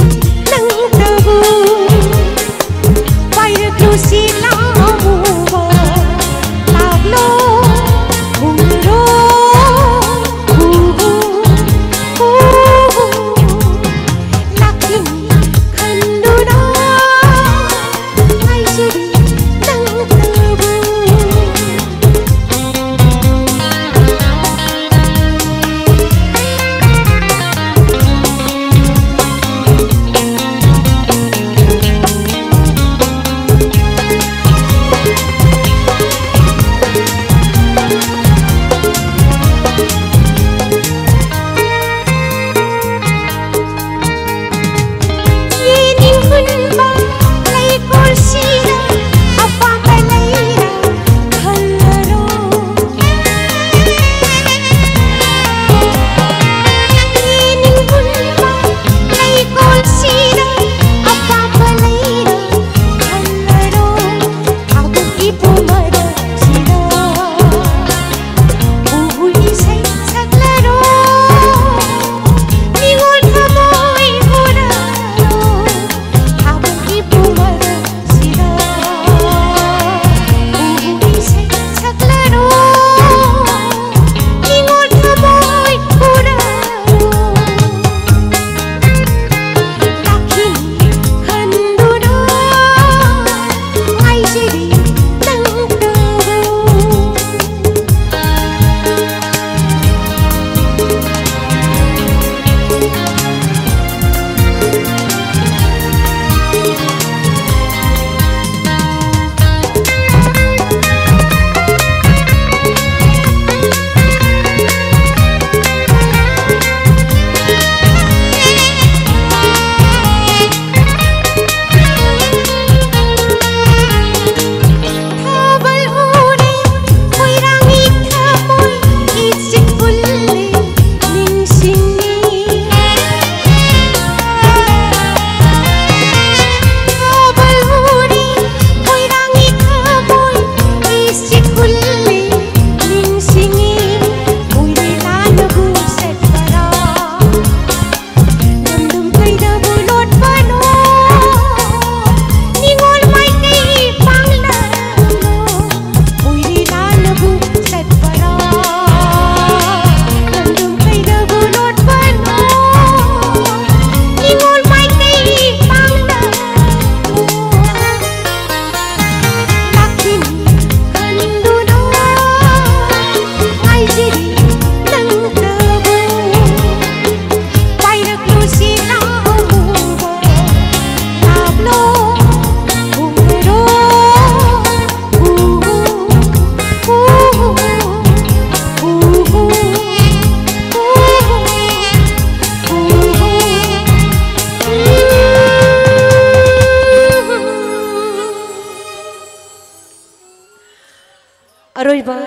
ꯑꯔꯣꯏꯕ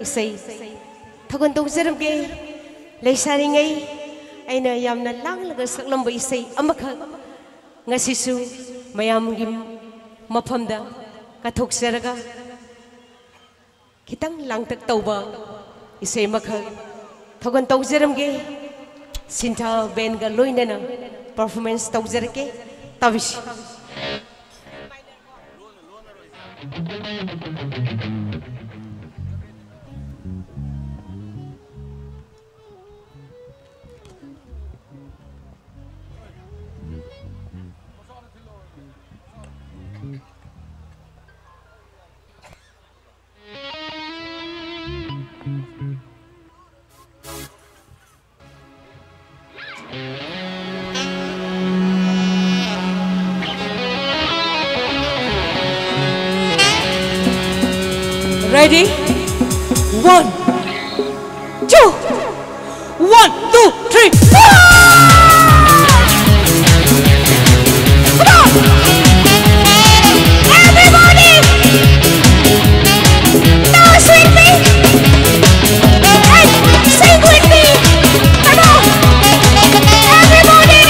ꯏꯁꯩ ꯊꯧꯒꯜ ꯇꯧꯖꯔꯝꯒꯦ꯫ ꯂꯩꯁꯥꯔꯤꯉꯩ ꯑꯩꯅ ꯌꯥꯝꯅ ꯂꯥꯡꯂꯒ ꯁꯛꯂꯝꯕ ꯏꯁꯩ ꯑꯃꯈꯛ ꯉꯁꯤꯁꯨ ꯃꯌꯥꯝꯒꯤ ꯃꯐꯝꯗ ꯀꯠꯊꯣꯛꯆꯔꯒ ꯈꯤꯇꯪ ꯂꯥꯡꯇꯛ ꯇꯧꯕ ꯏꯁꯩ ꯑꯃꯈꯛ ꯊꯧꯒꯜ ꯇꯧꯖꯔꯝꯒꯦ꯫ ꯁꯤꯟꯊꯥ ꯕꯦꯟꯒ ꯂꯣꯏꯅꯅ performance ꯇꯧꯖꯔꯛꯀꯦ꯫ ꯇꯥꯕꯤꯁꯤ꯫ Ready? One, two, one, two, three, four! Come on! Everybody! Dance with me! And sing with me! Come on! Everybody!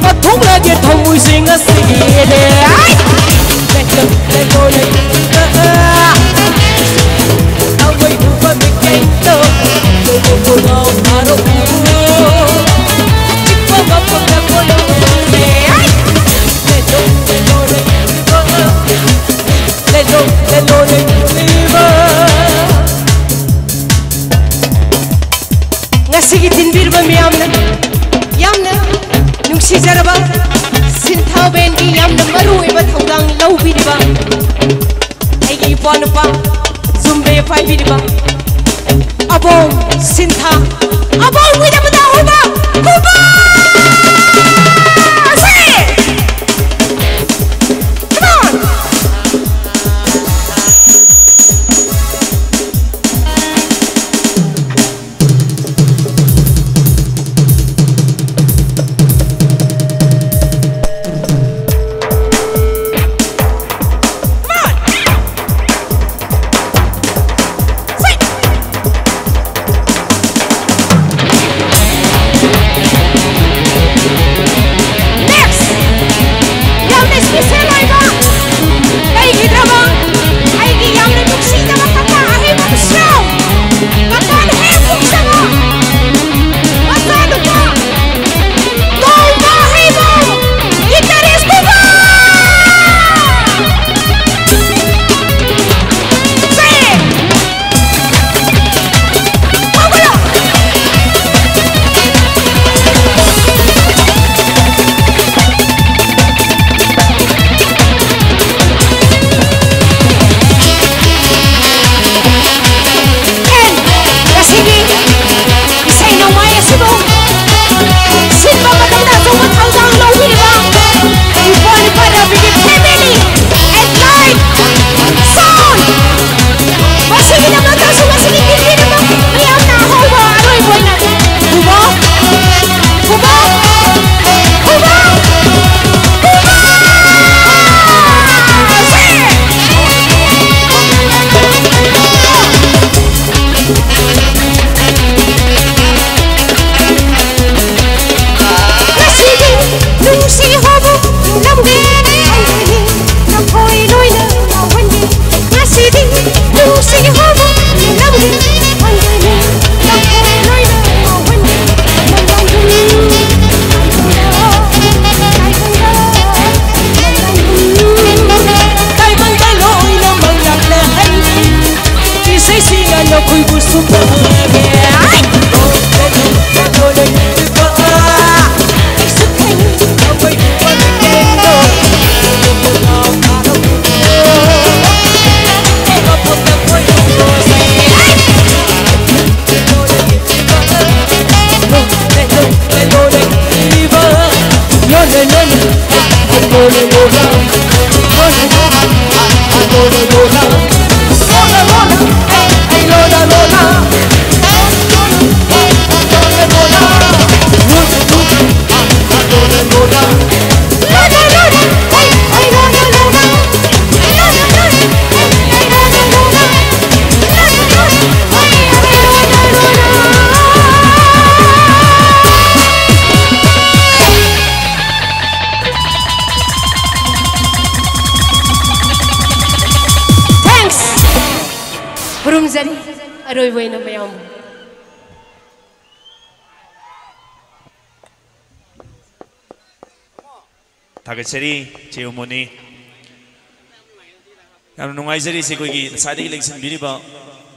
ꯄꯥꯡꯊꯣꯛꯂꯒꯦ ꯊꯃꯣꯏꯁꯦ ꯉꯁꯤꯗꯤ꯫ ꯑꯩ! ꯂꯩꯇꯣ, ꯂꯩꯇꯣ, ꯂꯩꯇꯣ, ꯑ, ꯑ꯫ ꯑꯋꯣꯏꯕ ꯃꯤꯀꯩꯗꯣ, ꯂꯩꯇꯣ, ꯂꯥꯎ ꯊꯥꯔꯛꯎ꯫ ꯆꯤꯛꯄ ꯃꯐꯝꯗ ꯀꯣꯏꯔꯛꯎꯅꯦ꯫ ꯑꯩ! ꯂꯩꯇꯣ, ꯂꯩꯇꯣ, ꯂꯩꯇꯣ, ꯑ꯫ ꯂꯩꯇꯣ, ꯂꯩꯇꯣ, ꯂꯩꯇꯣ, ꯂꯩꯕ꯫ ꯉꯁꯤꯒꯤ ꯊꯤꯟꯕꯤꯔꯕ ꯃꯤꯌꯥꯝꯅ ꯌꯥꯝꯅ ꯅꯨꯡꯁꯤꯖꯔꯕ ꯁꯤꯟꯊꯥ ꯕꯦꯟꯒꯤ ꯌꯥꯝꯅ ꯃꯔꯨ ꯑꯣꯏꯕ ꯊꯧꯗꯥꯡ ꯂꯧꯕꯤꯔꯤꯕ ꯑꯩꯒꯤ ꯏꯄ꯭ꯋꯥ ꯅꯨꯄꯥ ꯖꯨꯝꯕꯦ ꯄꯥꯏꯕꯤꯔꯤꯕ ꯑꯕꯣꯡ ꯁꯤꯟꯊꯥ, ꯑꯕꯣꯡ with a ꯃꯅꯥ ꯍꯨꯕ, ꯍꯨꯕ! Say it! Come on! ꯈꯨꯔꯨꯝꯖꯔꯤ꯫ ꯑꯔꯣꯏꯕ ꯑꯣꯏꯅ ꯃꯌꯥꯝꯕꯨ ꯊꯥꯒꯠꯆꯔꯤ꯫ ꯆꯦ ꯎꯃꯣꯅꯤ, ꯌꯥꯝꯅ ꯅꯨꯡꯉꯥꯏꯖꯔꯤ꯫ ꯁꯤ ꯑꯩꯈꯣꯏꯒꯤ ꯉꯁꯥꯏꯗꯒꯤ ꯂꯦꯡꯁꯤꯟꯕꯤꯔꯤꯕ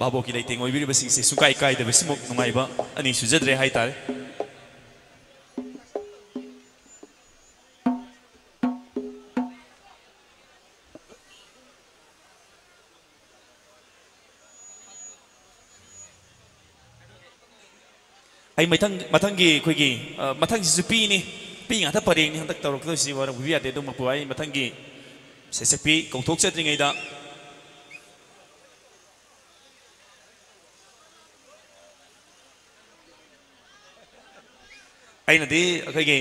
ꯚꯥꯕꯣꯛꯀꯤ ꯂꯩꯇꯦꯡ ꯑꯣꯏꯕꯤꯔꯤꯕꯁꯤꯡꯁꯦ ꯁꯨꯡꯀꯥꯏ ꯀꯥꯏꯗꯕꯁꯤꯃꯨꯛ ꯅꯨꯡꯉꯥꯏꯕ ꯑꯅꯤ ꯁꯨꯖꯗ꯭ꯔꯦ ꯍꯥꯏꯇꯥꯔꯦ꯫ ꯑꯩ ꯃꯊꯪ, ꯃꯊꯪꯒꯤ ꯑꯩꯈꯣꯏꯒꯤ, ꯑ, ꯃꯊꯪꯁꯤꯁꯨ ꯄꯤꯅꯤ꯫ ꯄꯤ ꯉꯥꯛꯇ ꯄꯔꯦꯡꯅꯤ ꯍꯟꯗꯛ ꯇꯧꯔꯛꯀꯗꯣꯏꯁꯤ, ꯋꯥꯔꯧꯕꯤꯕ ꯌꯥꯗꯦ꯫ ꯑꯗꯨꯃꯛꯄꯨ ꯑꯩ ꯃꯊꯪꯒꯤ ꯁꯩꯁꯛꯄꯤ ꯀꯧꯊꯣꯛꯆꯗ꯭ꯔꯤꯉꯩꯗ, ꯑꯩꯅꯗꯤ ꯑꯩꯈꯣꯏꯒꯤ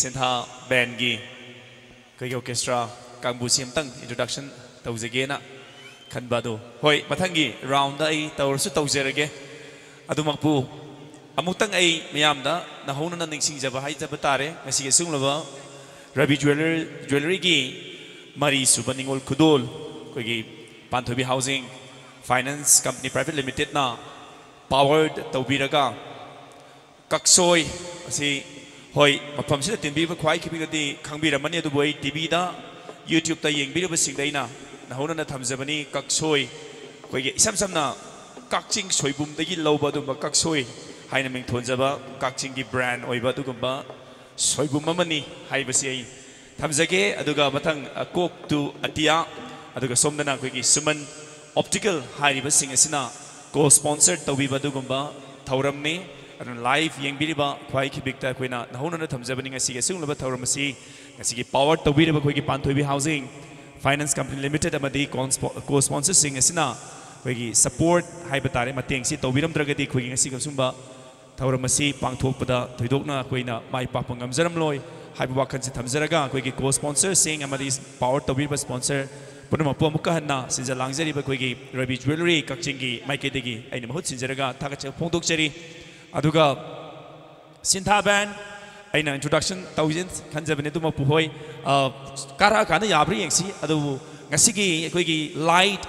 ꯁꯤꯟꯊꯥ ꯕꯦꯟꯒꯤ ꯑꯩꯈꯣꯏꯒꯤ ꯑꯣꯔꯀꯦꯁꯇ꯭ꯔꯥ ꯀꯥꯡꯕꯨꯁꯤ ꯑꯝꯇꯪ introduction ꯇꯧꯖꯒꯦꯅ ꯈꯟꯕ ꯑꯗꯨ, ꯍꯣꯏ, ꯃꯊꯪꯒꯤ ꯔꯥꯎꯟꯗ ꯑꯩ ꯇꯧꯔꯁꯨ ꯇꯧꯖꯔꯒꯦ꯫ ꯑꯗꯨꯃꯛꯄꯨ ꯑꯃꯨꯛꯇꯪ ꯑꯩ ꯃꯤꯌꯥꯝꯗ ꯅꯧꯍꯧꯅꯅ ꯅꯤꯡꯁꯤꯡꯖꯕ ꯍꯥꯏꯖꯕ ꯇꯥꯔꯦ꯫ ꯉꯁꯤꯒꯤ ꯑꯁꯤꯒꯨꯝꯂꯕ ꯔꯕꯤ ꯖ꯭ꯋꯦꯂꯔ-, ꯖ꯭ꯋꯦꯂꯔꯤꯒꯤ ꯃꯔꯤꯁꯨꯕ ꯅꯤꯉꯣꯜ ꯈꯨꯗꯣꯜ ꯑꯩꯈꯣꯏꯒꯤ ꯄꯥꯟꯊꯣꯏꯕꯤ ꯍꯥꯎꯁꯤꯡ ꯐꯥꯏꯅꯥꯟꯁ ꯀꯝꯄꯅꯤ ꯄ꯭ꯔꯥꯏꯚꯦꯠ ꯂꯤꯃꯤꯇꯦꯠꯅ ꯄꯥꯋꯔ ꯇꯧꯕꯤꯔꯒ ꯀꯛꯁꯣꯏ ꯑꯁꯤ, ꯍꯣꯏ, ꯃꯐꯝꯁꯤꯗ ꯇꯤꯟꯕꯤꯕ ꯈ꯭ꯋꯥꯏ ꯈꯤꯕꯤꯛꯇꯗꯤ ꯈꯪꯕꯤꯔꯝꯃꯅꯤ, ꯑꯗꯨꯕꯨ ꯑꯩ ꯇꯤꯚꯤꯗ, YouTubeꯇ ꯌꯦꯡꯕꯤꯔꯤꯕꯁꯤꯡꯗ ꯑꯩꯅ ꯅꯧꯍꯧꯅꯅ ꯊꯝꯖꯕꯅꯤ꯫ ꯀꯛꯁꯣꯏ, ꯑꯩꯈꯣꯏꯒꯤ ꯏꯁꯝ ꯁꯝꯅ ꯀꯛꯆꯤꯡ ꯁꯣꯏꯕꯨꯝꯗꯒꯤ ꯂꯧꯕ ꯑꯗꯨꯒꯨꯝꯕ ꯀꯛꯁꯣꯏ ꯍꯥꯏꯅ ꯃꯤꯡꯊꯣꯟꯖꯕ ꯀꯛꯆꯤꯡꯒꯤ ꯕ꯭ꯔꯥꯟ ꯑꯣꯏꯕ ꯑꯗꯨꯒꯨꯝꯕ ꯁꯣꯏꯕꯨꯝ ꯑꯃꯅꯤ ꯍꯥꯏꯕꯁꯤ ꯑꯩ ꯊꯝꯖꯒꯦ꯫ ꯑꯗꯨꯒ ꯃꯊꯪ, ꯑ, ꯀꯣꯛ ꯇꯨ ꯑꯇꯤꯌꯥ, ꯑꯗꯨꯒ ꯁꯣꯝꯗꯅ ꯑꯩꯈꯣꯏꯒꯤ ꯁꯨꯃꯟ ꯑꯣꯞꯇꯤꯀꯦꯜ ꯍꯥꯏꯔꯤꯕꯁꯤꯡ ꯑꯁꯤꯅ ꯀꯣ ꯁ꯭ꯄꯣꯟꯁꯔ ꯇꯧꯕꯤꯕ ꯑꯗꯨꯒꯨꯝꯕ ꯊꯧꯔꯝꯅꯤ꯫ ꯑꯗꯨꯅ ꯂꯥꯏꯚ ꯌꯦꯡꯕꯤꯔꯤꯕ ꯈ꯭ꯋꯥꯏ ꯈꯤꯕꯤꯛꯇ ꯑꯩꯈꯣꯏꯅ ꯅꯧꯍꯧꯅꯅ ꯊꯝꯖꯕꯅꯤ꯫ ꯉꯁꯤꯒꯤ ꯑꯁꯤꯒꯨꯝꯂꯕ ꯊꯧꯔꯝ ꯑꯁꯤ ꯉꯁꯤꯒꯤ ꯄꯥꯋꯔ ꯇꯧꯕꯤꯔꯤꯕ ꯑꯩꯈꯣꯏꯒꯤ ꯄꯥꯟꯊꯣꯏꯕꯤ ꯍꯥꯎꯁꯤꯡ ꯐꯥꯏꯅꯥꯟꯁ ꯀꯝꯄꯅꯤ ꯂꯤꯃꯤꯇꯦꯠ ꯑꯃꯗꯤ ꯀꯣꯟꯁꯄꯣ-, ꯀꯣ ꯁ꯭ꯄꯣꯟꯁꯔꯁꯤꯡ ꯑꯁꯤꯅ ꯑꯩꯈꯣꯏꯒꯤ ꯁꯄꯣꯔꯠ ꯍꯥꯏꯕ ꯇꯥꯔꯦ, ꯃꯇꯦꯡꯁꯤ ꯇꯧꯕꯤꯔꯝꯗ꯭ꯔꯒꯗꯤ ꯑꯩꯈꯣꯏꯒꯤ ꯉꯁꯤꯒꯤ ꯑꯁꯤꯒꯨꯝꯕ ꯊꯧꯔꯝ ꯑꯁꯤ ꯄꯥꯡꯊꯣꯛꯄꯗ ꯊꯣꯏꯗꯣꯛꯅ ꯑꯩꯈꯣꯏꯅ ꯃꯥꯏ ꯄꯥꯛꯄ ꯉꯝꯖꯔꯝꯂꯣꯏ ꯍꯥꯏꯕ ꯋꯥꯈꯜꯁꯤ ꯊꯝꯖꯔꯒ, ꯑꯩꯈꯣꯏꯒꯤ ꯀꯣ ꯁ꯭ꯄꯣꯟꯁꯔꯁꯤꯡ ꯑꯃꯗꯤ ꯄꯥꯋꯔ ꯇꯧꯕꯤꯔꯤꯕ ꯁ꯭ꯄꯣꯟꯁꯔ ꯄꯨꯝꯅꯃꯛꯄꯨ ꯑꯃꯨꯛꯀ ꯍꯟꯅ ꯁꯤꯟꯖ ꯂꯥꯡꯖꯔꯤꯕ ꯑꯩꯈꯣꯏꯒꯤ ꯔꯕꯤ ꯖ꯭ꯋꯦꯂꯔꯤ ꯀꯛꯆꯤꯡꯒꯤ ꯃꯥꯏꯀꯩꯗꯒꯤ ꯑꯩꯅ ꯃꯍꯨꯠ ꯁꯤꯟꯖꯔꯒ ꯊꯥꯒꯠꯆꯕ ꯐꯣꯡꯗꯣꯛꯆꯔꯤ꯫ ꯑꯗꯨꯒ ꯁꯤꯟꯊꯥ ꯕꯦꯟ, ꯑꯩꯅ introduction ꯇꯧꯖꯦꯅ ꯈꯟꯖꯕꯅꯤ, ꯑꯗꯨꯃꯛꯄꯨ ꯍꯣꯏ, ꯑ, ꯀꯥꯔꯛꯑꯀꯥꯟꯗ ꯌꯥꯕ꯭ꯔꯥ ꯌꯦꯡꯁꯤ꯫ ꯑꯗꯨꯕꯨ ꯉꯁꯤꯒꯤ ꯑꯩꯈꯣꯏꯒꯤ ꯂꯥꯏꯠ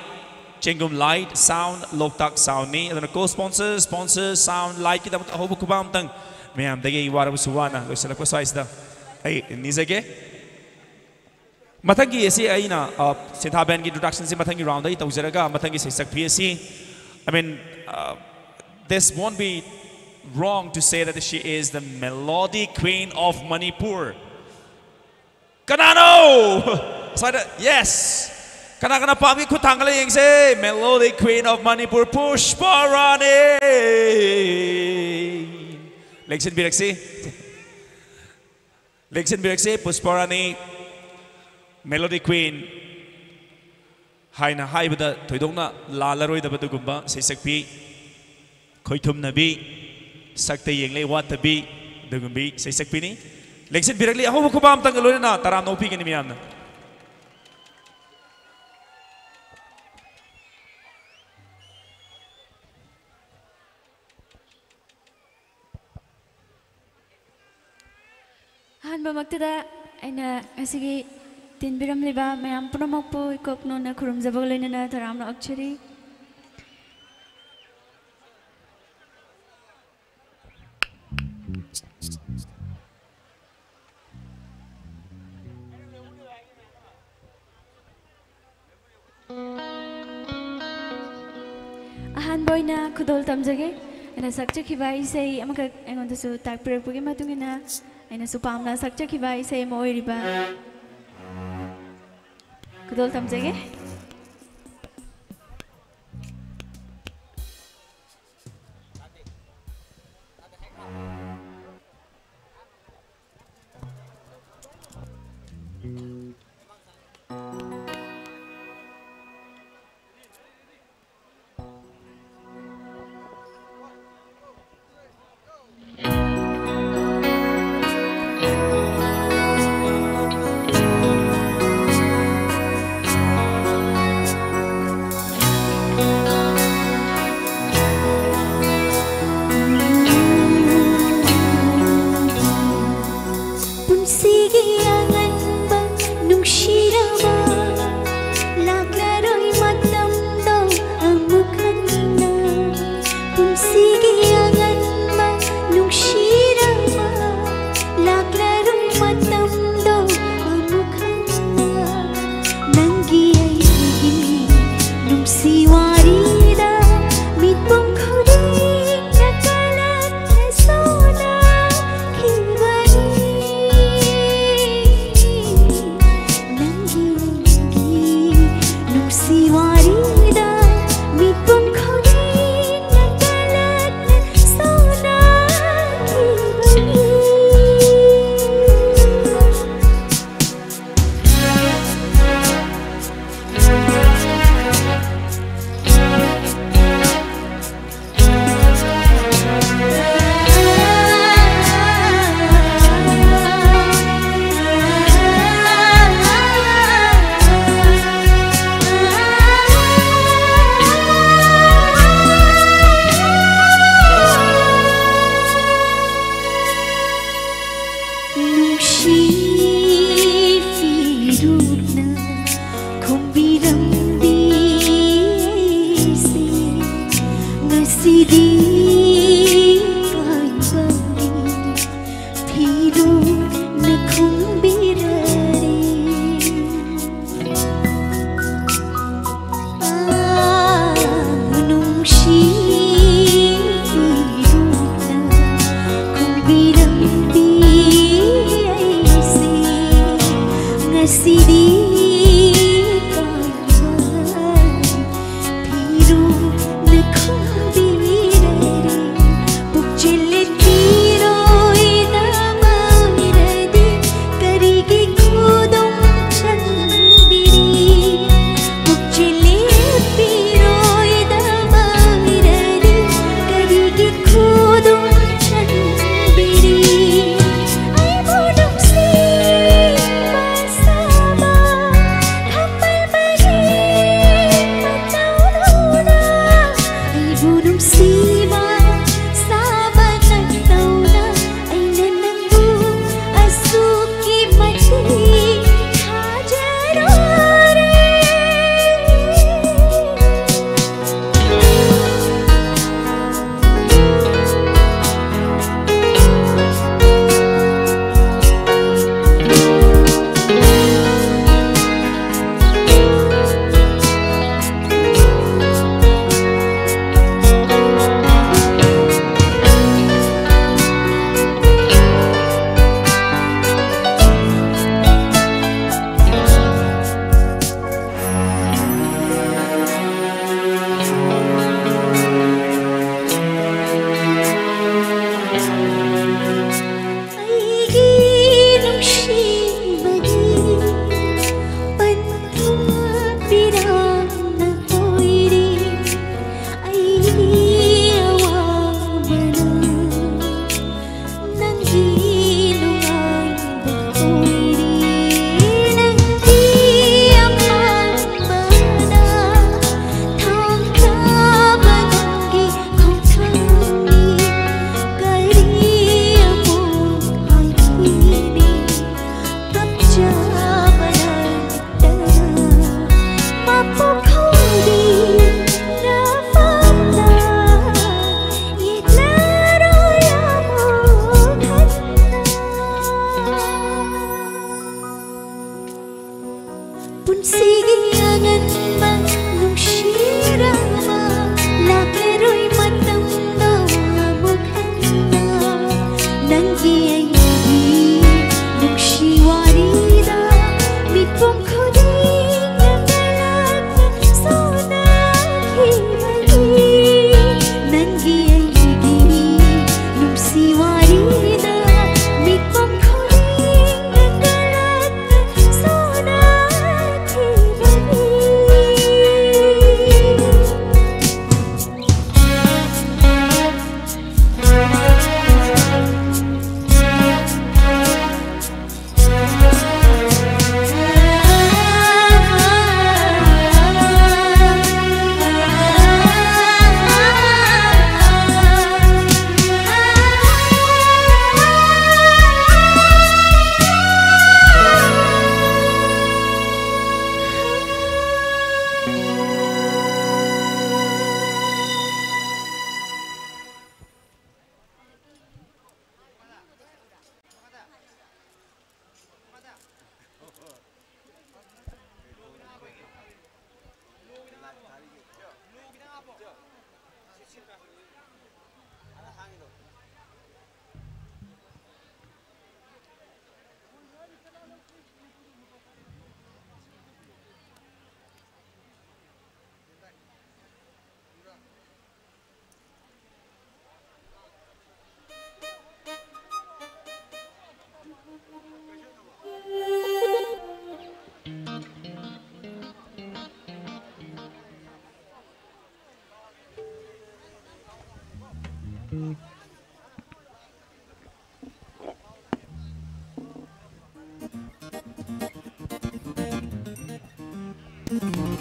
ꯆꯦꯡꯒꯨꯝ ꯂꯥꯏꯠ ꯁꯥꯎꯟ, ꯂꯣꯛꯇꯥꯛ ꯁꯥꯎꯟꯅꯤ꯫ ꯑꯗꯨꯅ ꯀꯣ ꯁ꯭ꯄꯣꯟꯁꯔ, ꯁ꯭ꯄꯣꯟꯁꯔ, ꯁꯥꯎꯟ ꯂꯥꯏꯠꯀꯤꯗꯃꯛꯇ ꯑꯍꯧꯕ ꯈꯨꯕꯥꯛ ꯑꯃꯇꯪ ꯃꯌꯥꯝꯗꯒꯤ ꯑꯩ ꯋꯥꯔꯕꯁꯨ ꯋꯥꯅ ꯂꯣꯏꯁꯤꯜꯂꯛꯄ ꯁ꯭ꯋꯥꯏꯁꯤꯗ ꯑꯩ ꯅꯤꯖꯒꯦ꯫ ꯃꯊꯪꯒꯤ ꯑꯁꯤ ꯑꯩꯅ, ꯑ, ꯁꯤꯟꯊꯥ ꯕꯦꯟꯒꯤ ꯏꯟꯇ꯭ꯔꯣꯗꯛꯁꯟꯁꯤ ꯃꯊꯪꯒꯤ ꯔꯥꯎꯟꯗ ꯑꯩ ꯇꯧꯖꯔꯒ ꯃꯊꯪꯒꯤ ꯁꯩꯁꯛꯄꯤ ꯑꯁꯤ, I mean, uh, this won't be wrong to say that she is the melody queen of Manipur. ꯀꯅꯥꯅꯣ? ꯁ꯭ꯋꯥꯏꯗ, yes꯫ ꯀꯅꯥ ꯀꯅꯥ ꯄꯥꯝꯒꯦ? ꯈꯨꯠ ꯊꯥꯡꯒꯠꯂ ꯌꯦꯡꯁꯦ꯫ Melody Queen of Manipur, Pushpa Rani. ꯂꯦꯡꯁꯤꯟꯕꯤꯔꯛꯁꯤ꯫ ꯂꯦꯡꯁꯤꯟꯕꯤꯔꯛꯁꯤ, Pushpa Rani, Melody Queen ꯍꯥꯏꯅ ꯍꯥꯏꯕꯗ ꯊꯣꯏꯗꯣꯛꯅ ꯂꯥꯜꯂꯔꯣꯏꯗꯕ ꯑꯗꯨꯒꯨꯝꯕ ꯁꯩꯁꯛꯄꯤ, ꯈꯣꯏꯊꯨꯝꯅꯕꯤ, ꯁꯛꯇ ꯌꯦꯡꯂꯦ ꯋꯥꯠꯇꯕꯤ, ꯑꯗꯨꯒꯨꯝꯕꯤ ꯁꯩꯁꯛꯄꯤꯅꯤ꯫ ꯂꯦꯡꯁꯤꯟꯕꯤꯔꯛꯂꯤ ꯑꯍꯧꯕ ꯈꯨꯕꯥꯛ ꯑꯃꯇꯪꯒ ꯂꯣꯏꯅꯅ ꯇꯔꯥꯝꯅ ꯑꯣꯛꯄꯤꯒꯅꯤ ꯃꯌꯥꯝꯅ꯫ ꯑꯍꯥꯟꯕꯃꯛꯇꯗ ꯑꯩꯅ ꯉꯁꯤꯒꯤ ꯇꯤꯟꯕꯤꯔꯝꯂꯤꯕ ꯃꯌꯥꯝ ꯄꯨꯝꯅꯃꯛꯄꯨ ꯏꯀꯣꯛ ꯅꯣꯟꯅ ꯈꯨꯔꯨꯝꯖꯕꯒ ꯂꯣꯏꯅꯅ ꯇꯔꯥꯝꯅ ꯑꯣꯛꯆꯔꯤ꯫ ꯑꯍꯥꯟꯕ ꯑꯣꯏꯅ ꯈꯨꯗꯣꯜ ꯇꯝꯖꯒꯦ꯫ ꯑꯩꯅ ꯁꯛꯆꯈꯤꯕ ꯏꯁꯩ ꯑꯃꯈꯛ ꯑꯩꯉꯣꯟꯗꯁꯨ ꯇꯥꯛꯄꯤꯔꯛꯄꯒꯤ ꯃꯇꯨꯡ ꯏꯟꯅ ꯑꯩꯅꯁꯨ ꯄꯥꯝꯅ ꯁꯛꯆꯈꯤꯕ ꯏꯁꯩ ꯑꯃ ꯑꯣꯏꯔꯤꯕ ꯈꯨꯗꯣꯜ ꯇꯝꯖꯒꯦ꯫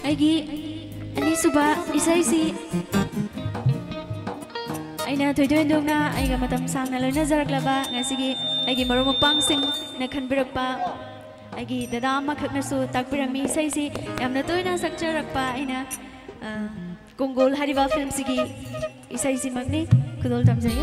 ꯑꯩꯒꯤ ꯑꯅꯤꯁꯨꯕ ꯏꯁꯩꯁꯤ ꯑꯩꯅ ꯊꯣꯏꯗꯣꯛ ꯍꯦꯟꯗꯣꯛꯅ ꯑꯩꯒ ꯃꯇꯝ ꯁꯥꯡꯅ ꯂꯣꯏꯅꯖꯔꯛꯂꯕ ꯉꯁꯤꯒꯤ ꯑꯩꯒꯤ ꯃꯔꯨꯞ ꯃꯄꯥꯡꯁꯤꯡꯅ ꯈꯟꯕꯤꯔꯛꯄ ꯑꯩꯒꯤ ꯗꯗꯥ ꯑꯃꯈꯛꯅꯁꯨ ꯇꯥꯛꯄꯤꯔꯝꯃꯤ꯫ ꯏꯁꯩꯁꯤ ꯌꯥꯝꯅ ꯇꯣꯏꯅ ꯁꯛꯆꯔꯛꯄ ꯑꯩꯅ, ꯑ, ꯀꯣꯡꯒꯣꯜ ꯍꯥꯏꯔꯤꯕ ꯐꯤꯂꯝꯁꯤꯒꯤ ꯏꯁꯩꯁꯤꯃꯛꯅꯤ꯫ ꯈꯨꯗꯣꯜ ꯇꯝꯖꯩ꯫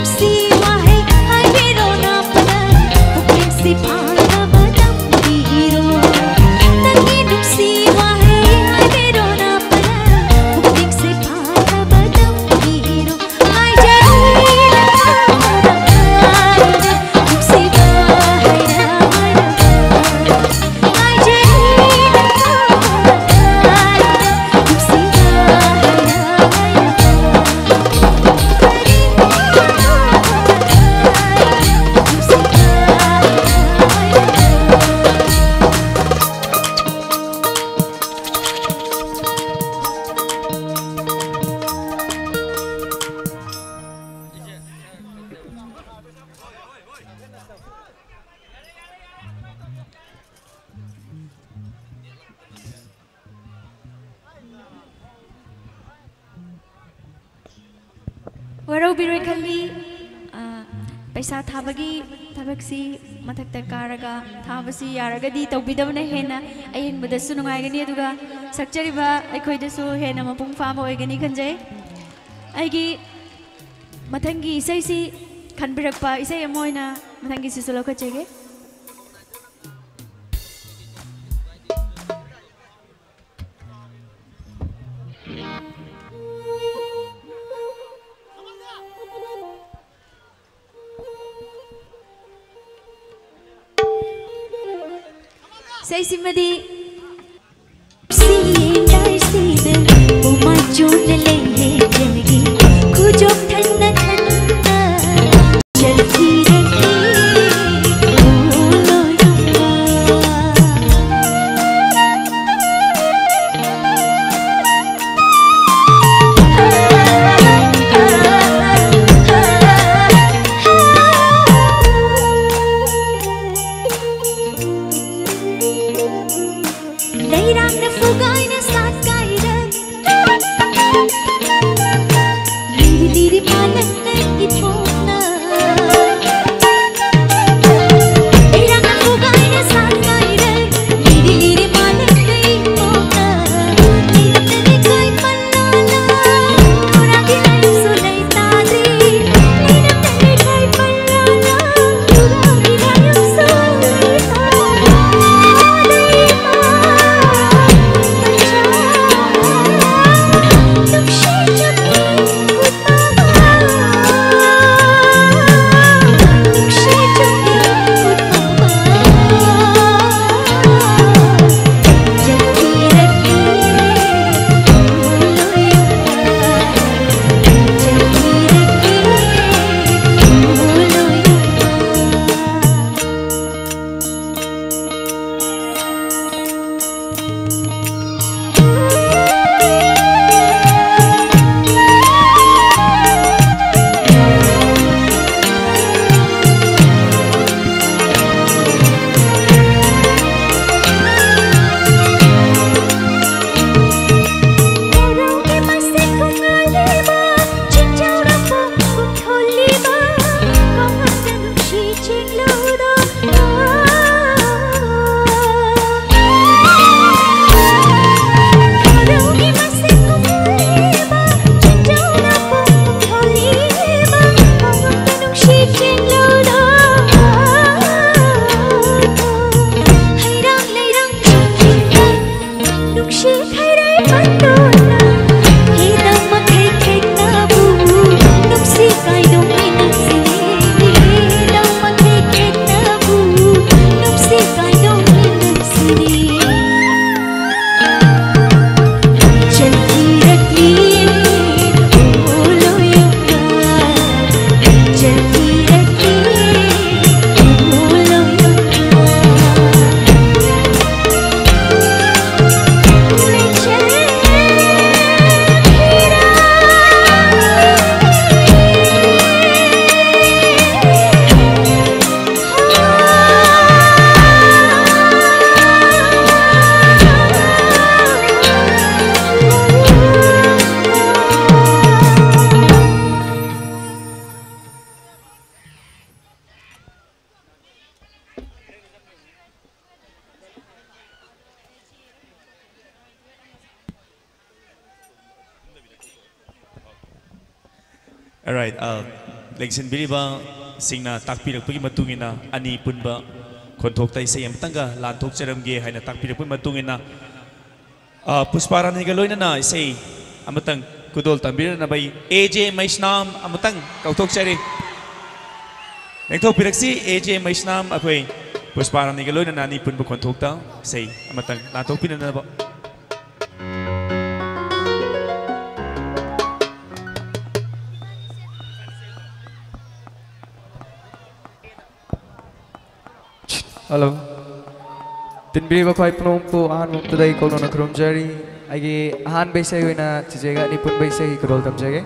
ꯅꯨꯡꯁꯤ ꯋꯥꯍꯩ ꯍꯥꯏꯕꯤꯔꯣ ꯅꯥꯄꯅ, ꯄꯨꯛꯅꯤꯡꯁꯤ ꯐꯥꯅꯕ ꯇꯝꯕꯤꯔꯣ꯫ ꯅꯪꯒꯤ ꯅꯨꯡꯁꯤ ꯋꯥꯍꯩ ꯍꯥꯏꯕꯤꯔꯣ ꯅꯥꯄꯅ, ꯄꯨꯛꯅꯤꯡꯁꯤ ꯐꯥꯅꯕ ꯇꯝꯕꯤꯔꯣ꯫ ꯉꯥꯏꯖꯔꯤ ꯅꯪ ꯅꯨꯡꯁꯤꯕ ꯍꯥꯏꯔ ꯍꯥꯏꯔꯒ꯫ ꯋꯥꯔꯧꯕꯤꯔꯣꯏ ꯈꯜꯂꯤ꯫ ꯑ, ꯄꯩꯁꯥ ꯊꯥꯕꯒꯤ ꯊꯕꯛꯁꯤ ꯃꯊꯛꯇ ꯀꯥꯔꯒ ꯊꯥꯕꯁꯤ ꯌꯥꯔꯒꯗꯤ ꯇꯧꯕꯤꯗꯕꯅ ꯍꯦꯟꯅ ꯑꯌꯦꯡꯕꯗꯁꯨ ꯅꯨꯡꯉꯥꯏꯒꯅꯤ, ꯑꯗꯨꯒ ꯁꯛꯆꯔꯤꯕ ꯑꯩꯈꯣꯏꯗꯁꯨ ꯍꯦꯟꯅ ꯃꯄꯨꯡ ꯐꯥꯕ ꯑꯣꯏꯒꯅꯤ ꯈꯟꯖꯩ꯫ ꯑꯩꯒꯤ ꯃꯊꯪꯒꯤ ꯏꯁꯩꯁꯤ ꯈꯟꯕꯤꯔꯛꯄ ꯏꯁꯩ ꯑꯃ ꯑꯣꯏꯅ ꯃꯊꯪꯒꯤꯁꯤꯁꯨ ꯂꯧꯈꯠꯆꯒꯦ꯫ ꯏꯁꯩꯁꯤꯃꯗꯤ ꯂꯩꯔꯥꯡꯅ ꯐꯨꯒꯥꯏꯅ ꯁꯥꯠꯀꯥꯏꯔꯛ Alright, uh, ꯂꯦꯡꯁꯤꯟꯕꯤꯔꯤꯕꯁꯤꯡꯅ ꯇꯥꯛꯄꯤꯔꯛꯄꯒꯤ ꯃꯇꯨꯡ ꯏꯟꯅ ꯑꯅꯤ ꯄꯨꯟꯕ ꯈꯣꯟꯊꯣꯛꯇ ꯏꯁꯩ ꯑꯃꯇꯪꯒ ꯂꯥꯟꯊꯣꯛꯆꯔꯝꯒꯦ ꯍꯥꯏꯅ ꯇꯥꯛꯄꯤꯔꯛꯄꯒꯤ ꯃꯇꯨꯡ ꯏꯟꯅ, ꯑ, ꯄꯨꯁꯄꯥ ꯔꯥꯅꯤꯒ ꯂꯣꯏꯅꯅ ꯏꯁꯩ ꯑꯃꯇꯪ ꯈꯨꯗꯣꯜ ꯇꯝꯕꯤꯔꯅꯕ ꯑꯩ ꯑꯦ ꯖꯦ ꯃꯩꯁꯅꯥꯝ ꯑꯃꯇꯪ ꯀꯧꯊꯣꯛꯆꯔꯤ꯫ ꯂꯦꯡꯊꯣꯛꯄꯤꯔꯛꯁꯤ, ꯑꯦ ꯖꯦ ꯃꯩꯁꯅꯥꯝ, ꯑꯩꯈꯣꯏ ꯄꯨꯁꯄꯥ ꯔꯥꯅꯤꯒ ꯂꯣꯏꯅꯅ ꯑꯅꯤ ꯄꯨꯟꯕ ꯈꯣꯟꯊꯣꯛꯇ ꯏꯁꯩ ꯑꯃꯇꯪ ꯂꯥꯟꯊꯣꯛꯄꯤꯅꯅꯕ꯫ ꯍꯜꯂꯣ꯫ ꯇꯤꯟꯕꯤꯔꯤꯕ ꯈ꯭ꯋꯥꯏ ꯄꯨꯝꯅꯃꯛꯄꯨ ꯑꯍꯥꯟꯕ ꯃꯛꯇꯗ ꯑꯩ ꯀꯣꯛꯅꯅ ꯈꯨꯔꯨꯝꯖꯔꯤ꯫ ꯑꯩꯒꯤ ꯑꯍꯥꯟꯕ ꯏꯁꯩ ꯑꯣꯏꯅ ꯆꯤꯆꯦꯒ ꯑꯅꯤ ꯄꯨꯟꯕ ꯏꯁꯩꯒꯤ ꯈꯨꯗꯣꯜ ꯇꯝꯖꯒꯦ꯫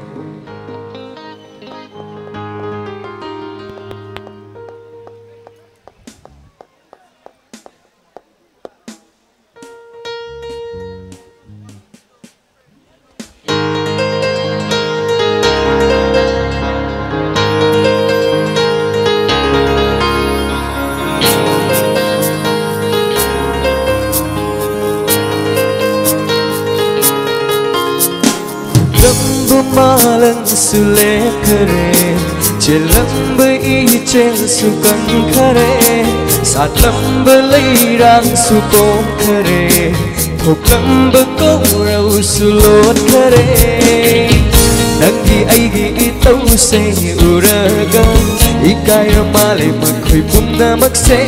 ꯈꯣꯡꯂꯝꯕ ꯃꯥꯂꯪꯁꯨ ꯂꯦꯞꯈꯔꯦ, ꯆꯦꯜꯂꯝꯕ ꯏꯆꯦꯜꯁꯨ ꯀꯟꯈꯔꯦ, ꯁꯥꯠꯂꯝꯕ ꯂꯩꯔꯥꯡꯁꯨ ꯄꯣꯝꯈꯔꯦ, ꯊꯣꯛꯂꯝꯕ ꯀꯧꯔꯧꯁꯨ ꯂꯣꯠꯈꯔꯦ꯫ ꯅꯪꯒꯤ ꯑꯩꯒꯤ ꯏꯇꯧꯁꯦ ꯎꯔꯒ ꯏꯀꯥꯏꯔ ꯃꯥꯜꯂꯦ ꯃꯈꯣꯏ ꯄꯨꯝꯅꯃꯛꯁꯦ꯫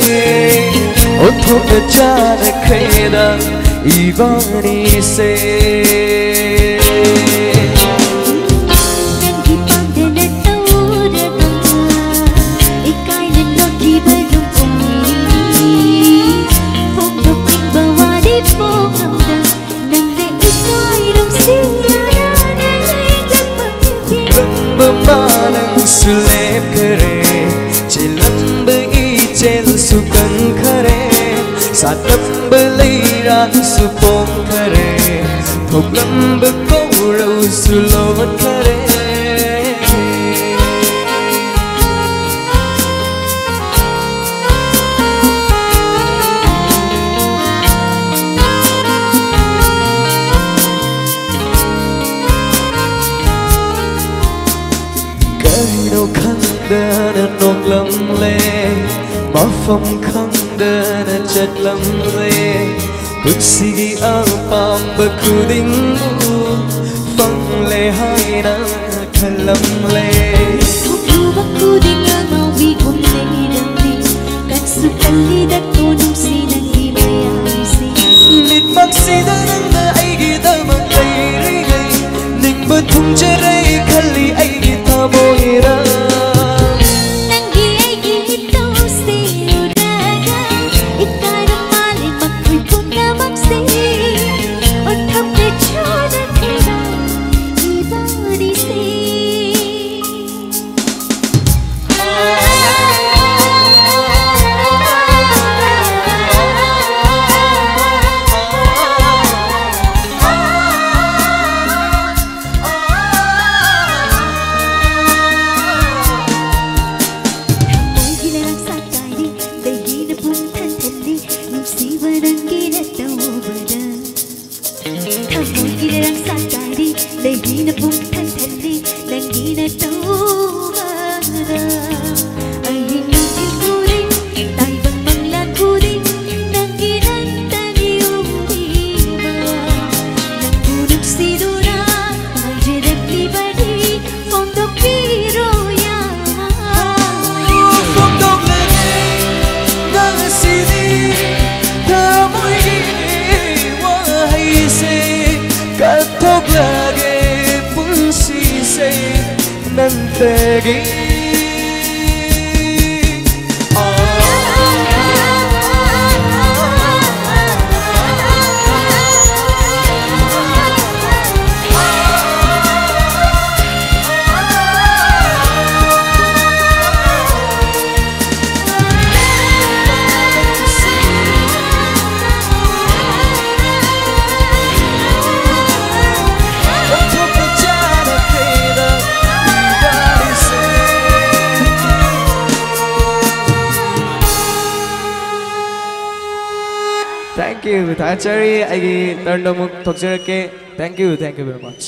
ꯑꯣꯟꯊꯣꯛꯅ ꯆꯥꯟꯅꯈ꯭ꯔꯦꯗ ꯏꯕꯥꯅꯤꯁꯦ꯫ ꯅꯪꯒꯤ ꯄꯥꯝꯗꯅ ꯇꯧꯔꯒ ꯏꯀꯥꯏꯅ ꯅꯣꯛꯈꯤꯕ ꯅꯨꯄꯥꯅꯤ꯫ ꯐꯣꯡꯗꯣꯛꯅꯤꯡꯕ ꯋꯥꯔꯤ ꯐꯣꯡꯉꯝꯗ ꯅꯪꯅ ꯏꯀꯥꯏꯔꯝꯁꯤ ꯌꯥꯅ ꯂꯩꯖꯕꯒꯤ꯫ ꯈꯣꯡꯂꯝꯕ ꯃꯥꯂꯪꯁꯨ ꯂꯦꯞꯈꯔꯦ, ꯆꯦꯜꯂꯝꯕ ꯏꯆꯦꯜꯁꯨ ꯀꯟꯈꯔꯦ, ꯁꯥꯠꯂꯝꯕ ꯂꯩꯔꯥꯡꯁꯨ ꯄꯣꯝꯈꯔꯦ, ꯊꯣꯛꯂꯝꯕ ꯀꯧꯔꯧꯁꯨ ꯂꯣꯠꯈꯔꯦ꯫ ꯀꯩꯅꯣ ꯈꯪꯗꯅ ꯅꯣꯛꯂꯝꯂꯦ, ꯃꯐꯝ ꯈꯪꯗꯅ ꯆꯠꯂꯝꯂꯦ, ꯄꯨꯟꯁꯤꯒꯤ ꯑꯄꯥꯝꯕ ꯈꯨꯗꯤꯡꯃꯛ ꯐꯪꯂꯦ ꯍꯥꯏꯅ ꯈꯜꯂꯝꯂꯦ꯫ ꯊꯣꯛꯂꯨꯕ ꯈꯨꯗꯤꯡ ꯑꯉꯥꯎꯕꯤꯒꯨꯝ ꯂꯩꯔꯝꯃꯤ, ꯀꯟꯁꯨ ꯀꯜꯂꯤꯗꯀꯣ ꯅꯨꯡꯁꯤ ꯅꯪꯒꯤ ꯃꯌꯥꯏꯁꯦ꯫ ꯃꯤꯠꯃꯛꯁꯤꯗ ꯅꯪꯅ ꯑꯩꯒꯤꯗꯃꯛ ꯂꯩꯔꯤꯉꯩ, ꯅꯤꯡꯕ ꯊꯨꯡꯖꯔꯦ ꯈꯜꯂꯤ ꯑꯩꯒꯤ ꯊꯃꯣꯏꯔ꯫ ꯅꯪꯒꯤ ꯑꯩꯒꯤ ꯏꯇꯧꯁꯦ ꯎꯔꯒ ꯏꯀꯥꯏꯔ ꯃꯥꯜꯂꯦ ꯃꯈꯣꯏ ꯄꯨꯝꯅꯃꯛꯁꯦ꯫ ꯑꯣꯟꯊꯣꯛꯇ ꯆꯨꯗꯈꯤꯕ ꯏꯕꯥꯅꯤꯁꯦ꯫ ꯊꯃꯣꯏꯒꯤ ꯂꯩꯔꯥꯛ ꯁꯥꯀꯥꯏꯔꯤ, ꯂꯩꯍꯤꯅ ꯄꯨꯡ ꯊꯟꯊꯜꯂꯤ, ꯅꯨꯡꯁꯤꯕ ꯅꯪꯒꯤ ꯅꯠꯇꯧꯕꯗ꯫ ꯊꯃꯣꯏꯒꯤ ꯂꯩꯔꯥꯛ ꯁꯥꯀꯥꯏꯔꯤ, ꯂꯩꯍꯤꯅ ꯄꯨꯡ ꯊꯟꯊꯜꯂꯤ, ꯅꯪꯒꯤ ꯅꯠꯇꯧꯕꯗ꯫ ꯑꯍꯤꯡ ꯅꯨꯡꯊꯤꯜ ꯈꯨꯗꯤꯡ, ꯇꯥꯏꯕꯪ ꯃꯪꯂꯥꯟ ꯈꯨꯗꯤꯡ, ꯅꯪꯒꯤ ꯅꯠꯇꯅꯤ ꯎꯔꯤꯕ꯫ ꯅꯪꯕꯨ ꯅꯨꯡꯁꯤꯗꯨꯅ ꯉꯥꯏꯖꯔꯛꯂꯤꯕꯅꯤ, ꯐꯣꯡꯗꯣꯛꯄꯤꯔꯣ ꯌꯥ꯫ ꯐꯣꯡꯗꯣꯛꯂꯒꯦ ꯉꯁꯤꯗꯤ ꯊꯃꯣꯏꯒꯤ ꯋꯥꯍꯩꯁꯦ, ꯀꯠꯊꯣꯛꯂꯒꯦ ꯄꯨꯟꯁꯤꯁꯦ ꯅꯪꯇꯒꯤ꯫ Thank you. ꯊꯥꯒꯠꯆꯔꯤ꯫ ꯑꯩꯒꯤ turn ꯑꯃꯨꯛ ꯊꯣꯛꯆꯔꯛꯀꯦ꯫ Thank you, thank you very much.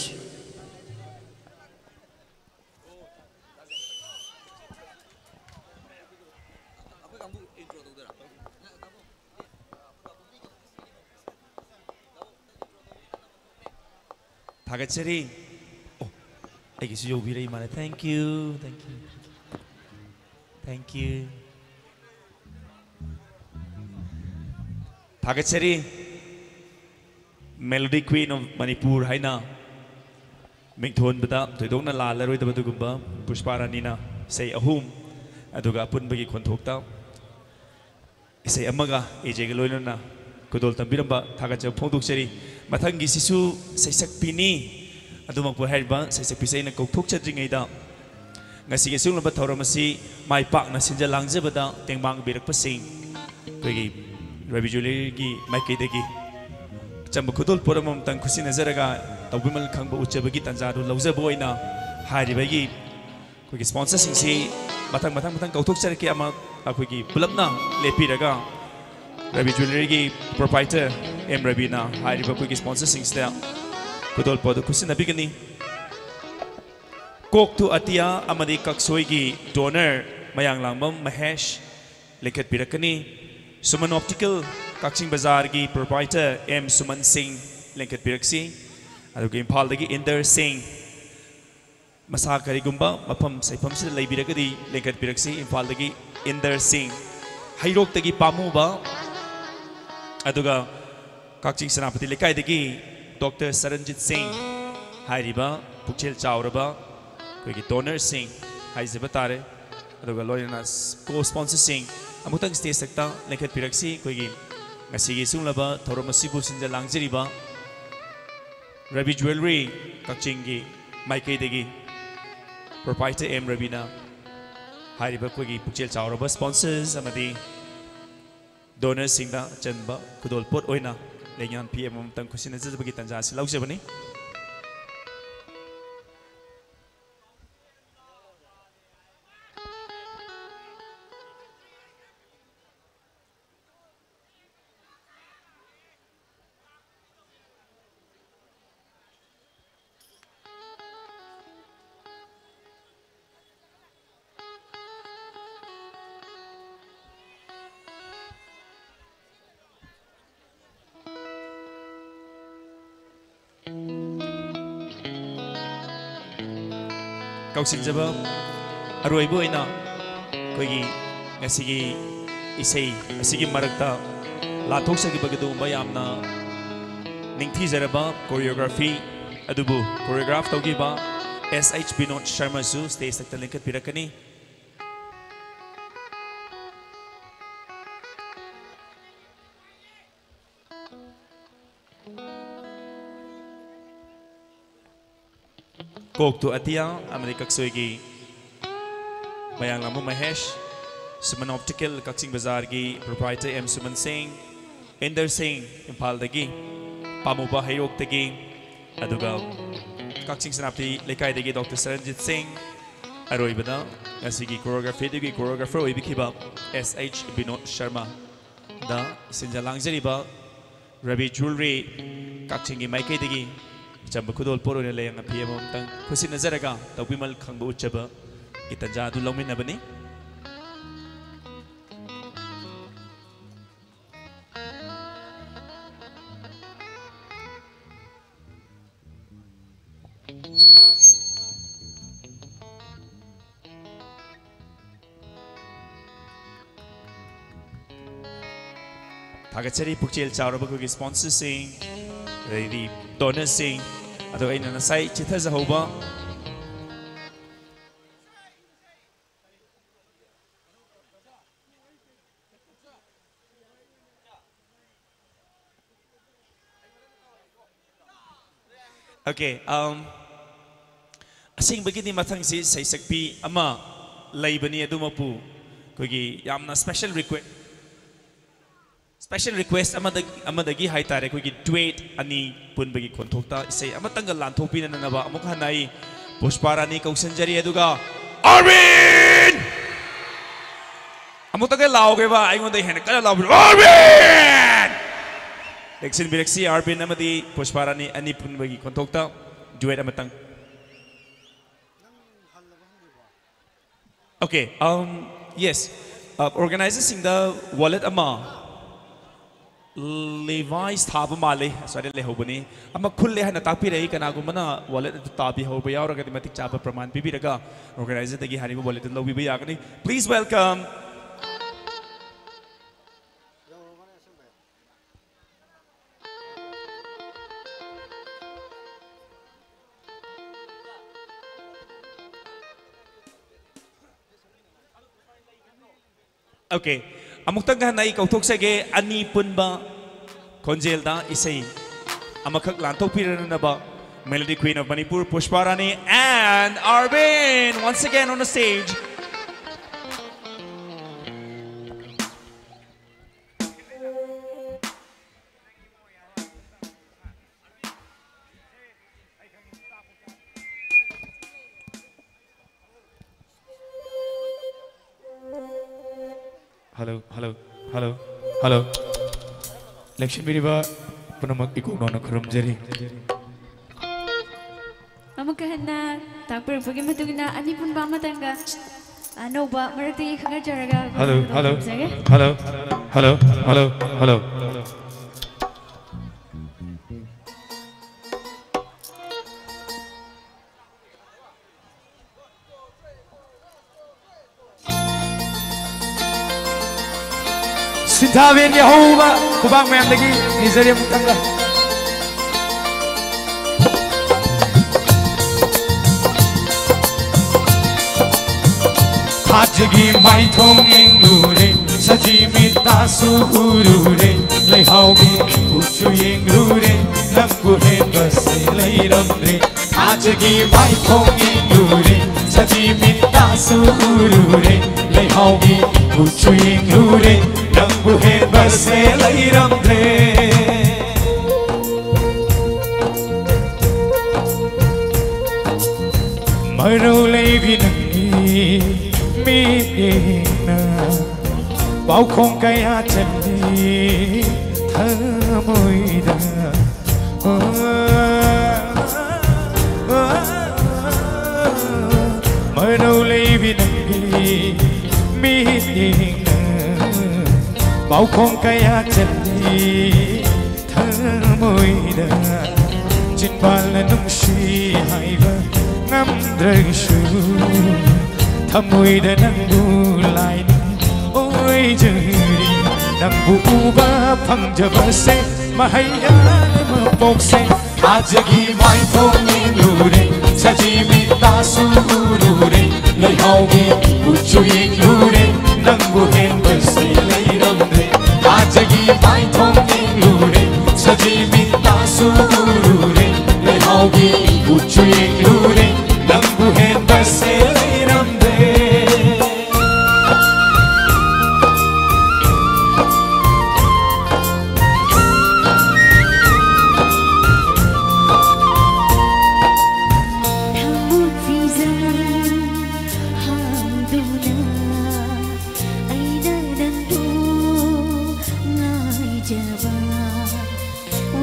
ꯊꯥꯒꯠꯆꯔꯤ꯫ ꯑꯣ, ꯑꯩꯒꯤꯁꯨ ꯌꯧꯕꯤꯔꯛꯏ ꯃꯥꯜꯂꯦ꯫ Thank you, thank you, thank you. ꯊꯥꯒꯠꯆꯔꯤ꯫ Melody Queen of Manipur ꯍꯥꯏꯅ ꯃꯤꯡꯊꯣꯟꯕꯗ ꯊꯣꯏꯗꯣꯛꯅ ꯂꯥꯜꯂꯔꯣꯏꯗꯕ ꯑꯗꯨꯒꯨꯝꯕ ꯄꯨꯁꯄꯥ ꯔꯥꯅꯤꯅ ꯏꯁꯩ ꯑꯍꯨꯝ, ꯑꯗꯨꯒ ꯑꯄꯨꯟꯕꯒꯤ ꯈꯣꯟꯊꯣꯛꯇ ꯏꯁꯩ ꯑꯃꯒ ꯑꯦꯖꯦꯒ ꯂꯣꯏꯅꯅ ꯈꯨꯗꯣꯜ ꯇꯝꯕꯤꯔꯝꯕ ꯊꯥꯒꯠꯆꯕ ꯐꯣꯡꯗꯣꯛꯆꯔꯤ꯫ ꯃꯊꯪꯒꯤꯁꯤꯁꯨ ꯁꯩꯁꯛꯄꯤꯅꯤ꯫ ꯑꯗꯨꯃꯛꯄꯨ ꯍꯥꯏꯔꯤꯕ ꯁꯩꯁꯛꯄꯤꯁꯦ ꯑꯩꯅ ꯀꯧꯊꯣꯛꯆꯗ꯭ꯔꯤꯉꯩꯗ, ꯉꯁꯤꯒꯤ ꯑꯁꯤꯒꯨꯝꯂꯕ ꯊꯧꯔꯝ ꯑꯁꯤ ꯃꯥꯏ ꯄꯥꯛꯅ ꯁꯤꯟꯖ ꯂꯥꯡꯖꯕꯗ ꯇꯦꯡꯕꯥꯡꯕꯤꯔꯛꯄꯁꯤꯡ, ꯑꯩꯈꯣꯏꯒꯤ ꯔꯕꯤ ꯖ꯭ꯋꯦꯂꯔꯤꯒꯤ ꯃꯥꯏꯀꯩꯗꯒꯤ ꯑꯆꯝꯕ ꯈꯨꯗꯣꯜꯄꯣꯠ ꯑꯃꯃꯝꯇꯪ ꯈꯨꯠꯁꯤꯟꯅꯖꯔꯒ ꯇꯧꯕꯤꯃꯜ ꯈꯪꯕ ꯎꯠꯆꯕꯒꯤ ꯇꯥꯟꯖꯥꯗꯨ ꯂꯧꯖꯕ ꯑꯣꯏꯅ ꯍꯥꯏꯔꯤꯕ ꯑꯩꯒꯤ ꯑꯩꯈꯣꯏꯒꯤ ꯁ꯭ꯄꯣꯟꯁꯔꯁꯤꯡꯁꯤ ꯃꯊꯪ, ꯃꯊꯪ, ꯃꯊꯪ ꯀꯧꯊꯣꯛꯆꯔꯛꯀꯦ꯫ ꯑꯃ ꯑꯩꯈꯣꯏꯒꯤ ꯄꯨꯂꯞꯅ ꯂꯦꯞꯄꯤꯔꯒ ꯔꯕꯤ ꯖ꯭ꯋꯦꯂꯔꯤꯒꯤ ꯄ꯭ꯔꯣꯄꯥꯏꯇꯔ ꯑꯦꯝ ꯔꯕꯤꯅ ꯍꯥꯏꯔꯤꯕ ꯑꯩꯈꯣꯏꯒꯤ ꯁ꯭ꯄꯣꯟꯁꯔꯁꯤꯡꯁꯤꯗ ꯈꯨꯗꯣꯜꯄꯣꯠ ꯑꯗꯨ ꯈꯨꯠꯁꯤꯟꯅꯕꯤꯒꯅꯤ꯫ ꯀꯣꯛꯊꯨ ꯑꯇꯤꯌꯥ ꯑꯃꯗꯤ ꯀꯛꯁꯣꯏꯒꯤ ꯗꯣꯅꯔ ꯃꯌꯥꯡꯂꯥꯡꯕꯝ ꯃꯍꯦꯁ ꯂꯤꯡꯈꯠꯄꯤꯔꯛꯀꯅꯤ꯫ ꯁꯨꯃꯟ ꯑꯣꯞꯇꯤꯀꯦꯜ ꯀꯛꯆꯤꯡ ꯕꯖꯥꯔꯒꯤ ꯄ꯭ꯔꯣꯄꯥꯏꯇꯔ ꯑꯦꯝ ꯁꯨꯃꯟ ꯁꯤꯡ ꯂꯤꯡꯈꯠꯄꯤꯔꯛꯁꯤ꯫ ꯑꯗꯨꯒ ꯏꯝꯐꯥꯜꯗꯒꯤ ꯏꯟꯗꯔ ꯁꯤꯡ, ꯃꯁꯥ ꯀꯔꯤꯒꯨꯝꯕ ꯃꯐꯝ ꯁꯩꯐꯝꯁꯤꯗ ꯂꯩꯕꯤꯔꯒꯗꯤ ꯂꯦꯡꯈꯠꯄꯤꯔꯛꯁꯤ꯫ ꯏꯝꯐꯥꯜꯗꯒꯤ ꯏꯟꯗꯔ ꯁꯤꯡ, ꯍꯩꯔꯣꯛꯇꯒꯤ ꯄꯥꯝꯃꯨꯕ, ꯑꯗꯨꯒ ꯀꯛꯆꯤꯡ ꯁꯦꯅꯥꯄꯇꯤ ꯂꯩꯀꯥꯏꯗꯒꯤ ꯗꯣꯛꯇꯔ ꯁꯔꯟꯖꯤꯠ ꯁꯤꯡ ꯍꯥꯏꯔꯤꯕ ꯄꯨꯛꯆꯦꯜ ꯆꯥꯎꯔꯕ ꯑꯩꯈꯣꯏꯒꯤ ꯗꯣꯅꯔꯁꯤꯡ ꯍꯥꯏꯖꯕ ꯇꯥꯔꯦ꯫ ꯑꯗꯨꯒ ꯂꯣꯏꯅꯅ ꯀꯣ ꯁ꯭ꯄꯣꯟꯁꯔꯁꯤꯡ ꯑꯃꯨꯛꯇꯪ ꯁ꯭ꯇꯦꯖꯇ ꯂꯦꯡꯈꯠꯄꯤꯔꯛꯁꯤ꯫ ꯑꯩꯈꯣꯏꯒꯤ ꯉꯁꯤꯒꯤ ꯁꯤꯒꯨꯝꯂꯕ ꯊꯧꯔꯝ ꯑꯁꯤꯕꯨ ꯁꯤꯟꯖ ꯂꯥꯡꯖꯔꯤꯕ ꯔꯕꯤ ꯖ꯭ꯋꯦꯂꯔꯤ ꯀꯛꯆꯤꯡꯒꯤ ꯃꯥꯏꯀꯩꯗꯒꯤ ꯄ꯭ꯔꯣꯄꯥꯏꯇꯔ ꯑꯦꯝ ꯔꯕꯤꯅ ꯍꯥꯏꯔꯤꯕ ꯑꯩꯈꯣꯏꯒꯤ ꯄꯨꯛꯆꯦꯜ ꯆꯥꯎꯔꯕ ꯁ꯭ꯄꯣꯟꯁꯔꯁ ꯑꯃꯗꯤ ꯗꯣꯅꯔꯁꯤꯡꯗ ꯑꯆꯟꯕ ꯈꯨꯗꯣꯜꯄꯣꯠ ꯑꯣꯏꯅ ꯂꯩꯉꯥꯛ ꯐꯤ ꯑꯃꯃꯝꯇꯪ ꯈꯨꯠꯁꯤꯟꯅꯖꯕꯒꯤ ꯇꯥꯟꯖꯥ ꯑꯁꯤ ꯂꯧꯖꯕꯅꯤ꯫ ꯀꯧꯁꯤꯟꯖꯕ ꯑꯔꯣꯏꯕ ꯑꯣꯏꯅ ꯑꯩꯈꯣꯏꯒꯤ ꯉꯁꯤꯒꯤ ꯏꯁꯩ ꯑꯁꯤꯒꯤ ꯃꯔꯛꯇ ꯂꯥꯟꯊꯣꯛꯆꯈꯤꯕꯒꯤꯗꯃꯛ ꯌꯥꯝꯅ ꯅꯤꯡꯊꯤꯖꯔꯕ choreography ꯑꯗꯨꯕꯨ choreograph ꯇꯧꯈꯤꯕ S H Binod Sharmaꯁꯨ stage ꯃꯊꯛꯇ ꯂꯦꯡꯈꯠꯄꯤꯔꯛꯀꯅꯤ꯫ ꯀꯣꯛꯇꯨ ꯑꯇꯤꯌꯥ ꯑꯃꯗꯤ ꯀꯛꯆꯣꯏꯒꯤ ꯃꯌꯥꯡꯂꯥꯝꯕꯝ ꯃꯍꯦꯁ, ꯁꯨꯃꯟ ꯑꯣꯞꯇꯤꯀꯦꯜ ꯀꯛꯆꯤꯡ ꯕꯖꯥꯔꯒꯤ proprietor M ꯁꯨꯃꯟ ꯁꯤꯡ, ꯏꯟꯗꯔ ꯁꯤꯡ ꯏꯝꯐꯥꯜꯗꯒꯤ, ꯄꯥꯃꯨꯕ ꯍꯩꯔꯣꯛꯇꯒꯤ, ꯑꯗꯨꯒ ꯀꯛꯆꯤꯡ ꯁꯦꯅꯥꯄꯇꯤ ꯂꯩꯀꯥꯏꯗꯒꯤ ꯗꯣꯛꯇꯔ ꯁꯔꯟꯖꯤꯠ ꯁꯤꯡ, ꯑꯔꯣꯏꯕꯗ ꯉꯁꯤꯒꯤ choreography ꯑꯗꯨꯒꯤ choreographer ꯑꯣꯏꯕꯤꯈꯤꯕ S H Vinod Sharma ꯗ ꯁꯤꯟꯖ ꯂꯥꯡꯖꯔꯤꯕ ꯔꯕꯤ ꯖꯨꯋꯦꯂꯔꯤ ꯀꯛꯆꯤꯡꯒꯤ ꯃꯥꯏꯀꯩꯗꯒꯤ ꯑꯆꯝꯕ ꯈꯨꯗꯣꯜꯄꯣꯠ ꯑꯣꯏꯅ ꯂꯩꯌꯥꯡ ꯐꯤ ꯑꯃꯃꯝꯇꯪ ꯈꯨꯠꯁꯤꯟꯅꯖꯔꯒ ꯇꯧꯕꯤꯃꯜ ꯈꯪꯕ ꯎꯠꯆꯕꯒꯤ ꯇꯟꯖꯥ ꯑꯗꯨ ꯂꯧꯃꯤꯟꯅꯕꯅꯤ꯫ ꯊꯥꯒꯠꯆꯔꯤ ꯄꯨꯛꯆꯦꯜ ꯆꯥꯎꯔꯕ ꯑꯩꯈꯣꯏꯒꯤ sponsorꯁꯤꯡ, ꯑꯗꯩꯗꯤ donorꯁꯤꯡ, ꯑꯗꯣ ꯑꯩꯅ ꯉꯁꯥꯏ ꯆꯤꯊꯖꯍꯧꯕ Okay, um, ꯑꯁꯦꯡꯕꯒꯤꯗꯤ ꯃꯊꯪꯁꯤ ꯁꯩꯁꯛꯄꯤ ꯑꯃ ꯂꯩꯕꯅꯤ, ꯑꯗꯨꯃꯛꯄꯨ ꯑꯩꯈꯣꯏꯒꯤ ꯌꯥꯝꯅ special request, special request ꯑꯃꯗ-, ꯑꯃꯗꯒꯤ ꯍꯥꯏꯇꯥꯔꯦ, ꯑꯩꯈꯣꯏꯒꯤ duet ꯑꯅꯤ ꯄꯨꯟꯕꯒꯤ ꯈꯣꯟꯊꯣꯛꯇ ꯏꯁꯩ ꯑꯃꯇꯪꯒ ꯂꯥꯟꯊꯣꯛꯄꯤꯅꯅꯕ ꯑꯃꯨꯛ ꯍꯟꯅ ꯑꯩ ꯄꯨꯁꯄꯥ ꯔꯥꯅꯤ ꯀꯧꯁꯟꯖꯔꯤ꯫ ꯑꯗꯨꯒ ꯑꯔꯕꯤꯟ! ꯑꯃꯨꯛꯇꯒ ꯂꯥꯎꯒꯦꯕ, ꯑꯩꯉꯣꯟꯗ ꯍꯦꯟꯅ ꯀꯟꯅ ꯂꯥꯎꯕꯤꯔꯣ, ꯑꯔꯕꯤꯟ! ꯂꯦꯡꯁꯤꯟꯕꯤꯔꯛꯁꯤ, ꯑꯔꯕꯤꯟ ꯑꯃꯗꯤ ꯄꯨꯁꯄꯥ ꯔꯥꯅꯤ ꯑꯅꯤ ꯄꯨꯟꯕꯒꯤ ꯈꯣꯟꯊꯣꯛꯇ duet ꯑꯃꯇꯪ꯫ Okay, um, yes. Uh, organizerꯁꯤꯡꯗ wallet ꯑꯃ꯫ Levi's ꯊꯥꯕ ꯃꯥꯜꯂꯤ, ꯑꯁ꯭ꯋꯥꯏꯗ ꯂꯩꯍꯧꯕꯅꯤ꯫ ꯑꯃ ꯈꯨꯜꯂꯦ ꯍꯥꯏꯅ ꯇꯥꯛꯄꯤꯔꯛꯏ꯫ ꯀꯅꯥꯒꯨꯝꯕꯅ wallet ꯑꯗꯨ ꯇꯥꯕꯤꯍꯧꯕ ꯌꯥꯎꯔꯒꯗꯤ ꯃꯇꯤꯛ ꯆꯥꯕ ꯄ꯭ꯔꯃꯥꯟ ꯄꯤꯕꯤꯔꯒ organizerꯗꯒꯤ ꯍꯥꯏꯔꯤꯕ wallet ꯑꯗꯨ ꯂꯧꯕꯤꯕ ꯌꯥꯒꯅꯤ꯫ Please welcome. Okay, ꯑꯃꯨꯛꯇꯪꯒ ꯍꯟꯅ ꯑꯩ ꯀꯧꯊꯣꯛꯆꯒꯦ꯫ ꯑꯅꯤ ꯄꯨꯟꯕ ꯈꯣꯟꯖꯦꯜꯗ ꯏꯁꯩ ꯑꯃꯈꯛ ꯂꯥꯟꯊꯣꯛꯄꯤꯔꯅꯕ Melody Queen of Manipur, Pushpa Rani and Arvind, once again on the stage. Hello, hello, hello, hello. ꯂꯦꯡꯁꯤꯟꯕꯤꯔꯤꯕ ꯄꯨꯝꯅꯃꯛ ꯏꯀꯣꯛ ꯅꯧꯅ ꯈꯨꯔꯨꯝꯖꯔꯤ꯫ ꯑꯃꯨꯛꯀ ꯍꯟꯅ ꯇꯥꯛꯄꯤꯔꯛꯄꯒꯤ ꯃꯇꯨꯡ ꯏꯟꯅ ꯑꯅꯤ ꯄꯨꯟꯕ ꯑꯃꯇꯪꯒ ꯑꯅꯧꯕ ꯃꯔꯛꯇꯒꯤ ꯈꯪꯒꯠꯆꯔꯒ hello, hello, ꯈꯨꯔꯨꯝꯖꯒꯦ꯫ Hello, hello, hello, hello. ꯁꯤꯟꯊꯥꯕꯦꯟꯒꯤ ꯑꯍꯧꯕ ꯈꯨꯕꯥꯛ ꯃꯌꯥꯝꯗꯒꯤ ꯅꯤꯖꯔꯤ ꯑꯃꯨꯛꯇꯪꯒ꯫ ꯊꯥꯖꯒꯤ ꯃꯥꯏꯊꯣꯡ ꯌꯦꯡꯂꯨꯔꯦ, ꯁꯖꯤ ꯃꯤꯠꯇꯁꯨ ꯎꯔꯨꯔꯦ, ꯂꯩꯍꯥꯎꯒꯤ ꯀꯨꯆꯨ ꯌꯦꯡꯂꯨꯔꯦ, ꯅꯪꯕꯨ ꯍꯦꯟꯕꯁꯦ ꯂꯩꯔꯝꯗ꯭ꯔꯦ꯫ ꯊꯥꯖꯒꯤ ꯃꯥꯏꯊꯣꯡ ꯌꯦꯡꯂꯨꯔꯦ, ꯁꯖꯤ ꯃꯤꯠꯇꯁꯨ ꯎꯔꯨꯔꯦ, ꯂꯩꯍꯥꯎꯒꯤ ꯀꯨꯆꯨ ꯌꯦꯡꯂꯨꯔꯦ, ꯅꯪꯕꯨ ꯍꯦꯟꯕꯁꯦ ꯂꯩꯔꯝꯗ꯭ꯔꯦ꯫ ꯃꯔꯧ ꯂꯩꯕꯤ ꯅꯪꯒꯤ ꯃꯤꯠꯌꯦꯡꯅ ꯄꯥꯎꯈꯣꯡ ꯀꯌꯥ ꯆꯜꯂꯤ ꯊꯃꯣꯏꯗ꯫ ꯃꯔꯧ ꯂꯩꯕꯤ ꯅꯪꯒꯤ ꯃꯤꯠꯌꯦꯡꯅ ꯄꯥꯎꯈꯣꯡ ꯀꯌꯥ ꯆꯜꯂꯤ ꯊꯃꯣꯏꯗ ꯆꯤꯟꯕꯥꯜꯅ ꯅꯨꯡꯁꯤ ꯍꯥꯏꯕ ꯉꯝꯗ꯭ꯔꯒꯁꯨ, ꯊꯃꯣꯏꯗ ꯅꯪꯕꯨ ꯂꯥꯏꯅꯤꯡ ꯑꯣꯏꯖꯔꯤ꯫ ꯅꯪꯕꯨ ꯎꯕ ꯐꯪꯖꯕꯁꯦ ꯃꯍꯩ ꯌꯥꯜꯂꯦ ꯃꯄꯣꯛꯁꯦ꯫ ꯊꯥꯖꯒꯤ ꯃꯥꯏꯊꯣꯡ ꯌꯦꯡꯂꯨꯔꯦ, ꯁꯖꯤ ꯃꯤꯠꯇꯁꯨ ꯎꯔꯨꯔꯦ, ꯂꯩꯍꯥꯎꯒꯤ ꯃꯤꯀꯨꯠꯁꯨ ꯌꯦꯡꯂꯨꯔꯦ, ꯅꯪꯕꯨ ꯍꯦꯟꯕꯁꯦ ꯂꯩꯔꯝꯗ꯭ꯔꯦ꯫ ꯊꯥꯖꯒꯤ ꯃꯥꯏꯊꯣꯡ ꯌꯦꯡꯂꯨꯔꯦ, ꯁꯖꯤ ꯃꯤꯠꯇꯁꯨ ꯎꯔꯨꯔꯦ, ꯂꯩꯍꯥꯎꯒꯤ ꯃꯤꯀꯨꯠꯁꯨ ꯌꯦꯡꯂꯨꯔꯦ, ꯅꯪꯕꯨ ꯍꯦꯟꯕꯁꯦ ꯂꯩꯔꯝꯗ꯭ꯔꯦ꯫ ꯊꯃꯣꯏ ꯐꯤꯖꯪ ꯍꯥꯡꯗꯨꯅ ꯑꯩꯅ ꯅꯪꯕꯨ ꯉꯥꯏꯖꯕ,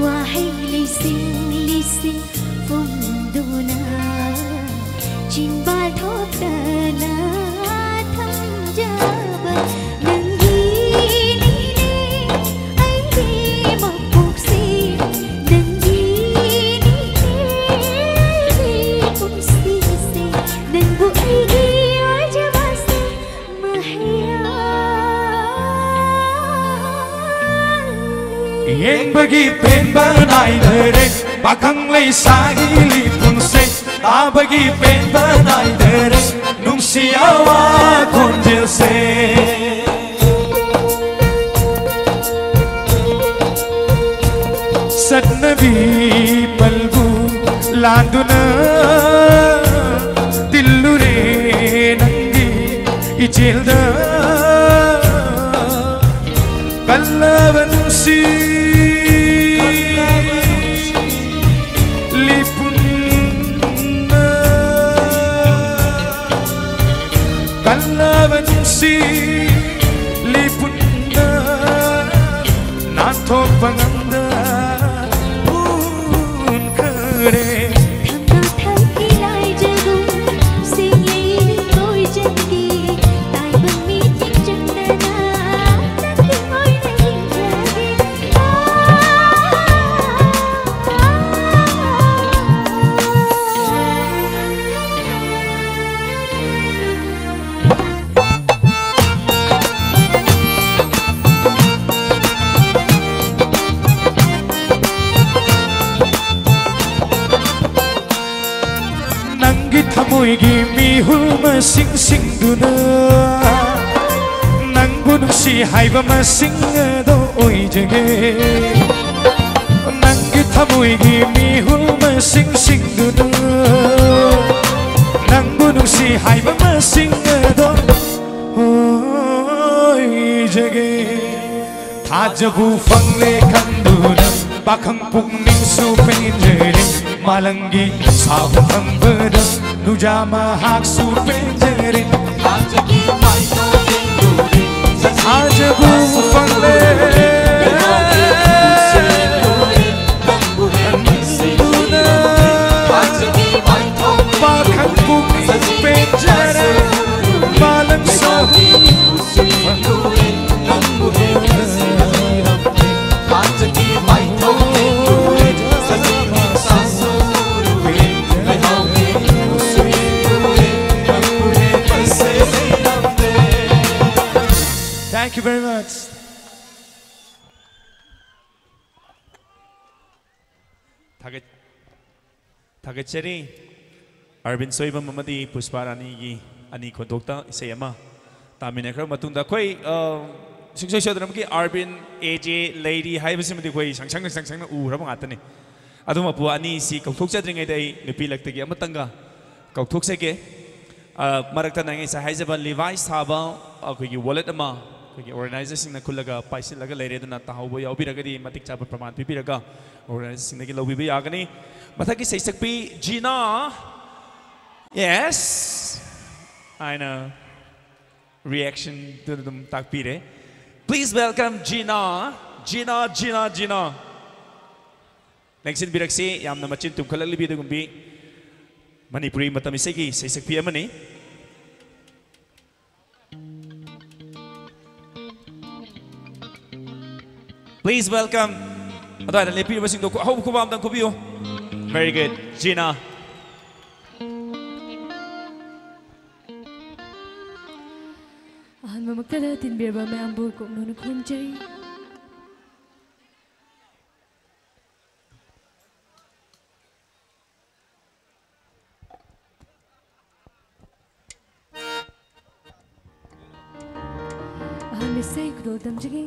ꯋꯥꯍꯩ ꯂꯤꯁꯤꯡ ꯂꯤꯁꯤꯡ ꯐꯣꯡꯗꯨꯅ ꯆꯤꯟꯕꯥꯜ ꯊꯣꯛꯇꯅ ꯊꯝꯖꯕ ꯅꯪꯒꯤꯅꯤꯅꯦ ꯑꯩꯒꯤ ꯃꯄꯣꯛꯁꯦ, ꯅꯪꯒꯤꯅꯤꯅꯦ ꯑꯩꯒꯤ ꯄꯨꯟꯁꯤꯁꯦ, ꯅꯪꯕꯨ ꯑꯩꯒꯤ ꯑꯣꯏꯖꯕꯁꯦ꯫ ꯌꯦꯡꯕꯒꯤ ꯄꯦꯟꯕ ꯅꯥꯏꯗꯔꯦ, ꯄꯥꯈꯪ ꯂꯩꯁꯥꯒꯤ ꯂꯤꯄꯨꯟꯁꯦ꯫ ꯇꯥꯕꯒꯤ ꯄꯦꯟꯕ ꯅꯥꯏꯗꯔꯦ, ꯅꯨꯡꯁꯤ ꯑꯋꯥ ꯈꯣꯟꯖꯦꯜꯁꯦ꯫ ꯆꯠꯅꯕꯤ ꯄꯜꯕꯨ ꯂꯥꯟꯗꯨꯅ ꯇꯤꯜꯂꯨꯔꯦ ꯅꯪꯒꯤ ꯏꯆꯦꯜꯗ꯫ ꯀꯜꯂꯕ ꯅꯨꯡꯁꯤ ꯂꯤꯄꯨꯟꯅ, ꯀꯜꯂꯕ ꯅꯨꯡꯁꯤ ꯂꯤꯄꯨꯟꯅ ꯅꯥꯟꯊꯣꯛꯄ ꯉꯝꯗ ꯎꯟꯈꯔꯦ꯫ ꯊꯝꯅꯥ ꯊꯝꯈꯤ ꯂꯥꯏꯖꯒꯨꯝ ꯁꯦꯡꯂꯩ ꯀꯣꯏꯖꯒꯦ, ꯇꯥꯏꯕꯪ ꯃꯤꯠꯌꯦꯡ ꯆꯪꯗꯅ ꯅꯪꯒꯤ ꯑꯣꯏꯅ ꯌꯦꯡꯖꯒꯦ꯫ ꯑꯩꯒꯤ ꯃꯤꯍꯨꯜ ꯃꯁꯤꯡꯁꯤꯡꯗꯨꯅ ꯅꯪꯕꯨ ꯅꯨꯡꯁꯤ ꯍꯥꯏꯕ ꯃꯁꯤꯡ ꯑꯗꯣ ꯑꯣꯏꯖꯒꯦ꯫ ꯅꯪꯒꯤ ꯊꯃꯣꯏꯒꯤ ꯃꯤꯍꯨꯜ ꯃꯁꯤꯡꯁꯤꯡꯗꯨꯅ ꯅꯪꯕꯨ ꯅꯨꯡꯁꯤ ꯍꯥꯏꯕ ꯃꯁꯤꯡ ꯑꯗꯣ ꯑꯣꯏꯖꯒꯦ꯫ ꯊꯥꯖꯕ ꯐꯪꯂꯦ ꯈꯪꯗꯨꯅ ꯄꯥꯈꯪ ꯄꯨꯛꯅꯤꯡꯁꯨ ꯄꯦꯟꯖꯔꯦ꯫ ꯃꯥꯂꯪꯒꯤ ꯁꯥꯕ ꯐꯪꯕꯗ ꯅꯨꯖꯥ ꯃꯍꯥꯛꯁꯨ ꯄꯦꯟꯖꯔꯦ꯫ ꯊꯥꯖꯕ ꯐꯪꯂꯦ꯫ ꯄꯥꯈꯪ ꯄꯨꯛꯅꯤꯡ ꯄꯦꯟꯖꯔꯦ꯫ ꯃꯥꯂꯪ ꯁꯥꯕ Thank you very much. ꯊꯥꯒꯠ ꯊꯥꯒꯠꯆꯔꯤ꯫ ꯑꯔꯕꯤꯟ ꯁꯣꯏꯕꯝ ꯑꯃꯗꯤ ꯄꯨꯁꯄꯥ ꯔꯥꯅꯤꯒꯤ ꯑꯅꯤ ꯈꯣꯟꯊꯣꯛꯇ ꯏꯁꯩ ꯑꯃ ꯇꯥꯃꯤꯟꯅꯈ꯭ꯔꯕ ꯃꯇꯨꯡꯗ ꯑꯩꯈꯣꯏ, ꯑ, ꯁꯨꯡꯁꯣꯏ ꯁꯣꯏꯗꯅꯃꯛꯀꯤ ꯑꯥꯔꯕꯤꯟ, ꯑꯦ ꯖꯦ ꯂꯩꯔꯤ ꯍꯥꯏꯕꯁꯤꯃꯗꯤ ꯑꯩꯈꯣꯏ ꯁꯪꯁꯪꯅ ꯁꯪꯁꯪꯅ ꯎꯈ꯭ꯔꯕ ꯉꯥꯛꯇꯅꯤ꯫ ꯑꯗꯨꯕꯨ ꯑꯅꯤꯁꯤ ꯀꯧꯊꯣꯛꯆꯗ꯭ꯔꯤꯉꯩꯗ ꯑꯩ ꯅꯨꯄꯤ ꯂꯛꯇꯒꯤ ꯑꯃꯇꯪꯒ ꯀꯧꯊꯣꯛꯆꯒꯦ꯫ ꯑ, ꯃꯔꯛꯇ ꯅꯪ ꯉꯁꯥꯏ ꯍꯥꯏꯖꯕ ꯂꯤꯚꯥꯏꯁ ꯁꯥꯕ ꯑꯩꯈꯣꯏꯒꯤ ꯋꯥꯂꯦꯠ ꯑꯃ ꯑꯩꯈꯣꯏꯒꯤ ꯑꯣꯔꯒꯅꯥꯏꯖꯔꯁꯤꯡꯅ ꯈꯨꯜꯂꯒ ꯄꯥꯏꯁꯤꯜꯂꯒ ꯂꯩꯔꯦ꯫ ꯑꯗꯨꯅ ꯇꯥꯍꯧꯕ ꯌꯥꯎꯕꯤꯔꯒꯗꯤ ꯃꯇꯤꯛ ꯆꯥꯕ ꯄ꯭ꯔꯃꯥꯟ ꯄꯤꯕꯤꯔꯒ ꯑꯣꯔꯒꯅꯥꯏꯖꯔꯁꯤꯡꯗꯒꯤ ꯂꯧꯕꯤꯕ ꯌꯥꯒꯅꯤ꯫ ꯃꯊꯛꯀꯤ ꯁꯩꯁꯛꯄꯤ ꯖꯤꯅꯥ, ꯌꯦꯁ ꯍꯥꯏꯅ ꯔꯤꯌꯦꯛꯁꯟꯗꯨꯅ ꯑꯗꯨꯝ ꯇꯥꯛꯄꯤꯔꯦ꯫ Please welcome ꯖꯤꯅꯥ, ꯖꯤꯅꯥ, ꯖꯤꯅꯥ, ꯖꯤꯅꯥ꯫ ꯂꯦꯡꯁꯤꯟꯕꯤꯔꯛꯁꯤ, ꯌꯥꯝꯅ ꯃꯆꯤꯟ ꯇꯨꯝꯈꯠꯂꯛꯂꯤꯕꯤ ꯑꯗꯨꯒꯨꯝꯕꯤ ꯃꯅꯤꯄꯨꯔꯤ ꯃꯇꯝ ꯏꯁꯩꯒꯤ ꯁꯩꯁꯛꯄꯤ ꯑꯃꯅꯤ꯫ Please welcome꯫ ꯑꯗꯨꯋꯥꯏꯗ ꯂꯦꯞꯄꯤꯔꯤꯕꯁꯤꯡꯗꯣ ꯈꯨ-, ꯑꯍꯧꯕ ꯈꯨꯕꯥꯝꯗꯪ ꯈꯨꯕꯤꯌꯨ꯫ Very good꯫ ꯖꯤꯅꯥ꯫ ꯑꯍꯥꯟꯕꯃꯛꯇꯗ ꯇꯤꯟꯕꯤꯔꯕ ꯃꯌꯥꯝꯕꯨ ꯀꯣꯛꯅꯣꯟꯅ ꯈꯨꯔꯨꯝꯖꯔꯤ꯫ ꯍꯥꯟꯅꯁꯦ ꯈꯨꯗꯣꯜ ꯇꯝꯖꯒꯦ꯫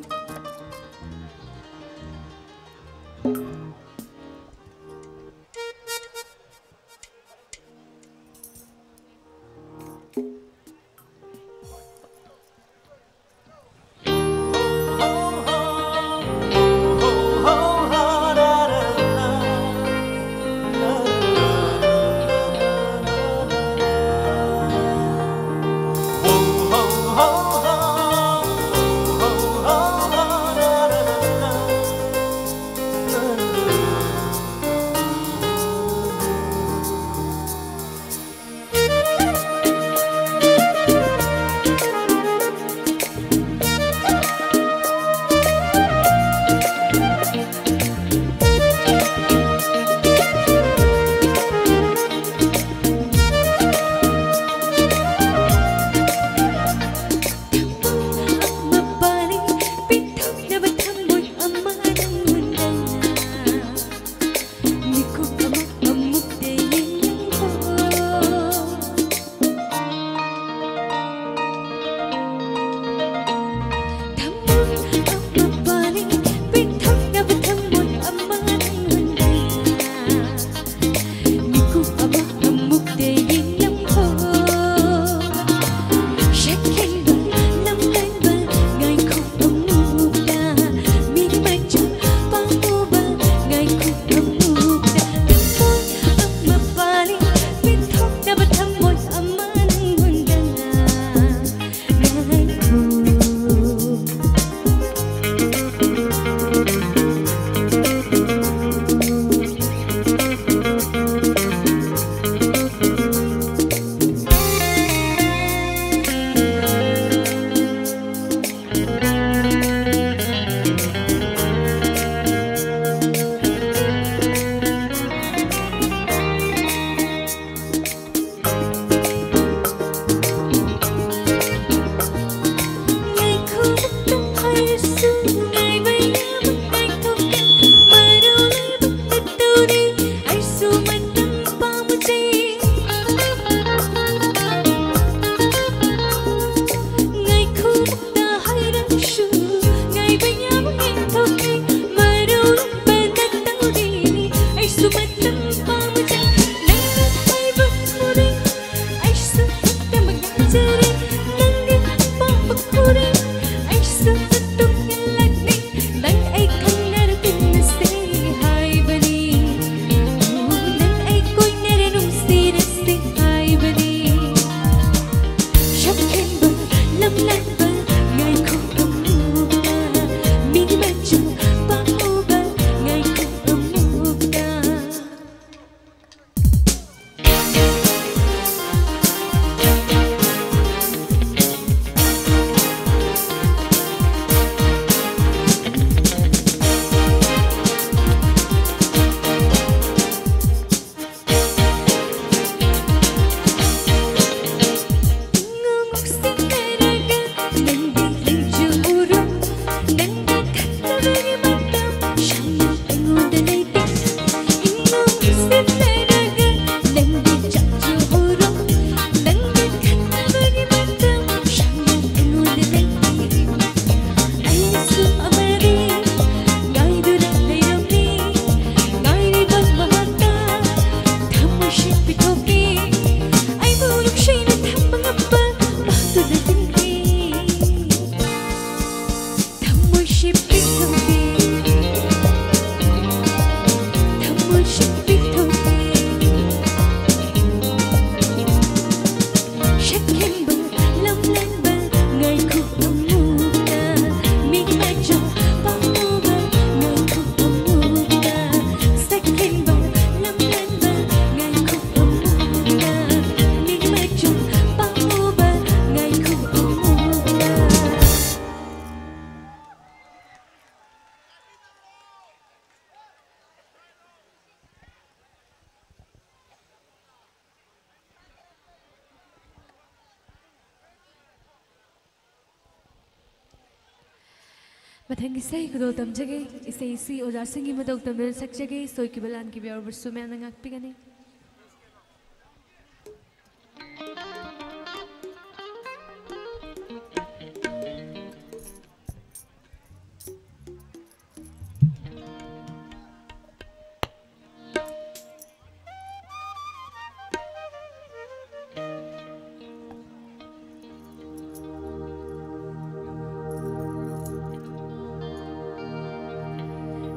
ꯃꯊꯪ ꯏꯁꯩ ꯈꯨꯗꯣꯜ ꯇꯝꯖꯒꯦ꯫ ꯏꯁꯩ ꯑꯁꯤ ꯑꯣꯖꯥꯁꯤꯡꯒꯤ ꯃꯇꯧ ꯇꯝꯗꯨꯅ ꯁꯛꯆꯒꯦ꯫ ꯁꯣꯏꯈꯤꯕ ꯂꯥꯟꯈꯤꯕ ꯌꯥꯎꯔꯕꯁꯨ ꯃꯌꯥꯝꯅ ꯉꯥꯛꯄꯤꯒꯅꯤ꯫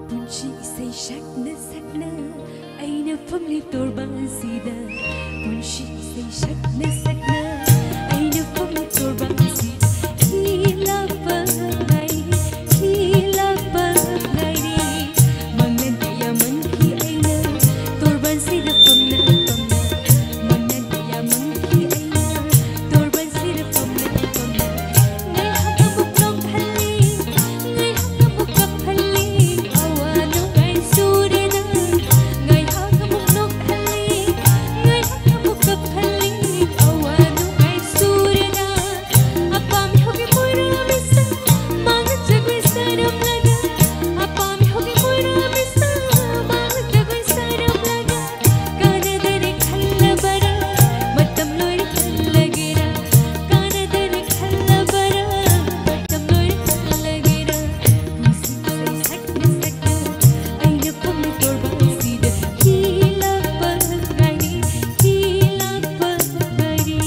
ꯄꯨꯟꯁꯤ ꯏꯁꯩ ꯁꯛꯅ ꯁꯛꯅ ꯑꯩꯅ ꯐꯝꯂꯤ ꯇꯣꯔꯕꯥꯟꯁꯤꯗ꯫ ꯄꯨꯟꯁꯤ ꯏꯁꯩ ꯁꯛꯅ ꯁꯛꯅ ꯑꯩꯅ ꯐꯝꯂꯤ ꯇꯣꯔꯕꯥꯟꯁꯤꯗ꯫ ꯍꯤ ꯂꯥꯛꯄ ꯉꯥꯏꯔꯤ, ꯍꯤ ꯂꯥꯛꯄ ꯉꯥꯏꯔꯤ꯫ ꯃꯪꯂꯥꯟ ꯀꯌꯥ ꯃꯪꯈꯤ ꯑꯩꯅ ꯇꯣꯔꯕꯥꯟꯁꯤꯗ ꯐꯝꯅ ꯐꯝꯅ꯫ ꯃꯪꯂꯥꯟ ꯀꯌꯥ ꯃꯪꯈꯤ ꯑꯩꯅ ꯇꯣꯔꯕꯥꯟꯁꯤꯗ ꯐꯝꯅ ꯐꯝꯅ꯫ ꯉꯥꯏꯍꯥꯛ ꯑꯃꯨꯛ ꯅꯣꯛꯍꯜꯂꯤ, ꯉꯥꯏꯍꯥꯛ ꯑꯃꯨꯛ ꯀꯞꯍꯜꯂꯤ, ꯑꯋꯥ ꯅꯨꯡꯉꯥꯏ ꯁꯨꯔꯦꯗ꯫ ꯉꯥꯏꯍꯥꯛ ꯑꯃꯨꯛ ꯅꯣꯛꯍꯜꯂꯤ, ꯉꯥꯏꯍꯥꯛ ꯑꯃꯨꯛ ꯀꯞꯍꯜꯂꯤ, ꯑꯋꯥ ꯅꯨꯡꯉꯥꯏ ꯁꯨꯔꯦꯗ꯫ ꯑꯄꯥꯝꯕꯤ ꯍꯧꯒꯤ ꯃꯣꯏꯔꯥꯡ ꯃꯤꯁꯛ, ꯃꯥꯅ ꯖꯒꯣꯏ ꯁꯥꯔꯝꯂꯒ꯫ ꯑꯄꯥꯝꯕꯤ ꯍꯧꯒꯤ ꯃꯣꯏꯔꯥꯡ ꯃꯤꯁꯛ, ꯃꯥꯅ ꯖꯒꯣꯏ ꯁꯥꯔꯝꯂꯒ꯫ ꯀꯥꯟꯅꯗꯔꯦ ꯈꯜꯂꯕꯔꯥ, ꯃꯇꯝ ꯂꯣꯏꯔꯦ ꯈꯜꯂꯒꯦꯔꯥ? ꯀꯥꯟꯅꯗꯔꯦ ꯈꯜꯂꯕꯔꯥ, ꯃꯇꯝ ꯂꯣꯏꯔꯦ ꯈꯜꯂꯒꯦꯔꯥ? ꯄꯨꯟꯁꯤ ꯏꯁꯩ ꯁꯛꯅ ꯁꯛꯅ ꯑꯩꯅ ꯐꯝꯂꯤ ꯇꯣꯔꯕꯥꯟꯁꯤꯗ꯫ ꯍꯤ ꯂꯥꯛꯄ ꯉꯥꯏꯔꯤ, ꯍꯤ ꯂꯥꯛꯄ ꯉꯥꯏꯔꯤ꯫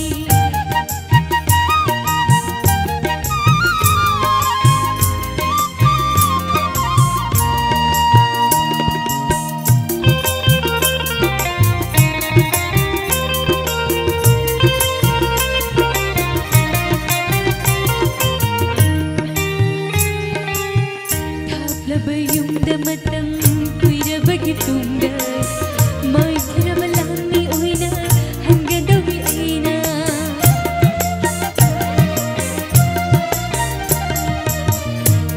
ꯊꯥꯞꯂꯕ ꯌꯨꯝꯗ ꯃꯇꯝ ꯀꯨꯏꯔꯕꯒꯤ ꯇꯨꯡꯗ ꯃꯥꯏꯊꯔꯕ ꯂꯥꯟꯃꯤ ꯑꯣꯏꯅ ꯍꯟꯒꯗꯧꯔꯤ ꯑꯩꯅ꯫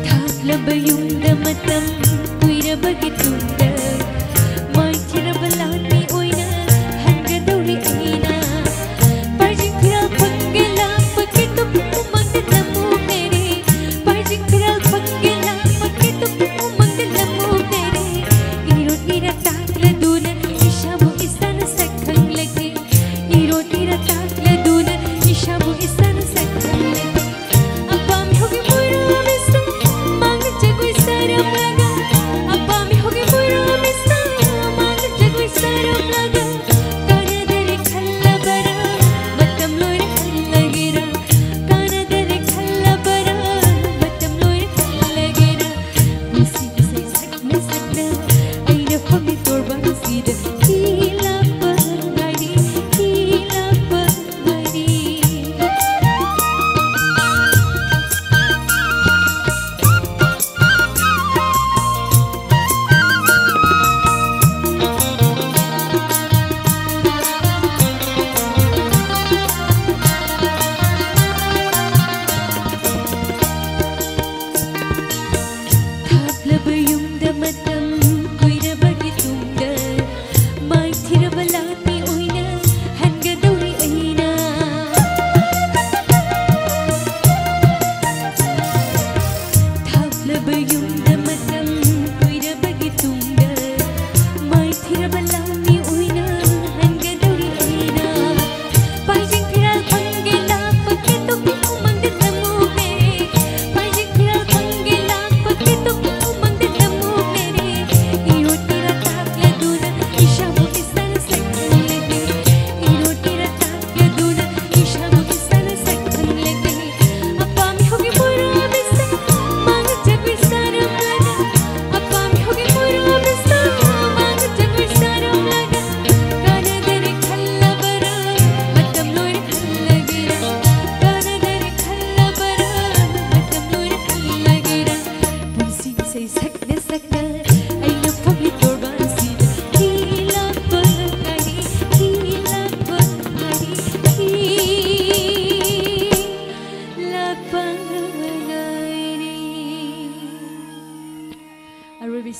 ꯊꯥꯞꯂꯕ ꯌꯨꯝꯗ ꯃꯇꯝ ꯀꯨꯏꯔꯕꯒꯤ ꯇꯨꯡꯗ ꯃꯥꯏꯊꯔꯕ ꯂꯥꯟꯃꯤ ꯑꯣꯏꯅ ꯍꯟꯒꯗꯧꯔꯤ ꯑꯩꯅ꯫ ꯄꯥꯏꯖꯤꯡ ꯐꯤꯔꯥꯜ ꯐꯪꯒꯦ ꯂꯥꯛꯄꯒꯤ ꯇꯨꯝ ꯎꯃꯪꯗ ꯅꯝꯃꯨ ꯃꯦꯔꯤ꯫ ꯄꯥꯏꯖꯤꯡ ꯐꯤꯔꯥꯜ ꯐꯪꯒꯦ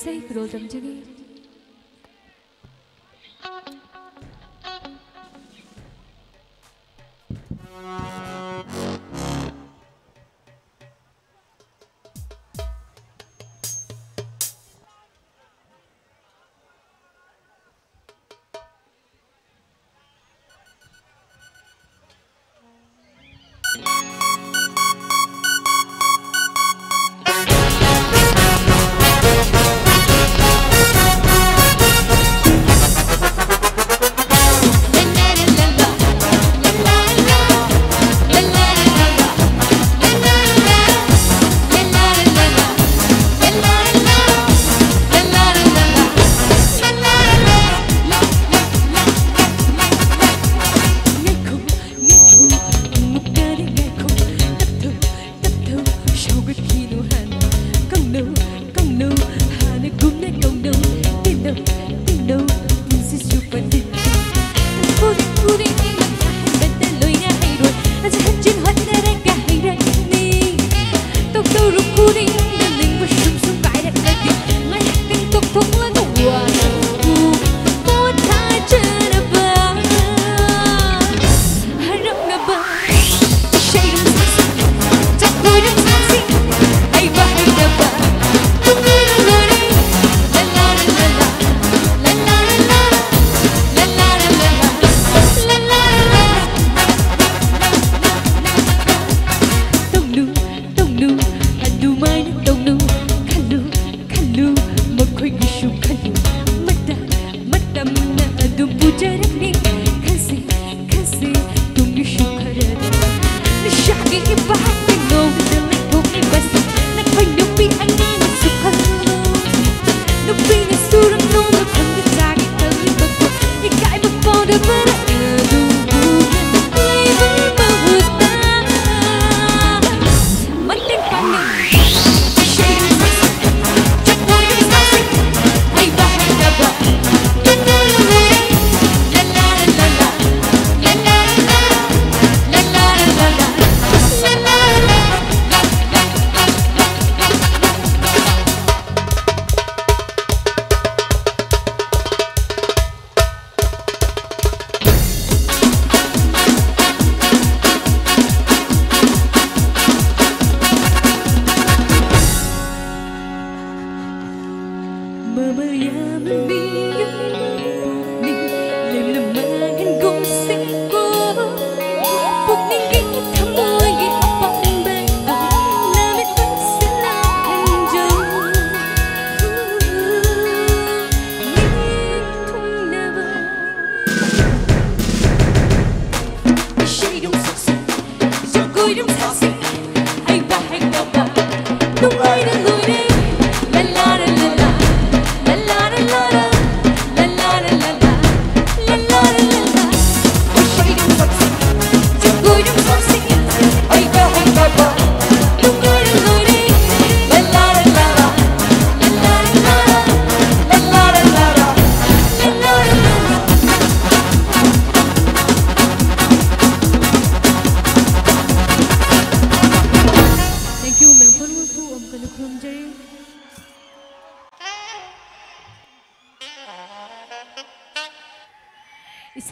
ꯏꯁꯩ ꯈꯨꯗꯣꯜ ꯇꯝꯖꯒꯦ꯫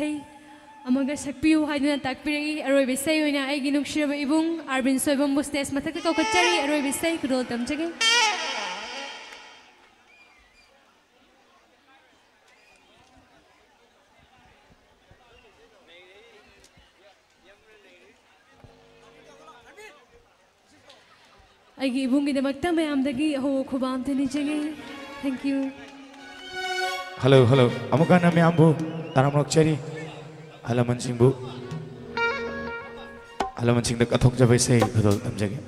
ꯏꯁꯩ ꯑꯃꯒ ꯁꯛꯄꯤꯌꯨ ꯍꯥꯏꯗꯨꯅ ꯇꯥꯛꯄꯤꯔꯛꯏ꯫ ꯑꯔꯣꯏꯕ ꯏꯁꯩ ꯑꯣꯏꯅ ꯑꯩꯒꯤ ꯅꯨꯡꯁꯤꯔꯕ ꯏꯕꯨꯡ ꯑꯥꯔꯕꯤꯟ ꯁꯣꯏꯕꯝꯕꯨ ꯁ꯭ꯇꯦꯖ ꯃꯊꯛꯇ ꯀꯧꯈꯠꯆꯔꯤ꯫ ꯑꯔꯣꯏꯕ ꯏꯁꯩ ꯈꯨꯗꯣꯜ ꯇꯝꯖꯒꯦ꯫ ꯑꯩꯒꯤ ꯏꯕꯨꯡꯒꯤꯗꯃꯛꯇ ꯃꯌꯥꯝꯗꯒꯤ ꯑꯍꯣꯕ ꯈꯨꯕꯥꯝ ꯊꯅꯤꯖꯒꯦ꯫ Thank you꯫ ꯍꯜꯂꯣ ꯍꯜꯂꯣ, ꯑꯃꯨꯛ ꯍꯟꯅ ꯃꯌꯥꯝꯕꯨ ꯇꯔꯥꯝ ꯑꯣꯛꯆꯔꯤ꯫ ꯑꯍꯜ ꯂꯃꯟꯁꯤꯡꯕꯨ, ꯑꯍꯜ ꯂꯃꯟꯁꯤꯡꯗ ꯀꯠꯊꯣꯛꯆꯕ ꯏꯁꯩ ꯈꯨꯗꯣꯜ ꯇꯝꯖꯒꯦ꯫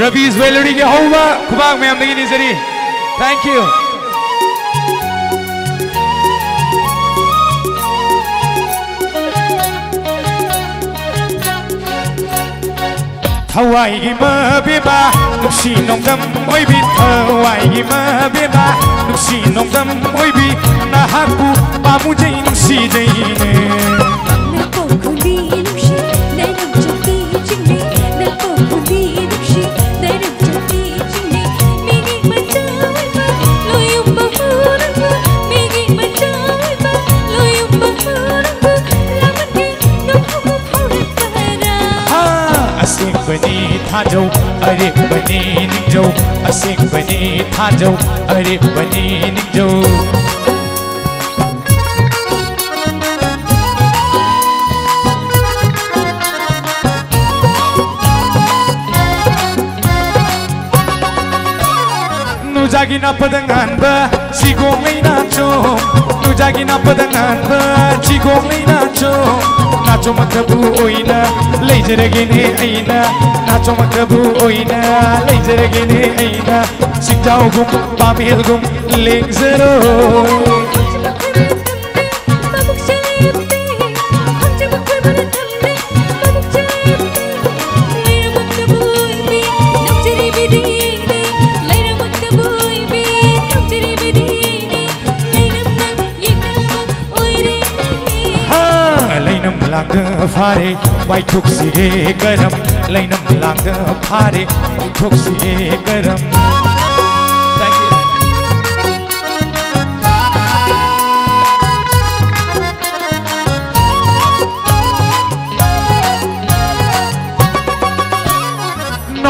ꯔꯕꯤ ꯖ꯭ꯋꯦꯂꯔꯤꯒꯤ ꯑꯍꯧꯕ ꯈꯨꯕꯥꯛ ꯃꯌꯥꯝꯗꯒꯤ ꯅꯤꯖꯔꯤ꯫ Thank you꯫ ꯊꯋꯥꯏꯒꯤ ꯃꯕꯦꯕ ꯅꯨꯡꯁꯤ ꯅꯣꯡꯗꯝ ꯑꯣꯏꯕꯤ, ꯊꯋꯥꯏꯒꯤ ꯃꯕꯦꯕ ꯅꯨꯡꯁꯤ ꯅꯣꯡꯗꯝ ꯑꯣꯏꯕꯤ, ꯅꯍꯥꯛꯄꯨ ꯄꯥꯝꯃꯨꯖꯩ ꯅꯨꯡꯁꯤꯖꯩꯅꯦ꯫ ꯅꯄꯣꯛ ꯈꯨꯟꯗꯤ ꯅꯨꯡꯁꯤ ꯅꯩꯅꯧ ꯆꯠꯄꯤ ꯆꯤꯡꯅꯤ꯫ ꯅꯄꯣꯛ ꯈꯨꯟꯗꯤ ꯅꯨꯡꯁꯤ ꯅꯩꯅꯧ ꯆꯠꯄꯤ ꯆꯤꯡꯅꯤ꯫ ꯃꯤꯒꯤ ꯃꯆꯥ ꯑꯣꯏꯕ ꯂꯣꯏꯌꯨꯝꯕ ꯍꯨꯔꯨꯕ, ꯃꯤꯒꯤ ꯃꯆꯥ ꯑꯣꯏꯕ ꯂꯣꯏꯌꯨꯝꯕ ꯍꯨꯔꯨꯕ, ꯂꯥꯃꯟꯒꯤ ꯅꯣꯡꯐꯨ ꯐꯥꯎꯔꯛꯄꯔꯥ꯫ ꯑꯁꯦꯡꯕꯅꯤ ꯊꯥꯖꯧ, ꯑꯔꯦꯝꯕꯅꯤ ꯅꯤꯡꯖꯧ, ꯑꯁꯦꯡꯕꯅꯤ ꯊꯥꯖꯧ, ꯑꯔꯦꯝꯕꯅꯤ ꯅꯤꯡꯖꯧ꯫ ꯅꯨꯖꯥꯒꯤ ꯅꯥꯄꯗ ꯉꯥꯟꯕ ꯁꯤꯒꯣꯡ ꯂꯩꯅꯥꯆꯣꯝ, ꯅꯨꯖꯥꯒꯤ ꯅꯥꯄꯗ ꯉꯥꯟꯕ ꯁꯤꯒꯣꯡ ꯂꯩꯅꯥꯆꯣꯝ, ꯅꯥꯆꯣꯝ ꯑꯃꯠꯇꯕꯨ ꯑꯣꯏꯅ ꯂꯩꯖꯔꯒꯦꯅꯦ ꯑꯩꯅ, ꯅꯥꯆꯣꯝ ꯑꯃꯠꯇꯕꯨ ꯑꯣꯏꯅ ꯂꯩꯖꯔꯒꯦꯅꯦ ꯑꯩꯅ, ꯁꯤꯡꯖꯥꯎꯒꯨꯝ ꯄꯥꯃꯦꯜꯒꯨꯝ ꯂꯦꯡꯖꯔꯣꯏ꯫ ꯍꯥ, ꯂꯩꯅꯝ ꯂꯥꯡꯗ ꯐꯥꯔꯦ, ꯋꯥꯏꯊꯣꯛꯁꯤꯔꯦ ꯀꯔꯝ? ꯂꯩꯅꯝ ꯂꯥꯡꯗ ꯐꯥꯔꯦ, ꯋꯥꯏꯊꯣꯛꯁꯤꯔꯦ ꯀꯔꯝ?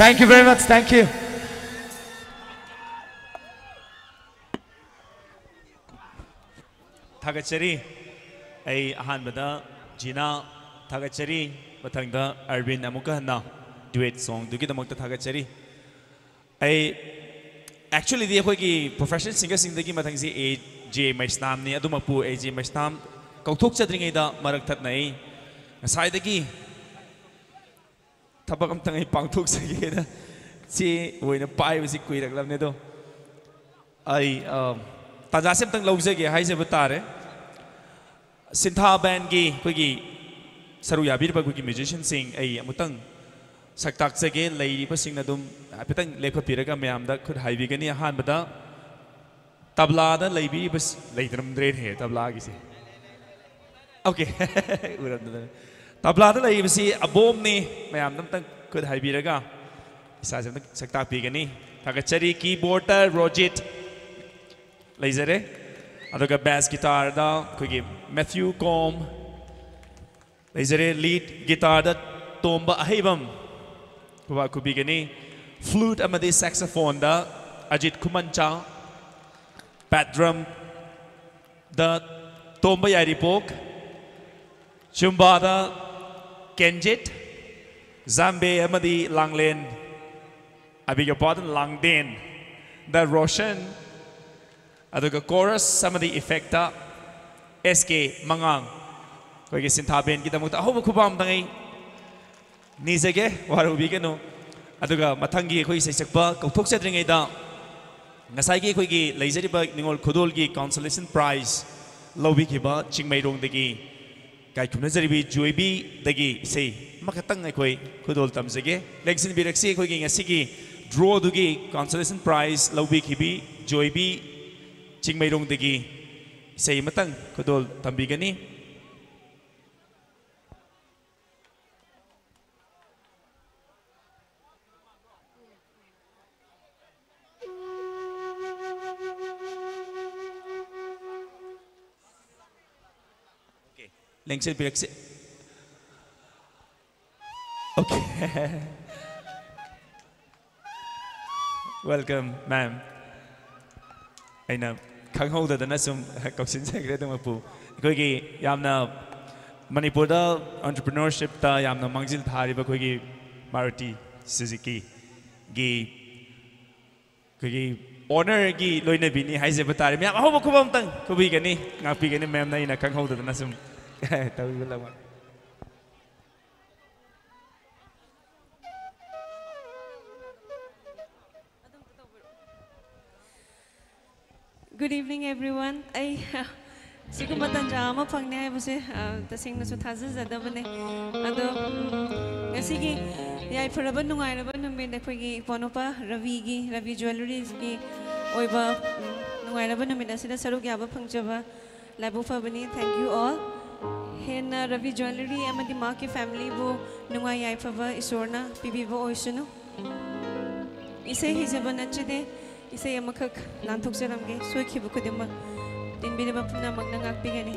Thank you very much. Thank you. ꯊꯥꯒꯠꯆꯔꯤ꯫ ꯑꯩ ꯑꯍꯥꯟꯕꯗ ꯖꯤꯅꯥ ꯊꯥꯒꯠꯆꯔꯤ꯫ ꯃꯊꯪꯗ ꯑꯔꯕꯤꯟ ꯑꯃꯨꯛꯀ ꯍꯟꯅ duet songꯗꯨꯒꯤꯗꯃꯛꯇ ꯊꯥꯒꯠꯆꯔꯤ꯫ ꯑꯩ actuallyꯗꯤ ꯑꯩꯈꯣꯏꯒꯤ professional singerꯁꯤꯡꯗꯒꯤ ꯃꯊꯪꯁꯤ ꯑꯦ ꯖꯦ ꯃꯩꯁꯅꯥꯝꯅꯤ꯫ ꯑꯗꯨꯃꯛꯄꯨ ꯑꯦ ꯖꯦ ꯃꯩꯁꯅꯥꯝ ꯀꯧꯊꯣꯛꯆꯗ꯭ꯔꯤꯉꯩꯗ ꯃꯔꯛ ꯊꯠꯅ ꯑꯩ ꯉꯁꯥꯏꯗꯒꯤ ꯊꯕꯛ ꯑꯝꯇꯪ ꯑꯩ ꯄꯥꯡꯊꯣꯛꯆꯒꯦꯅ ꯆꯦ ꯑꯣꯏꯅ ꯄꯥꯏꯕꯁꯤ ꯀꯨꯏꯔꯛꯂꯕꯅꯦ꯫ ꯑꯗꯣ ꯑꯩ ꯑ, ꯇꯥꯟꯖꯥꯁꯤ ꯑꯝꯇꯪ ꯂꯧꯖꯒꯦ ꯍꯥꯏꯖꯕ ꯇꯥꯔꯦ꯫ ꯁꯤꯟꯊꯥ ꯕꯦꯟꯒꯤ ꯑꯩꯈꯣꯏꯒꯤ ꯁꯔꯨꯛ ꯌꯥꯕꯤꯔꯤꯕ ꯑꯩꯈꯣꯏꯒꯤ musicianꯁꯤꯡ ꯑꯩ ꯑꯃꯨꯛꯇꯪ ꯁꯛ ꯇꯥꯛꯆꯒꯦ꯫ ꯂꯩꯔꯤꯕꯁꯤꯡꯅ ꯑꯗꯨꯝ ꯍꯥꯏꯐꯦꯠꯇꯪ ꯂꯦꯞꯈꯠꯄꯤꯔꯒ ꯃꯌꯥꯝꯗ ꯈꯨꯠ ꯍꯥꯏꯕꯤꯒꯅꯤ꯫ ꯑꯍꯥꯟꯕꯗ ꯇꯕ꯭ꯂꯥꯗ ꯂꯩꯕꯤꯔꯤꯕꯁꯤ ꯂꯩꯇ꯭ꯔꯝꯗ꯭ꯔꯦꯅꯦꯍꯦ, ꯇꯕ꯭ꯂꯥꯒꯤꯁꯦ꯫ Okay꯫ ꯎꯔꯝꯗꯅ꯫ ꯇꯕ꯭ꯂꯥꯗ ꯂꯩꯔꯤꯕꯁꯤ ꯑꯕꯣꯝꯅꯤ꯫ ꯃꯌꯥꯝꯗ ꯑꯝꯇꯪ ꯈꯨꯠ ꯍꯥꯏꯕꯤꯔꯒ ꯏꯁꯥꯁꯦ ꯑꯝꯇꯪ ꯁꯛ ꯇꯥꯛꯄꯤꯒꯅꯤ꯫ ꯊꯥꯒꯠꯆꯔꯤ꯫ Keyboardꯇ ꯔꯣꯖꯤꯠ ꯂꯩꯖꯔꯦ꯫ ꯑꯗꯨꯒ bass guitarꯗ ꯑꯩꯈꯣꯏꯒꯤ ꯃꯦꯊ꯭ꯌꯨ ꯀꯣꯝ ꯂꯩꯖꯔꯦ꯫ Lead guitarꯗ ꯇꯣꯝꯕ ꯑꯍꯩꯕꯝ ꯈꯨꯕꯥꯛ ꯈꯨꯕꯤꯒꯅꯤ꯫ Flute ꯑꯃꯗꯤ saxophoneꯗ ꯑꯖꯤꯠ ꯈꯨꯃꯟꯆꯥ꯫ Bass drumꯗ ꯇꯣꯝꯕ ꯌꯥꯏꯔꯤꯄꯣꯛ꯫ ꯆꯨꯝꯕꯥꯗ ꯀꯦꯟꯖꯤꯠ, ꯖꯥꯝꯕꯦ ꯑꯃꯗꯤ ꯂꯥꯡꯂꯦꯟ, ꯑꯕꯤꯒꯄꯥꯗ ꯂꯥꯡꯗꯦꯟ, ꯗ ꯔꯣꯁꯟ, ꯑꯗꯨꯒ ꯀꯣꯔꯁ ꯑꯃꯗꯤ ꯏꯐꯦꯛꯇ ꯑꯦꯁ ꯀꯦ ꯃꯉꯥꯡ꯫ ꯑꯩꯈꯣꯏꯒꯤ ꯁꯤꯟꯊꯥ ꯕꯦꯟꯒꯤꯗꯃꯛꯇ ꯑꯍꯧꯕ ꯈꯨꯕꯥꯝꯗꯪ ꯑꯩ ꯅꯤꯖꯒꯦ, ꯋꯥꯔꯧꯕꯤꯒꯅꯨ꯫ ꯑꯗꯨꯒ ꯃꯊꯪꯒꯤ ꯑꯩꯈꯣꯏ ꯏꯁꯩ ꯁꯛꯄ ꯀꯧꯊꯣꯛꯆꯗ꯭ꯔꯤꯉꯩꯗ, ꯉꯁꯥꯏꯒꯤ ꯑꯩꯈꯣꯏꯒꯤ ꯂꯩꯖꯔꯤꯕ ꯅꯤꯉꯣꯜ ꯈꯨꯗꯣꯜꯒꯤ consolation prize ꯂꯧꯕꯤꯈꯤꯕ ꯆꯤꯡꯃꯩꯔꯣꯡꯗꯒꯤ ꯀꯥꯏꯈꯨꯝꯅꯖꯔꯤꯕꯤ ꯖꯣꯏꯕꯤꯗꯒꯤ ꯏꯁꯩ ꯑꯃꯈꯛꯇꯪ ꯑꯩꯈꯣꯏ ꯈꯨꯗꯣꯜ ꯇꯝꯖꯒꯦ꯫ ꯂꯦꯡꯁꯤꯟꯕꯤꯔꯛꯁꯤ ꯑꯩꯈꯣꯏꯒꯤ ꯉꯁꯤꯒꯤ drawꯗꯨꯒꯤ consolation prize ꯂꯧꯕꯤꯈꯤꯕꯤ ꯖꯣꯏꯕꯤ ꯆꯤꯡꯃꯩꯔꯣꯡꯗꯒꯤ ꯏꯁꯩ ꯑꯃꯇꯪ ꯈꯨꯗꯣꯜ ꯇꯝꯕꯤꯒꯅꯤ꯫ Okay. ꯂꯦꯡꯁꯤꯟꯕꯤꯔꯛꯁꯤ꯫ Okay. Welcome, ma'am. ꯑꯩꯅ ꯈꯪꯍꯧꯗꯗꯅ ꯁꯨꯝ ꯀꯧꯁꯤꯟꯖꯈ꯭ꯔꯦ ꯑꯗꯨꯃꯛꯄꯨ꯫ ꯑꯩꯈꯣꯏꯒꯤ ꯌꯥꯝꯅ ꯃꯅꯤꯄꯨꯔꯗ entrepreneurshipꯇ ꯌꯥꯝꯅ ꯃꯥꯡꯖꯤꯜ ꯊꯥꯔꯤꯕ ꯑꯩꯈꯣꯏꯒꯤ ꯃꯥꯔꯨꯇꯤ ꯁꯨꯖꯨꯀꯤꯒꯤ ꯑꯩꯈꯣꯏꯒꯤ ownerꯒꯤ ꯂꯣꯏꯅꯕꯤꯅꯤ ꯍꯥꯏꯖꯕ ꯇꯥꯔꯦ꯫ ꯃꯌꯥꯝ ꯑꯍꯧꯕ ꯈꯨꯕꯝ ꯑꯝꯇꯪ ꯈꯨꯕꯤꯒꯅꯤ, ꯉꯥꯛꯄꯤꯒꯅꯤ꯫ Ma'amꯅ ꯑꯩꯅ ꯈꯪꯍꯧꯗꯗꯅ ꯁꯨꯝ ꯇꯧꯕꯤꯕ ꯂꯃꯛ꯫ Good evening, everyone. ꯑꯩ ꯁꯤꯒꯨꯝꯕ ꯇꯥꯟꯖꯥ ꯑꯃ ꯐꯪꯅꯤ ꯍꯥꯏꯕꯁꯦ, ꯑ, ꯇꯁꯦꯡꯅꯁꯨ ꯊꯥꯖꯖꯗꯕꯅꯦ꯫ ꯑꯗꯣ, ꯎꯝ, ꯉꯁꯤꯒꯤ ꯌꯥꯏꯐꯔꯕ ꯅꯨꯡꯉꯥꯏꯔꯕ ꯅꯨꯃꯤꯠ, ꯑꯩꯈꯣꯏꯒꯤ ꯏꯄ꯭ꯋꯥꯅꯨꯄꯥ ꯔꯕꯤꯒꯤ, ꯔꯕꯤ Jewelleryꯒꯤ ꯑꯣꯏꯕ, ꯎꯝ, ꯅꯨꯡꯉꯥꯏꯔꯕ ꯅꯨꯃꯤꯠ ꯑꯁꯤꯗ ꯁꯔꯨꯛ ꯌꯥꯕ ꯐꯪꯖꯕ ꯂꯥꯏꯕꯛ ꯐꯕꯅꯤ꯫ Thank you all. ꯍꯦꯟꯅ ꯔꯕꯤ Jewellery ꯑꯃꯗꯤ ꯃꯍꯥꯛꯀꯤ familyꯕꯨ ꯅꯨꯡꯉꯥꯏ ꯌꯥꯏꯐꯕ ꯏꯁꯣꯔꯅ ꯄꯤꯕꯤꯕ ꯑꯣꯏꯁꯅꯨ꯫ ꯏꯁꯩ ꯍꯩꯖꯕ ꯅꯠꯆꯗꯦ꯫ ꯏꯁꯩ ꯑꯃꯈꯛ ꯂꯥꯟꯊꯣꯛꯆꯔꯝꯒꯦ꯫ ꯁꯣꯏꯈꯤꯕ ꯈꯨꯗꯤꯡꯃꯛ ꯇꯤꯟꯕꯤꯔꯤꯕ ꯄꯨꯝꯅꯃꯛꯅ ꯉꯥꯛꯄꯤꯒꯅꯤ꯫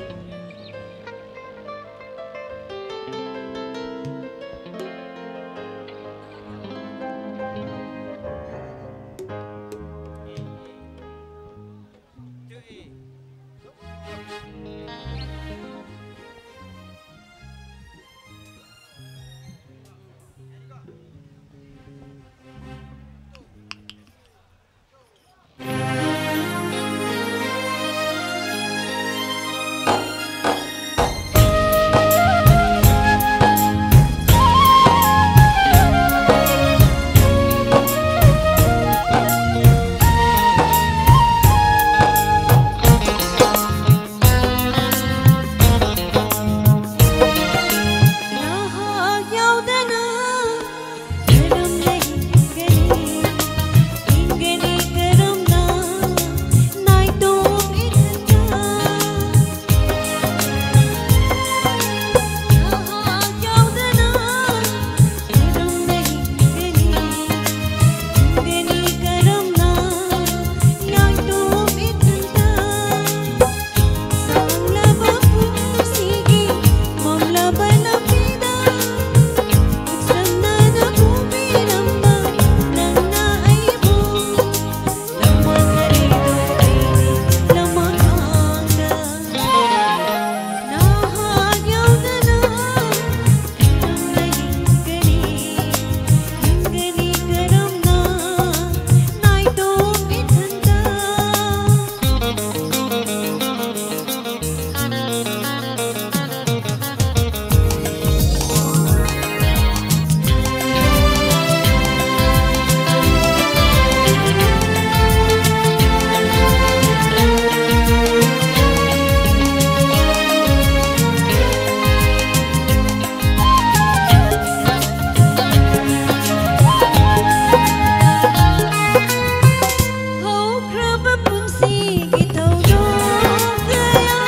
ꯁꯤꯒꯤ ꯊꯧꯗꯣꯛ ꯀꯌꯥ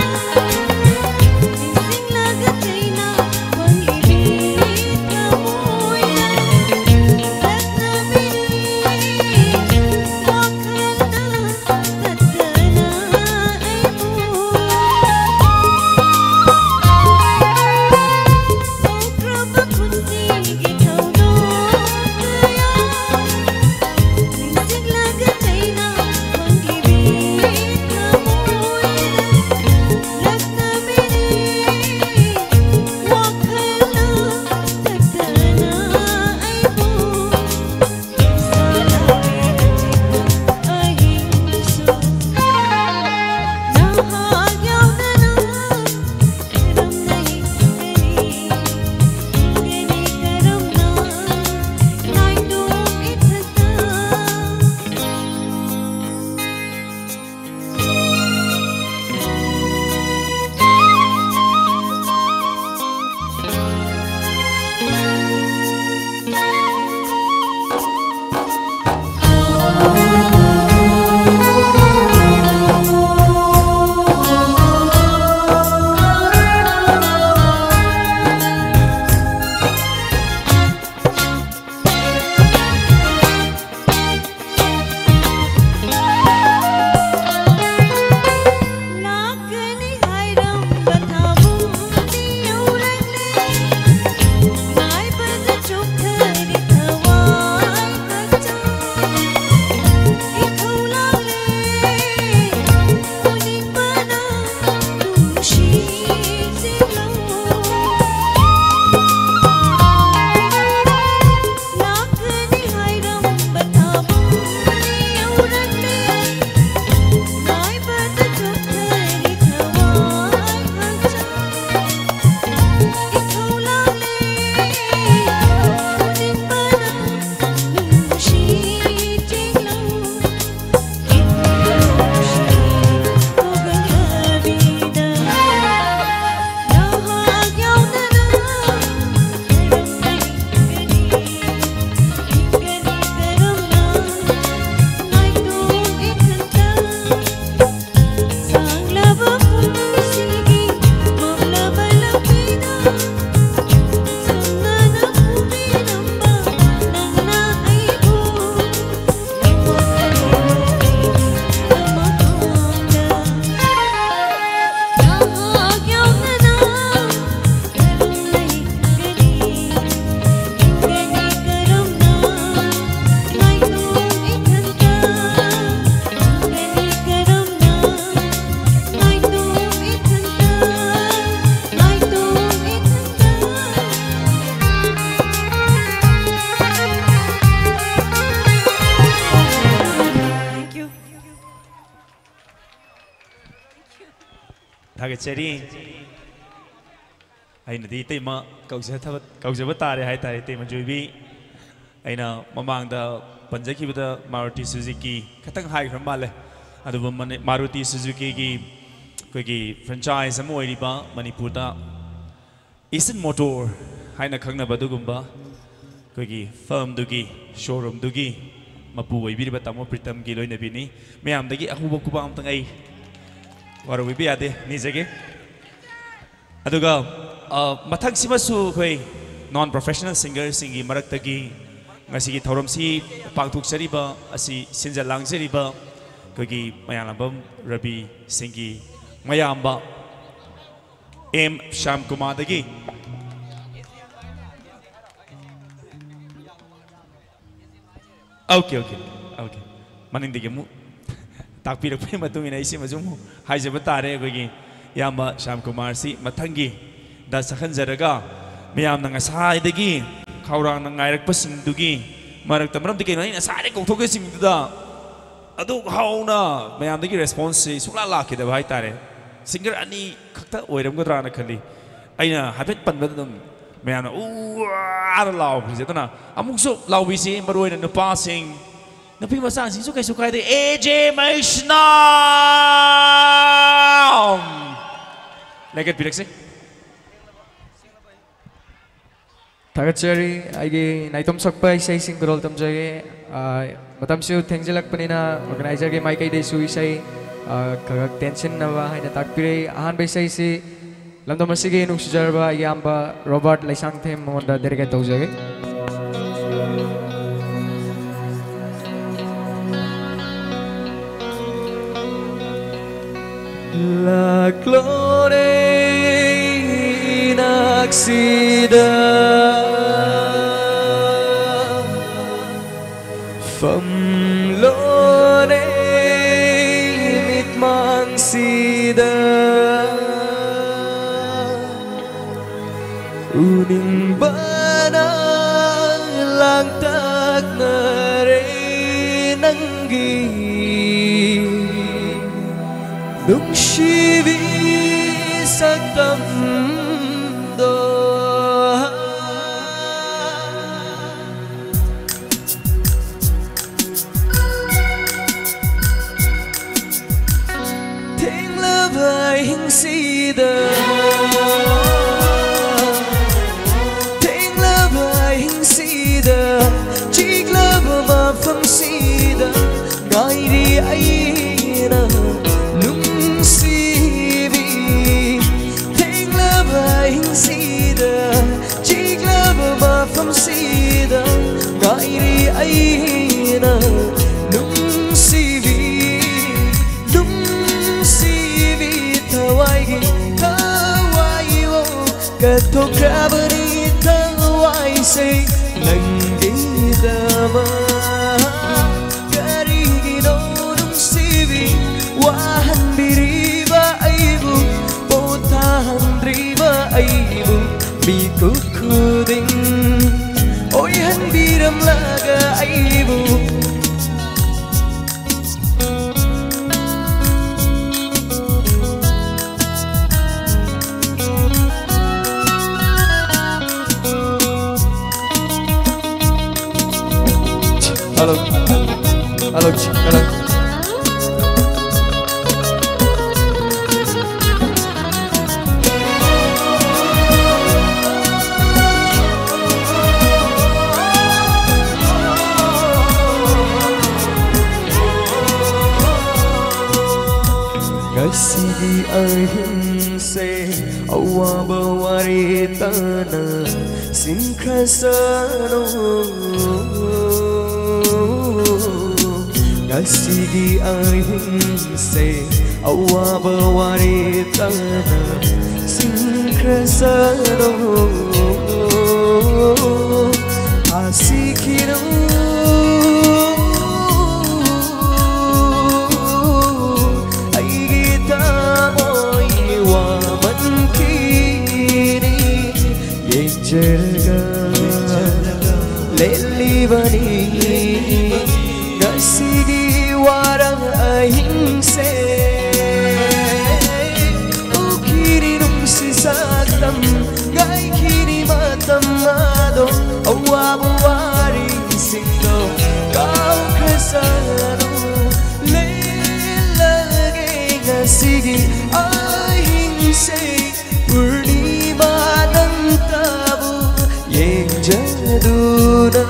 ꯅꯤꯡꯁꯤꯡꯂꯒ ꯆꯩꯅꯥ ꯐꯪꯂꯤꯕꯤ ꯊꯃꯣꯏꯅ ꯂꯛꯅꯕꯤ ꯋꯥꯈꯜꯅ ꯇꯠꯇꯅ ꯑꯩꯕꯨ ꯍꯧꯈ꯭ꯔꯕ ꯄꯨꯟꯁꯤꯒꯤ ꯊꯧꯗꯣꯛ ꯀꯌꯥ ꯅꯤꯡꯁꯤꯡꯂꯒ ꯆꯩꯅꯥ ꯐꯪꯂꯤꯕꯤ ꯊꯥꯒꯠꯆꯔꯤ꯫ ꯑꯩꯅꯗꯤ ꯏꯇꯩꯃ ꯀꯧꯖ-, ꯀꯧꯖꯕ ꯇꯥꯔꯦ ꯍꯥꯏꯇꯥꯔꯦ, ꯏꯇꯩꯃ ꯖꯣꯏꯕꯤ꯫ ꯑꯩꯅ ꯃꯃꯥꯡꯗ ꯄꯟꯖꯈꯤꯕꯗ ꯃꯥꯔꯨꯇꯤ ꯁꯨꯖꯨꯀꯤ ꯈꯇꯪ ꯍꯥꯏꯈ꯭ꯔ ꯃꯥꯜꯂꯦ꯫ ꯑꯗꯨꯕꯨ ꯃꯅꯤ-, ꯃꯥꯔꯨꯇꯤ ꯁꯨꯖꯨꯀꯤꯒꯤ ꯑꯩꯈꯣꯏꯒꯤ franchise ꯑꯃ ꯑꯣꯏꯔꯤꯕ ꯃꯅꯤꯄꯨꯔꯗ ꯏꯁꯟ ꯃꯣꯇꯣꯔ ꯍꯥꯏꯅ ꯈꯪꯅꯕ ꯑꯗꯨꯒꯨꯝꯕ ꯑꯩꯈꯣꯏꯒꯤ firmꯗꯨꯒꯤ, showroomꯗꯨꯒꯤ ꯃꯄꯨ ꯑꯣꯏꯕꯤꯔꯤꯕ ꯇꯥꯃꯣ ꯄ꯭ꯔꯤꯇꯝꯒꯤ ꯂꯣꯏꯅꯕꯤꯅꯤ꯫ ꯃꯌꯥꯝꯗꯒꯤ ꯑꯍꯧꯕ ꯈꯨꯕꯥꯛ ꯑꯝꯇꯪ ꯑꯩ ꯋꯥꯔꯧꯕꯤꯕ ꯌꯥꯗꯦ, ꯅꯤꯖꯒꯦ꯫ ꯑꯗꯨꯒ, ꯑ, ꯃꯊꯪꯁꯤꯃꯁꯨ ꯑꯩꯈꯣꯏ non professional singerꯁꯤꯡꯒꯤ ꯃꯔꯛꯇꯒꯤ ꯉꯁꯤꯒꯤ ꯊꯧꯔꯝꯁꯤ ꯄꯥꯡꯊꯣꯛꯆꯔꯤꯕ ꯑꯁꯤ ꯁꯤꯟꯖ ꯂꯥꯡꯖꯔꯤꯕ ꯑꯩꯈꯣꯏꯒꯤ ꯃꯌꯥꯝꯂꯥꯡꯕꯝ ꯔꯕꯤ ꯁꯤꯡꯒꯤ ꯃꯌꯥꯝꯕ ꯑꯦꯝ ꯁ꯭ꯌꯥꯝꯀꯨꯃꯥꯔꯗꯒꯤ꯫ Okay, okay, okay. ꯃꯅꯤꯡꯗꯒꯤ ꯑꯃꯨꯛ ꯇꯥꯛꯄꯤꯔꯛꯄꯒꯤ ꯃꯇꯨꯡ ꯏꯟꯅ ꯑꯩ ꯁꯤꯃꯁꯨ ꯑꯃꯨꯛ ꯍꯥꯏꯖꯕ ꯇꯥꯔꯦ꯫ ꯑꯩꯈꯣꯏꯒꯤ ꯏꯌꯥꯝꯕ ꯁ꯭ꯌꯥꯝꯀꯨꯃꯥꯔꯁꯤ ꯃꯊꯪꯒꯤꯗ ꯁꯛꯍꯟꯖꯔꯒ, ꯃꯌꯥꯝꯅ ꯉꯁꯥꯏꯗꯒꯤ ꯈꯧꯔꯥꯡꯅ ꯉꯥꯏꯔꯛꯄꯁꯤꯡꯗꯨꯒꯤ ꯃꯔꯛꯇ, ꯃꯔꯝꯗꯤ ꯀꯩꯅꯣ, ꯑꯩꯅ ꯉꯁꯥꯏꯗꯒꯤ ꯀꯧꯊꯣꯛꯈꯤꯕꯁꯤꯡꯗꯨꯗ ꯑꯗꯨꯛ ꯍꯧꯅ ꯃꯌꯥꯝꯗꯒꯤ responseꯁꯤ ꯁꯨꯡꯂꯥꯛ ꯂꯥꯛꯈꯤꯗꯕ ꯍꯥꯏꯇꯥꯔꯦ꯫ Singer ꯑꯅꯤ ꯈꯛꯇ ꯑꯣꯏꯔꯝꯒꯗ꯭ꯔꯥꯅ ꯈꯜꯂꯤ꯫ ꯑꯩꯅ ꯍꯥꯏꯐꯦꯠ ꯄꯟꯕꯗ ꯑꯗꯨꯝ ꯃꯌꯥꯝꯅ ꯎ ꯑꯥꯅ ꯂꯥꯎꯈ꯭ꯔꯤꯁꯦ꯫ ꯑꯗꯨꯅ ꯑꯃꯨꯛꯁꯨ ꯂꯥꯎꯕꯤꯁꯤ, ꯃꯔꯨ ꯑꯣꯏꯅ ꯅꯨꯄꯥꯁꯤꯡ, ꯅꯨꯄꯤ ꯃꯆꯥꯁꯤꯡꯁꯨ ꯀꯩꯁꯨ ꯀꯥꯏꯗꯦ꯫ ꯑꯦ ꯖꯦ ꯃꯩꯁꯅꯥꯝ! ꯂꯩꯈꯠꯄꯤꯔꯛꯁꯤ꯫ ꯊꯥꯒꯠꯆꯔꯤ꯫ ꯑꯩꯒꯤ ꯅꯥꯏꯇꯣꯝ ꯁꯛꯄ ꯏꯁꯩꯁꯤꯡ ꯈꯨꯗꯣꯜ ꯇꯝꯖꯒꯦ꯫ ꯑꯥ, ꯃꯇꯝꯁꯨ ꯊꯦꯡꯖꯤꯜꯂꯛꯄꯅꯤꯅ organizerꯒꯤ ꯃꯥꯏꯀꯩꯗꯩꯁꯨ ꯏꯁꯩ, ꯑꯥ, ꯈꯔ ꯈꯔ ꯇꯦꯟꯁꯤꯟꯅꯕ ꯍꯥꯏꯅ ꯇꯥꯛꯄꯤꯔꯛꯏ꯫ ꯑꯍꯥꯟꯕ ꯏꯁꯩꯁꯤ ꯂꯝꯗꯝ ꯑꯁꯤꯒꯤ ꯅꯨꯡꯁꯤꯖꯔꯕ ꯑꯩꯒꯤ ꯏꯌꯥꯝꯕ ꯔꯣꯕꯥꯔꯠ ꯂꯩꯁꯥꯡꯊꯦꯝ ꯃꯉꯣꯟꯗ dedicate ꯇꯧꯖꯒꯦ꯫ ꯂꯥꯛꯂꯣꯅꯦ ꯏꯅꯥꯛꯁꯤꯗ, ꯐꯝꯂꯣꯅꯦ ꯃꯤꯠꯃꯥꯡꯁꯤꯗ, ꯎꯅꯤꯡꯕꯅ ꯂꯥꯡꯇꯛꯅꯔꯦ ꯅꯪꯒꯤ ꯅꯨꯡꯁꯤꯕꯤ꯫ ꯁꯛꯇꯝꯗꯣ꯫ ꯊꯦꯡꯂꯕ ꯑꯍꯤꯡꯁꯤꯗ, ꯊꯦꯡꯂꯕ ꯑꯍꯤꯡꯁꯤꯗ, ꯆꯤꯛꯂꯕ ꯃꯐꯝꯁꯤꯗ ꯉꯥꯏꯔꯤ ꯑꯩꯅ ꯅꯨꯡꯁꯤꯕꯤ꯫ ꯊꯦꯡꯂꯕ ꯑꯍꯤꯡꯁꯤꯗ, ꯆꯤꯛꯂꯕ ꯃꯐꯝꯁꯤꯗ ꯉꯥꯏꯔꯤ ꯑꯩꯅ ꯅꯨꯡꯁꯤꯕꯤ, ꯅꯨꯡꯁꯤꯕꯤ꯫ ꯊꯋꯥꯏꯒꯤ, ꯊꯋꯥꯏ, ꯑꯣ, ꯀꯠꯊꯣꯛꯈ꯭ꯔꯕꯅꯤ ꯊꯋꯥꯏꯁꯦ ꯅꯪꯒꯤꯗꯃꯛ꯫ ꯀꯔꯤꯒꯤꯅꯣ ꯅꯨꯡꯁꯤꯕꯤ ꯋꯥꯍꯟꯕꯤꯔꯤꯕ ꯑꯩꯕꯨ, ꯄꯣꯊꯥꯍꯟꯗ꯭ꯔꯤꯕ ꯑꯩꯕꯨ, ꯃꯤꯀꯨꯞ ꯈꯨꯗꯤꯡ ꯑꯣꯏꯍꯟꯕꯤꯔꯝꯂꯒ ꯑꯩꯕꯨ? Hello. Hello. Hello. ꯉꯁꯤꯒꯤ ꯑꯍꯤꯡꯁꯦ ꯑꯋꯥꯕ ꯋꯥꯔꯦꯞꯇꯅ ꯁꯤꯟꯈ꯭ꯔꯁꯅꯨ꯫ ꯉꯁꯤꯒꯤ ꯑꯍꯤꯡꯁꯦ ꯑꯋꯥꯕ ꯋꯥꯔꯦꯞꯇꯅ ꯁꯤꯟꯈ꯭ꯔꯁꯅꯨ꯫ ꯊꯥꯁꯤꯈꯤꯅꯨ꯫ ꯑꯩꯒꯤ ꯊꯃꯣꯏ ꯋꯥꯃꯟꯈꯤꯅꯤ꯫ ꯌꯦꯡꯖꯔꯒ ꯂꯦꯜꯂꯤꯕꯅꯤ ꯉꯁꯤꯒꯤ ꯋꯥꯔꯪ ꯑꯍꯤꯡꯁꯦ꯫ ꯎꯈꯤꯅꯤ ꯁꯤꯒꯤ ꯑꯍꯤꯡꯁꯦ ꯄꯨꯔꯅꯤꯃꯥ ꯅꯪꯇꯕꯨ ꯌꯦꯡꯖꯗꯨꯅ꯫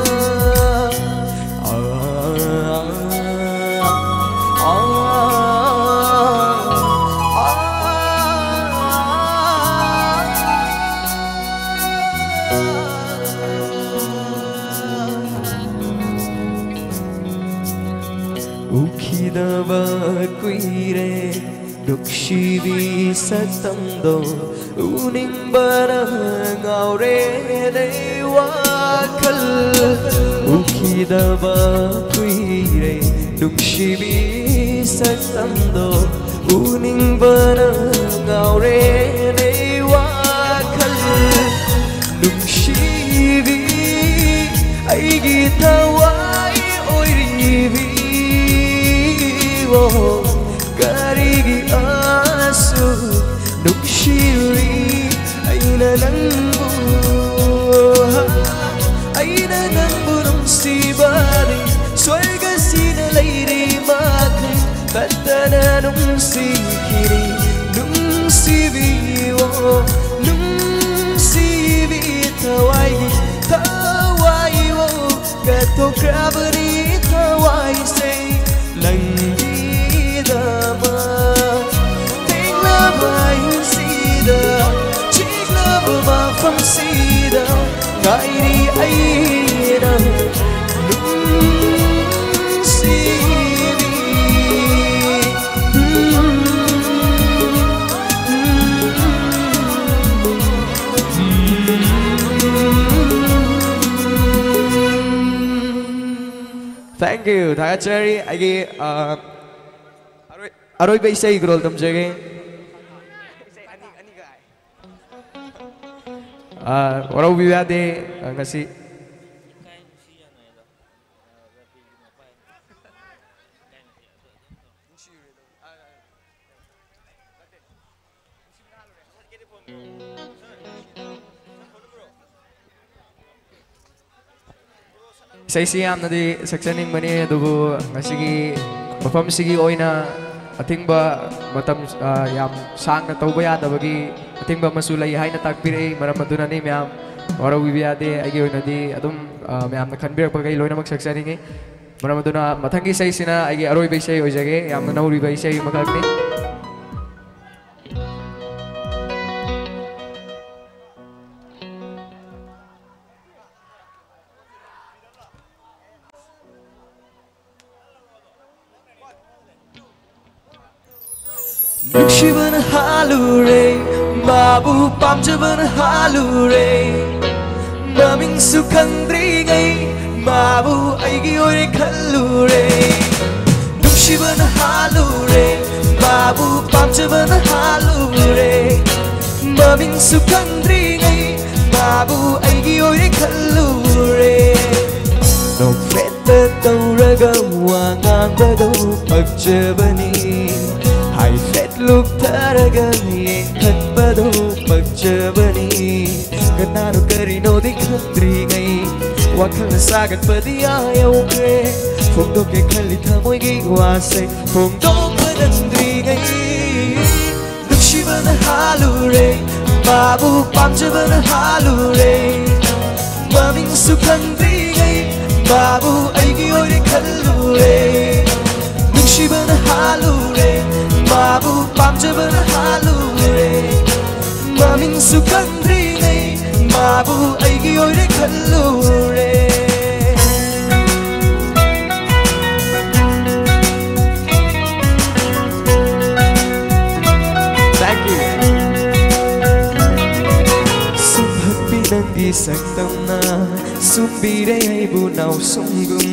ꯎꯈꯤꯗꯕ ꯀꯨꯏꯔꯦ ꯅꯨꯡꯁꯤꯕꯤ ꯁꯛꯇꯝꯗꯣ, ꯎꯅꯤꯡꯕꯅ ꯉꯥꯎꯔꯦꯅꯦ ꯋꯥꯈꯜ꯫ ꯎꯈꯤꯗꯕ ꯀꯨꯏꯔꯦ ꯅꯨꯡꯁꯤꯕꯤ ꯁꯛꯇꯝꯗꯣ, ꯎꯅꯤꯡꯕꯅ ꯉꯥꯎꯔꯦꯅꯦ ꯋꯥꯈꯜ꯫ ꯅꯨꯡꯁꯤꯕꯤ ꯑꯩꯒꯤ ꯊꯋꯥꯏ ꯑꯣꯏꯔꯤꯕꯤ, ꯑꯣ, ꯀꯔꯤꯒꯤ ꯑꯁꯨꯛ ꯅꯨꯡꯁꯤꯔꯤ ꯑꯩꯅ ꯅꯪꯕꯨ? ꯑꯩꯅ ꯅꯪꯕꯨ ꯅꯨꯡꯁꯤꯕꯗꯤ ꯁ꯭ꯋꯔꯒꯁꯤꯅ ꯂꯩꯔꯤ ꯃꯈꯩ ꯇꯠꯇꯅ ꯅꯨꯡꯁꯤꯈꯤꯅꯤ꯫ ꯅꯨꯡꯁꯤꯕꯤ, ꯑꯣ, ꯅꯨꯡꯁꯤꯕꯤ ꯊꯋꯥꯏꯒꯤ ꯊꯋꯥꯏ, ꯑꯣ, ꯀꯠꯊꯣꯛꯈ꯭ꯔꯕꯅꯤ ꯊꯋꯥꯏꯁꯦ ꯅꯪꯒꯤꯗꯃꯛ꯫ ꯊꯦꯡꯂꯕ ꯑꯍꯤꯡꯁꯤꯗ, ꯆꯤꯛꯂꯕ ꯃꯐꯝꯁꯤꯗ ꯉꯥꯏꯔꯤ ꯑꯩꯅ ꯅꯨꯡꯁꯤꯕꯤ꯫ Thank you. ꯊꯥꯒꯠꯆꯔꯤ꯫ ꯑꯩꯒꯤ, ꯑ, ꯑꯔꯣꯏ-, ꯑꯔꯣꯏꯕ ꯏꯁꯩ ꯈꯨꯗꯣꯜ ꯇꯝꯖꯒꯦ꯫ ꯑ, ꯋꯥꯔꯧꯕꯤꯕ ꯌꯥꯗꯦ, ꯑ, ꯉꯁꯤ꯫ ꯏꯁꯩꯁꯤ ꯌꯥꯝꯅꯗꯤ ꯁꯛꯆꯅꯤꯡꯕꯅꯤ, ꯑꯗꯨꯕꯨ ꯉꯁꯤꯒꯤ ꯃꯐꯝꯁꯤꯒꯤ ꯑꯣꯏꯅ ꯑꯊꯤꯡꯕ ꯃꯇꯝ, ꯑ, ꯌꯥꯝ ꯁꯥꯡꯅ ꯇꯧꯕ ꯌꯥꯗꯕꯒꯤ ꯑꯊꯤꯡꯕ ꯑꯃꯁꯨ ꯂꯩ ꯍꯥꯏꯅ ꯇꯥꯛꯄꯤꯔꯛꯏ꯫ ꯃꯔꯝ ꯑꯗꯨꯅꯅꯤ ꯃꯌꯥꯝ, ꯋꯥꯔꯧꯕꯤꯕ ꯌꯥꯗꯦ꯫ ꯑꯩꯒꯤ ꯑꯣꯏꯅꯗꯤ ꯑꯗꯨꯝ, ꯑ, ꯃꯌꯥꯝꯅ ꯈꯟꯕꯤꯔꯛꯄꯈꯩ ꯂꯣꯏꯅꯃꯛ ꯁꯛꯆꯅꯤꯡꯉꯤ꯫ ꯃꯔꯝ ꯑꯗꯨꯅ ꯃꯊꯪꯒꯤ ꯏꯁꯩꯁꯤꯅ ꯑꯩꯒꯤ ꯑꯔꯣꯏꯕ ꯏꯁꯩ ꯑꯣꯏꯖꯒꯦ꯫ ꯌꯥꯝꯅ ꯅꯧꯔꯤꯕ ꯏꯁꯩ ꯑꯃꯈꯛꯅꯤ꯫ ꯅꯨꯡꯁꯤꯕꯅ ꯍꯥꯜꯂꯨꯔꯦ, ꯃꯥꯕꯨ ꯄꯥꯝꯖꯕꯅ ꯍꯥꯜꯂꯨꯔꯦ꯫ ꯃꯃꯤꯡꯁꯨ ꯈꯪꯗ꯭ꯔꯤꯉꯩ ꯃꯥꯕꯨ ꯑꯩꯒꯤ ꯑꯣꯏꯔꯦ ꯈꯜꯂꯨꯔꯦ꯫ ꯅꯨꯡꯁꯤꯕꯅ ꯍꯥꯜꯂꯨꯔꯦ, ꯃꯥꯕꯨ ꯄꯥꯝꯖꯕꯅ ꯍꯥꯜꯂꯨꯔꯦ꯫ ꯃꯃꯤꯡꯁꯨ ꯈꯪꯗ꯭ꯔꯤꯉꯩ ꯃꯥꯕꯨ ꯑꯩꯒꯤ ꯑꯣꯏꯔꯦ ꯈꯜꯂꯨꯔꯦ꯫ ꯅꯣꯛꯐꯦꯠꯇ ꯇꯧꯔꯒ ꯋꯥ ꯉꯥꯡꯕꯗꯣ ꯄꯛꯆꯕꯅꯤ꯫ ꯍꯥꯏꯐꯦꯠ ꯂꯨꯞꯊꯔꯒ ꯌꯦꯡꯈꯠꯄꯗꯣ ꯄꯛꯆꯕꯅꯤ꯫ ꯀꯅꯥꯅꯣ ꯀꯔꯤꯅꯣꯗꯤ ꯈꯪꯗ꯭ꯔꯤꯉꯩ ꯋꯥꯈꯜꯅ ꯁꯥꯒꯠꯄꯗꯤ ꯑꯥ ꯌꯧꯈ꯭ꯔꯦ꯫ ꯐꯣꯡꯗꯣꯛꯀꯦ ꯈꯜꯂꯤ ꯊꯃꯣꯏꯒꯤ ꯋꯥꯁꯦ ꯐꯣꯡꯗꯣꯛꯄ ꯅꯪꯗ꯭ꯔꯤꯉꯩ꯫ ꯅꯨꯡꯁꯤꯕꯅ ꯍꯥꯜꯂꯨꯔꯦ, ꯃꯥꯕꯨ ꯄꯥꯝꯖꯕꯅ ꯍꯥꯜꯂꯨꯔꯦ꯫ ꯃꯃꯤꯡꯁꯨ ꯈꯪꯗ꯭ꯔꯤꯉꯩ ꯃꯥꯕꯨ ꯑꯩꯒꯤ ꯑꯣꯏꯔꯦ ꯈꯜꯂꯨꯔꯦ꯫ ꯅꯨꯡꯁꯤꯕꯅ ꯍꯥꯜꯂꯨꯔꯦ, ꯃꯥꯕꯨ ꯄꯥꯝꯖꯕꯅ ꯍꯥꯜꯂꯨꯔꯦ꯫ ꯃꯃꯤꯡꯁꯨ ꯈꯪꯗ꯭ꯔꯤꯉꯩ ꯃꯥꯕꯨ ꯑꯩꯒꯤ ꯑꯣꯏꯔꯦ ꯈꯜꯂꯨꯔꯦ꯫ Thank you. ꯁꯨꯝꯍꯠꯄꯤ ꯅꯪꯒꯤ ꯁꯛꯇꯝꯅ ꯁꯨꯝꯕꯤꯔꯦ ꯑꯩꯕꯨ ꯅꯥꯎꯁꯨꯝꯒꯨꯝ꯫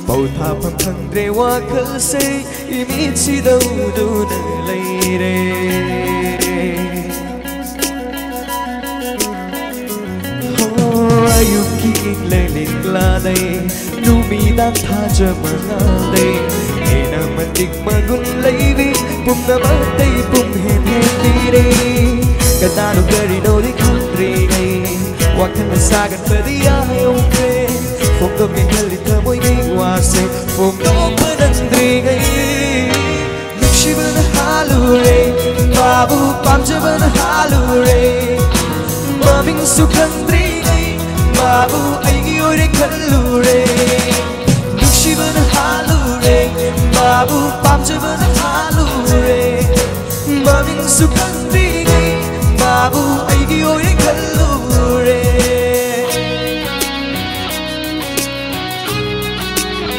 ꯄꯧꯊꯥꯐꯝ ꯈꯪꯗ꯭ꯔꯦ ꯋꯥꯈꯜꯁꯦ ꯏꯃꯤꯠꯁꯤꯗ ꯎꯗꯨꯅ ꯂꯩꯔꯦ꯫ ꯍꯣ, ꯑꯌꯨꯛꯀꯤ ꯏꯪꯂꯩ ꯂꯤꯛꯂꯥꯗꯩ ꯅꯨꯃꯤꯗꯥꯡ ꯊꯥꯖ ꯃꯉꯥꯜꯗꯩ ꯍꯦꯟꯅ ꯃꯇꯤꯛ ꯃꯒꯨꯟ ꯂꯩꯕꯤ ꯄꯨꯝꯅꯃꯛꯇꯩ ꯄꯨꯝꯍꯦꯟ ꯍꯦꯟꯕꯤꯔꯦ꯫ ꯀꯅꯥꯅꯣ ꯀꯔꯤꯅꯣꯗꯤ ꯈꯪꯗ꯭ꯔꯤꯉꯩ ꯋꯥꯈꯜꯅ ꯁꯥꯒꯠꯄꯗꯤ ꯑꯥ ꯌꯧꯈ꯭ꯔꯦ꯫ ꯐꯣꯡꯗꯣꯛꯀꯦ ꯈꯜꯂꯤ ꯊꯃꯣꯏꯒꯤ ꯋꯥꯁꯦ ꯐꯣꯡꯗꯣꯛꯄ ꯅꯪꯗ꯭ꯔꯤꯉꯩ꯫ ꯅꯨꯡꯁꯤꯕ ꯃꯥꯕꯨ ꯄꯥꯝꯖꯕꯅ ꯍꯥꯜꯂꯨꯔꯦ, ꯃꯃꯤꯡꯁꯨ ꯈꯪꯗ꯭ꯔꯤꯉꯩ ꯃꯥꯕꯨ ꯑꯩꯒꯤ ꯑꯣꯏꯔꯦ ꯈꯜꯂꯨꯔꯦ꯫ ꯅꯨꯡꯁꯤꯕꯅ ꯍꯥꯜꯂꯨꯔꯦ, ꯃꯥꯕꯨ ꯄꯥꯝꯖꯕꯅ ꯍꯥꯜꯂꯨꯔꯦ, ꯃꯃꯤꯡꯁꯨ ꯈꯪꯗ꯭ꯔꯤꯉꯩ ꯃꯥꯕꯨ ꯑꯩꯒꯤ ꯑꯣꯏꯔꯦ ꯈꯜꯂꯨꯔꯦ꯫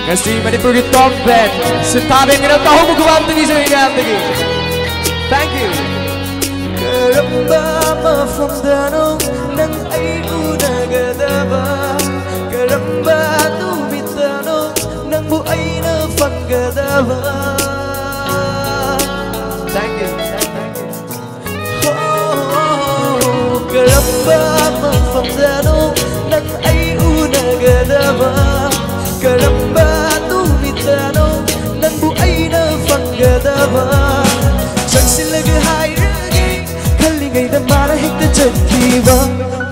ꯉꯁꯤ ꯃꯅꯤꯄꯨꯔꯒꯤ top band ꯁꯤꯟꯊꯥ ꯕꯦꯟꯒꯤꯗꯃꯛꯇ ꯑꯍꯧꯕ ꯈꯨꯕꯥꯛ ꯑꯝꯇꯪ ꯄꯤꯖꯔꯤ ꯃꯌꯥꯝꯗꯒꯤ꯫ Thank you. ꯀꯔꯝꯕ ꯃꯐꯝꯗꯅꯣ ꯅꯪ ꯑꯩ ꯎꯅꯒꯗꯕ? ꯀꯔꯝꯕ ꯅꯨꯃꯤꯠꯇꯅꯣ ꯅꯪꯕꯨ ꯑꯩꯅ ꯐꯪꯒꯗꯕ? Thank you. ꯍꯣ, ꯀꯔꯝꯕ ꯃꯐꯝꯗꯅꯣ ꯅꯪ ꯑꯩ ꯎꯅꯒꯗꯕ? ꯀꯔꯝꯕ ꯅꯨꯃꯤꯠꯇꯅꯣ ꯅꯪꯕꯨ ꯑꯩꯅ ꯐꯪꯒꯗꯕ? ꯆꯪꯁꯤꯜꯂꯒ ꯍꯥꯏꯔꯒꯦ, ꯈꯜꯂꯤꯉꯩꯗ ꯃꯥꯅ ꯍꯦꯛꯇ ꯆꯠꯈꯤꯕ꯫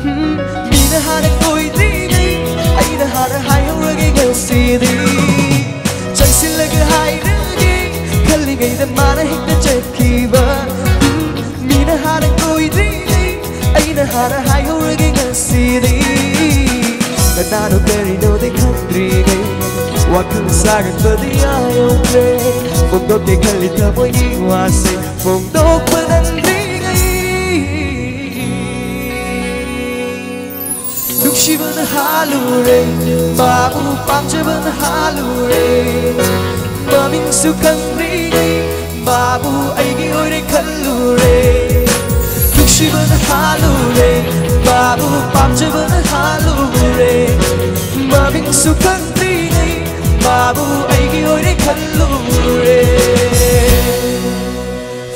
ꯎꯝ, ꯃꯤꯅ ꯍꯥꯟꯅ ꯀꯣꯏꯗ꯭ꯔꯤꯉꯩ ꯑꯩꯅ ꯍꯥꯟꯅ ꯍꯥꯏꯍꯧꯔꯒꯦ ꯉꯁꯤꯗꯤ꯫ ꯆꯪꯁꯤꯜꯂꯒ ꯍꯥꯏꯔꯒꯦ, ꯈꯜꯂꯤꯉꯩꯗ ꯃꯥꯅ ꯍꯦꯛꯇ ꯆꯠꯈꯤꯕ꯫ ꯎꯝ, ꯃꯤꯅ ꯍꯥꯟꯅ ꯀꯣꯏꯗ꯭ꯔꯤꯉꯩ ꯑꯩꯅ ꯍꯥꯟꯅ ꯍꯥꯏꯍꯧꯔꯒꯦ ꯉꯁꯤꯗꯤ꯫ ꯀꯅꯥꯅꯣ ꯀꯔꯤꯅꯣꯗꯤ ꯈꯪꯗ꯭ꯔꯤꯉꯩ ꯋꯥꯈꯜ ꯁꯥꯒꯠꯄꯗꯤ ꯌꯥꯍꯧꯗ꯭ꯔꯦ꯫ ꯐꯣꯡꯗꯣꯛꯀꯦ ꯈꯜꯂꯤ ꯊꯃꯣꯏꯒꯤ ꯋꯥꯁꯦ, ꯐꯣꯡꯗꯣꯛꯄ ꯅꯪꯗ꯭ꯔꯤꯉꯩ꯫ ꯅꯨꯡꯁꯤꯕꯅ ꯍꯥꯜꯂꯨꯔꯦ, ꯃꯥꯕꯨ ꯄꯥꯝꯖꯕꯅ ꯍꯥꯜꯂꯨꯔꯦ꯫ ꯃꯃꯤꯡꯁꯨ ꯈꯪꯗ꯭ꯔꯤꯉꯩ ꯃꯥꯕꯨ ꯑꯩꯒꯤ ꯑꯣꯏꯔꯦ ꯈꯜꯂꯨꯔꯦ꯫ ꯅꯨꯡꯁꯤꯕꯅ ꯍꯥꯜꯂꯨꯔꯦ, ꯃꯥꯕꯨ ꯄꯥꯝꯖꯕꯅ ꯍꯥꯜꯂꯨꯔꯦ꯫ ꯃꯃꯤꯡꯁꯨ ꯈꯪꯗ꯭ꯔꯤꯉꯩ ꯃꯥꯕꯨ ꯑꯩꯒꯤ ꯑꯣꯏꯔꯦ ꯈꯜꯂꯨꯔꯦ꯫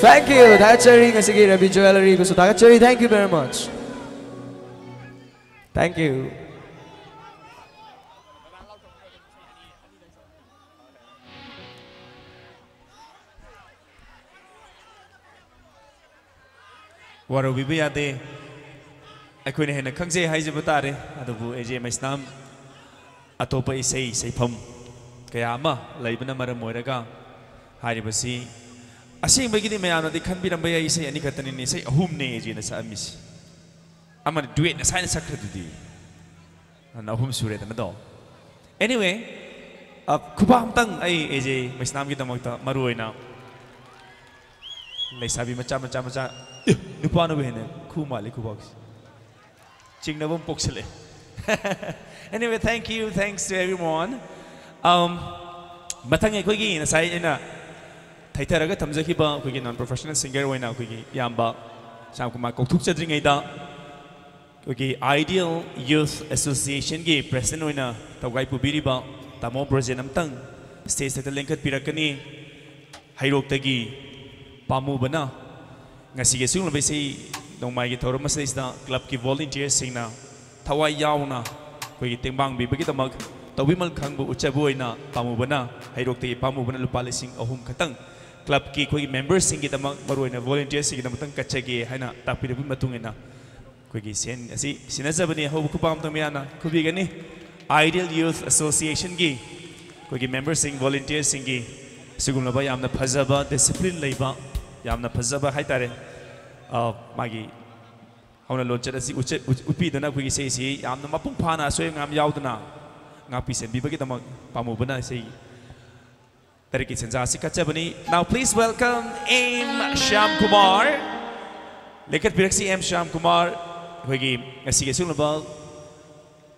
Thank you. ꯊꯥꯒꯠꯆꯔꯤ ꯉꯁꯤꯒꯤ ꯔꯕꯤ ꯖ꯭ꯋꯦꯂꯔꯤꯕꯨꯁꯨ ꯊꯥꯒꯠꯆꯔꯤ꯫ Thank you very much. Thank you. ꯋꯥꯔꯧꯕꯤꯕ ꯌꯥꯗꯦ꯫ ꯑꯩꯈꯣꯏꯅ ꯍꯦꯟꯅ ꯈꯪꯖꯩ ꯍꯥꯏꯖꯕ ꯇꯥꯔꯦ꯫ ꯑꯗꯨꯕꯨ ꯑꯦ ꯖꯦ ꯃꯩꯁꯅꯥꯝ ꯑꯇꯣꯞꯄ ꯏꯁꯩ ꯁꯩꯐꯝ ꯀꯌꯥ ꯑꯃ ꯂꯩꯕꯅ ꯃꯔꯝ ꯑꯣꯏꯔꯒ ꯍꯥꯏꯔꯤꯕꯁꯤ ꯑꯁꯦꯡꯕꯒꯤꯗꯤ ꯃꯌꯥꯝꯅꯗꯤ ꯈꯟꯕꯤꯔꯝꯕ ꯌꯥꯏ, ꯏꯁꯩ ꯑꯅꯤꯈꯛꯇꯅꯤꯅꯦ, ꯏꯁꯩ ꯑꯍꯨꯝꯅꯦ ꯑꯦꯖꯦꯅ ꯁꯛꯑꯝꯃꯤꯁꯦ꯫ ꯑꯃꯅ duet ꯉꯁꯥꯏꯅ ꯁꯛꯈ꯭ꯔꯗꯨꯗꯤ꯫ ꯑꯗꯨꯅ ꯑꯍꯨꯝ ꯁꯨꯔꯦꯗꯅꯗꯣ꯫ Anyway, ꯑ, ꯈꯨꯕꯥꯛ ꯑꯝꯇꯪ ꯑꯩ ꯑꯦꯖꯦ ꯃꯩꯁꯅꯥꯝꯒꯤꯗꯃꯛꯇ ꯃꯔꯨ ꯑꯣꯏꯅ ꯂꯩꯁꯥꯕꯤ ꯃꯆꯥ, ꯃꯆꯥ, ꯃꯆꯥ, ꯑꯦ, ꯅꯨꯄꯥꯅꯕꯨ ꯍꯦꯟꯅ ꯈꯨ ꯃꯥꯜꯂꯤ ꯈꯨꯕꯥꯛꯁꯦ꯫ ꯆꯤꯡꯅꯕ ꯑꯃ ꯄꯣꯛꯁꯜꯂꯛꯑꯦ꯫ Anyway, thank you, thanks to everyone. Um, ꯃꯊꯪ ꯑꯩꯈꯣꯏꯒꯤ ꯉꯁꯥꯏ ꯑꯩꯅ ꯊꯩꯊꯔꯒ ꯊꯝꯖꯈꯤꯕ ꯑꯩꯈꯣꯏꯒꯤ non professional singer ꯑꯣꯏꯅ ꯑꯩꯈꯣꯏꯒꯤ ꯏꯌꯥꯝꯕ ꯁ꯭ꯌꯥꯝ ꯀꯨꯃꯥꯔ ꯀꯧꯊꯣꯛꯆꯗ꯭ꯔꯤꯉꯩꯗ, ꯑꯩꯈꯣꯏꯒꯤ Ideal Youth Associationꯒꯤ president ꯑꯣꯏꯅ ꯊꯧꯒꯥꯏ ꯄꯨꯕꯤꯔꯤꯕ ꯇꯥꯃꯣ ꯕ꯭ꯔꯣꯖꯦꯟ ꯑꯃꯇꯪ stageꯇ ꯂꯦꯡꯈꯠꯄꯤꯔꯛꯀꯅꯤ꯫ ꯍꯩꯔꯣꯛꯇꯒꯤ ꯄꯥꯝꯃꯨꯕꯅ ꯉꯁꯤꯒꯤ ꯑꯁꯤꯒꯨꯝꯂꯕ ꯏꯁꯩ ꯅꯣꯡꯃꯥꯏꯒꯤ ꯊꯧꯔꯝ ꯑꯁꯤꯗꯩꯁꯤꯗ clubꯀꯤ volunteersꯁꯤꯡꯅ ꯊꯋꯥꯏ ꯌꯥꯎꯅ ꯑꯩꯈꯣꯏꯒꯤ ꯇꯦꯡꯕꯥꯡꯕꯤꯕꯒꯤꯗꯃꯛ ꯇꯧꯕꯤꯃꯜ ꯈꯪꯕ ꯎꯠꯆꯕ ꯑꯣꯏꯅ ꯄꯥꯝꯃꯨꯕꯅ, ꯍꯩꯔꯣꯛꯇꯒꯤ ꯄꯥꯝꯃꯨꯕꯅ ꯂꯨꯄꯥ ꯂꯤꯁꯤꯡ ꯑꯍꯨꯝ ꯈꯛꯇꯪ clubꯀꯤ ꯑꯩꯈꯣꯏꯒꯤ memberꯁꯤꯡꯒꯤꯗꯃꯛ, ꯃꯔꯨꯑꯣꯏꯅ volunteersꯁꯤꯡꯒꯤꯗꯃꯛꯇꯪ ꯀꯠꯆꯒꯦ ꯍꯥꯏꯅ ꯇꯥꯛꯄꯤꯔꯛꯄꯒꯤ ꯃꯇꯨꯡ ꯏꯟꯅ ꯑꯩꯈꯣꯏꯒꯤ ꯁꯦꯟ ꯑꯁꯤ ꯁꯤꯟꯅꯖꯕꯅꯤ꯫ ꯑꯍꯧꯕ ꯈꯨꯄꯥꯛ ꯑꯃꯇꯪ ꯃꯌꯥꯝꯅ ꯈꯨꯕꯤꯒꯅꯤ꯫ Ideal Youth Associationꯒꯤ ꯑꯩꯈꯣꯏꯒꯤ memberꯁꯤꯡ, volunteersꯁꯤꯡꯒꯤ ꯁꯤꯒꯨꯝꯂꯕ ꯌꯥꯝꯅ ꯐꯖꯕ, discipline ꯂꯩꯕ, ꯌꯥꯝꯅ ꯐꯖꯕ ꯍꯥꯏꯇꯥꯔꯦ, ꯑ, ꯃꯥꯒꯤ ꯍꯧꯅ ꯂꯣꯟꯆꯠ ꯑꯁꯤ ꯎꯠꯆ-, ꯎꯠ-, ꯎꯠꯄꯤꯗꯨꯅ ꯑꯩꯈꯣꯏꯒꯤ ꯏꯁꯩ ꯑꯁꯤ ꯌꯥꯝꯅ ꯃꯄꯨꯡ ꯐꯥꯅ ꯑꯁꯣꯏ ꯑꯉꯥꯝ ꯌꯥꯎꯗꯅ ꯉꯥꯛꯄꯤ ꯁꯦꯟꯕꯤꯕꯒꯤꯗꯃꯛ ꯄꯥꯝꯃꯨꯕꯅ ꯏꯁꯩ ꯇꯔꯦꯠꯀꯤ ꯁꯦꯟꯖꯥ ꯑꯁꯤ ꯀꯠꯆꯕꯅꯤ꯫ Now please welcome M Shyam Kumar. ꯂꯦꯡꯈꯠꯄꯤꯔꯛꯁꯤ M Shyam Kumar, ꯑꯩꯈꯣꯏꯒꯤ ꯉꯁꯤꯒꯤ ꯑꯁꯤꯒꯨꯝꯂꯕ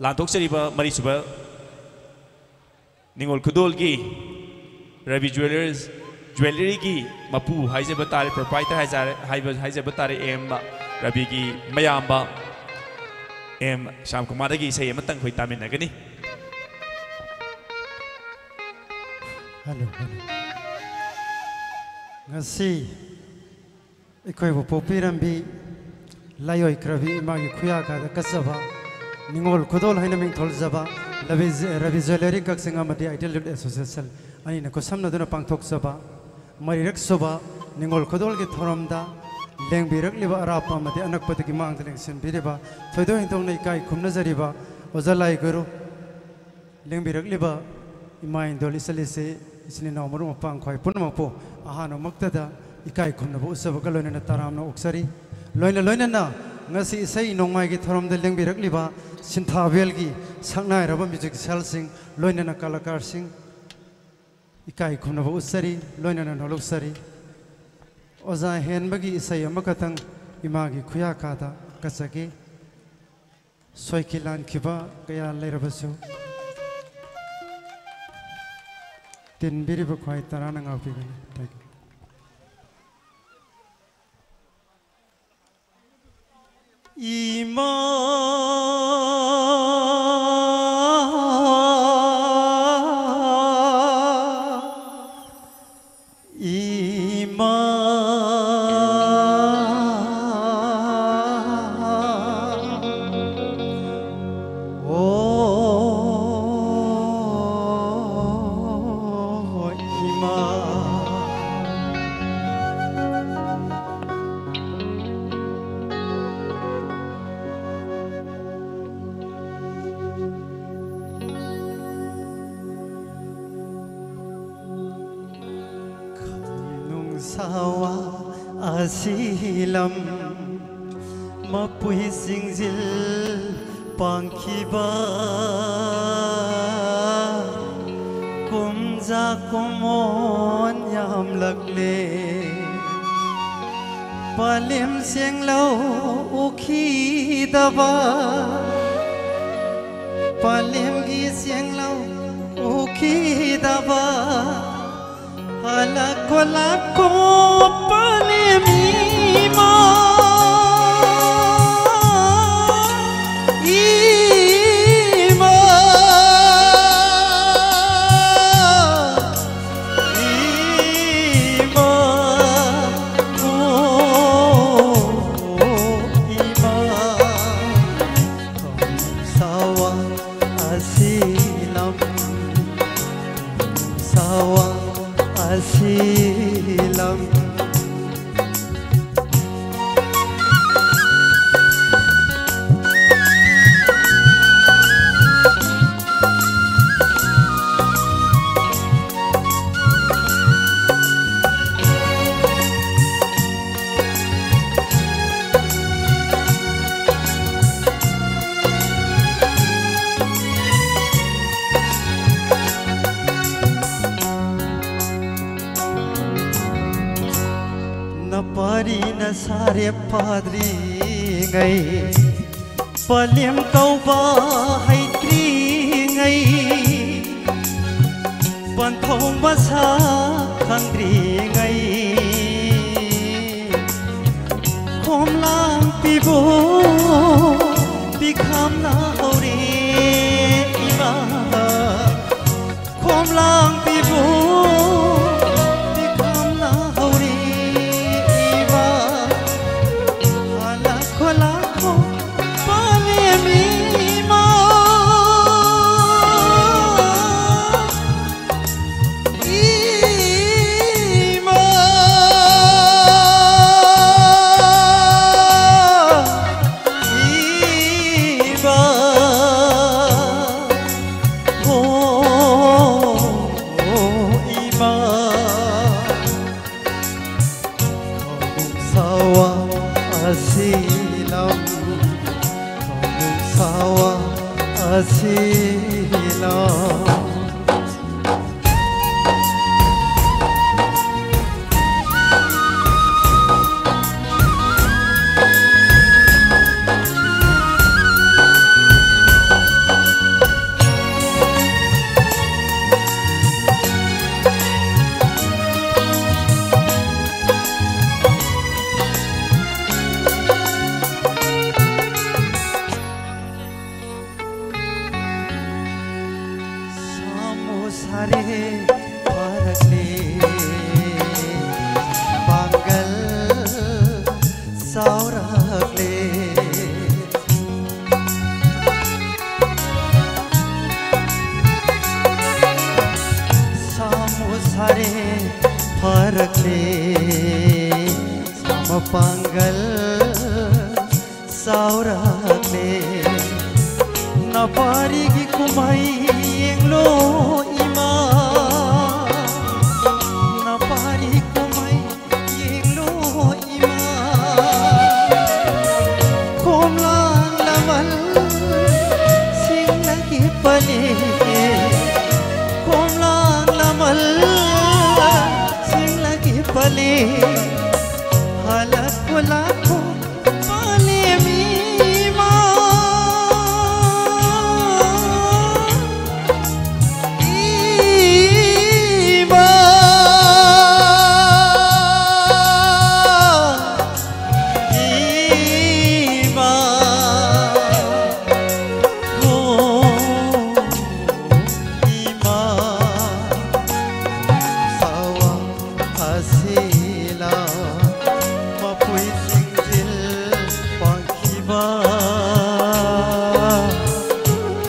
ꯂꯥꯟꯊꯣꯛꯆꯔꯤꯕ ꯃꯔꯤꯁꯨꯕ ꯅꯤꯉꯣꯜ ꯈꯨꯗꯣꯜꯒꯤ ꯔꯕꯤ Jewellers, Jewelleryꯒꯤ ꯃꯄꯨ ꯍꯥꯏꯖꯕ ꯇꯥꯔꯦ, proprietor ꯍꯥꯏꯖꯔꯦ, ꯍꯥꯏꯕ, ꯍꯥꯏꯖꯕ ꯇꯥꯔꯦ, M ꯔꯕꯤꯒꯤ ꯃꯌꯥꯝꯕ M Shyam Kumarꯗꯒꯤ ꯏꯁꯩ ꯑꯃꯇꯪ ꯑꯩꯈꯣꯏ ꯇꯥꯃꯤꯟꯅꯒꯅꯤ꯫ Hello, hello. ꯉꯁꯤ ꯑꯩꯈꯣꯏꯕꯨ ꯄꯣꯛꯄꯤꯔꯝꯕꯤ ꯂꯥꯏꯑꯣꯏꯈ꯭ꯔꯕꯤ ꯏꯃꯥꯒꯤ ꯈꯨꯌꯥꯈꯥꯗ ꯀꯠꯆꯕ, ꯅꯤꯉꯣꯜ ꯈꯨꯗꯣꯜ ꯍꯥꯏꯅ ꯃꯤꯡꯊꯣꯜꯖꯕ ꯔꯕꯤ, ꯔꯕꯤ Jewellery ꯀꯛꯆꯤꯡ ꯑꯃꯗꯤ Ideal Youth Association ꯑꯅꯤꯅ ꯈꯨꯠꯁꯝꯅꯗꯨꯅ ꯄꯥꯡꯊꯣꯛꯆꯕ ꯃꯔꯤꯔꯛ ꯁꯨꯕ ꯅꯤꯉꯣꯜ ꯈꯨꯗꯣꯜꯒꯤ ꯊꯧꯔꯝꯗ ꯂꯦꯡꯕꯤꯔꯛꯂꯤꯕ ꯑꯔꯥꯞꯄ ꯑꯃꯗꯤ ꯑꯅꯛꯄꯗꯒꯤ ꯃꯥꯡꯗ ꯂꯦꯡꯁꯤꯟꯕꯤꯔꯤꯕ, ꯊꯣꯏꯗꯣꯛ ꯍꯦꯟꯗꯣꯛꯅ ꯏꯀꯥꯏ ꯈꯨꯝꯅꯖꯔꯤꯕ ꯑꯣꯖꯥ ꯂꯥꯏ ꯒꯨꯔꯨ, ꯂꯦꯡꯕꯤꯔꯛꯂꯤꯕ ꯏꯃꯥ ꯏꯟꯗꯣꯜ, ꯏꯆꯜ ꯏꯆꯦ, ꯏꯆꯤꯟ ꯏꯅꯥꯎ, ꯃꯔꯨꯞ ꯃꯄꯥꯡ ꯈ꯭ꯋꯥꯏ ꯄꯨꯝꯅꯃꯛꯄꯨ ꯑꯍꯥꯟꯕꯃꯛꯇꯗ ꯏꯀꯥꯏ ꯈꯨꯝꯅꯕ ꯎꯠꯆꯕꯒ ꯂꯣꯏꯅꯅ ꯇꯔꯥꯝꯅ ꯑꯣꯛꯆꯔꯤ꯫ ꯂꯣꯏꯅ ꯂꯣꯏꯅꯅ ꯉꯁꯤ ꯏꯁꯩ ꯅꯣꯡꯃꯥꯏꯒꯤ ꯊꯧꯔꯝꯗ ꯂꯦꯡꯕꯤꯔꯛꯂꯤꯕ ꯁꯤꯟꯊꯥꯕꯦꯜꯒꯤ ꯁꯛꯅꯥꯏꯔꯕ ꯃ꯭ꯌꯨꯖꯤꯛꯁꯤꯌꯥꯟꯁꯤꯡ, ꯂꯣꯏꯅꯅ ꯀꯂꯥꯀꯥꯔꯁꯤꯡ ꯏꯀꯥꯏ ꯈꯨꯝꯅꯕ ꯎꯠꯆꯔꯤ, ꯂꯣꯏꯅꯅ ꯅꯣꯂꯨꯛꯆꯔꯤ꯫ ꯑꯣꯖꯥ ꯍꯦꯟꯕꯒꯤ ꯏꯁꯩ ꯑꯃꯈꯛꯇꯪ ꯏꯃꯥꯒꯤ ꯈꯨꯌꯥꯀꯥꯗ ꯀꯠꯆꯒꯦ꯫ ꯁꯣꯏꯈꯤ ꯂꯥꯟꯈꯤꯕ ꯀꯌꯥ ꯂꯩꯔꯕꯁꯨ, ꯇꯤꯟꯕꯤꯔꯤꯕ ꯈ꯭ꯋꯥꯏ ꯇꯔꯥꯅ ꯉꯥꯛꯄꯤꯒꯅꯤ꯫ Thank you. ꯏꯃꯥ, ꯏꯃꯥ, ꯑꯣ ꯏꯃꯥ꯫ ꯈꯝꯅꯨꯡ ꯁꯥꯋꯥ ꯑꯁꯤ ꯂꯝ ꯃꯄꯨꯏ ꯆꯤꯡꯖꯤꯜ ꯄꯥꯡꯈꯤꯕ ꯀꯨꯝꯖꯥ ꯀꯨꯝꯑꯣꯟ ꯌꯥꯝꯂꯛꯂꯦ꯫ ꯄꯂꯦꯝ ꯆꯦꯡꯂꯧ ꯎꯈꯤꯗꯕ, ꯄꯂꯦꯝꯒꯤ ꯆꯦꯡꯂꯧ ꯎꯈꯤꯗꯕ, ꯍꯜꯂꯛꯈꯣ ꯂꯥꯛꯈꯣ ꯄꯂꯦꯝ ꯏꯃꯥ, ꯏꯃꯥ, ꯏꯃꯥ, ꯑꯣ ꯏꯃꯥ꯫ ꯁꯥꯋꯥ ꯑꯁꯤ ꯂꯝ, ꯁꯥꯋꯥ ꯑꯁꯤ ꯂꯝ, ꯅꯄꯥꯔꯤꯅ ꯁꯥꯔꯦꯞ ꯐꯥꯗ꯭ꯔꯤꯉꯩ, ꯄꯂꯦꯝ ꯀꯧꯕ ꯍꯩꯇ꯭ꯔꯤꯉꯩ, ꯄꯟꯊꯧ ꯃꯁꯛ ꯈꯪꯗ꯭ꯔꯤꯉꯩ, ꯈꯣꯝꯂꯥꯡ ꯄꯤꯕꯨ ꯄꯤꯈꯝꯅ ꯍꯧꯔꯦ ꯏꯃꯥ꯫ ꯈꯣꯝꯂꯥꯡ ꯄꯤꯕꯨ ꯄꯤꯈꯝꯅ ꯍꯧꯔꯦ ꯏꯃꯥ꯫ ꯍꯜꯂꯛꯈꯣ ꯂꯥꯛꯈꯣ ꯄꯥꯂꯦꯝ ꯏꯃꯥ꯫ ꯏꯃꯥ, ꯏꯃꯥ, ꯍꯣ, ꯏꯃꯥ꯫ ꯈꯥꯎꯕꯨꯝ ꯁꯥꯋꯥ ꯑꯁꯤꯂꯝ, ꯈꯥꯎꯕꯨꯝ ꯁꯥꯋꯥ ꯑꯁꯤꯂꯝ꯫ ꯁꯥꯃꯨ ꯁꯥꯔꯦ ꯐꯥꯔꯛꯂꯦ, ꯄꯥꯡꯒꯜ ꯆꯥꯎꯔꯛꯂꯦ꯫ ꯁꯥꯃꯨ ꯁꯥꯔꯦ ꯐꯥꯔꯛꯂꯦ, ꯁꯥ ꯃꯄꯥꯡꯒꯜ ꯆꯥꯎꯔꯛꯂꯦ꯫ ꯅꯄꯥꯔꯤꯒꯤ ꯀꯨꯝꯍꯩ ꯌꯦꯡꯂꯣ ꯏꯃꯥ, ꯅꯄꯥꯔꯤ ꯀꯨꯝꯍꯩ ꯌꯦꯡꯂꯣ ꯏꯃꯥ꯫ ꯈꯣꯝꯂꯥꯡ ꯂꯃꯜ ꯁꯤꯡꯂꯒꯤ ꯄꯂꯦ, ꯈꯣꯝꯂꯥꯡ ꯂꯃꯜ ꯁꯤꯡꯂꯒꯤ ꯄꯂꯦ꯫ ꯂꯥꯛꯈꯣ ꯃꯥꯂꯦꯝ ꯏꯃꯥ, ꯏꯃꯥ, ꯏꯃꯥ, ꯍꯣ, ꯏꯃꯥ, ꯁꯥꯋꯥ ꯑꯁꯤꯅ ꯃꯈꯣꯏꯁꯤꯡꯁꯤꯜ ꯄꯥꯡꯈꯤꯕ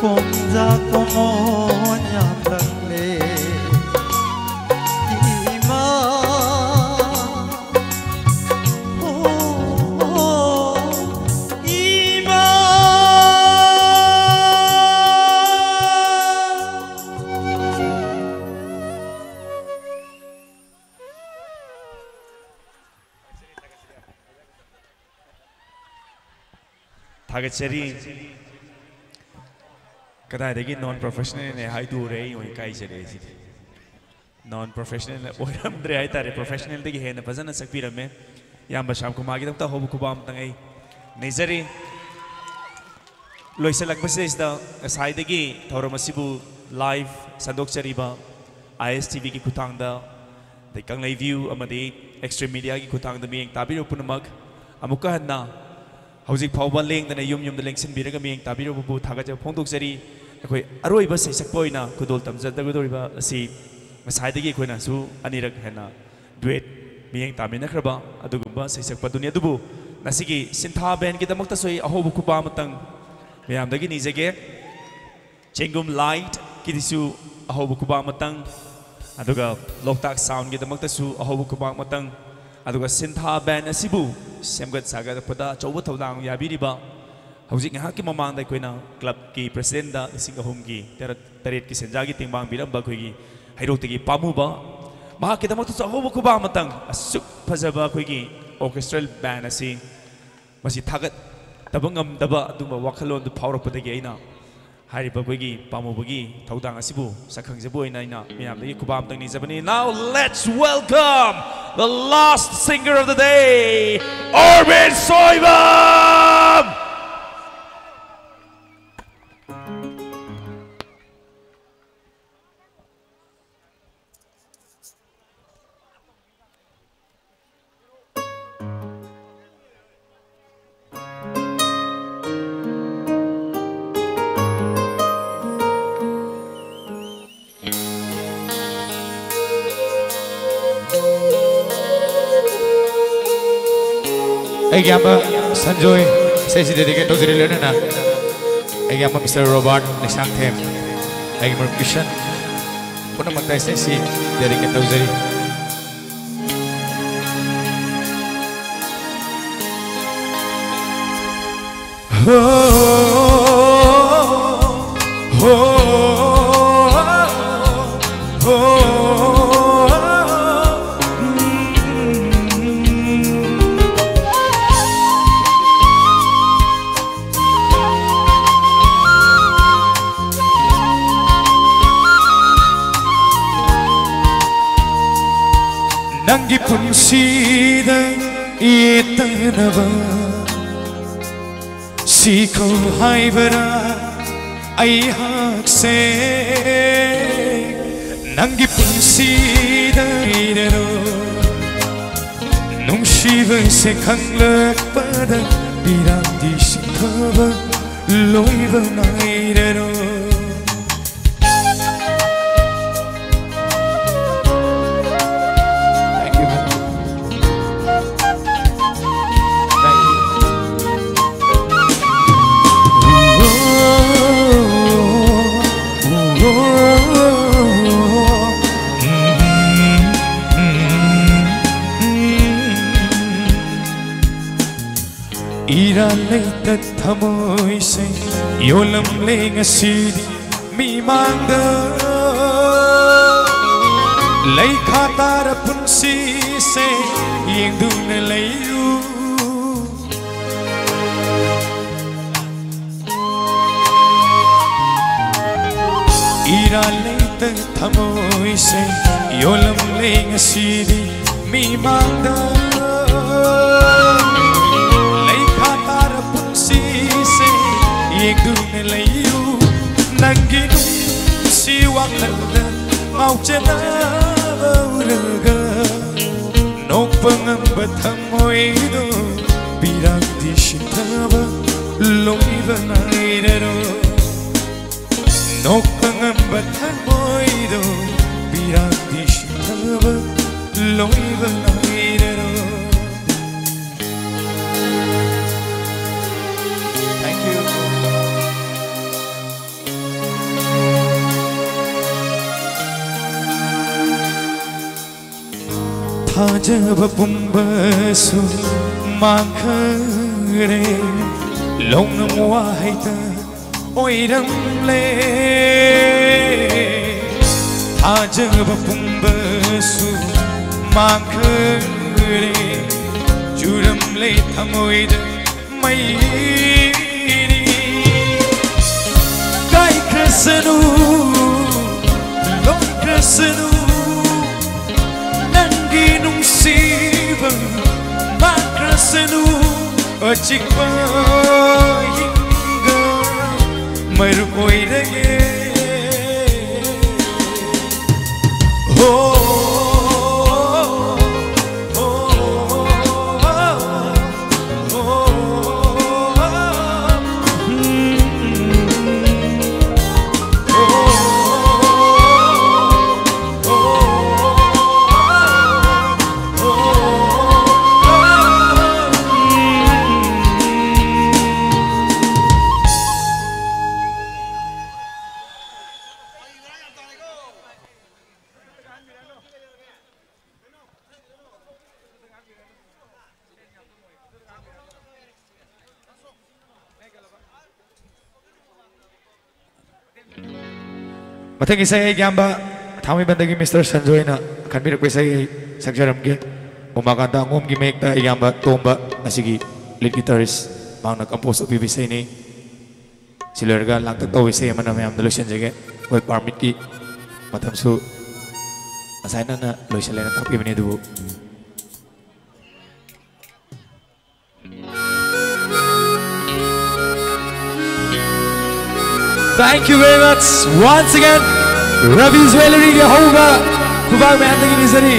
ꯀꯣꯝꯖꯥ ꯀꯣꯃꯣꯟ ꯌꯥꯝꯂꯛꯂꯦ꯫ ꯏꯃꯥ, ꯍꯣ, ꯏꯃꯥ꯫ ꯊꯥꯒꯠꯆꯔꯤ꯫ ꯀꯗꯥꯏꯗꯒꯤ non professionalꯅꯦ ꯍꯥꯏꯗꯣꯛꯎꯔꯦ, ꯑꯩ ꯑꯣꯏꯅ ꯏꯀꯥꯏꯖꯔꯦ ꯁꯤꯗꯤ꯫ Non professional ꯑꯣꯏꯔꯝꯗ꯭ꯔꯦ ꯍꯥꯏꯇꯥꯔꯦ, professionalꯗꯒꯤ ꯍꯦꯟꯅ ꯐꯖꯅ ꯁꯛꯄꯤꯔꯝꯃꯦ꯫ ꯏꯌꯥꯝꯕ ꯁ꯭ꯌꯥꯝ ꯀꯨꯃꯥꯔꯒꯤꯗꯃꯛꯇ ꯑꯍꯧꯕ ꯈꯨꯕꯥꯛ ꯑꯃꯇꯪ ꯑꯩ ꯅꯤꯖꯔꯤ꯫ ꯂꯣꯏꯁꯤꯜꯂꯛꯄꯁꯤꯗꯩꯁꯤꯗ ꯉꯁꯥꯏꯗꯒꯤ ꯊꯧꯔꯝ ꯑꯁꯤꯕꯨ live ꯁꯟꯗꯣꯛꯆꯔꯤꯕ ISTVꯒꯤ ꯈꯨꯠꯊꯥꯡꯗ, ꯑꯗꯩ ꯀꯪꯂꯩ View ꯑꯃꯗꯤ Extreme Mediaꯒꯤ ꯈꯨꯠꯊꯥꯡꯗ ꯃꯤꯠꯌꯦꯡ ꯇꯥꯕꯤꯔꯤꯕ ꯄꯨꯝꯅꯃꯛ ꯑꯃꯨꯛꯀ ꯍꯟꯅ ꯍꯧꯖꯤꯛ ꯐꯥꯎꯕ ꯂꯦꯡꯗꯅ ꯌꯨꯝ ꯌꯨꯝꯗ ꯂꯦꯡꯁꯤꯟꯕꯤꯔꯒ ꯃꯤꯠꯌꯦꯡ ꯇꯥꯕꯤꯔꯕꯕꯨ ꯊꯥꯒꯠꯆꯕ ꯐꯣꯡꯗꯣꯛꯆꯔꯤ꯫ ꯑꯩꯈꯣꯏ ꯑꯔꯣꯏꯕ ꯁꯩꯁꯛꯄ ꯑꯣꯏꯅ ꯈꯨꯗꯣꯜ ꯇꯝꯖꯗꯧꯔꯤꯕ ꯑꯁꯤ ꯉꯁꯥꯏꯗꯒꯤ ꯑꯩꯈꯣꯏꯅꯁꯨ ꯑꯅꯤꯔꯛ ꯍꯦꯟꯅ duet ꯃꯤꯠꯌꯦꯡ ꯇꯥꯃꯤꯟꯅꯈ꯭ꯔꯕ ꯑꯗꯨꯒꯨꯝꯕ ꯁꯩꯁꯛꯄꯗꯨꯅꯤ꯫ ꯑꯗꯨꯕꯨ ꯉꯁꯤꯒꯤ ꯁꯤꯟꯊꯥ bandꯒꯤꯗꯃꯛꯇꯁꯨ ꯑꯩ ꯑꯍꯧꯕ ꯈꯨꯕꯥꯛ ꯑꯃꯇꯪ ꯃꯌꯥꯝꯗꯒꯤ ꯅꯤꯖꯒꯦ꯫ ꯆꯦꯡꯒꯨꯝ Lightꯀꯤꯗꯤꯁꯨ ꯑꯍꯧꯕ ꯈꯨꯕꯥꯛ ꯑꯃꯇꯪ, ꯑꯗꯨꯒ ꯂꯣꯛꯇꯥꯛ Soundꯒꯤꯗꯃꯛꯇꯁꯨ ꯑꯍꯧꯕ ꯈꯨꯕꯥꯛ ꯑꯃꯇꯪ, ꯑꯗꯨꯒ ꯁꯤꯟꯊꯥ band ꯑꯁꯤꯕꯨ ꯁꯦꯝꯒꯠ ꯁꯥꯒꯠꯄꯗ ꯑꯆꯧꯕ ꯊꯧꯗꯥꯡ ꯌꯥꯕꯤꯔꯤꯕ, ꯍꯧꯖꯤꯛ ꯉꯥꯏꯍꯥꯛꯀꯤ ꯃꯃꯥꯡꯗ ꯑꯩꯈꯣꯏꯅ clubꯀꯤ presidentꯗ ꯂꯤꯁꯤꯡ ꯑꯍꯨꯝꯒꯤ ꯇꯔꯦꯠ, ꯇꯔꯦꯠꯀꯤ ꯁꯦꯟꯖꯥꯒꯤ ꯇꯦꯡꯕꯥꯡ ꯄꯤꯔꯝꯕ ꯑꯩꯈꯣꯏꯒꯤ ꯍꯩꯔꯣꯛꯇꯒꯤ ꯄꯥꯝꯃꯨꯕ, ꯃꯍꯥꯛꯀꯤꯗꯃꯛꯇꯁꯨ ꯑꯍꯧꯕ ꯈꯨꯕꯥꯛ ꯑꯃꯇꯪ꯫ ꯑꯁꯨꯛ ꯐꯖꯕ ꯑꯩꯈꯣꯏꯒꯤ orchestral band ꯑꯁꯤ ꯃꯁꯤ ꯊꯥꯒꯠꯇꯕ ꯉꯝꯗꯕ ꯑꯗꯨꯒꯨꯝꯕ ꯋꯥꯈꯜꯂꯣꯟꯗꯨ ꯐꯥꯎꯔꯛꯄꯗꯒꯤ ꯑꯩꯅ ꯍꯥꯏꯔꯤꯕ ꯑꯩꯈꯣꯏꯒꯤ ꯄꯥꯝꯃꯨꯕꯒꯤ ꯊꯧꯗꯥꯡ ꯑꯁꯤꯕꯨ ꯁꯛ ꯈꯪꯖꯕ ꯑꯣꯏꯅ ꯑꯩꯅ ꯃꯌꯥꯝꯗꯒꯤ ꯈꯨꯕꯥꯝꯇꯪ ꯅꯤꯖꯕꯅꯤ꯫ Now let's welcome the last singer of the day, Orbit Soibam! ꯑꯩꯒꯤ ꯏꯌꯥꯝꯕ ꯁꯟꯖꯣꯏ ꯏꯁꯩꯁꯤ dedicate ꯇꯧꯖꯔꯤ꯫ ꯂꯣꯏꯅꯅ ꯑꯩꯒꯤ ꯏꯌꯥꯝꯕ Mister Robert ꯂꯩꯁꯥꯡꯊꯦꯝ, ꯑꯩꯒꯤ ꯃꯔꯨꯞ ꯀꯤꯁꯟ, ꯄꯨꯝꯅꯃꯛꯇ ꯏꯁꯩꯁꯤ dedicate ꯇꯧꯖꯔꯤ꯫ ꯍꯣ, ꯍꯣ, ꯍꯣ, ꯎꯝ꯫ ꯅꯪꯒꯤ ꯄꯨꯟꯁꯤꯗ ꯌꯦꯠꯇꯅꯕ ꯁꯤꯈꯣ ꯍꯥꯏꯕꯔꯥ ꯑꯩꯍꯥꯛꯁꯦ? ꯅꯪꯒꯤ ꯄꯨꯟꯁꯤꯗ ꯏꯔꯔꯣ ꯅꯨꯡꯁꯤꯕꯁꯦ ꯈꯪꯂꯛꯄꯗ ꯄꯤꯔꯥꯡꯗꯤ ꯁꯤꯊꯕ ꯂꯣꯏꯕ ꯅꯥꯏꯔꯔꯣ꯫ Thank you. Thank you. ꯏꯔꯥꯜ ꯂꯩꯇ ꯊꯃꯣꯏꯁꯦ ꯌꯣꯜꯂꯝꯂꯦ ꯉꯁꯤꯗꯤ ꯃꯤꯃꯥꯡꯗ꯫ ꯂꯩꯈꯥ ꯇꯥꯔ ꯄꯨꯟꯁꯤꯁꯦ ꯌꯦꯡꯗꯨꯅ ꯂꯩꯌꯨ꯫ ꯂꯩꯇ ꯊꯃꯣꯏꯁꯦ ꯌꯣꯜꯂꯝꯂꯦ ꯉꯁꯤꯗꯤ ꯃꯤꯃꯥꯡꯗ꯫ ꯂꯩꯈꯥ ꯇꯥꯔ ꯄꯨꯟꯁꯤꯁꯦ ꯌꯦꯡꯗꯨꯅ ꯂꯩꯌꯨ꯫ ꯅꯪꯒꯤ ꯅꯨꯡꯁꯤ ꯋꯥꯈꯜꯗ ꯉꯥꯎꯆꯦꯟꯅꯕ ꯎꯔꯒ ꯅꯣꯛꯄ ꯉꯝꯕ ꯊꯃꯣꯏꯗꯣ ꯄꯤꯔꯥꯡꯗꯤ ꯁꯤꯊꯕ ꯂꯣꯏꯕ ꯅꯥꯏꯔꯔꯣꯏ꯫ ꯅꯣꯛꯄ ꯉꯝꯕ ꯊꯃꯣꯏꯗꯣ ꯄꯤꯔꯥꯡꯗꯤ ꯁꯤꯊꯕ ꯂꯣꯏꯕ ꯅꯥꯏꯔꯔꯣꯏ꯫ Thank you. ꯊꯥꯖꯕ ꯄꯨꯝꯕꯁꯨ ꯃꯥꯡꯈꯔꯦ, ꯂꯧꯅꯝ ꯋꯥꯍꯩꯗ ꯑꯣꯏꯔꯝꯂꯦ꯫ ꯊꯥꯖꯕ ꯄꯨꯝꯕꯁꯨ ꯃꯥꯡꯈꯔꯦ, ꯆꯨꯔꯝꯂꯦ ꯊꯃꯣꯏꯗ ꯃꯩꯔꯤ꯫ ꯀꯥꯏꯈ꯭ꯔꯁꯅꯨ, ꯂꯣꯏꯈ꯭ꯔꯁꯅꯨ, ꯅꯪꯒꯤ ꯅꯨꯡꯁꯤꯕ ꯃꯥꯡꯈ꯭ꯔꯁꯅꯨ꯫ ꯑꯆꯤꯛꯄ ꯍꯤꯡꯒ ꯃꯔꯨꯞ ꯑꯣꯏꯔꯒꯦ꯫ ꯍꯣ꯫ ꯃꯊꯪꯒꯤ ꯏꯁꯩ ꯑꯩ ꯏꯌꯥꯝꯕ ꯊꯥꯡꯃꯩꯕꯟꯗꯒꯤ ꯃꯤꯁꯇꯔ ꯁꯟꯖꯣꯏꯅ ꯈꯟꯕꯤꯔꯛꯄ ꯏꯁꯩ ꯑꯩ ꯁꯛꯆꯔꯝꯒꯦ꯫ ꯎꯃꯥꯀꯥꯟꯇ ꯑꯉꯣꯝꯒꯤ ꯃꯌꯦꯛꯇ ꯏꯌꯥꯝꯕ ꯇꯣꯝꯕ, ꯉꯁꯤꯒꯤ ꯂꯤꯗ ꯒꯤꯇꯥꯔꯤꯁ, ꯃꯍꯥꯛꯅ ꯀꯝꯄꯣꯖ ꯇꯧꯕꯤꯕ ꯏꯁꯩꯅꯤ꯫ ꯁꯤ ꯂꯣꯏꯔꯒ ꯂꯥꯡꯇꯛ ꯇꯧꯕ ꯏꯁꯩ ꯑꯃꯅ ꯃꯌꯥꯝꯗ ꯂꯣꯏꯁꯤꯟꯖꯒꯦ꯫ ꯑꯩꯈꯣꯏ ꯄꯥꯔꯃꯤꯠꯀꯤ ꯃꯇꯝꯁꯨ ꯉꯁꯥꯏꯅ ꯂꯣꯏꯁꯤꯜꯂꯦꯅ ꯇꯥꯛꯄꯤꯕꯅꯤ, ꯑꯗꯨꯕꯨ Thank you very much. Once again, Ravi Jewellery ꯒꯤ ꯍꯧꯕ ꯈꯨꯕꯥꯛ ꯃꯌꯥꯝꯗꯒꯤ ꯅꯤꯖꯔꯤ꯫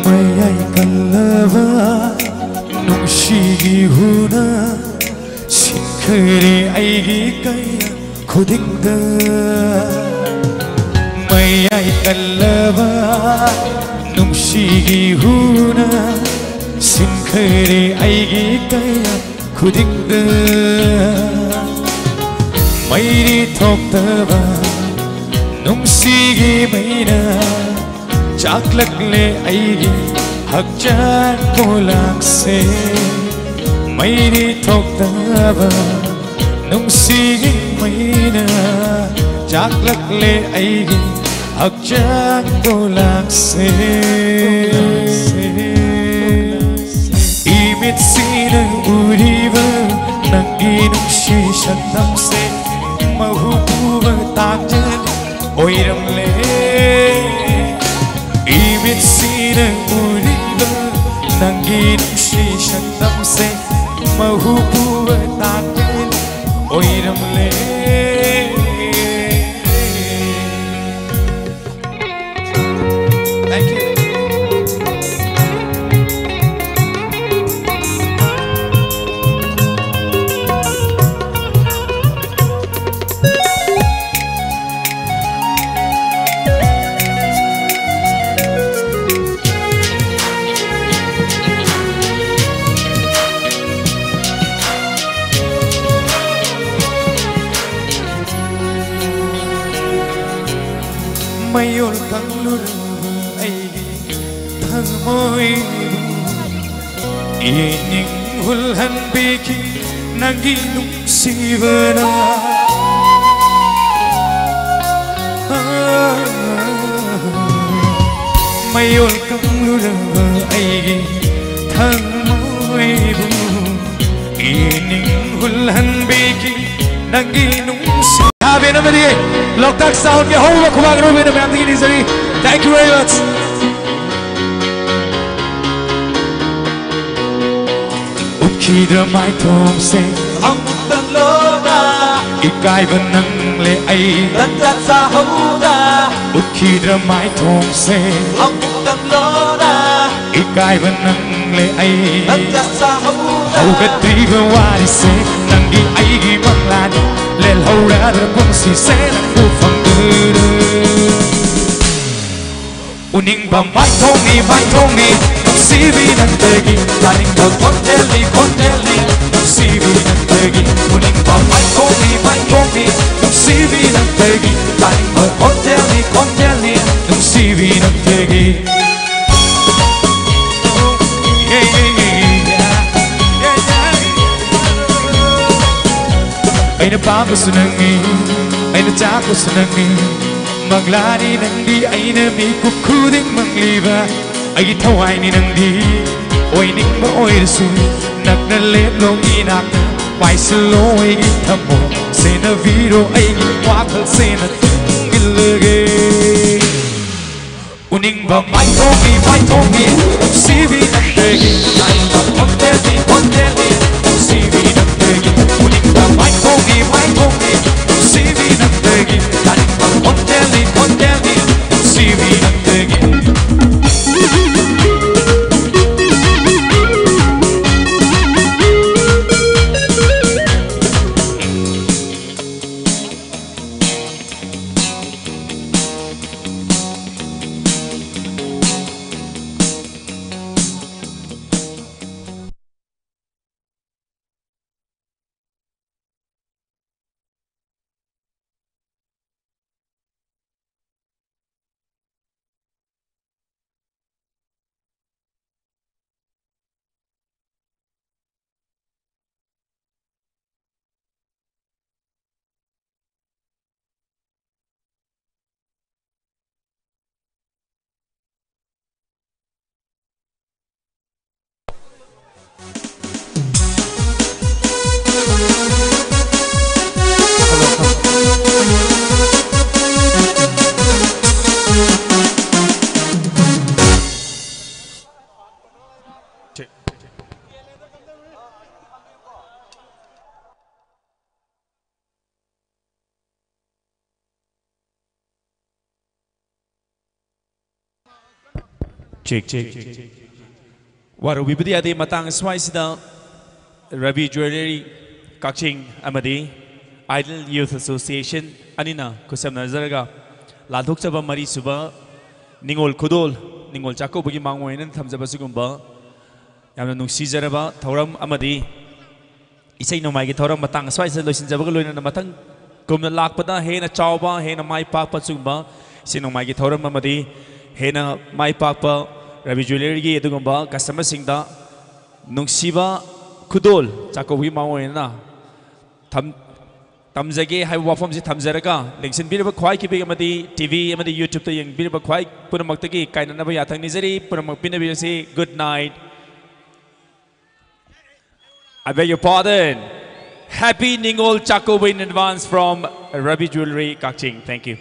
ꯃꯌꯥꯏ ꯀꯜꯂꯕ ꯅꯨꯡꯁꯤꯒꯤ ꯍꯨꯅ ꯁꯤꯟꯈ꯭ꯔꯦ ꯑꯩꯒꯤ ꯀꯌꯥ ꯈꯨꯗꯤꯡꯗ꯫ ꯃꯌꯥꯏ ꯀꯜꯂꯕ ꯅꯨꯡꯁꯤꯒꯤ ꯍꯨꯅ ꯁꯤꯟꯈ꯭ꯔꯦ ꯑꯩꯒꯤ ꯀꯌꯥ ꯈꯨꯗꯤꯡꯗ꯫ ꯃꯩꯔꯤ ꯊꯣꯛꯇꯕ ꯅꯨꯡꯁꯤꯒꯤ ꯃꯩꯅ ꯆꯥꯛꯂꯛꯂꯦ ꯑꯩꯒꯤ ꯍꯛꯆꯥꯡ ꯄꯣꯂꯥꯡꯁꯦ꯫ ꯃꯩꯔꯤ ꯊꯣꯛꯇꯕ ꯅꯨꯡꯁꯤꯒꯤ ꯃꯩꯅ ꯆꯥꯛꯂꯛꯂꯦ ꯑꯩꯒꯤ ꯍꯛꯆꯥꯡ ꯄꯣꯂꯥꯡꯁꯦ꯫ ꯏꯃꯤꯠꯁꯤꯅ ꯎꯔꯤꯕ ꯅꯪꯒꯤ ꯅꯨꯡꯁꯤ ꯁꯛꯇꯝꯁꯦ ꯃꯍꯨ ꯄꯨꯕ ꯇꯥꯡꯖꯅꯤ ꯑꯣꯏꯔꯝꯂꯦ꯫ ꯏꯃꯤꯠꯁꯤꯅ ꯎꯔꯤꯕ ꯅꯪꯒꯤ ꯅꯨꯡꯁꯤ ꯁꯛꯇꯝꯁꯦ ꯃꯍꯨ ꯄꯨꯕ ꯇꯥꯡꯖꯅꯤ ꯑꯣꯏꯔꯝꯂꯦ꯫ Thank you. ꯃꯌꯣꯜ ꯀꯪꯂꯨꯔꯕ ꯑꯩꯒꯤ ꯊꯃꯣꯏꯕꯨ ꯌꯦꯡꯅꯤꯡ ꯍꯨꯜꯍꯟꯕꯤꯈꯤ ꯅꯪꯒꯤ ꯅꯨꯡꯁꯤꯕꯅ꯫ ꯃꯌꯣꯜ ꯀꯪꯂꯨꯔꯕ ꯑꯩꯒꯤ ꯊꯃꯣꯏꯕꯨ ꯌꯦꯡꯅꯤꯡ ꯍꯨꯜꯍꯟꯕꯤꯈꯤ ꯅꯪꯒꯤ ꯅꯨꯡꯁꯤ꯫ ꯍꯥꯕꯦꯟ ꯑꯃꯗꯤ ꯂꯣꯛꯇꯥꯛ ꯁꯥꯎꯟꯒꯤ ꯑꯍꯧꯕ ꯈꯨꯕꯥꯛ ꯑꯅꯧꯕ ꯑꯣꯏꯅ ꯃꯌꯥꯝꯗꯒꯤ ꯅꯤꯖꯔꯤ꯫ Thank you very much. ꯎꯠꯈꯤꯗ꯭ꯔ ꯃꯥꯏꯊꯣꯡꯁꯦ ꯑꯃꯨꯛꯇꯪ ꯂꯣꯅ ꯏꯀꯥꯏꯕ ꯅꯪꯂꯦ ꯑꯩ ꯇꯟꯖꯥ ꯆꯥꯍꯧꯗ ꯎꯠꯈꯤꯗ꯭ꯔ ꯃꯥꯏꯊꯣꯡꯁꯦ ꯑꯃꯨꯛꯇꯪ ꯂꯣꯅ ꯏꯀꯥꯏꯕ ꯅꯪꯂꯦ ꯑꯩ ꯇꯟꯖꯥ ꯆꯥꯍꯧꯗ ꯍꯧꯒꯠꯇ꯭ꯔꯤꯕ ꯋꯥꯔꯤꯁꯦ ꯅꯪꯒꯤ ꯑꯩꯒꯤ ꯃꯪꯂꯥꯟ ꯂꯦꯜꯍꯧꯔꯗ꯭ꯔ ꯄꯨꯟꯁꯤꯁꯦ ꯅꯪꯕꯨ ꯐꯪꯗ꯭ꯔꯦ ꯎꯅꯤꯡꯕ ꯃꯥꯏꯊꯣꯡꯅꯤ ꯃꯥꯏꯊꯣꯡꯅꯤ ꯅꯨꯡꯁꯤꯕꯤ ꯅꯪꯗꯒꯤ ꯇꯥꯅꯤꯡꯕ ꯈꯣꯟꯖꯦꯜꯅꯤ ꯈꯣꯟꯖꯦꯜꯅꯤ ꯅꯨꯡꯁꯤꯕꯤ ꯅꯪꯗꯒꯤ ꯎꯅꯤꯡꯕ ꯃꯥꯏꯊꯣꯡꯅꯤ ꯃꯥꯏꯊꯣꯡꯅꯤ ꯅꯨꯡꯁꯤꯕꯤ ꯅꯪꯗꯒꯤ ꯇꯥꯅꯤꯡꯕ ꯈꯣꯟꯖꯦꯜꯅꯤ ꯈꯣꯟꯖꯦꯜꯅꯤ ꯅꯨꯡꯁꯤꯕꯤ ꯅꯪꯗꯒꯤ ꯑꯩꯅ ꯄꯥꯝꯕꯁꯨ ꯅꯪꯅꯤ ꯑꯩꯅ ꯆꯥꯛꯄꯁꯨ ꯅꯪꯅꯤ ꯃꯪꯂꯥꯅꯤ ꯅꯪꯗꯤ ꯑꯩꯅ ꯃꯤꯀꯨꯞ ꯈꯨꯗꯤꯡ ꯃꯪꯂꯤꯕ ꯑꯩꯒꯤ ꯊꯋꯥꯏꯅꯤ ꯅꯪꯗꯤ ꯑꯣꯏꯅꯤꯡꯕ ꯑꯣꯏꯔꯁꯨ ꯅꯛꯅ ꯂꯦꯞꯂꯣ ꯏꯅꯥꯛꯇ ꯄꯥꯏꯁꯤꯜꯂꯣ ꯑꯩꯒꯤ ꯊꯃꯣꯏ ꯁꯦꯟꯅꯕꯤꯔꯣ ꯑꯩꯒꯤ ꯋꯥꯈꯜ ꯁꯦꯟꯅ ꯊꯨꯡꯏꯜꯂꯒꯦ ꯎꯅꯤꯡꯕ ꯃꯥꯏꯊꯣꯡꯅꯤ ꯃꯥꯏꯊꯣꯡꯅꯤ ꯅꯨꯡꯁꯤꯕꯤ ꯅꯪꯗꯒꯤ ꯇꯥꯅꯤꯡꯕ ꯈꯣꯟꯖꯦꯜꯅꯤ ꯈꯣꯟꯖꯦꯜꯅꯤ ꯅꯨꯡꯁꯤꯕꯤ ꯅꯪꯗꯒꯤ ꯎꯅꯤꯡꯕ ꯃꯥꯏꯊꯣꯡꯅꯤ ꯃꯥꯏꯊꯣꯡꯅꯤ ꯅꯨꯡꯁꯤꯕꯤ ꯅꯪꯗꯒꯤ ꯇꯥꯅꯤꯡꯕ ꯈꯣꯟꯖꯦꯜꯅꯤ ꯈꯣꯟꯖꯦꯜꯅꯤ ꯅꯨꯡꯁꯤꯕꯤ ꯅꯪꯗꯒꯤ ꯆꯦꯛ ꯆꯦꯛ꯫ ꯋꯥꯔꯧꯕꯤꯕꯗꯤ ꯌꯥꯗꯦ, ꯃꯇꯥꯡ ꯑꯁ꯭ꯋꯥꯏꯁꯤꯗ ꯔꯕꯤ ꯖ꯭ꯋꯦꯂꯔꯤ ꯀꯛꯆꯤꯡ ꯑꯃꯗꯤ ꯑꯥꯏꯗꯜ ꯌꯨꯊ ꯑꯦꯁꯣꯁꯤꯌꯦꯁꯟ ꯑꯅꯤꯅ ꯈꯨꯠꯁꯝꯅꯖꯔꯒ ꯂꯥꯟꯊꯣꯛꯆꯕ ꯃꯔꯤꯁꯨꯕ ꯅꯤꯉꯣꯜ ꯈꯨꯗꯣꯜ, ꯅꯤꯉꯣꯜ ꯆꯥꯛꯀꯧꯕꯒꯤ ꯃꯥꯡꯑꯣꯏꯅ ꯊꯝꯖꯕ ꯁꯤꯒꯨꯝꯕ ꯌꯥꯝꯅ ꯅꯨꯡꯁꯤꯖꯔꯕ ꯊꯧꯔꯝ ꯑꯃꯗꯤ ꯏꯁꯩ ꯅꯣꯡꯃꯥꯏꯒꯤ ꯊꯧꯔꯝ ꯃꯇꯥꯡ ꯑꯁ꯭ꯋꯥꯏꯁꯤꯗ ꯂꯣꯏꯁꯤꯟꯖꯕꯒ ꯂꯣꯏꯅꯅ ꯃꯊꯪ ꯀꯨꯝꯅ ꯂꯥꯛꯄꯗ ꯍꯦꯟꯅ ꯆꯥꯎꯕ, ꯍꯦꯟꯅ ꯃꯥꯏ ꯄꯥꯛꯄ ꯁꯤꯒꯨꯝꯕ ꯏꯁꯩ ꯅꯣꯡꯃꯥꯏꯒꯤ ꯊꯧꯔꯝ ꯑꯃꯗꯤ ꯍꯦꯟꯅ ꯃꯥꯏ ꯄꯥꯛꯄ ꯔꯕꯤ ꯖ꯭ꯋꯦꯂꯔꯤꯒꯤ ꯑꯗꯨꯒꯨꯝꯕ ꯀꯁꯇꯃꯔꯁꯤꯡꯗ ꯅꯨꯡꯁꯤꯕ ꯈꯨꯗꯣꯜ ꯆꯥꯛꯀꯧꯕꯒꯤ ꯃꯥꯡꯑꯣꯏꯅ ꯊꯝ-, ꯇꯝꯖꯒꯦ ꯍꯥꯏꯕ ꯋꯥꯐꯝꯁꯤ ꯊꯝꯖꯔꯒ, ꯂꯦꯡꯁꯤꯟꯕꯤꯔꯤꯕ ꯈ꯭ꯋꯥꯏ ꯀꯤꯕꯤꯛ ꯑꯃꯗꯤ ꯇꯤ ꯚꯤ ꯑꯃꯗꯤ YouTube-ꯇ ꯌꯦꯡꯕꯤꯔꯤꯕ ꯈ꯭ꯋꯥꯏ ꯄꯨꯝꯅꯃꯛꯇꯒꯤ ꯀꯥꯏꯅꯅꯕ ꯌꯥꯊꯪ ꯅꯤꯖꯔꯤ꯫ ꯄꯨꯝꯅꯃꯛ ꯄꯤꯅꯕꯤꯔꯁꯤ꯫ Good night. I beg your pardon. Happy Ningol Chakobin in advance from Rabi Jewelry, Kakching. Thank you.